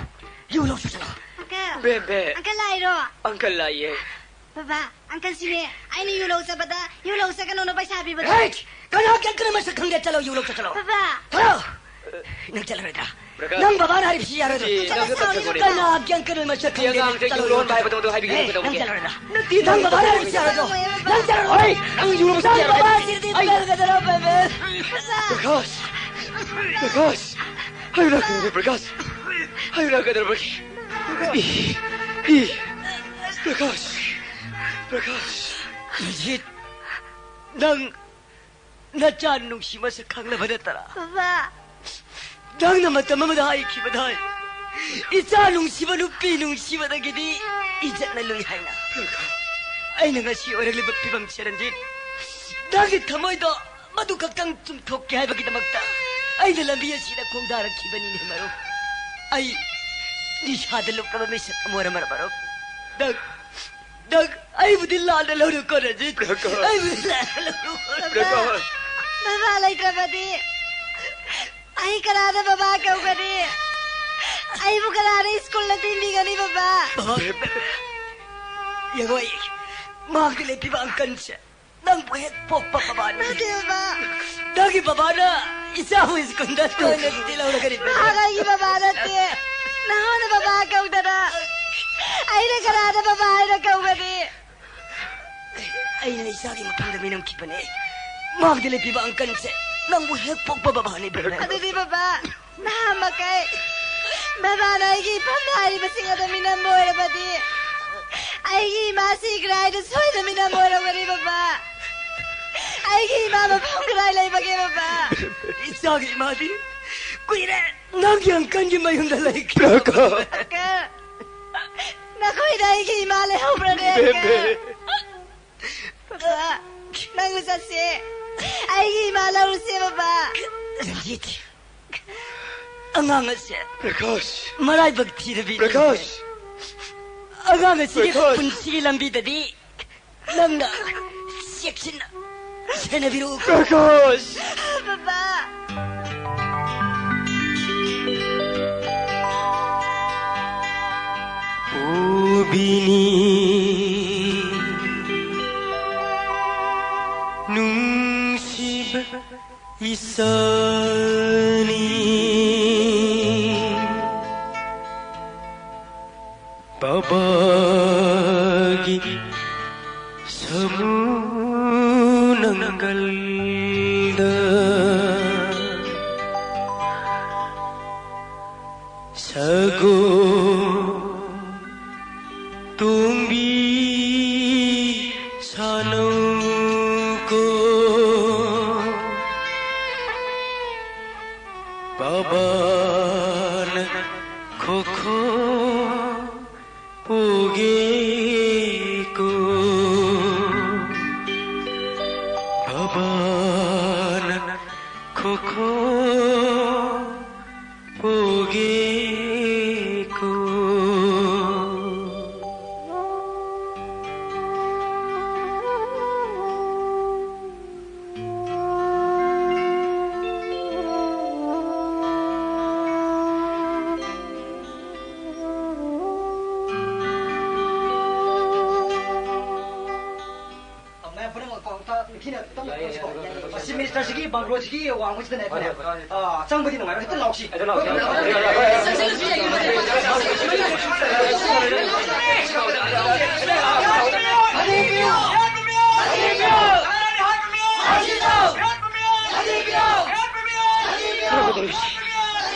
ꯌꯨ ꯂꯧꯁꯤ ꯆꯠꯂꯣ꯫ ꯑꯪꯀꯜ꯫ ꯕꯦꯕꯦ꯫ ꯑꯪꯀꯜ ꯂꯥꯛꯏꯔꯣ? ꯑꯪꯀꯜ ꯂꯥꯛꯏꯌꯦ꯫ ꯕꯕꯥ, ꯑꯪꯀꯜꯁꯤꯅꯦ ꯑꯩꯅ ꯌꯨ ꯂꯧ ꯆꯠꯄꯗ ꯌꯨ ꯂꯧ ꯆꯠꯀꯅꯣꯅ ꯄꯩꯁꯥ ꯄꯤꯕꯗꯣ꯫ ꯍꯦꯠ! ꯀꯅꯥꯒꯤ ꯑꯪꯀꯜꯅ ꯃꯁꯛ ꯈꯪꯗꯦ? ꯆꯠꯂꯣ, ꯌꯨ ꯂꯧ ꯆꯠꯂꯣ꯫ ꯕꯕꯥ! ꯆꯠꯂꯣ! ꯅꯪ ꯆꯠꯂꯔꯣꯏꯗ꯭ꯔꯥ? ꯕ꯭ꯔꯀꯥꯁ꯫ ꯅꯪ ꯕꯕꯥꯅ ꯍꯥꯏꯔꯤꯕꯁꯤ ꯌꯥꯔꯣꯏꯗ꯭ꯔꯣ? ꯁꯤ ꯅꯪꯁꯨ ꯇꯞꯊꯒꯣꯅꯦ꯫ ꯀꯅꯥꯒꯤ ꯑꯪꯀꯜꯅ ꯃꯁꯛ ꯁꯤ ꯈꯪꯗꯦ? ꯑꯉꯥꯡꯁꯦ ꯆꯠꯂꯣ, ꯌꯨ ꯌꯨ ꯂꯣꯟꯕ ꯂꯧ ꯍꯥꯏꯕꯗꯣ ꯆꯠꯂꯣ꯫ ꯑꯗꯨ ꯍꯥꯏꯕꯤꯒꯅꯨ ꯍꯦ, ꯀꯩꯗꯧꯕꯒꯦ? ꯅꯪ ꯆꯠꯂꯔꯣꯏꯗ꯭ꯔꯥ? ꯅꯠꯇꯦ, ꯅꯪ ꯅꯪ ꯕꯕꯥꯅ ꯍꯥꯏꯔꯤꯕꯁꯤ ꯌꯥꯔꯣꯏꯗ꯭ꯔꯣ? ꯅꯪ ꯆꯠꯂꯔꯣꯏ꯫ ꯍꯣꯏ, ꯅꯪ ꯌꯨ ꯂꯧꯕ ꯅꯪ ꯆꯠꯂꯔꯣꯏ꯫ ꯕꯕꯥꯁꯤꯗꯤ ꯑꯩ ꯇꯜꯂꯒꯗ꯭ꯔꯣ, ꯕꯦꯕꯦ? ꯕ꯭ꯔꯀꯥꯁ! ꯕ꯭ꯔꯀꯥꯁ! ꯍꯥꯏꯔꯛꯀꯅꯨ, ꯕ꯭ꯔꯀꯥꯁ! ꯍꯥꯏꯔꯛꯀꯅꯨ, ꯕ꯭ꯔꯀꯥꯁ! E, E, ꯕ꯭ꯔꯀꯥꯁ! ꯕ꯭ꯔꯀꯥꯁ! ꯔꯟꯖꯤꯠ, ꯅꯪ ꯅꯆꯥ ꯅꯨꯡꯁꯤ ꯃꯁꯛ ꯈꯪꯂꯕ ꯅꯠꯇ꯭ꯔꯥ? ꯕꯕꯥ! ꯅꯪꯅ ꯃꯇꯝ ꯑꯃꯗ ꯍꯥꯏꯈꯤꯕꯗꯥꯏ, "ꯏꯆꯥ ꯅꯨꯡꯁꯤꯕ ꯅꯨꯄꯤ ꯅꯨꯡꯁꯤꯕꯗꯒꯤꯗꯤ ꯏꯖꯠꯅ ꯂꯨꯏ" ꯍꯥꯏꯅ꯫ ꯑꯩꯅ ꯉꯁꯤ ꯑꯣꯏꯔꯛꯂꯤꯕ ꯐꯤꯕꯝꯁꯦ, ꯔꯟꯖꯤꯠ, ꯅꯪꯒꯤ ꯊꯃꯣꯏꯗꯣ ꯃꯗꯨ ꯈꯛꯇꯪ ꯆꯨꯝꯊꯣꯛꯀꯦ ꯍꯥꯏꯕꯒꯤꯗꯃꯛꯇ ꯑꯩꯅ ꯂꯝꯕꯤ ꯑꯁꯤꯗ ꯈꯣꯡꯗꯥꯔꯛꯈꯤꯕꯅꯤꯅꯦ, ꯃꯔꯨꯞ꯫ ꯑꯩ ꯅꯤꯁꯥꯗ ꯂꯨꯞꯂꯕ ꯃꯤꯁꯛ ꯑꯃ ꯑꯣꯏꯔꯝꯃꯔ, ꯃꯔꯨꯞ꯫ ꯅꯪ, ꯅꯪ ꯑꯩꯕꯨꯗꯤ ꯂꯥꯟꯅ ꯂꯧꯔꯨꯀꯣ, ꯔꯟꯖꯤꯠ꯫ ꯄ꯭ꯔꯀꯥꯁ! ꯑꯩꯕꯨꯗꯤ ꯂꯥꯟꯅ ꯂꯧꯔꯨꯀꯣ꯫ ꯄ꯭ꯔꯀꯥꯁ! ꯕꯕꯥ ꯂꯩꯇ꯭ꯔꯕꯗꯤ ꯑꯩ ꯀꯅꯥꯗ ꯕꯕꯥ ꯀꯧꯒꯅꯤ? ꯑꯩꯕꯨ ꯀꯅꯥꯅ ꯁ꯭ꯀꯨꯜꯗ ꯊꯤꯟꯕꯤꯒꯅꯤ, ꯕꯕꯥ? ꯕꯕꯥ, ꯌꯦꯡꯉꯣ, ꯑꯩ ꯃꯍꯥꯛꯅ ꯂꯦꯞꯄꯤꯕ ꯑꯪꯀꯜꯁꯦ ꯅꯪꯕꯨ ꯍꯦꯛ ꯄꯣꯛꯄ ꯕꯕꯥꯅꯤ꯫ ꯅꯠꯇꯦ, ꯕꯕꯥ꯫ ꯅꯪꯒꯤ ꯕꯕꯥꯅ ꯏꯆꯥꯕꯨ ꯁ꯭ꯀꯨꯜꯗ ꯇꯣꯏꯅ ꯁꯨꯇꯤ ꯂꯧꯔꯒꯅꯤ꯫ ꯃꯍꯥꯛ ꯑꯩꯒꯤ ꯕꯕꯥ ꯅꯠꯇꯦ꯫ ꯅꯉꯣꯟꯗ ꯕꯕꯥ ꯀꯧꯗꯅ ꯑꯩꯅ ꯀꯅꯥꯗ ꯕꯕꯥ ꯍꯥꯏꯅ ꯀꯧꯒꯅꯤ? ꯑꯩꯅ ꯏꯆꯥꯒꯤ ꯃꯐꯝꯗ ꯃꯤꯅꯝꯈꯤꯕꯅꯦ꯫ ꯃꯥꯒꯤꯗ ꯂꯦꯞꯄꯤꯕ ꯑꯪꯀꯜꯁꯦ ꯅꯪꯕꯨ ꯍꯦꯛ ꯄꯣꯛꯄ ꯕꯕꯥꯅꯦ, ꯕꯦꯕꯦ꯫ ꯑꯗꯨꯗꯤ ꯕꯕꯥ, ꯅꯍꯥꯟꯃꯈꯩ ꯕꯕꯥꯅ ꯑꯩꯒꯤ ꯏꯐꯝꯗ ꯍꯥꯏꯔꯤꯕꯁꯤꯡ ꯑꯗꯨ ꯃꯤꯅꯝꯕ ꯑꯣꯏꯔꯕꯗꯤ, ꯑꯩꯒꯤ ꯏꯃꯥ ꯁꯤꯈ꯭ꯔꯦ ꯍꯥꯏꯗꯨ ꯁꯣꯏꯗꯅ ꯃꯤꯅꯝꯕ ꯑꯣꯏꯔꯝꯒꯅꯤ, ꯕꯕꯥ꯫ ꯑꯩꯒꯤ ꯏꯃꯥ ꯃꯐꯝ ꯀꯗꯥꯏ ꯂꯩꯕꯒꯦ, ꯕꯕꯥ? ꯏꯆꯥꯒꯤ ꯏꯃꯥꯗꯤ ꯀꯨꯏꯔꯦ ꯅꯪꯒꯤ ꯑꯪꯀꯜꯒꯤ ꯃꯌꯨꯝꯗ ꯂꯩꯈ꯭ꯔꯦ꯫ ꯄ꯭ꯔꯀꯥꯁ꯫ ꯑꯪꯀꯜ, ꯅꯈꯣꯏꯗ ꯑꯩꯒꯤ ꯏꯃꯥ ꯂꯩꯍꯧꯕ꯭ꯔꯅꯦ, ꯑꯪꯀꯜ? ꯕꯦꯕꯦ꯫ ꯕꯕꯥ, ꯅꯪꯁꯨ ꯆꯠꯁꯦ꯫ ꯑꯩꯒꯤ ꯏꯃꯥ ꯂꯧꯔꯨꯁꯦ, ꯕꯕꯥ꯫ ꯔꯟꯖꯤꯠ, ꯑꯉꯥꯡ ꯑꯁꯦ ꯄ꯭ꯔꯀꯥꯁ꯫ ꯃꯔꯥꯏꯕꯛ ꯊꯤꯔꯕꯤ꯫ ꯄ꯭ꯔꯀꯥꯁ꯫ ꯑꯉꯥꯡ ꯑꯁꯤꯒꯤ ꯄ꯭ꯔꯀꯥꯁ꯫ ꯄꯨꯟꯁꯤꯒꯤ ꯂꯝꯕꯤꯗꯗꯤ ꯅꯪꯅ ꯆꯦꯛꯁꯤꯟꯅ ꯁꯦꯟꯅꯕꯤꯔꯛꯎ꯫ ꯄ꯭ꯔꯀꯥꯁ꯫ ꯕꯕꯥ꯫ ꯄꯨꯕꯤꯅꯤ ꯅꯨꯡꯁꯤꯕ ꯏꯆꯥꯅꯤ꯫ ꯕꯕꯥꯒꯤ ꯁꯃꯨ ꯅꯪꯒꯜꯗ ꯁꯒꯣꯜ ꯇꯣꯡꯕꯤ ꯁꯥꯟꯅꯧꯀꯣ꯫ ꯕꯕꯥꯅ ꯈꯣꯈꯣ ꯄꯨꯒꯦꯀꯣ꯫ ꯕꯕꯥꯅ ꯈꯣꯈꯣ ꯄꯨꯒꯦꯀꯣ꯫ ꯃꯌꯥꯝ ꯄꯨꯝꯅꯃꯛ ꯄꯥꯎ ꯇꯥ-, ꯅꯤꯡꯊꯤꯅ ꯇꯞꯅ ꯇꯧꯁꯤꯀꯣ꯫ ꯃꯁꯤ ꯃꯤꯅꯤꯁꯇꯔꯁꯤꯒꯤ ꯕꯪꯒ꯭ꯂꯣꯁꯤꯒꯤ ꯋꯥꯡꯃꯁꯤꯗꯅꯦ ꯑꯩꯈꯣꯏꯅꯦ, ꯑꯥ, ꯆꯪꯕꯗꯤ ꯅꯨꯡꯉꯥꯏꯔꯣꯏ꯫ ꯍꯦꯛꯇ ꯂꯥꯎꯁꯤ꯫ ꯍꯦꯛꯇ ꯂꯥꯎꯁꯤ꯫ ꯀꯔꯤꯅꯣ ꯇꯧꯔꯤꯁꯤ?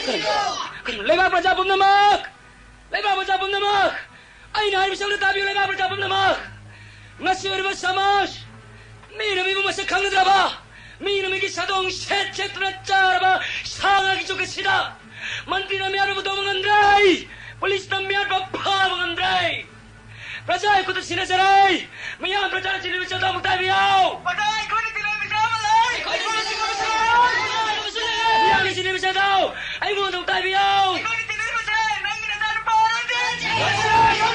ꯀꯔꯤꯅꯣ? ꯀꯔꯤꯅꯣ? ꯂꯩꯕꯥꯛ ꯄ꯭ꯔꯖꯥ ꯄꯨꯝꯅꯃꯛ! ꯂꯩꯕꯥꯛ ꯄ꯭ꯔꯖꯥ ꯄꯨꯝꯅꯃꯛ! ꯑꯩꯅ ꯍꯥꯏꯔꯤꯕꯁꯤ ꯑꯝꯇ ꯇꯥꯕꯤꯌꯨ, ꯂꯩꯕꯥꯛ ꯄ꯭ꯔꯖꯥ ꯄꯨꯝꯅꯃꯛ! ꯉꯁꯤ ꯑꯣꯏꯔꯤꯕ ꯁꯃꯥꯖ, ꯃꯤꯅ ꯃꯤꯕꯨ ꯃꯁꯛ ꯈꯪꯅꯗ꯭ꯔꯕ, ꯃꯤꯅ ꯃꯤꯒꯤ ꯁꯥꯗꯣꯡ ꯁꯦꯠ ꯁꯦꯠꯇꯨꯅ ꯆꯥꯔꯕ ꯁꯥ ꯉꯥꯒꯤ ꯖꯨꯒ ꯑꯁꯤꯗ ꯃꯟꯇ꯭ꯔꯤꯅ ꯃꯤꯌꯥꯝꯕꯨ ꯇꯧꯕ ꯉꯝꯗ꯭ꯔꯦ, ꯄꯨꯂꯤꯁꯅ ꯃꯤꯌꯥꯝꯕ ꯐꯥꯕ ꯉꯝꯗ꯭ꯔꯦ꯫ ꯄ꯭ꯔꯖꯥ ꯑꯩꯈꯣꯏꯗ ꯁꯤꯟꯅꯖꯔꯦ꯫ ꯃꯤꯌꯥꯝ ꯄ꯭ꯔꯖꯥ ꯁꯤꯟꯅꯕ ꯆꯠꯊꯣꯛ ꯇꯥꯕꯤꯌꯨ꯫ ꯄ꯭ꯔꯖꯥ ꯑꯩꯈꯣꯏꯅ ꯁꯤꯟꯅꯕ ꯆꯠꯊꯣꯛ ꯃꯤꯌꯥꯝꯅ ꯁꯤꯟꯅꯕ ꯆꯠꯊꯣꯛ ꯑꯩꯉꯣꯟꯗ ꯑꯃꯨꯛ ꯇꯥꯕꯤꯌꯨ꯫ ꯑꯩꯈꯣꯏꯅ ꯁꯤꯟꯅꯕꯁꯦ ꯅꯪꯒꯤ ꯅꯆꯥꯅꯨꯄꯥ ꯑꯣꯏꯔꯗꯤ꯫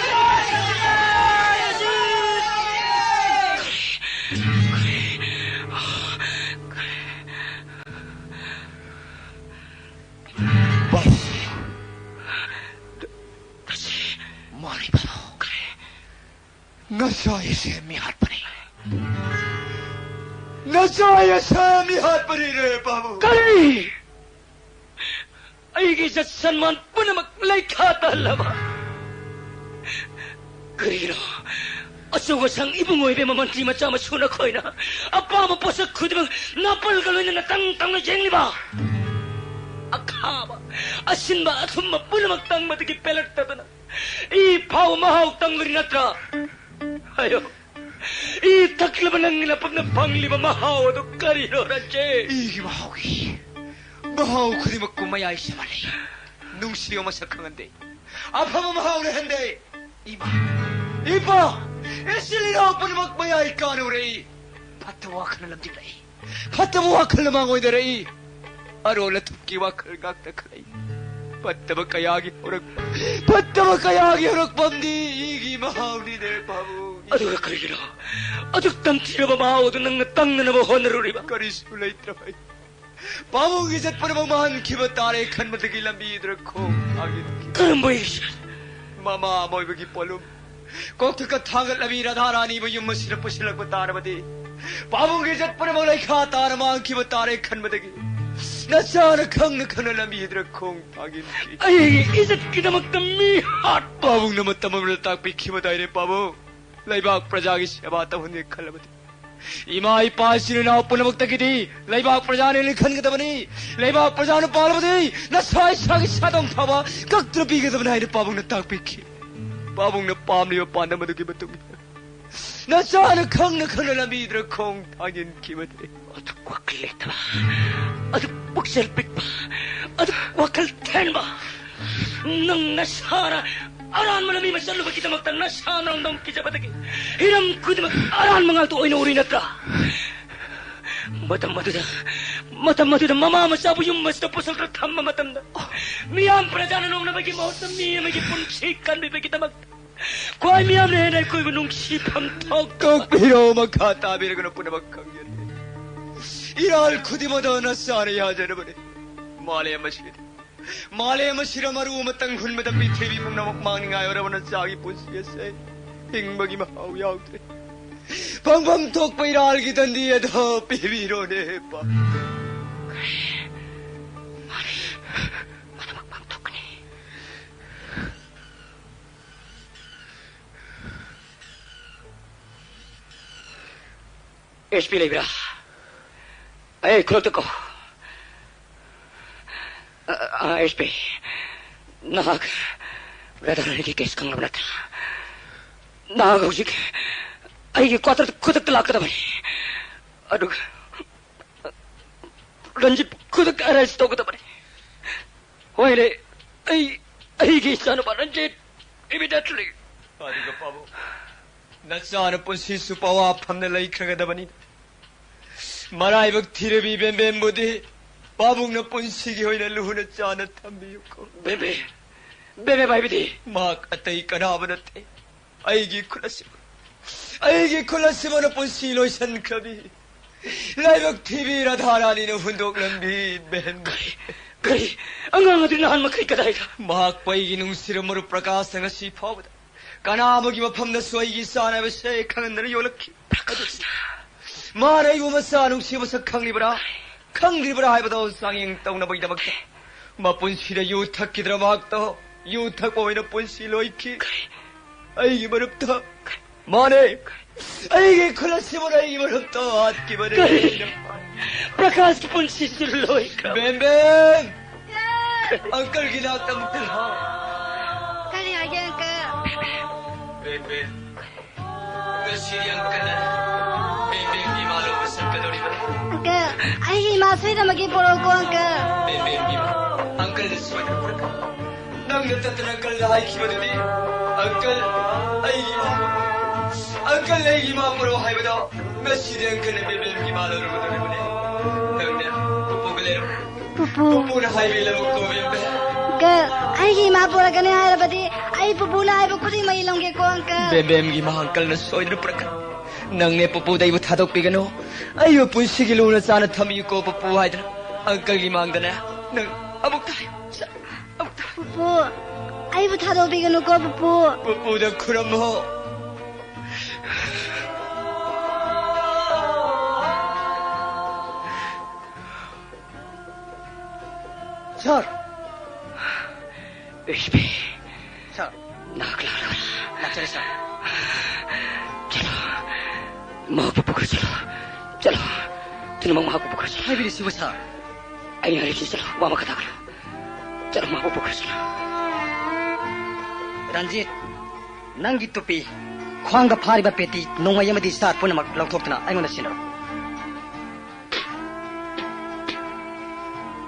ꯃꯥꯅꯤ ꯕꯥꯕꯨ꯫ ꯉꯁꯥꯏꯁꯦ ꯃꯤꯍꯥꯠꯄꯅꯤ꯫ ꯉꯁꯥꯏꯁꯦ ꯃꯤꯍꯥꯠꯄꯅꯤꯅꯦ ꯕꯥꯕꯨ꯫ ꯀꯔꯤ? ꯑꯩꯒꯤ ꯏꯖꯠ ꯁꯟꯃꯥꯟ ꯄꯨꯝꯅꯃꯛ ꯂꯩꯈꯥ ꯇꯥꯍꯜꯂꯕ? ꯀꯔꯤꯅꯣ? ꯑꯆꯧ ꯑꯁꯥꯡ ꯏꯕꯨꯡ ꯑꯣꯏꯕ ꯃꯃꯟꯇ꯭ꯔꯤ ꯃꯆꯥ ꯃꯁꯨ ꯅꯈꯣꯏꯅ ꯑꯄꯥꯝꯕ ꯄꯣꯠꯁꯛ ꯈꯨꯗꯤꯡꯃꯛ ꯅꯥꯄꯜꯒ ꯂꯣꯏꯅꯅ ꯇꯪ ꯇꯪꯅ ꯌꯦꯡꯂꯤꯕ? ꯑꯈꯥꯕ, ꯑꯁꯤꯟꯕ, ꯑꯊꯨꯝꯕ ꯄꯨꯝꯅꯃꯛ ꯇꯪꯕꯗꯒꯤ ꯄꯦꯜꯂꯛꯇꯗꯅ ꯏ ꯐꯥꯎ ꯃꯍꯥꯎ ꯇꯪꯂꯨꯔꯤ ꯅꯠꯇ꯭ꯔꯥ? ꯍꯥꯏꯌꯣ꯫ ꯏ ꯊꯛꯂꯕ ꯅꯪꯒꯤ ꯂꯄꯨꯛꯅ ꯐꯪꯂꯤꯕ ꯃꯍꯥꯎ ꯑꯗꯨ ꯀꯔꯤꯅꯣ, ꯔꯟꯖꯤꯠ? ꯏꯒꯤ ꯃꯍꯥꯎꯒꯤ ꯃꯍꯥꯎ ꯈꯨꯗꯤꯡꯃꯛꯄꯨ ꯃꯌꯥꯏ ꯁꯦꯝꯍꯜꯂꯤ꯫ ꯅꯨꯡꯁꯤꯕ ꯃꯁꯛ ꯈꯪꯍꯟꯗꯦ꯫ ꯑꯐꯕ ꯃꯍꯥꯎ ꯂꯩꯍꯟꯗꯦ꯫ ꯏꯃꯥ, ꯏꯄꯥ, ꯏꯆꯤꯜ ꯏꯅꯥꯎ ꯄꯨꯝꯅꯃꯛ ꯃꯌꯥꯏ ꯀꯥꯅ ꯎꯔꯛꯏ꯫ ꯐꯠꯇꯕ ꯋꯥꯈꯜꯅ ꯂꯝꯖꯤꯡꯂꯛꯏ꯫ ꯐꯠꯇꯕ ꯋꯥꯈꯜꯅ ꯃꯥꯡꯑꯣꯏꯅꯔꯛꯏ꯫ ꯑꯔꯣꯜ ꯑꯊꯨꯞꯀꯤ ꯋꯥꯈꯜ ꯉꯥꯛꯇ ꯈꯜꯂꯛꯏ꯫ ꯐꯠꯇꯕ ꯀꯌꯥꯒꯤ ꯍꯧꯔꯛꯐꯝ, ꯐꯠꯇꯕ ꯀꯌꯥꯒꯤ ꯍꯧꯔꯛꯐꯝꯗꯤ ꯏꯒꯤ ꯃꯍꯥꯎꯅꯤꯅꯦ ꯄꯥꯕꯨꯡ꯫ ꯑꯗꯨꯒ ꯀꯔꯤꯒꯤꯅꯣ ꯑꯗꯨꯛ ꯇꯝꯊꯤꯔꯕ ꯃꯍꯥꯎ ꯑꯗꯨ ꯅꯪꯅ ꯇꯪꯅꯅꯕ ꯍꯣꯠꯅꯔꯨꯔꯤꯕ? ꯀꯔꯤꯁꯨ ꯂꯩꯇ꯭ꯔꯕ ꯑꯩ ꯄꯥꯕꯨꯡꯒꯤ ꯏꯖꯠ ꯄꯨꯝꯅꯃꯛ ꯃꯥꯡꯈꯤꯕ ꯇꯥꯔꯦ ꯈꯟꯕꯗꯒꯤ ꯂꯝꯕꯤꯗꯨꯗ ꯈꯣꯡ ꯊꯥꯡꯖꯤꯟꯈꯤ꯫ ꯀꯔꯝꯕ ꯏꯖꯠ? ꯃꯃꯥ ꯑꯃ ꯑꯣꯏꯕꯒꯤ ꯄꯣꯠꯂꯨꯝ ꯀꯣꯛꯊꯛꯇ ꯊꯥꯡꯒꯠꯂꯕꯤ ꯔꯥꯙꯥ ꯔꯥꯅꯤꯕꯨ ꯌꯨꯝ ꯑꯁꯤꯗ ꯄꯨꯁꯤꯜꯂꯛꯄ ꯇꯥꯔꯕꯗꯤ ꯄꯥꯕꯨꯡꯒꯤ ꯏꯖꯠ ꯄꯨꯝꯅꯃꯛ ꯂꯩꯈꯥ ꯇꯥꯅ ꯃꯥꯡꯈꯤꯕ ꯇꯥꯔꯦ ꯈꯟꯕꯗꯒꯤ ꯅꯆꯥꯅ ꯈꯪꯅ ꯈꯪꯅ ꯂꯝꯕꯤꯗꯨꯗ ꯈꯣꯡ ꯊꯥꯡꯖꯤꯟꯈꯤ꯫ ꯑꯩꯒꯤ ꯏꯖꯠꯀꯤꯗꯃꯛꯇ ꯃꯤ ꯍꯥꯠꯄ? ꯄꯥꯕꯨꯡꯅ ꯃꯇꯝ ꯑꯃꯗ ꯇꯥꯛꯄꯤꯈꯤꯕꯗꯥꯏꯅꯦ ꯄꯥꯕꯨꯡ, ꯂꯩꯕꯥꯛ ꯄ꯭ꯔꯖꯥꯒꯤ ꯁꯦꯕꯥ ꯇꯧꯍꯟꯒꯦ ꯈꯜꯂꯕꯗꯤ ꯏꯃꯥ ꯏꯄꯥ ꯏꯆꯤꯟ ꯏꯅꯥꯎ ꯄꯨꯝꯅꯃꯛꯇꯒꯤꯗꯤ ꯂꯩꯕꯥꯛ ꯄ꯭ꯔꯖꯥꯅ ꯍꯦꯟꯅ ꯈꯟꯒꯗꯕꯅꯤ꯫ ꯂꯩꯕꯥꯛ ꯄ꯭ꯔꯖꯥꯅ ꯄꯥꯜꯂꯕꯗꯤ ꯅꯁꯥ ꯏꯁꯥꯒꯤ ꯁꯥꯗꯣꯡ ꯊꯥꯕ ꯀꯛꯇꯨꯅ ꯄꯤꯒꯗꯕꯅꯤ ꯍꯥꯏꯅ ꯄꯥꯕꯨꯡꯅ ꯇꯥꯛꯄꯤꯈꯤ꯫ ꯄꯥꯕꯨꯡꯅ ꯄꯥꯝꯂꯤꯕ ꯄꯥꯟꯗꯝ ꯑꯗꯨꯒꯤ ꯃꯇꯨꯡ ꯏꯟꯅ ꯅꯆꯥꯅ ꯈꯪꯅ ꯈꯪꯅ ꯂꯝꯕꯤꯗꯨꯗ ꯈꯣꯡ ꯊꯥꯡꯖꯤꯟꯈꯤꯕꯅꯤ꯫ ꯑꯗꯨ ꯋꯥꯈꯜ ꯂꯩꯇꯕ, ꯑꯗꯨ ꯄꯨꯛꯆꯦꯜ ꯄꯤꯛꯄ, ꯑꯗꯨ ꯋꯥꯈꯜ ꯊꯦꯟꯕ, ꯅꯪ ꯅꯁꯥꯅ ꯑꯔꯥꯟꯕ ꯂꯝꯕꯤ ꯑꯃ ꯆꯠꯂꯨꯕꯒꯤꯗꯃꯛꯇ ꯅꯁꯥ ꯅꯪꯗꯧ ꯀꯤꯖꯕꯗꯒꯤ ꯍꯤꯔꯝ ꯈꯨꯗꯤꯡꯃꯛ ꯑꯔꯥꯟꯕ ꯉꯥꯛꯇ ꯑꯣꯏꯅ ꯎꯔꯤ ꯅꯠꯇ꯭ꯔꯥ? ꯃꯇꯝ ꯑꯗꯨꯗ, ꯃꯇꯝ ꯑꯗꯨꯗ ꯃꯃꯥ ꯃꯆꯥꯕꯨ ꯌꯨꯝ ꯑꯁꯤꯗ ꯄꯨꯁꯜꯂꯒ ꯊꯝꯕ ꯃꯇꯝꯗ, ꯃꯤꯌꯥꯝ ꯄ꯭ꯔꯖꯥꯅ ꯅꯣꯡꯅꯕꯒꯤ ꯃꯍꯨꯠꯇ ꯃꯤ ꯑꯃꯒꯤ ꯄꯨꯟꯁꯤ ꯀꯟꯕꯤꯕꯒꯤꯗꯃꯛ ꯈ꯭ꯋꯥꯏ ꯃꯤꯌꯥꯝꯅ ꯍꯦꯟꯅ ꯑꯩꯈꯣꯏꯕꯨ ꯅꯨꯡꯁꯤꯐꯝ ꯊꯣꯛ ꯇꯣꯛꯄꯤꯔꯣ, ꯃꯈꯥ ꯇꯥꯕꯤꯔꯒꯅꯨ, ꯄꯨꯝꯅꯃꯛ ꯈꯪꯖꯔꯦ꯫ ꯏꯔꯥꯜ ꯈꯨꯗꯤꯡꯃꯛ ꯑꯗꯣ ꯅꯆꯥꯅ ꯌꯥꯖꯔꯕꯅꯤ꯫ ꯃꯥꯂꯦꯝ ꯑꯁꯤꯗ, ꯃꯥꯂꯦꯝ ꯑꯁꯤꯗ ꯃꯔꯨ ꯑꯃꯇꯪ ꯍꯨꯟꯕꯗ ꯄ꯭ꯔꯤꯊꯤꯕꯤ ꯄꯨꯝꯅꯃꯛ ꯃꯥꯡꯅꯤꯡꯉꯥꯏ ꯑꯣꯏꯔꯕ ꯅꯆꯥꯒꯤ ꯄꯨꯟꯁꯤ ꯑꯁꯦ ꯍꯤꯡꯕꯒꯤ ꯃꯍꯥꯎ ꯌꯥꯎꯗ꯭ꯔꯦ꯫ ꯐꯪꯐꯝ ꯊꯣꯛꯄ ꯏꯔꯥꯜꯒꯤ ꯗꯟꯗꯤ ꯑꯗꯣ ꯄꯤꯕꯤꯔꯣꯅꯦ, ꯄꯥ꯫ ꯃꯗꯨꯃꯛ ꯄꯥꯡꯊꯣꯛꯀꯅꯤ꯫ ꯑꯦꯁ ꯄꯤ ꯂꯩꯕ꯭ꯔꯥ? ꯑꯩ ꯈꯨꯔꯛꯇ ꯀꯣ꯫ ꯑ, ꯑ, ꯑꯦꯁ ꯄꯤ, ꯅꯍꯥꯛ ꯔꯥꯙꯥꯔꯥꯅꯤꯒꯤ ꯀꯦꯁ ꯈꯪꯂꯕ ꯅꯠꯇ꯭ꯔꯥ? ꯅꯍꯥꯛ ꯍꯧꯖꯤꯛ ꯑꯩꯒꯤ ꯀ꯭ꯋꯥꯇꯔꯗ ꯈꯨꯗꯛꯇ ꯂꯥꯛꯀꯗꯕꯅꯤ꯫ ꯑꯗꯨꯒ ꯔꯟꯖꯤꯠ ꯈꯨꯗꯛꯇ ꯑꯔꯦꯁ ꯇꯧꯒꯗꯕꯅꯤ꯫ ꯍꯣꯏꯅꯦ, ꯑꯩ, ꯑꯩꯒꯤ ꯏꯆꯥꯅꯨꯄꯥ ꯔꯟꯖꯤꯠ immediately꯫ ꯑꯗꯨꯒ ꯄꯥꯕꯨꯡ, ꯅꯆꯥꯅ ꯄꯨꯟꯁꯤ ꯆꯨꯞꯄ ꯑꯋꯥꯐꯝꯗ ꯂꯩꯈ꯭ꯔꯒꯗꯕꯅꯤ꯫ ꯃꯔꯥꯏꯕꯛ ꯊꯤꯔꯕꯤ ꯕꯦꯝꯕꯦꯝꯕꯨꯗꯤ ꯄꯥꯕꯨꯡꯅ ꯄꯨꯟꯁꯤꯒꯤ ꯑꯣꯏꯅ ꯂꯨꯅ ꯆꯥꯟꯅ ꯊꯝꯕꯤꯌꯨꯀꯣ꯫ ꯕꯦꯝꯕꯦꯝ, ꯕꯦꯝꯕꯦꯝ ꯍꯥꯏꯕꯗꯤ? ꯃꯍꯥꯛ ꯑꯇꯩ ꯀꯅꯥꯕ ꯅꯠꯇꯦ, ꯑꯩꯒꯤ ꯈꯨꯠ ꯑꯁꯤꯃ, ꯑꯩꯒꯤ ꯈꯨꯠ ꯑꯁꯤꯃꯅ ꯄꯨꯟꯁꯤ ꯂꯣꯏꯁꯤꯟꯈ꯭ꯔꯕꯤ ꯂꯥꯏꯕꯛ ꯊꯤꯕꯤ ꯔꯥꯙꯥꯔꯥꯅꯤꯅ ꯍꯨꯟꯗꯣꯛꯂꯝꯕꯤ ꯕꯦꯝꯕꯦꯝ꯫ ꯀꯔꯤ? ꯑꯉꯥꯡ ꯑꯗꯨ ꯅꯍꯥꯟ ꯃꯈꯩ ꯀꯗꯥꯏꯗ? ꯃꯍꯥꯛꯄꯨ ꯑꯩꯒꯤ ꯅꯨꯡꯁꯤꯔꯕ ꯃꯔꯨꯞ ꯄ꯭ꯔꯀꯥꯁꯅ ꯉꯁꯤ ꯐꯥꯎꯕꯗ ꯀꯅꯥ ꯑꯃꯒꯤ ꯃꯐꯝꯗꯁꯨ ꯑꯩꯒꯤ ꯏꯆꯥꯅ ꯍꯥꯏꯕꯁꯦ ꯈꯪꯍꯟꯗꯅ ꯌꯣꯜꯂꯛꯈꯤ꯫ ꯄ꯭ꯔꯀꯥꯁꯅ? ꯃꯥꯅ ꯑꯩꯕꯨ ꯃꯆꯥ ꯅꯨꯡꯁꯤ ꯃꯁꯛ ꯈꯪꯂꯤꯕ꯭ꯔꯥ, ꯈꯪꯗ꯭ꯔꯤꯕ꯭ꯔꯥ ꯍꯥꯏꯕꯗꯣ ꯆꯥꯡꯌꯦꯡ ꯇꯧꯅꯕꯒꯤꯗꯃꯛꯇ ꯃꯄꯨꯟꯁꯤꯗ ꯌꯨ ꯊꯛꯈꯤꯗ꯭ꯔ ꯃꯍꯥꯛꯇꯣ ꯌꯨ ꯊꯛꯄ ꯑꯣꯏꯅ ꯄꯨꯟꯁꯤ ꯂꯣꯏꯈꯤ꯫ ꯀꯔꯤ? ꯑꯩꯒꯤ ꯃꯔꯨꯞꯇ꯫ ꯃꯥꯅꯦ꯫ ꯑꯩꯒꯤ ꯈꯨꯜ ꯑꯁꯤꯕꯨ ꯑꯩꯒꯤ ꯃꯔꯨꯞꯇꯣ ꯍꯥꯠꯈꯤꯕꯅꯤ꯫ ꯀꯔꯤ? ꯄ꯭ꯔꯀꯥꯁꯀꯤ ꯄꯨꯟꯁꯤꯁꯨ ꯂꯣꯏꯈ꯭ꯔꯕ꯫ ꯕꯦꯝꯕꯦꯝ! ꯑꯪꯀꯜꯒꯤ ꯅꯥꯛꯇ ꯑꯃꯨꯛꯇ ꯂꯥꯛꯑꯣ꯫ ꯀꯔꯤ ꯍꯥꯏꯒꯦ, ꯑꯪꯀꯜ? ꯕꯦꯝꯕꯦꯝ, ꯉꯁꯤꯗꯤ ꯑꯪꯀꯜꯅ ꯕꯦꯝꯕꯦꯝꯒꯤ ꯏꯃꯥ ꯂꯧꯕ ꯆꯠꯀꯗꯧꯔꯤꯕꯅꯤ꯫ ꯑꯪꯀꯜ, ꯑꯩꯒꯤ ꯏꯃꯥ ꯁꯣꯏꯗꯅꯃꯛꯀꯤ ꯄꯣꯔꯛꯎꯀꯣ, ꯑꯪꯀꯜ꯫ ꯕꯦꯝꯕꯦꯝꯒꯤ ꯏꯃꯥ, ꯑꯪꯀꯜꯅ ꯁꯣꯏꯗꯅ ꯄꯨꯔꯛꯀꯅꯤ꯫ ꯅꯪꯅ ꯇꯠꯇꯅ ꯑꯪꯀꯜꯗ ꯍꯥꯏꯈꯤꯕꯗꯨꯗꯤ, "ꯑꯪꯀꯜ, ꯑꯩꯒꯤ ꯏꯃꯥ ꯄꯣꯔꯛꯎ꯫ ꯑꯪꯀꯜ, ꯑꯩꯒꯤ ꯏꯃꯥ ꯄꯣꯔꯛꯎ" ꯍꯥꯏꯕꯗꯣ, ꯉꯁꯤꯗꯤ ꯑꯪꯀꯜꯅ ꯕꯦꯝꯕꯦꯝꯒꯤ ꯏꯃꯥ ꯂꯧꯔꯨꯒꯗꯧꯔꯤꯕꯅꯤ꯫ ꯅꯪꯅ ꯄꯨꯄꯨꯒ ꯂꯩꯔꯣ꯫ ꯄꯨꯄꯨ꯫ ꯄꯨꯄꯨꯅ ꯍꯥꯏꯕ ꯏꯜꯂꯝꯃꯨꯀꯣ, ꯕꯦꯝꯕꯦꯝ꯫ ꯑꯪꯀꯜ, ꯑꯩꯒꯤ ꯏꯃꯥ ꯄꯣꯔꯛꯀꯅꯤ ꯍꯥꯏꯔꯕꯗꯤ, ꯑꯩ ꯄꯨꯄꯨꯅ ꯍꯥꯏꯕ ꯈꯨꯗꯤꯡꯃꯛ ꯏꯜꯂꯝꯒꯦꯀꯣ, ꯑꯪꯀꯜ꯫ ꯕꯦꯝꯕꯦꯝꯒꯤ ꯏꯃꯥ ꯑꯪꯀꯜꯅ ꯁꯣꯏꯗꯅ ꯄꯨꯔꯛꯀꯅꯤ꯫ ꯅꯪꯅꯦ ꯄꯨꯄꯨꯗ ꯑꯩꯕꯨ ꯊꯥꯗꯣꯛꯄꯤꯒꯅꯨ꯫ ꯑꯩꯕꯨ ꯄꯨꯟꯁꯤꯒꯤ ꯂꯨꯅ ꯆꯥꯅ ꯊꯝꯕꯤꯌꯨꯀꯣ, ꯄꯨꯄꯨ ꯍꯥꯏꯗꯅ꯫ ꯑꯪꯀꯜꯒꯤ ꯃꯥꯡꯗꯅꯦ꯫ ꯅꯪ ꯑꯃꯨꯛꯇ ꯍꯥꯏꯌꯨ꯫ ꯁ-, ꯑꯃꯨꯛꯇ ꯍꯥꯏꯌꯨ꯫ ꯄꯨꯄꯨ, ꯑꯩꯕꯨ ꯊꯥꯗꯣꯛꯄꯤꯒꯅꯨꯀꯣ, ꯄꯨꯄꯨ꯫ ꯄꯨꯄꯨꯗ ꯈꯨꯔꯝꯃꯣ꯫ ꯁꯥꯔ! ꯏꯁꯄꯤ꯫ ꯁꯥꯔ꯫ ꯅꯍꯥꯛ ꯂꯥꯛꯂꯕ꯭ꯔꯥ? ꯂꯥꯛꯆꯔꯦ, ꯁꯥꯔ꯫ ꯆꯠꯂꯣ꯫ ꯃꯍꯥꯛꯄꯨ ꯄꯨꯈꯠꯆꯠꯂꯣ꯫ ꯆꯠꯂꯣ꯫ ꯊꯨꯅꯃꯛ ꯃꯍꯥꯛꯄꯨ ꯄꯨꯈꯠꯆꯠꯂꯣ꯫ ꯍꯥꯏꯕꯤꯔꯤꯁꯤꯕꯨ, ꯁꯥꯔ? ꯑꯩꯅ ꯍꯥꯏꯔꯤꯁꯤ ꯆꯠꯂꯣ꯫ ꯋꯥ ꯃꯈꯥ ꯇꯥꯒꯅꯨ꯫ ꯆꯠꯂꯣ, ꯃꯍꯥꯛꯄꯨ ꯄꯨꯈꯠꯆꯠꯂꯣ꯫ ꯔꯟꯖꯤꯠ, ꯅꯪꯒꯤ ꯇꯨꯄꯤ, ꯈ꯭ꯋꯥꯡꯗ ꯐꯥꯔꯤꯕ ꯄꯦꯇꯤ, ꯅꯣꯡꯃꯩ ꯑꯃꯗꯤ ꯁꯥꯔ ꯄꯨꯝꯅꯃꯛ ꯂꯧꯊꯣꯛꯇꯨꯅ ꯑꯩꯉꯣꯟꯗ ꯁꯤꯟꯅꯔꯣ꯫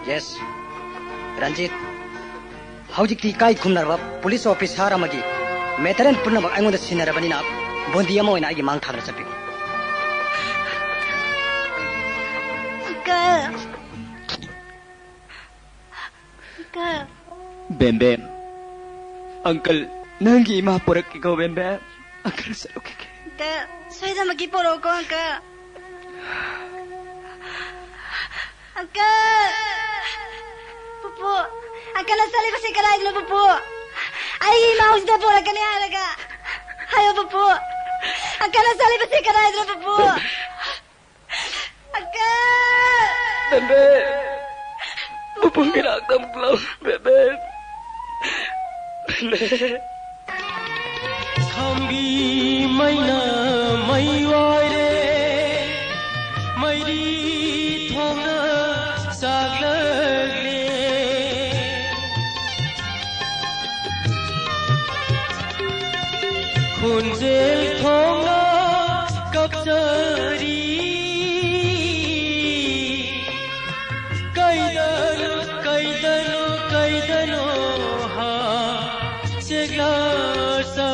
ꯌꯦꯁ꯫ ꯔꯟꯖꯤꯠ, ꯍꯧꯖꯤꯛꯇꯤ ꯏꯀꯥꯏ ꯈꯨꯝꯅꯔꯕ ꯄꯨꯂꯤꯁ ꯑꯣꯐꯤꯁꯥꯔ ꯑꯃꯒꯤ ꯃꯦꯇꯔꯤꯌꯦꯜ ꯄꯨꯝꯅꯃꯛ ꯑꯩꯉꯣꯟꯗ ꯁꯤꯟꯅꯔꯕꯅꯤꯅ ꯕꯣꯟꯗꯤ ꯑꯃ ꯑꯣꯏꯅ ꯑꯩꯒꯤ ꯃꯥꯡ ꯊꯥꯗꯨꯅ ꯆꯠꯄꯤꯌꯨ꯫ ꯑꯪꯀꯜ꯫ ꯑꯪꯀꯜ꯫ ꯕꯦꯝꯕꯦꯝ, ꯑꯪꯀꯜ, ꯅꯪꯒꯤ ꯏꯃꯥ ꯄꯣꯔꯛꯀꯦꯀꯣ, ꯕꯦꯝꯕꯦꯝ꯫ ꯑꯪꯀꯜ ꯆꯠꯂꯨꯈꯤꯒꯦ꯫ ꯑꯪꯀꯜ, ꯁꯣꯏꯗꯅꯃꯛꯀꯤ ꯄꯣꯔꯛꯎꯀꯣ, ꯑꯪꯀꯜ꯫ ꯑꯪꯀꯜ! ꯄꯨꯄꯨ! ꯑꯪꯀꯜꯅ ꯆꯠꯂꯤꯕꯁꯤ ꯀꯗꯥꯏꯗꯅꯣ, ꯄꯨꯄꯨ? ꯑꯩꯒꯤ ꯏꯃꯥ ꯍꯧꯖꯤꯛꯇ ꯄꯣꯔꯛꯀꯅꯤ ꯍꯥꯏꯔꯒ꯫ ꯍꯥꯏꯌꯣ, ꯄꯨꯄꯨ꯫ ꯑꯪꯀꯜꯅ ꯆꯠꯂꯤꯕꯁꯤ ꯀꯗꯥꯏꯗꯅꯣ, ꯄꯨꯄꯨ? ꯑꯪꯀꯜ! ꯕꯦꯝꯕꯦꯝ! ꯄꯨꯄꯨꯒꯤ ꯅꯥꯛꯇ ꯑꯃꯨꯛ ꯂꯥꯛꯑꯣ, ꯕꯦꯝꯕꯦꯝ! ꯕꯦꯝꯕꯦꯝ! ꯈꯥꯝꯕꯤ ꯃꯩꯅ ꯃꯩ ꯋꯥꯏꯔꯦ, ꯃꯩꯔꯤ ꯊꯣꯡꯅ ꯆꯥꯛꯂꯛꯂꯦ꯫ ꯈꯣꯟꯖꯦꯜ ꯊꯣꯡꯅ ꯀꯞꯆꯔꯤ꯫ ꯀꯩꯗꯅꯣ, ꯀꯩꯗꯅꯣ, ꯀꯩꯗꯅꯣ ꯍꯥ ꯆꯦꯛꯂꯥꯁ꯫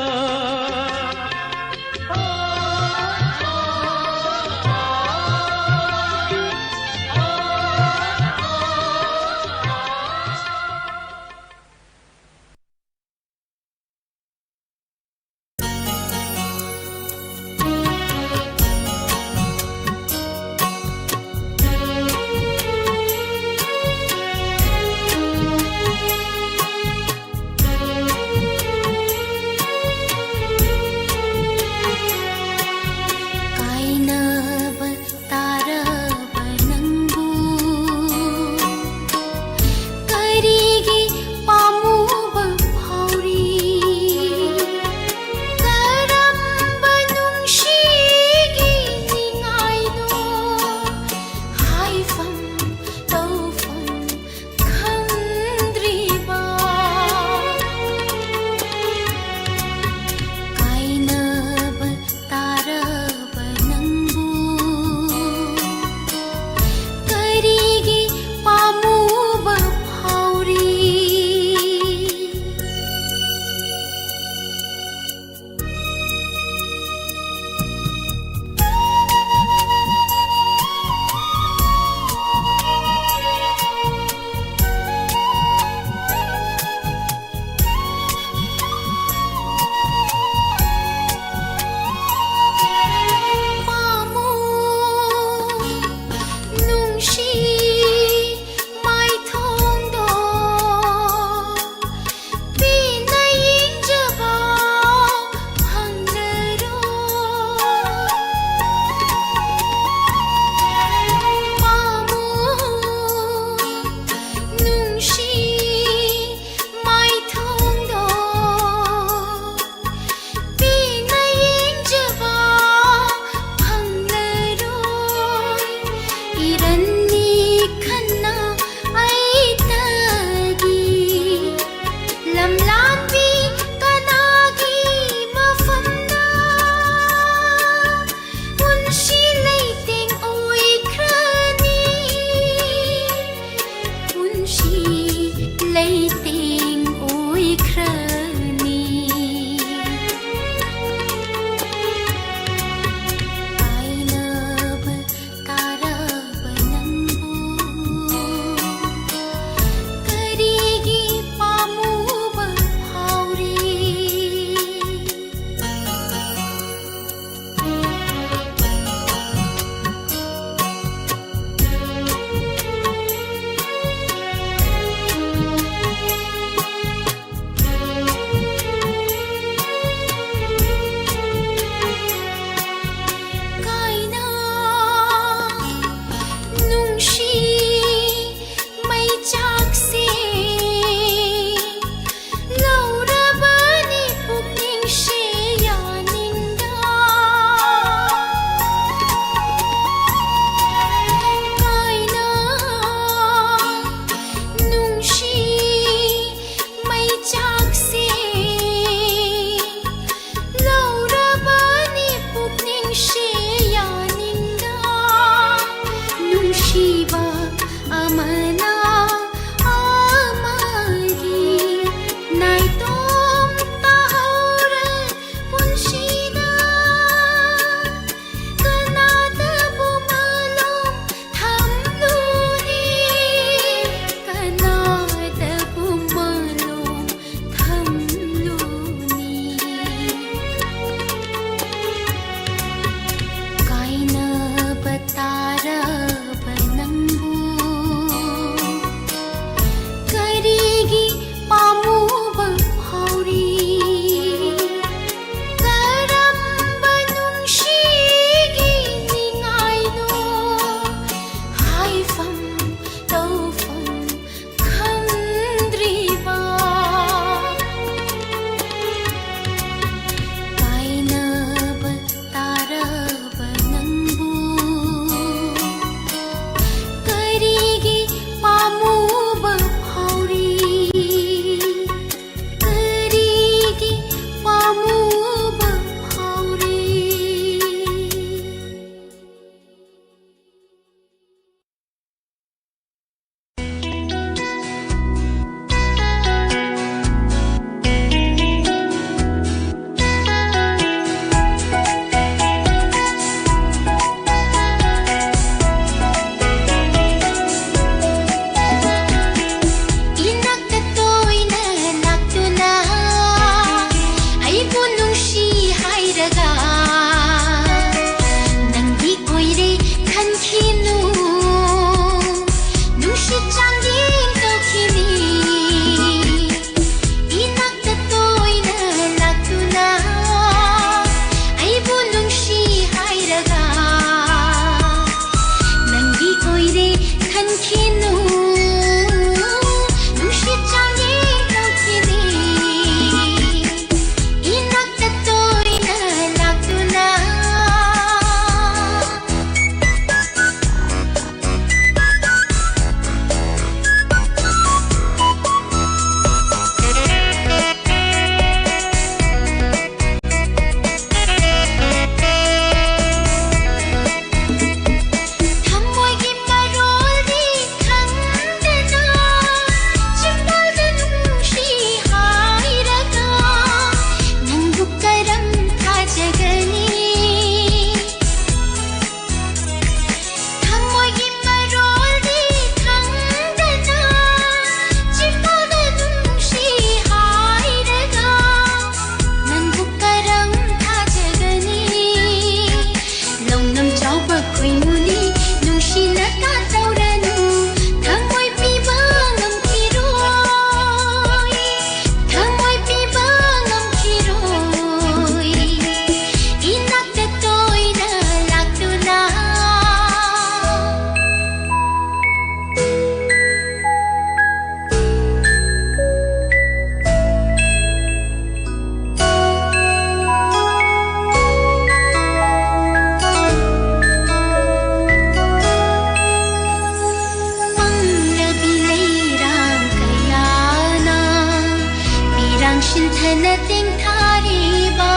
ꯍꯟꯊꯅ ꯇꯦꯡꯊꯥꯔꯤꯕ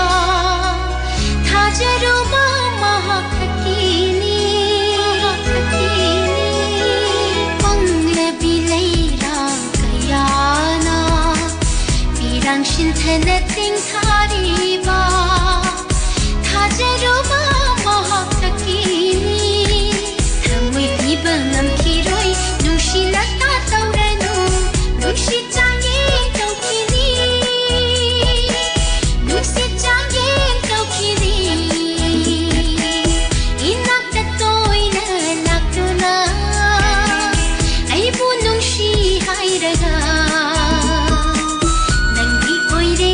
ꯊꯥꯖꯔꯨꯕ ꯃꯍꯥꯛ ꯈꯛꯀꯤꯅꯤ, ꯃꯍꯥꯛ ꯈꯛꯀꯤꯅꯤ꯫ ꯄꯪꯂꯕꯤ ꯂꯩꯔꯥꯡ ꯀꯌꯥꯅ ꯄꯤꯔꯥꯡ ꯁꯤꯟꯊꯅ ꯇꯦꯡꯊꯥꯔꯤꯕ ꯊꯥꯖꯔꯨꯕ ꯃꯍꯥꯛ ꯈꯛꯀꯤꯅꯤ꯫ ꯊꯃꯣꯏ ꯄꯤꯕ ꯉꯝꯈꯤꯔꯣꯏ, ꯅꯨꯡꯁꯤꯅ ꯇꯧꯔꯅꯨ, ꯅꯨꯡꯁꯤ ꯆꯥꯡꯌꯦꯡ ꯇꯧꯈꯤꯅꯤ, ꯅꯨꯡꯁꯤ ꯆꯥꯡꯌꯦꯡ ꯇꯧꯈꯤꯅꯤ꯫ ꯏꯅꯥꯛꯇ ꯇꯣꯏꯅ ꯂꯥꯛꯇꯨꯅ ꯑꯩꯕꯨ ꯅꯨꯡꯁꯤ ꯍꯥꯏꯔꯒ ꯅꯪꯒꯤ ꯑꯣꯏꯔꯦ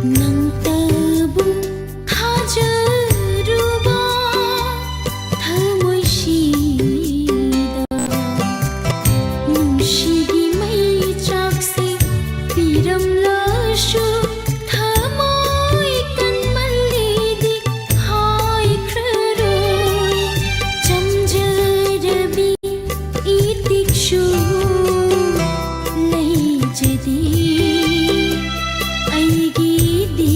ꯅꯪꯇꯕꯨ ꯊꯥꯖꯔꯨꯕ ꯊꯃꯣꯏꯁꯤꯗ ꯅꯨꯡꯁꯤꯒꯤ ꯃꯩꯆꯥꯛꯁꯦ ꯄꯤꯔꯝꯂꯁꯨ ꯊꯃꯣꯏ ꯀꯟꯃꯜꯂꯤꯗꯤ ꯍꯥꯏꯈ꯭ꯔꯔꯣꯏ꯫ ꯆꯝꯖꯔꯕꯤ ꯏꯇꯤꯛꯁꯨ ꯂꯩꯖꯗꯦ ꯑꯩꯒꯤꯗꯤ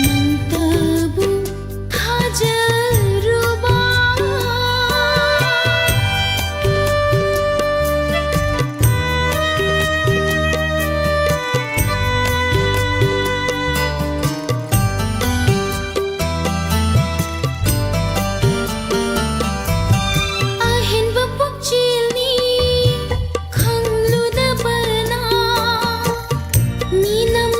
ꯅꯪꯇꯕꯨ ꯊꯥꯖꯔꯨꯕ꯫ ꯑꯍꯦꯟꯕ ꯄꯨꯛꯆꯦꯜꯅꯤ ꯈꯪꯂꯨꯗꯕꯅ ꯃꯤꯅꯝ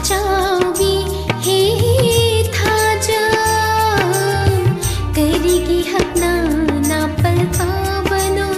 ꯆꯥꯎꯕꯤ ꯍꯦ ꯊꯥꯖ ꯀꯔꯤꯒꯤ ꯍꯛꯅ ꯅꯥꯄꯜ ꯄꯥꯕꯅꯣ?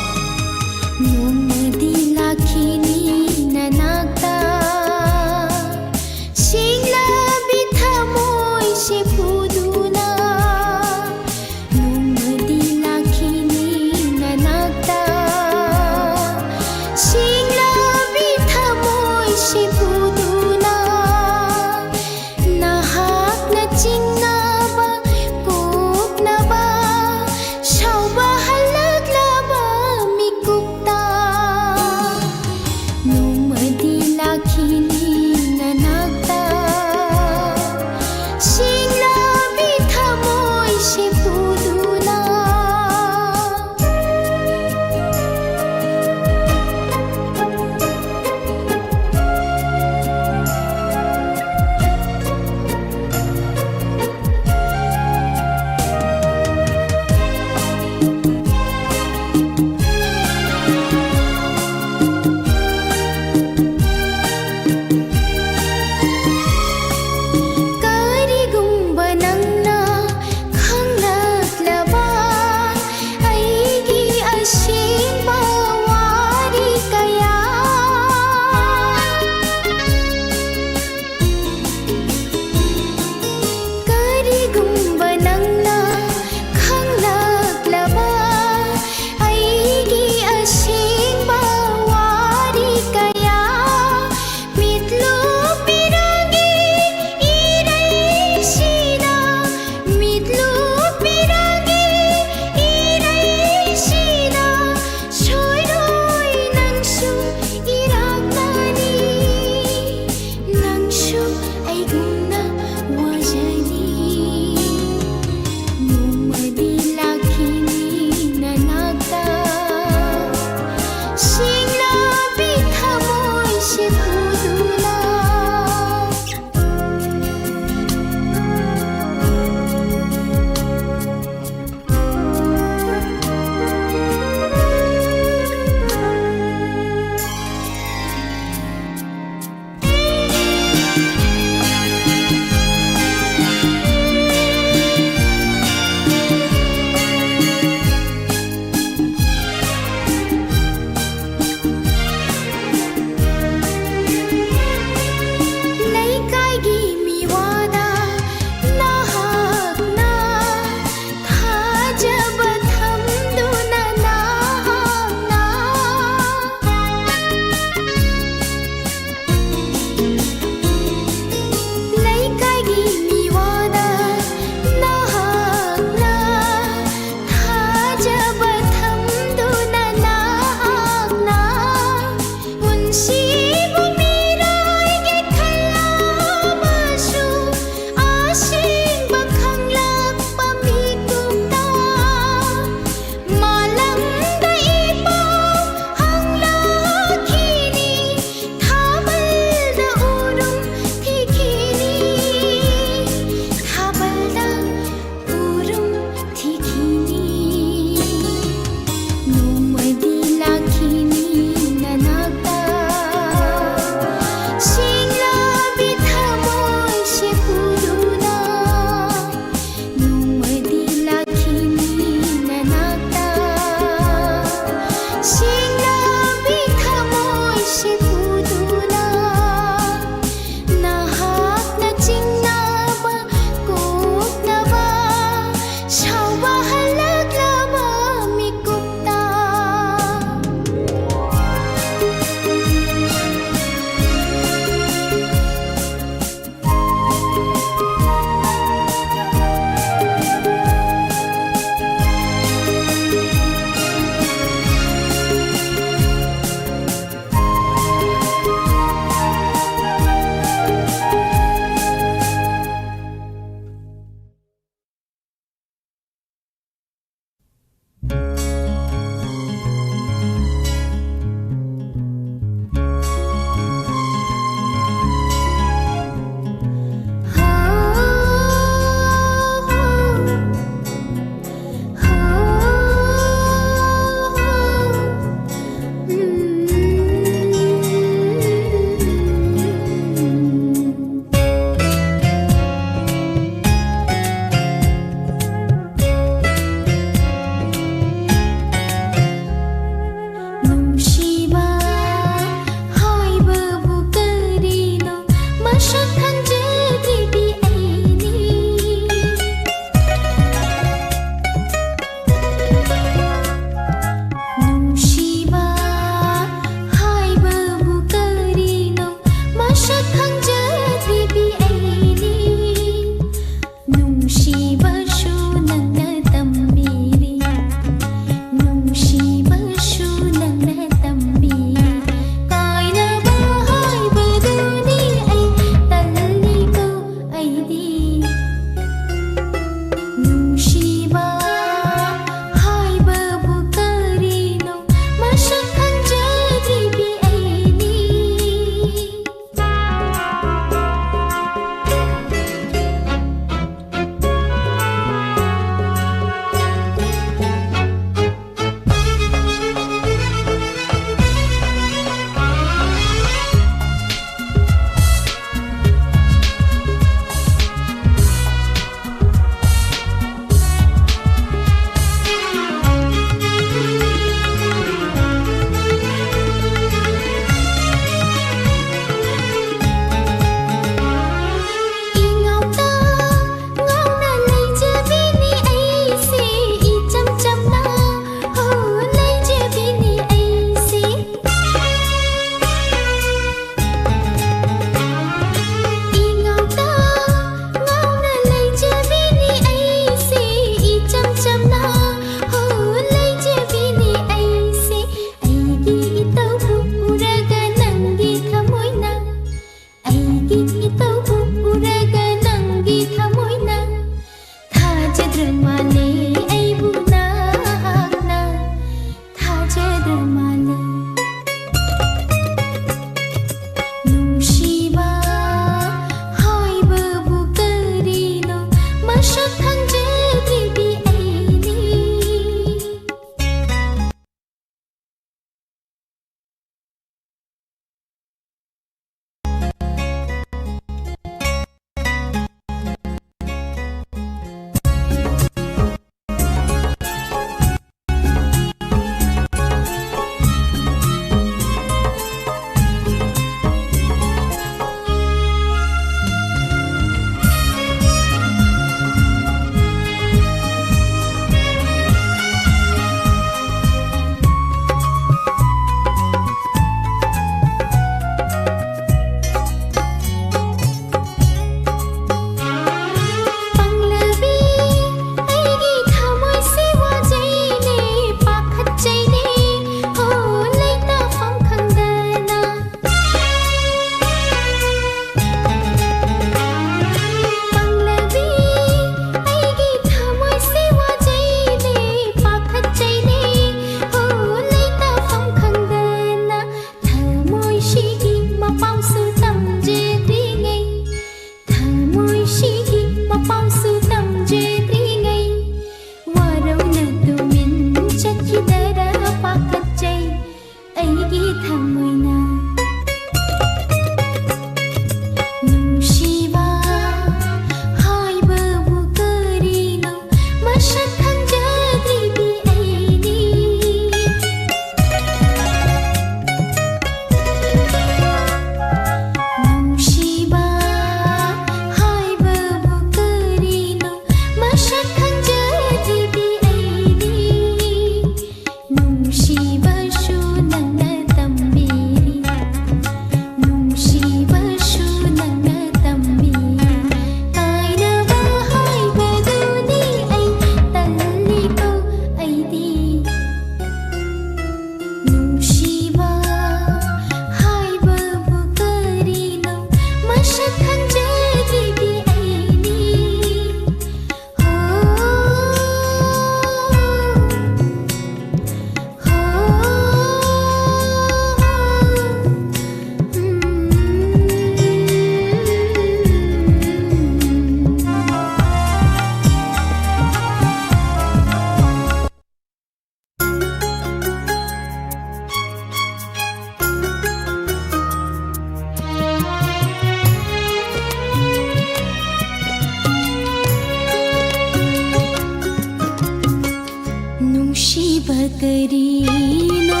ꯀꯔꯤꯅꯣ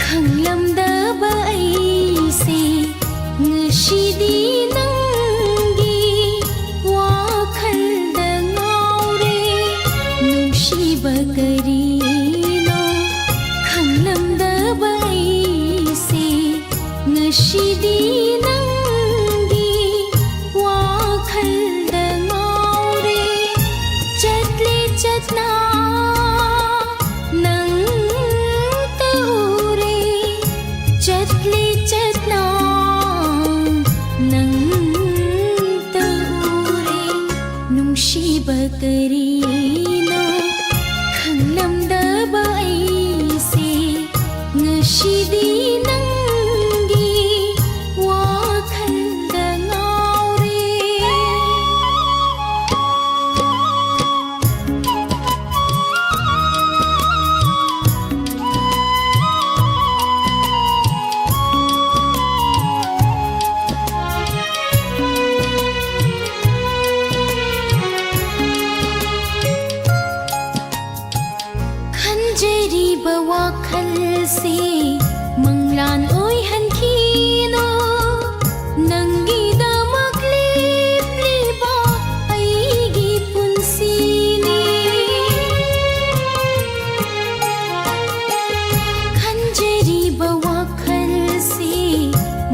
ꯈꯪꯂꯝꯗꯕ ꯑꯩꯁꯦ ꯉꯁꯤꯗꯤ ꯅꯪꯒꯤ ꯋꯥꯈꯜꯗ ꯉꯥꯎꯔꯦ꯫ ꯅꯨꯡꯁꯤꯕ ꯀꯔꯤꯅꯣ ꯈꯪꯂꯝꯗꯕ ꯑꯩꯁꯦ ꯉꯁꯤꯗꯤ ꯅꯪꯒꯤ ꯋꯥꯈꯜꯗ ꯉꯥꯎꯔꯦ꯫ ꯆꯠꯂꯦ ꯆꯠꯅ ꯅꯪꯇ ꯎꯔꯦ꯫ ꯆꯠꯂꯦ ꯆꯠꯅ ꯅꯪꯇ ꯎꯔꯦ꯫ ꯅꯨꯡꯁꯤꯕ ꯀꯔꯤꯅꯣ ꯈꯪꯂꯝꯗꯕ ꯑꯩꯁꯦ ꯉꯁꯤꯗꯤ ꯅꯪꯒꯤ ꯋꯥꯈꯜꯗ ꯉꯥꯎꯔꯦ꯫ ꯈꯟꯖꯔꯤꯕ ꯋꯥꯈꯜꯁꯤ ꯃꯪꯂꯥꯟ ꯑꯣꯏꯍꯟꯈꯤꯅꯨ꯫ ꯅꯪꯒꯤꯗꯃꯛ ꯂꯦꯞꯂꯤꯕ ꯑꯩꯒꯤ ꯄꯨꯟꯁꯤꯅꯤ꯫ ꯈꯟꯖꯔꯤꯕ ꯋꯥꯈꯜꯁꯤ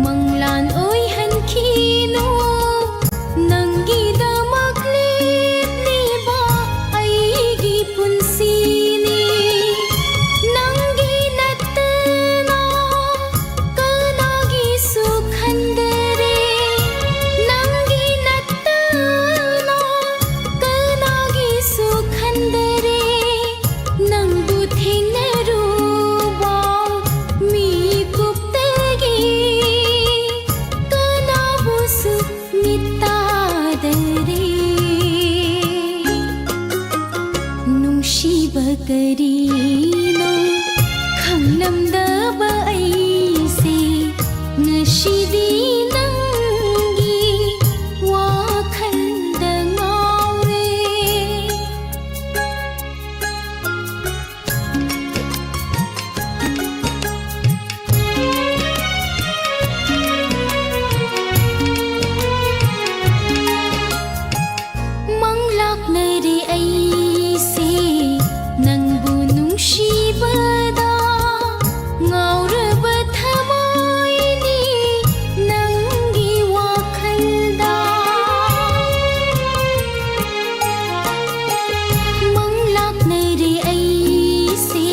ꯃꯪꯂꯥꯟ ꯑꯣꯏꯍꯟꯈꯤꯅꯨ꯫ ꯅꯪꯒꯤꯗꯃꯛ ꯂꯦꯞꯂꯤꯕ ꯑꯩꯒꯤ ꯄꯨꯟꯁꯤꯅꯤ꯫ ꯅꯪꯒꯤ ꯅꯠꯇꯅ ꯀꯅꯥꯒꯤꯁꯨ ꯈꯟꯗꯔꯦ꯫ ꯅꯪꯒꯤ ꯅꯠꯇꯅ ꯀꯅꯥꯒꯤꯁꯨ ꯈꯟꯗꯔꯦ꯫ ꯅꯪꯕꯨ ꯊꯦꯡꯅꯔꯨꯕ ꯃꯤꯀꯨꯞꯇꯒꯤ ꯀꯅꯥꯕꯨꯁꯨ ꯃꯤꯠ ꯇꯥꯗꯔꯦ꯫ ꯅꯨꯡꯁꯤꯕ ꯀꯔꯤꯅꯣ ꯈꯪꯂꯝꯗꯕ ꯑꯩꯁꯦ ꯉꯁꯤꯗꯤ ꯅꯪꯒꯤ ꯋꯥꯈꯜꯗ ꯉꯥꯎꯔꯦ꯫ ꯂꯥꯛꯅꯔꯦ ꯑꯩꯁꯦ ꯅꯪꯕꯨ ꯅꯨꯡꯁꯤꯕꯗ ꯉꯥꯎꯔꯕ ꯊꯃꯣꯏꯅꯤ ꯅꯪꯒꯤ ꯋꯥꯈꯜꯗ꯫ ꯃꯪ ꯂꯥꯛꯅꯔꯦ ꯑꯩꯁꯦ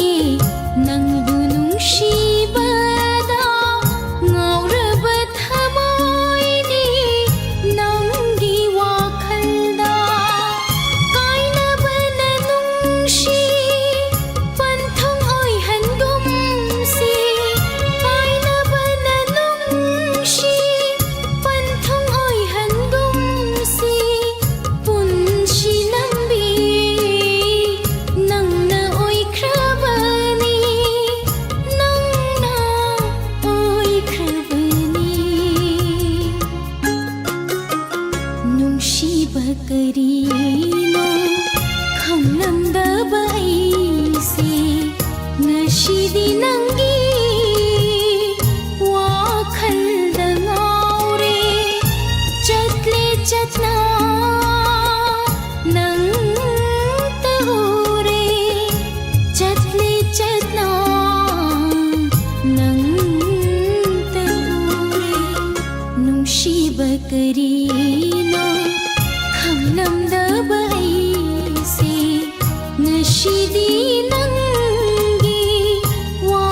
ꯅꯪꯕꯨ ꯅꯨꯡꯁꯤꯕꯗ ꯉꯥꯎꯔꯕ ꯊꯃꯣꯏꯅꯤ ꯅꯪꯒꯤ ꯋꯥꯈꯜꯗ꯫ ꯀꯥꯏꯅꯕꯅ ꯅꯨꯡꯁꯤ ꯄꯟꯊꯨꯡ ꯑꯣꯏꯍꯟꯒꯨꯝꯁꯤ꯫ ꯀꯥꯏꯅꯕꯅ ꯅꯨꯡꯁꯤ ꯄꯟꯊꯨꯡ ꯑꯣꯏꯍꯟꯒꯨꯝꯁꯤ꯫ ꯄꯨꯟꯁꯤ ꯂꯝꯕꯤ ꯅꯪꯅ ꯑꯣꯏꯈ꯭ꯔꯕꯅꯤ, ꯅꯪꯅ ꯑꯣꯏꯈ꯭ꯔꯕꯅꯤ꯫ ꯅꯨꯡꯁꯤꯕ ꯀꯔꯤꯅꯣ ꯈꯪꯂꯝꯗꯕ ꯑꯩꯁꯦ ꯉꯁꯤꯗꯤ ꯅꯪꯒꯤ ꯋꯥꯈꯜꯗ ꯉꯥꯎꯔꯦ꯫ ꯆꯠꯂꯦ ꯆꯠꯅ ꯅꯪꯇ ꯎꯔꯦ꯫ ꯆꯠꯂꯦ ꯆꯠꯅ ꯅꯪꯇ ꯎꯔꯦ꯫ ꯅꯨꯡꯁꯤꯕ ꯀꯔꯤꯅꯣ ꯈꯪꯂꯝꯗꯕ ꯑꯩꯁꯦ ꯉꯁꯤꯗꯤ ꯅꯪꯒꯤ ꯋꯥ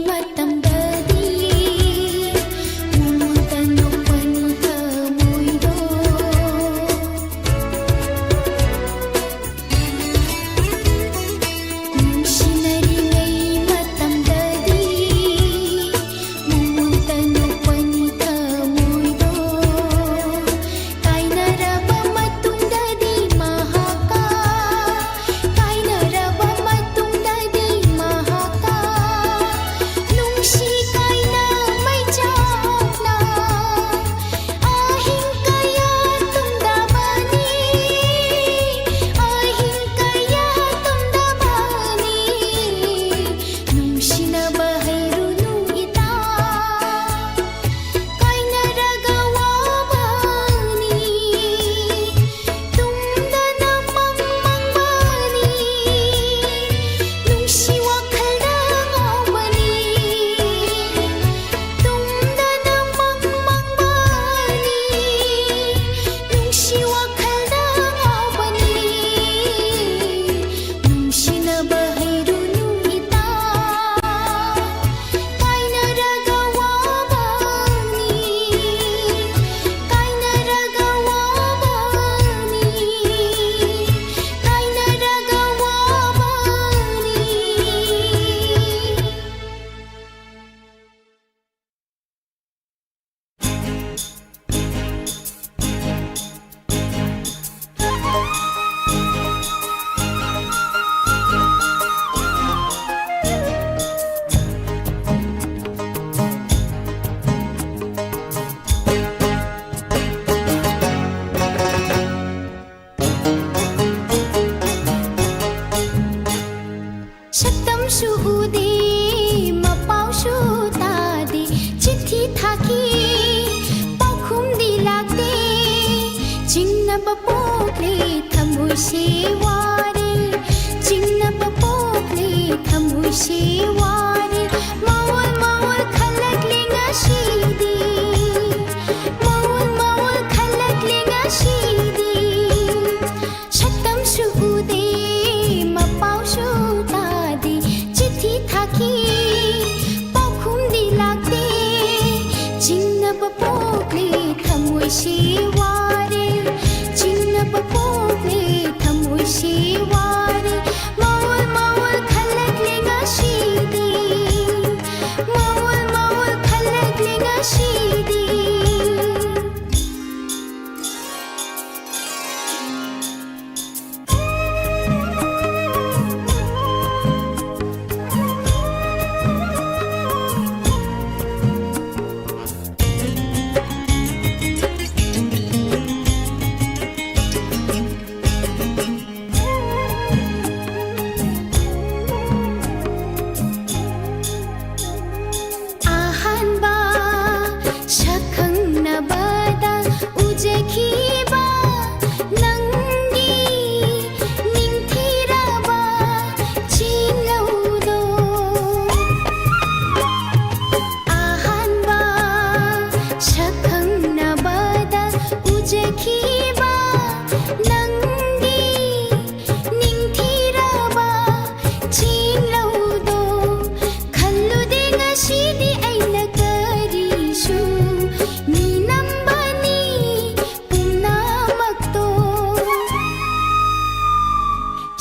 ꯃꯇꯝꯗꯗꯤ ꯃꯉꯣꯟꯗ ꯅꯣꯛꯄꯅꯤ ꯊꯃꯣꯏꯗꯣ꯫ ꯅꯨꯡꯁꯤꯅꯔꯤꯉꯩ ꯃꯇꯝꯗꯗꯤ ꯃꯉꯣꯟꯗ ꯅꯣꯛꯄꯅꯤ ꯊꯃꯣꯏꯗꯣ꯫ ꯀꯥꯏꯅꯔꯕ ꯃꯇꯨꯡꯗꯗꯤ ꯃꯍꯥꯛꯀ, ꯀꯥꯏꯅꯔꯕ ꯃꯇꯨꯡꯗꯗꯤ ꯃꯍꯥꯛꯀ ꯅꯨꯡꯁꯤ ꯀꯥꯏꯅ ꯃꯩꯆꯥꯛꯅ ꯑꯍꯤꯡ ꯀꯌꯥ ꯇꯨꯝꯗꯕꯅꯤ, ꯑꯍꯤꯡ ꯀꯌꯥ ꯇꯨꯝꯗꯕꯅꯤ꯫ ꯅꯨꯡꯁꯤꯅꯕ ꯍꯩꯔꯨꯅꯨ ꯏꯇꯥ, ꯀꯥꯏꯅꯔꯒ ꯋꯥꯕꯅꯤ꯫ ꯇꯨꯝꯗꯅ ꯃꯪ ꯃꯪꯕꯅꯤ, ꯅꯨꯡꯁꯤ ꯋꯥꯈꯜꯗ ꯉꯥꯎꯕꯅꯤ꯫ ꯇꯨꯝꯗꯅ ꯃꯪ ꯃꯪꯕꯅꯤ, ꯅꯨꯡꯁꯤ ꯋꯥꯈꯜꯗ ꯉꯥꯎꯕꯅꯤ꯫ ꯅꯨꯡꯁꯤꯅꯕ ꯍꯩꯔꯨꯅꯨ ꯏꯇꯥ, ꯀꯥꯏꯅꯔꯒ ꯋꯥꯕꯅꯤ꯫ ꯀꯥꯏꯅꯔꯒ ꯋꯥꯕꯅꯤ꯫ ꯀꯥꯏꯅꯔꯒ ꯋꯥꯕꯅꯤ꯫ ꯁꯛꯇꯝꯁꯨ ꯎꯗꯦ, ꯃꯄꯥꯎꯁꯨ ꯇꯥꯗꯦ, ꯆꯤꯊꯤ ꯊꯥꯈꯤ, ꯄꯥꯎꯈꯨꯝꯗꯤ ꯂꯥꯛꯇꯦ꯫ ꯆꯤꯡꯅꯕ ꯄꯣꯛꯂꯦ, ꯊꯃꯣꯏꯁꯦ ꯋꯥꯔꯦ꯫ ꯆꯤꯡꯅꯕ ꯄꯣꯛꯂꯦ, ꯊꯃꯣꯏꯁꯦ ꯋꯥꯔꯦ꯫ ꯃꯑꯣꯜ ꯃꯑꯣꯜ ꯈꯜꯂꯛꯂꯦ ꯉꯁꯤꯗꯤ꯫ ꯃꯑꯣꯜ ꯃꯑꯣꯜ ꯈꯜꯂꯛꯂꯦ ꯉꯁꯤꯗꯤ꯫ ꯁꯛꯇꯝꯁꯨ ꯎꯗꯦ, ꯃꯄꯥꯎꯁꯨ ꯇꯥꯗꯦ꯫ ꯆꯤꯊꯤ ꯊꯥꯈꯤ, ꯊꯃꯣꯏꯁꯤ ꯋꯥꯔꯦ, ꯆꯤꯡꯅꯕ ꯄꯣꯛꯂꯦ, ꯊꯃꯣꯏꯁꯤ ꯋꯥꯔꯦ꯫ ꯃꯑꯣꯜ ꯃꯑꯣꯜ ꯈꯜꯂꯛꯂꯦ ꯉꯁꯤꯗꯤ, ꯃꯑꯣꯜ ꯃꯑꯣꯜ ꯈꯜꯂꯛꯂꯦ ꯉꯁꯤꯗꯤ꯫ ꯑꯍꯥꯟꯕ ꯁꯛꯈꯪꯅꯕꯗ ꯎꯖꯈꯤꯕ ꯅꯪꯒꯤ ꯅꯤꯡꯊꯤꯔꯕ ꯆꯤꯡꯂꯧꯗꯣ꯫ ꯑꯍꯥꯟꯕ ꯁꯛꯈꯪꯅꯕꯗ ꯎꯖꯈꯤꯕ ꯅꯪꯒꯤ ꯅꯤꯡꯊꯤꯔꯕ ꯆꯤꯡꯂꯧꯗꯣ ꯈꯜꯂꯨꯗꯦ ꯉꯁꯤꯗꯤ ꯑꯩꯅ ꯀꯔꯤꯁꯨ ꯃꯤꯅꯝꯕꯅꯤ ꯄꯨꯝꯅꯃꯛꯇꯣ꯫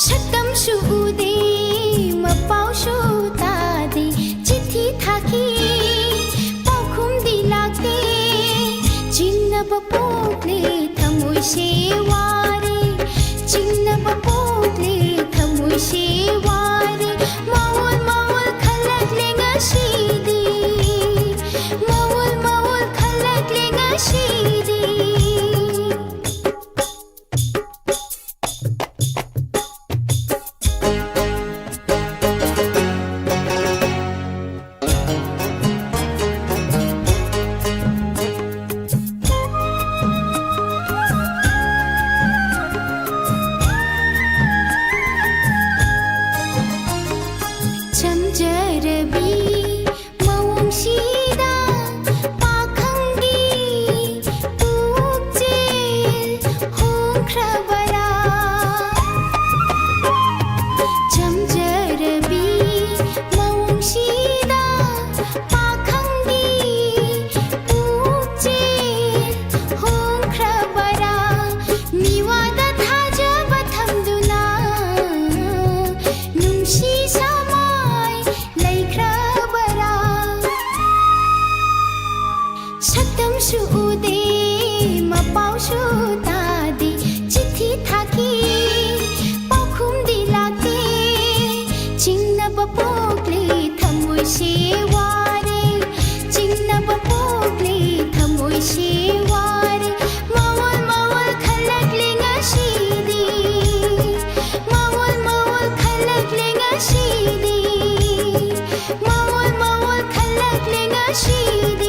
ꯁꯛꯇꯝꯁꯨ ꯎꯗꯦ, ꯃꯄꯥꯎꯁꯨ ꯇꯥꯗꯦ, ꯆꯤꯊꯤ ꯊꯥꯈꯤ, ꯄꯥꯎꯈꯨꯝꯗꯤ ꯂꯥꯛꯇꯦ꯫ ꯆꯤꯡꯅꯕ ꯄꯣꯛꯂꯦ, ꯊꯃꯣꯏꯁꯦ ꯋꯥꯔꯦ, ꯆꯤꯡꯅꯕ ꯄꯣꯛꯂꯦ, ꯊꯃꯣꯏꯁꯦ ꯋꯥꯔꯦ꯫ ꯃꯑꯣꯜ ꯃꯑꯣꯜ ꯈꯜꯂꯛꯂꯦ ꯉꯁꯤꯗꯤ, ꯃꯑꯣꯜ ꯃꯑꯣꯜ ꯈꯜꯂꯛꯂꯦ ꯉꯁꯤꯗꯤ꯫ ꯅꯨꯡꯁꯤꯗꯦ꯫